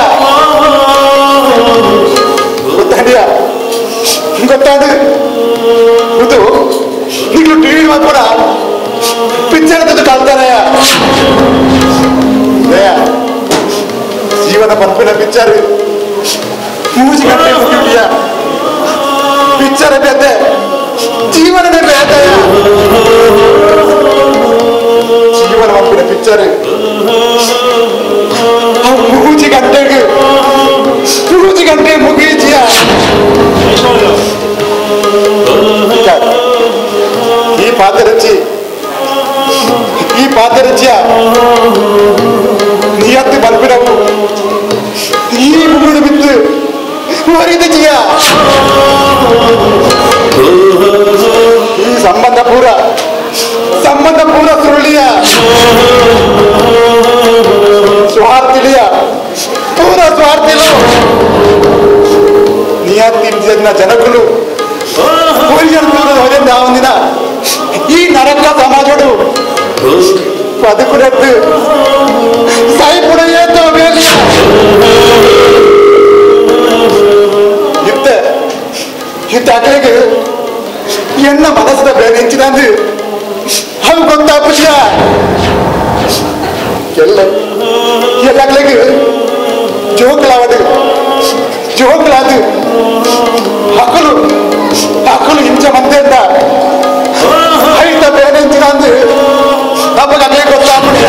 S1: ಗೊತ್ತಾಡಿಯ ಗೊತ್ತಾಡು ಇದು ನಿಗ್ಲು ಟಿವಿ ಮಾತ್ರ ಪಿಕ್ಚರ್ ಕಲ್ತಾನೆಯ ಜೀವನ ಪನ್ಪಿನ ಪಿಕ್ಚರ್ ಮೂಜಿ ಗಂಟೆ ಮುಗಿಯ ಪಿಕ್ಚರ್ ಬೇತೆ ಜೀವನನೇ ಬೇತೆಯ. Picture 3 ಗಂಟೆಗೆ 3 ಗಂಟೆ ಮುಗಿಯಿಯ. ಈ ಪಾದರಚಿ ಈ ಪಾದರಚಿಯ ನಿಯತ್ತು ಬಲ್ಪಿಡವು ಈ ಮುಗಿದು ಬಿದ್ದು ಮರಿದಜಿಯ. ಈ ಸಂಬಂಧ ಪೂರ ಸಂಬಂಧ ಪೂರ ಸುರುಳಿಯ ಸ್ವಾರ್ಥಿಲಿಯ ಪೂರ ಸ್ವಾರ್ಥಿಲು ನಿಯತ್ತಿನ ಜನಗಳು ಹೊರಿಂದ ಈ ನರಕ ಸಮಾಜಡು ಬದುಕುನದ್ದು ಸಾಯಿಪುಡೆಯೇ ಮೇಲಿಯ. ಇತ್ತ ಇತ್ತ ಅಕಲಿಗೆ ಎನ್ನ ಮನಸ್ಸದ ಬೇರೆ ಹೆಚ್ಚಿನಂದು ಅವು ಗೊತ್ತಾಪುಷ ಎಲ್ಲ ಎಲ್ಲಗಳಿಗೆ ಜೋಕ್ಲಾವದು ಜೋಕ್ಲಾದು ಹಕ್ಕಲು ಹಕ್ಕಲು ಇಂಚ ಮಂದೆಂದ ಐತ ಬೇರೆ ಹೆಚ್ಚಿನಂದು ನಮಗೆ ಅದೇ ಗೊತ್ತಾಪುಷ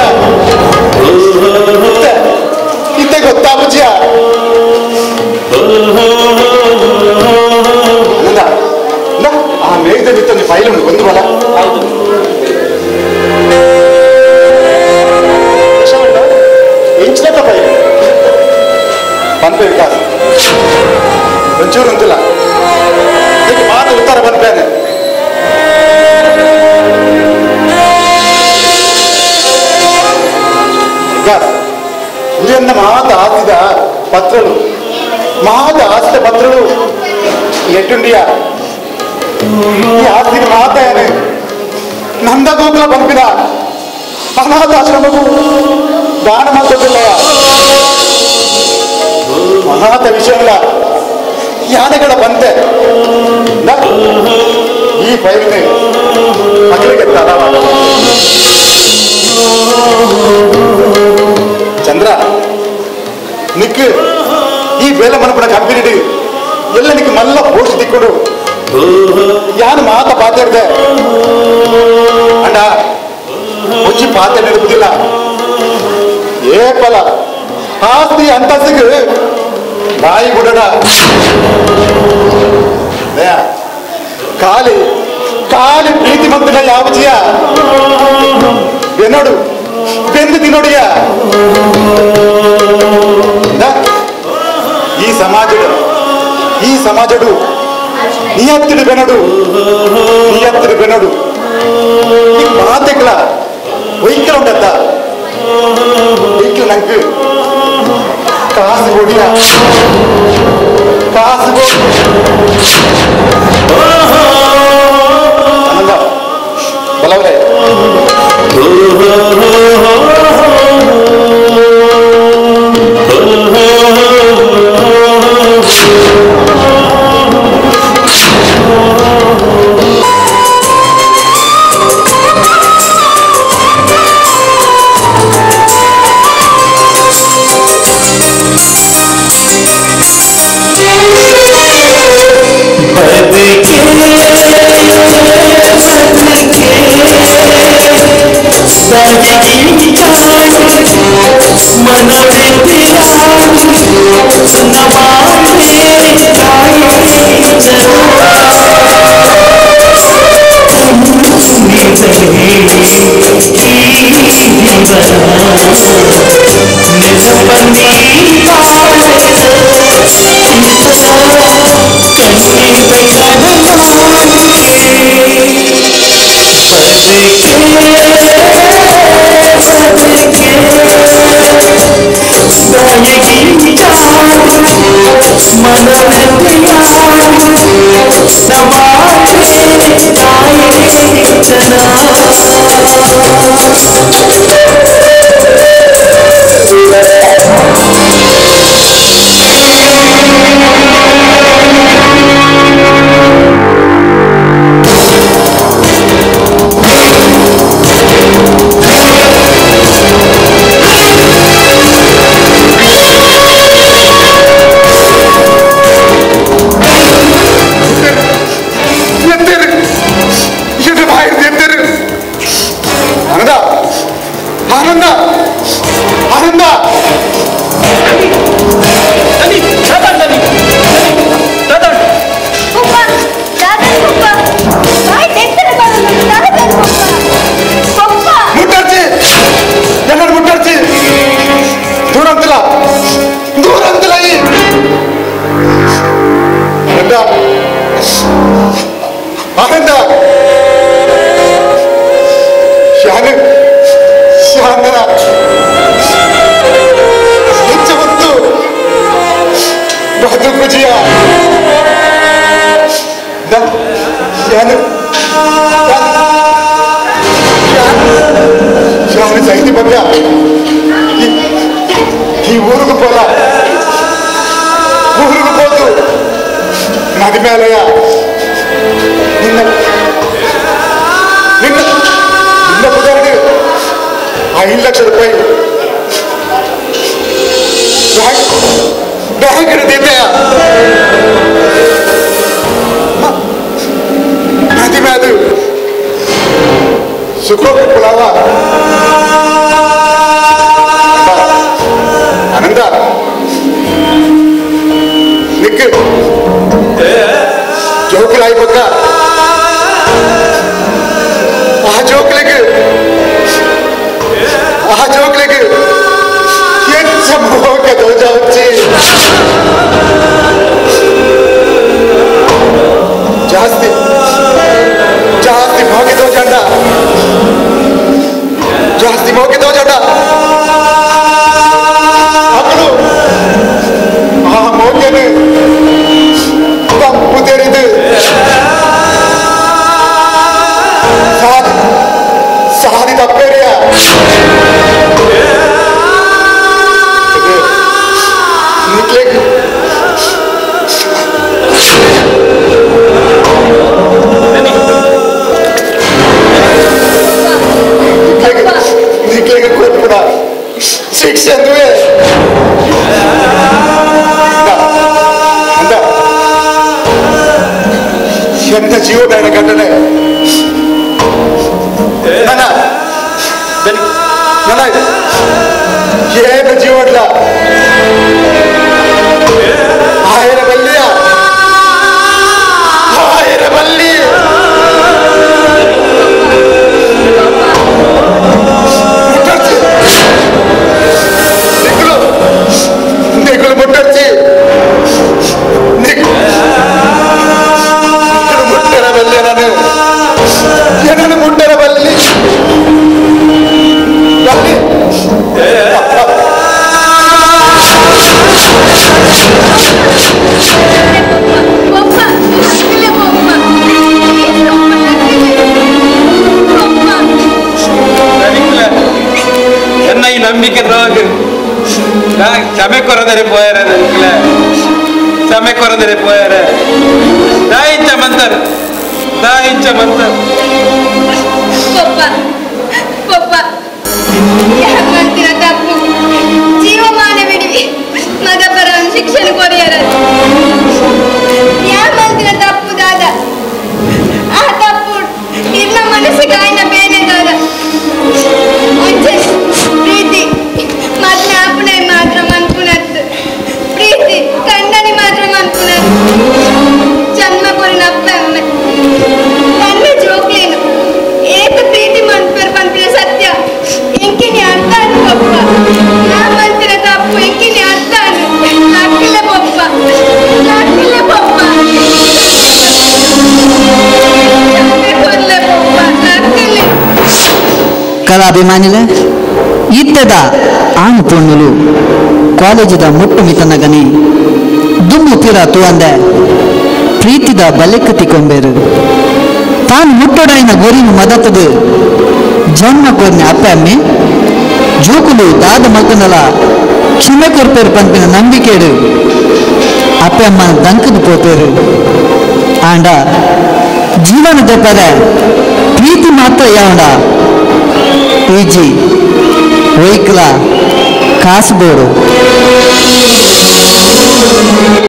S1: ಇತ್ತ ಗೊತ್ತಾಪುಜಿಯ. ಆ ಮೇಘದ ಬಿತ್ತೊಂದು ಫೈಲ್ ಉಂಟು ಒಂದು ಬಲ.
S13: ಹೌದು
S7: ಎಂಚಿನ ಫೈಲ್
S1: ಬಂದ್ಪೆ ವಿಕಾಸ್ ಒಂಚೂರು ಅಂತಿಲ್ಲ ಇದಕ್ಕೆ ಮಾತು ಉತ್ತರ ಬಂದ್ಪೇನೆ. ವಿಕಾಸ್ ಇಲ್ಲಿಂದ ಮಾತು ಆಸಿದ ಪತ್ರలు ಮಾತು ಆಸಿದ ಪತ್ರలు ಎಟ್ಟುಂಡಿಯ ಈ ಆಸ್ತಿನ ಮಾತಾಯನೆ ನಂದಗೋಕುಲ పంపిన ಅನಾಥಾಶ್ರಮಕ್ಕೂ ದಾನ ಮಾಡ್ತಿಲ್ಲ. ಅನಾಥ ವಿಷಯ ಯಾನೆಗಳ ಬಂತೆ ಈ ಫೈಲ್ని ಮಕ್ಕಳಿಗೆ ತಡವ. ಚಂದ್ರ ನಿಕ್ ಈ ಬೇಲೆ ಮನಪುಣ ಕಂಪನಿ ಎಲ್ಲ ನಿಕ್ ಮಲ್ಲ ಪೋಸ್ಟ್ ದಿಕ್ಕೊಡು ಯಾನು ಮಾತ ಪಾತಾಡ್ದೆ ಅಣ್ಣ ಒಂಜಿ ಪಾತ ನೆನಪುದಿಲ್ಲ ಏಪಲ ಆಸ್ತಿ ಅಂತಸ್ತಿಗೆ ಬಾಯಿ ಬಿಡೋಣ. ಖಾಲಿ ಖಾಲಿ ಪ್ರೀತಿ ಮಂತಿನ ಯಾವಜಿಯ ಬೆನ್ನೋಡು ಬೆಂದು ತಿನ್ನೋಡಿಯ. ಈ ಸಮಾಜಡು ಈ ಸಮಾಜಡು ನಿಯತ್ತಿಡು ಬೆನಡು ನಿಯತ್ತಿಡು ಬೆನಡು ಈ ಮಾತೆಗಳ ವೈಕಲ್ ಉಂಟತ್ತ ವೈಕಲ್ ನಂಗೆ ಕಾಸು ಕೊಡಿಯ ಕಾಸು ಕೊಡಿ. ಆನಂದ ಬಲವರೇ ಆನಂದ ಶಾನ ಶಾನನ ಹೆಚ್ಚು ಹೊತ್ತು ಬದುಕುಜಿಯ ಶಾನು ಶಾನು ಸೈತಿ ಪಕ್ಕ ಈ ಊರಿಗೂ ಪೋಲ ಊರಿಗೂ ಹೋದು ಮದುಮೇಲಯ ನಿನ್ನ ನಿನ್ನ ನಿನ್ನ ಪುದಾರಣೆ 5 ಲಕ್ಷ ರೂಪಾಯಿ ಬ್ಯಾಂಕ್ ಹಿಡಿದಿದ್ದೆಯ ಮದುವೆ ಅದು ಸುಖ ಪುಲಾವ ಆನಂದ ನಿಕ್ ಜೋಕುಲಾಯಿ ಪಕ್ಕ ಆ ಜೋಕ್ಲಿಗೆ ಎಂಚ ಮೋಕ ದೋಜ వచ్చి ಜಾಸ್ತಿ ಜಾಸ್ತಿ ಮೋಕೆ ದೋಜಂಡ ಜಾಸ್ತಿ ಮೋಕೆ ದೋಜಂಡ ಅಕ್ಕಳು ಆ ಮೋಕೆನು ತಪ್ಪು ತೆರೆದು ಸಾಧಿ ತಪ್ಪೇರಿಯ ನಿಕ್ಲೆಗೆ ಕೊಟ್ಬಿಡ ಶಿಕ್ಷೆ ಅಂದುವೆ ಅಂದ ಎಂತ ಜೀವನ ಘಟನೆ ನನ್ನ ನನ್ನ ಏನು ಜೀವನ ಆಯರ ಬಲ್ಲಿಯ ಆಯರ ಬಲ್ಲಿ ನಿಕ್ಕಲು ಮುಟ್ಟರ್ಚಿ ನಿಕ್ಕಲು ಮುಟ್ಟರ ಬಲ್ಲೆ ನಾನು ಏನನ್ನು ಮುಟ್ಟರ ಬಲ್ಲಿ ಬಲ್ಲಿ
S6: என்ன ನಂಬಿಕೆ ದ್ರೋಹ ಕ್ಷಮೆ ಕೊರದರೆ ಪೋಯಾರ ಕ್ಷಮೆ ಕೊರದರೆ ಪೋಯಾರ ದಾಯಿಂಚ ಮಂತರ್ ದಾಯಿಂಚ ಮಂತರ್
S8: ಪಪ್ಪ ಪಪ್ಪ ಯಾಕಂತೀರ ತಪ್ಪು ಜೀವಮಾನ ಬಿಡಿ ಮದಪರ ಶಿಕ್ಷಣ ಕೊರಿಯರ ಯಾಕಂತೀರ ತಪ್ಪು ದಾದ ಆ ತಪ್ಪು ಇನ್ನ ಮನಸ್ಸಿಗೆ ಆಯ್ನ ಬೇನೆ ದಾದ ಪ್ರೀತಿ ಮದ್ನ ಅಪ್ಪನೇ ಮಾತ್ರ ಮನ್ಪುನತ್ತು ಪ್ರೀತಿ ಕಂಡನಿ ಮಾತ್ರ ಮನ್ಪುನತ್ತು ಜನ್ಮ ಕೊರಿನ ಅಪ್ಪ ಅಮ್ಮ ತನ್ನ ಜೋಕ್ಲೇನು ಏಕ ಪ್ರೀತಿ ಮನ್ಪರ್ ಪನ್ಪಿನ ಸತ್ಯ ಎಂಕಿನಿ ಅರ್ಥಾನು ಪಪ್ಪ ನಾ ಮಂತಿನ ತಪ್ಪು ಎಂಕಿನಿ ಅರ್ಥಾನು ಲಕ್ಕಿಲ್ಲ ಪಪ್ಪ ಲಕ್ಕಿಲ್ಲ ಪಪ್ಪ ಕೊರ್ಲೆ ಪಪ್ಪ ಲಕ್ಕಿಲ್ಲ
S3: ಕಲಾಭಿಮಾನಿಲೆ ಇತ್ತದ ಆಣು ಪೊಣ್ಣುಲು ಕಾಲೇಜಿದ ಮುಟ್ಟು ಮಿತನಗನಿ ದುಮ್ಮು ಪಿರ ತೂವಂದೆ ಪ್ರೀತಿದ ಬಲೆಕ್ ತಿಕೊಂಬೇರು ತಾನು ಮುಟ್ಟೊಡೈನ ಗೊರಿನು ಮದತದು ಜನ್ಮ ಕೋರ್ನೆ ಅಪ್ಪ ಅಮ್ಮೆ ಜೋಕುಲು ದಾದ ಮಕ್ಕನಲ ಕ್ಷಮೆ ಕೊರ್ಪೇರು ಪಂಪಿನ ನಂಬಿಕೆಡು ಅಪ್ಪ ಅಮ್ಮ ದಂಕದು ಪೋಪೇರು ಆಂಡ ಜೀವನದ ಪದ ಪ್ರೀತಿ ಮಾತ್ರ ಯಾವಂಡ ಈಜಿ ವೈಕ್ಲ ಕಾಸು ಬೋಡು.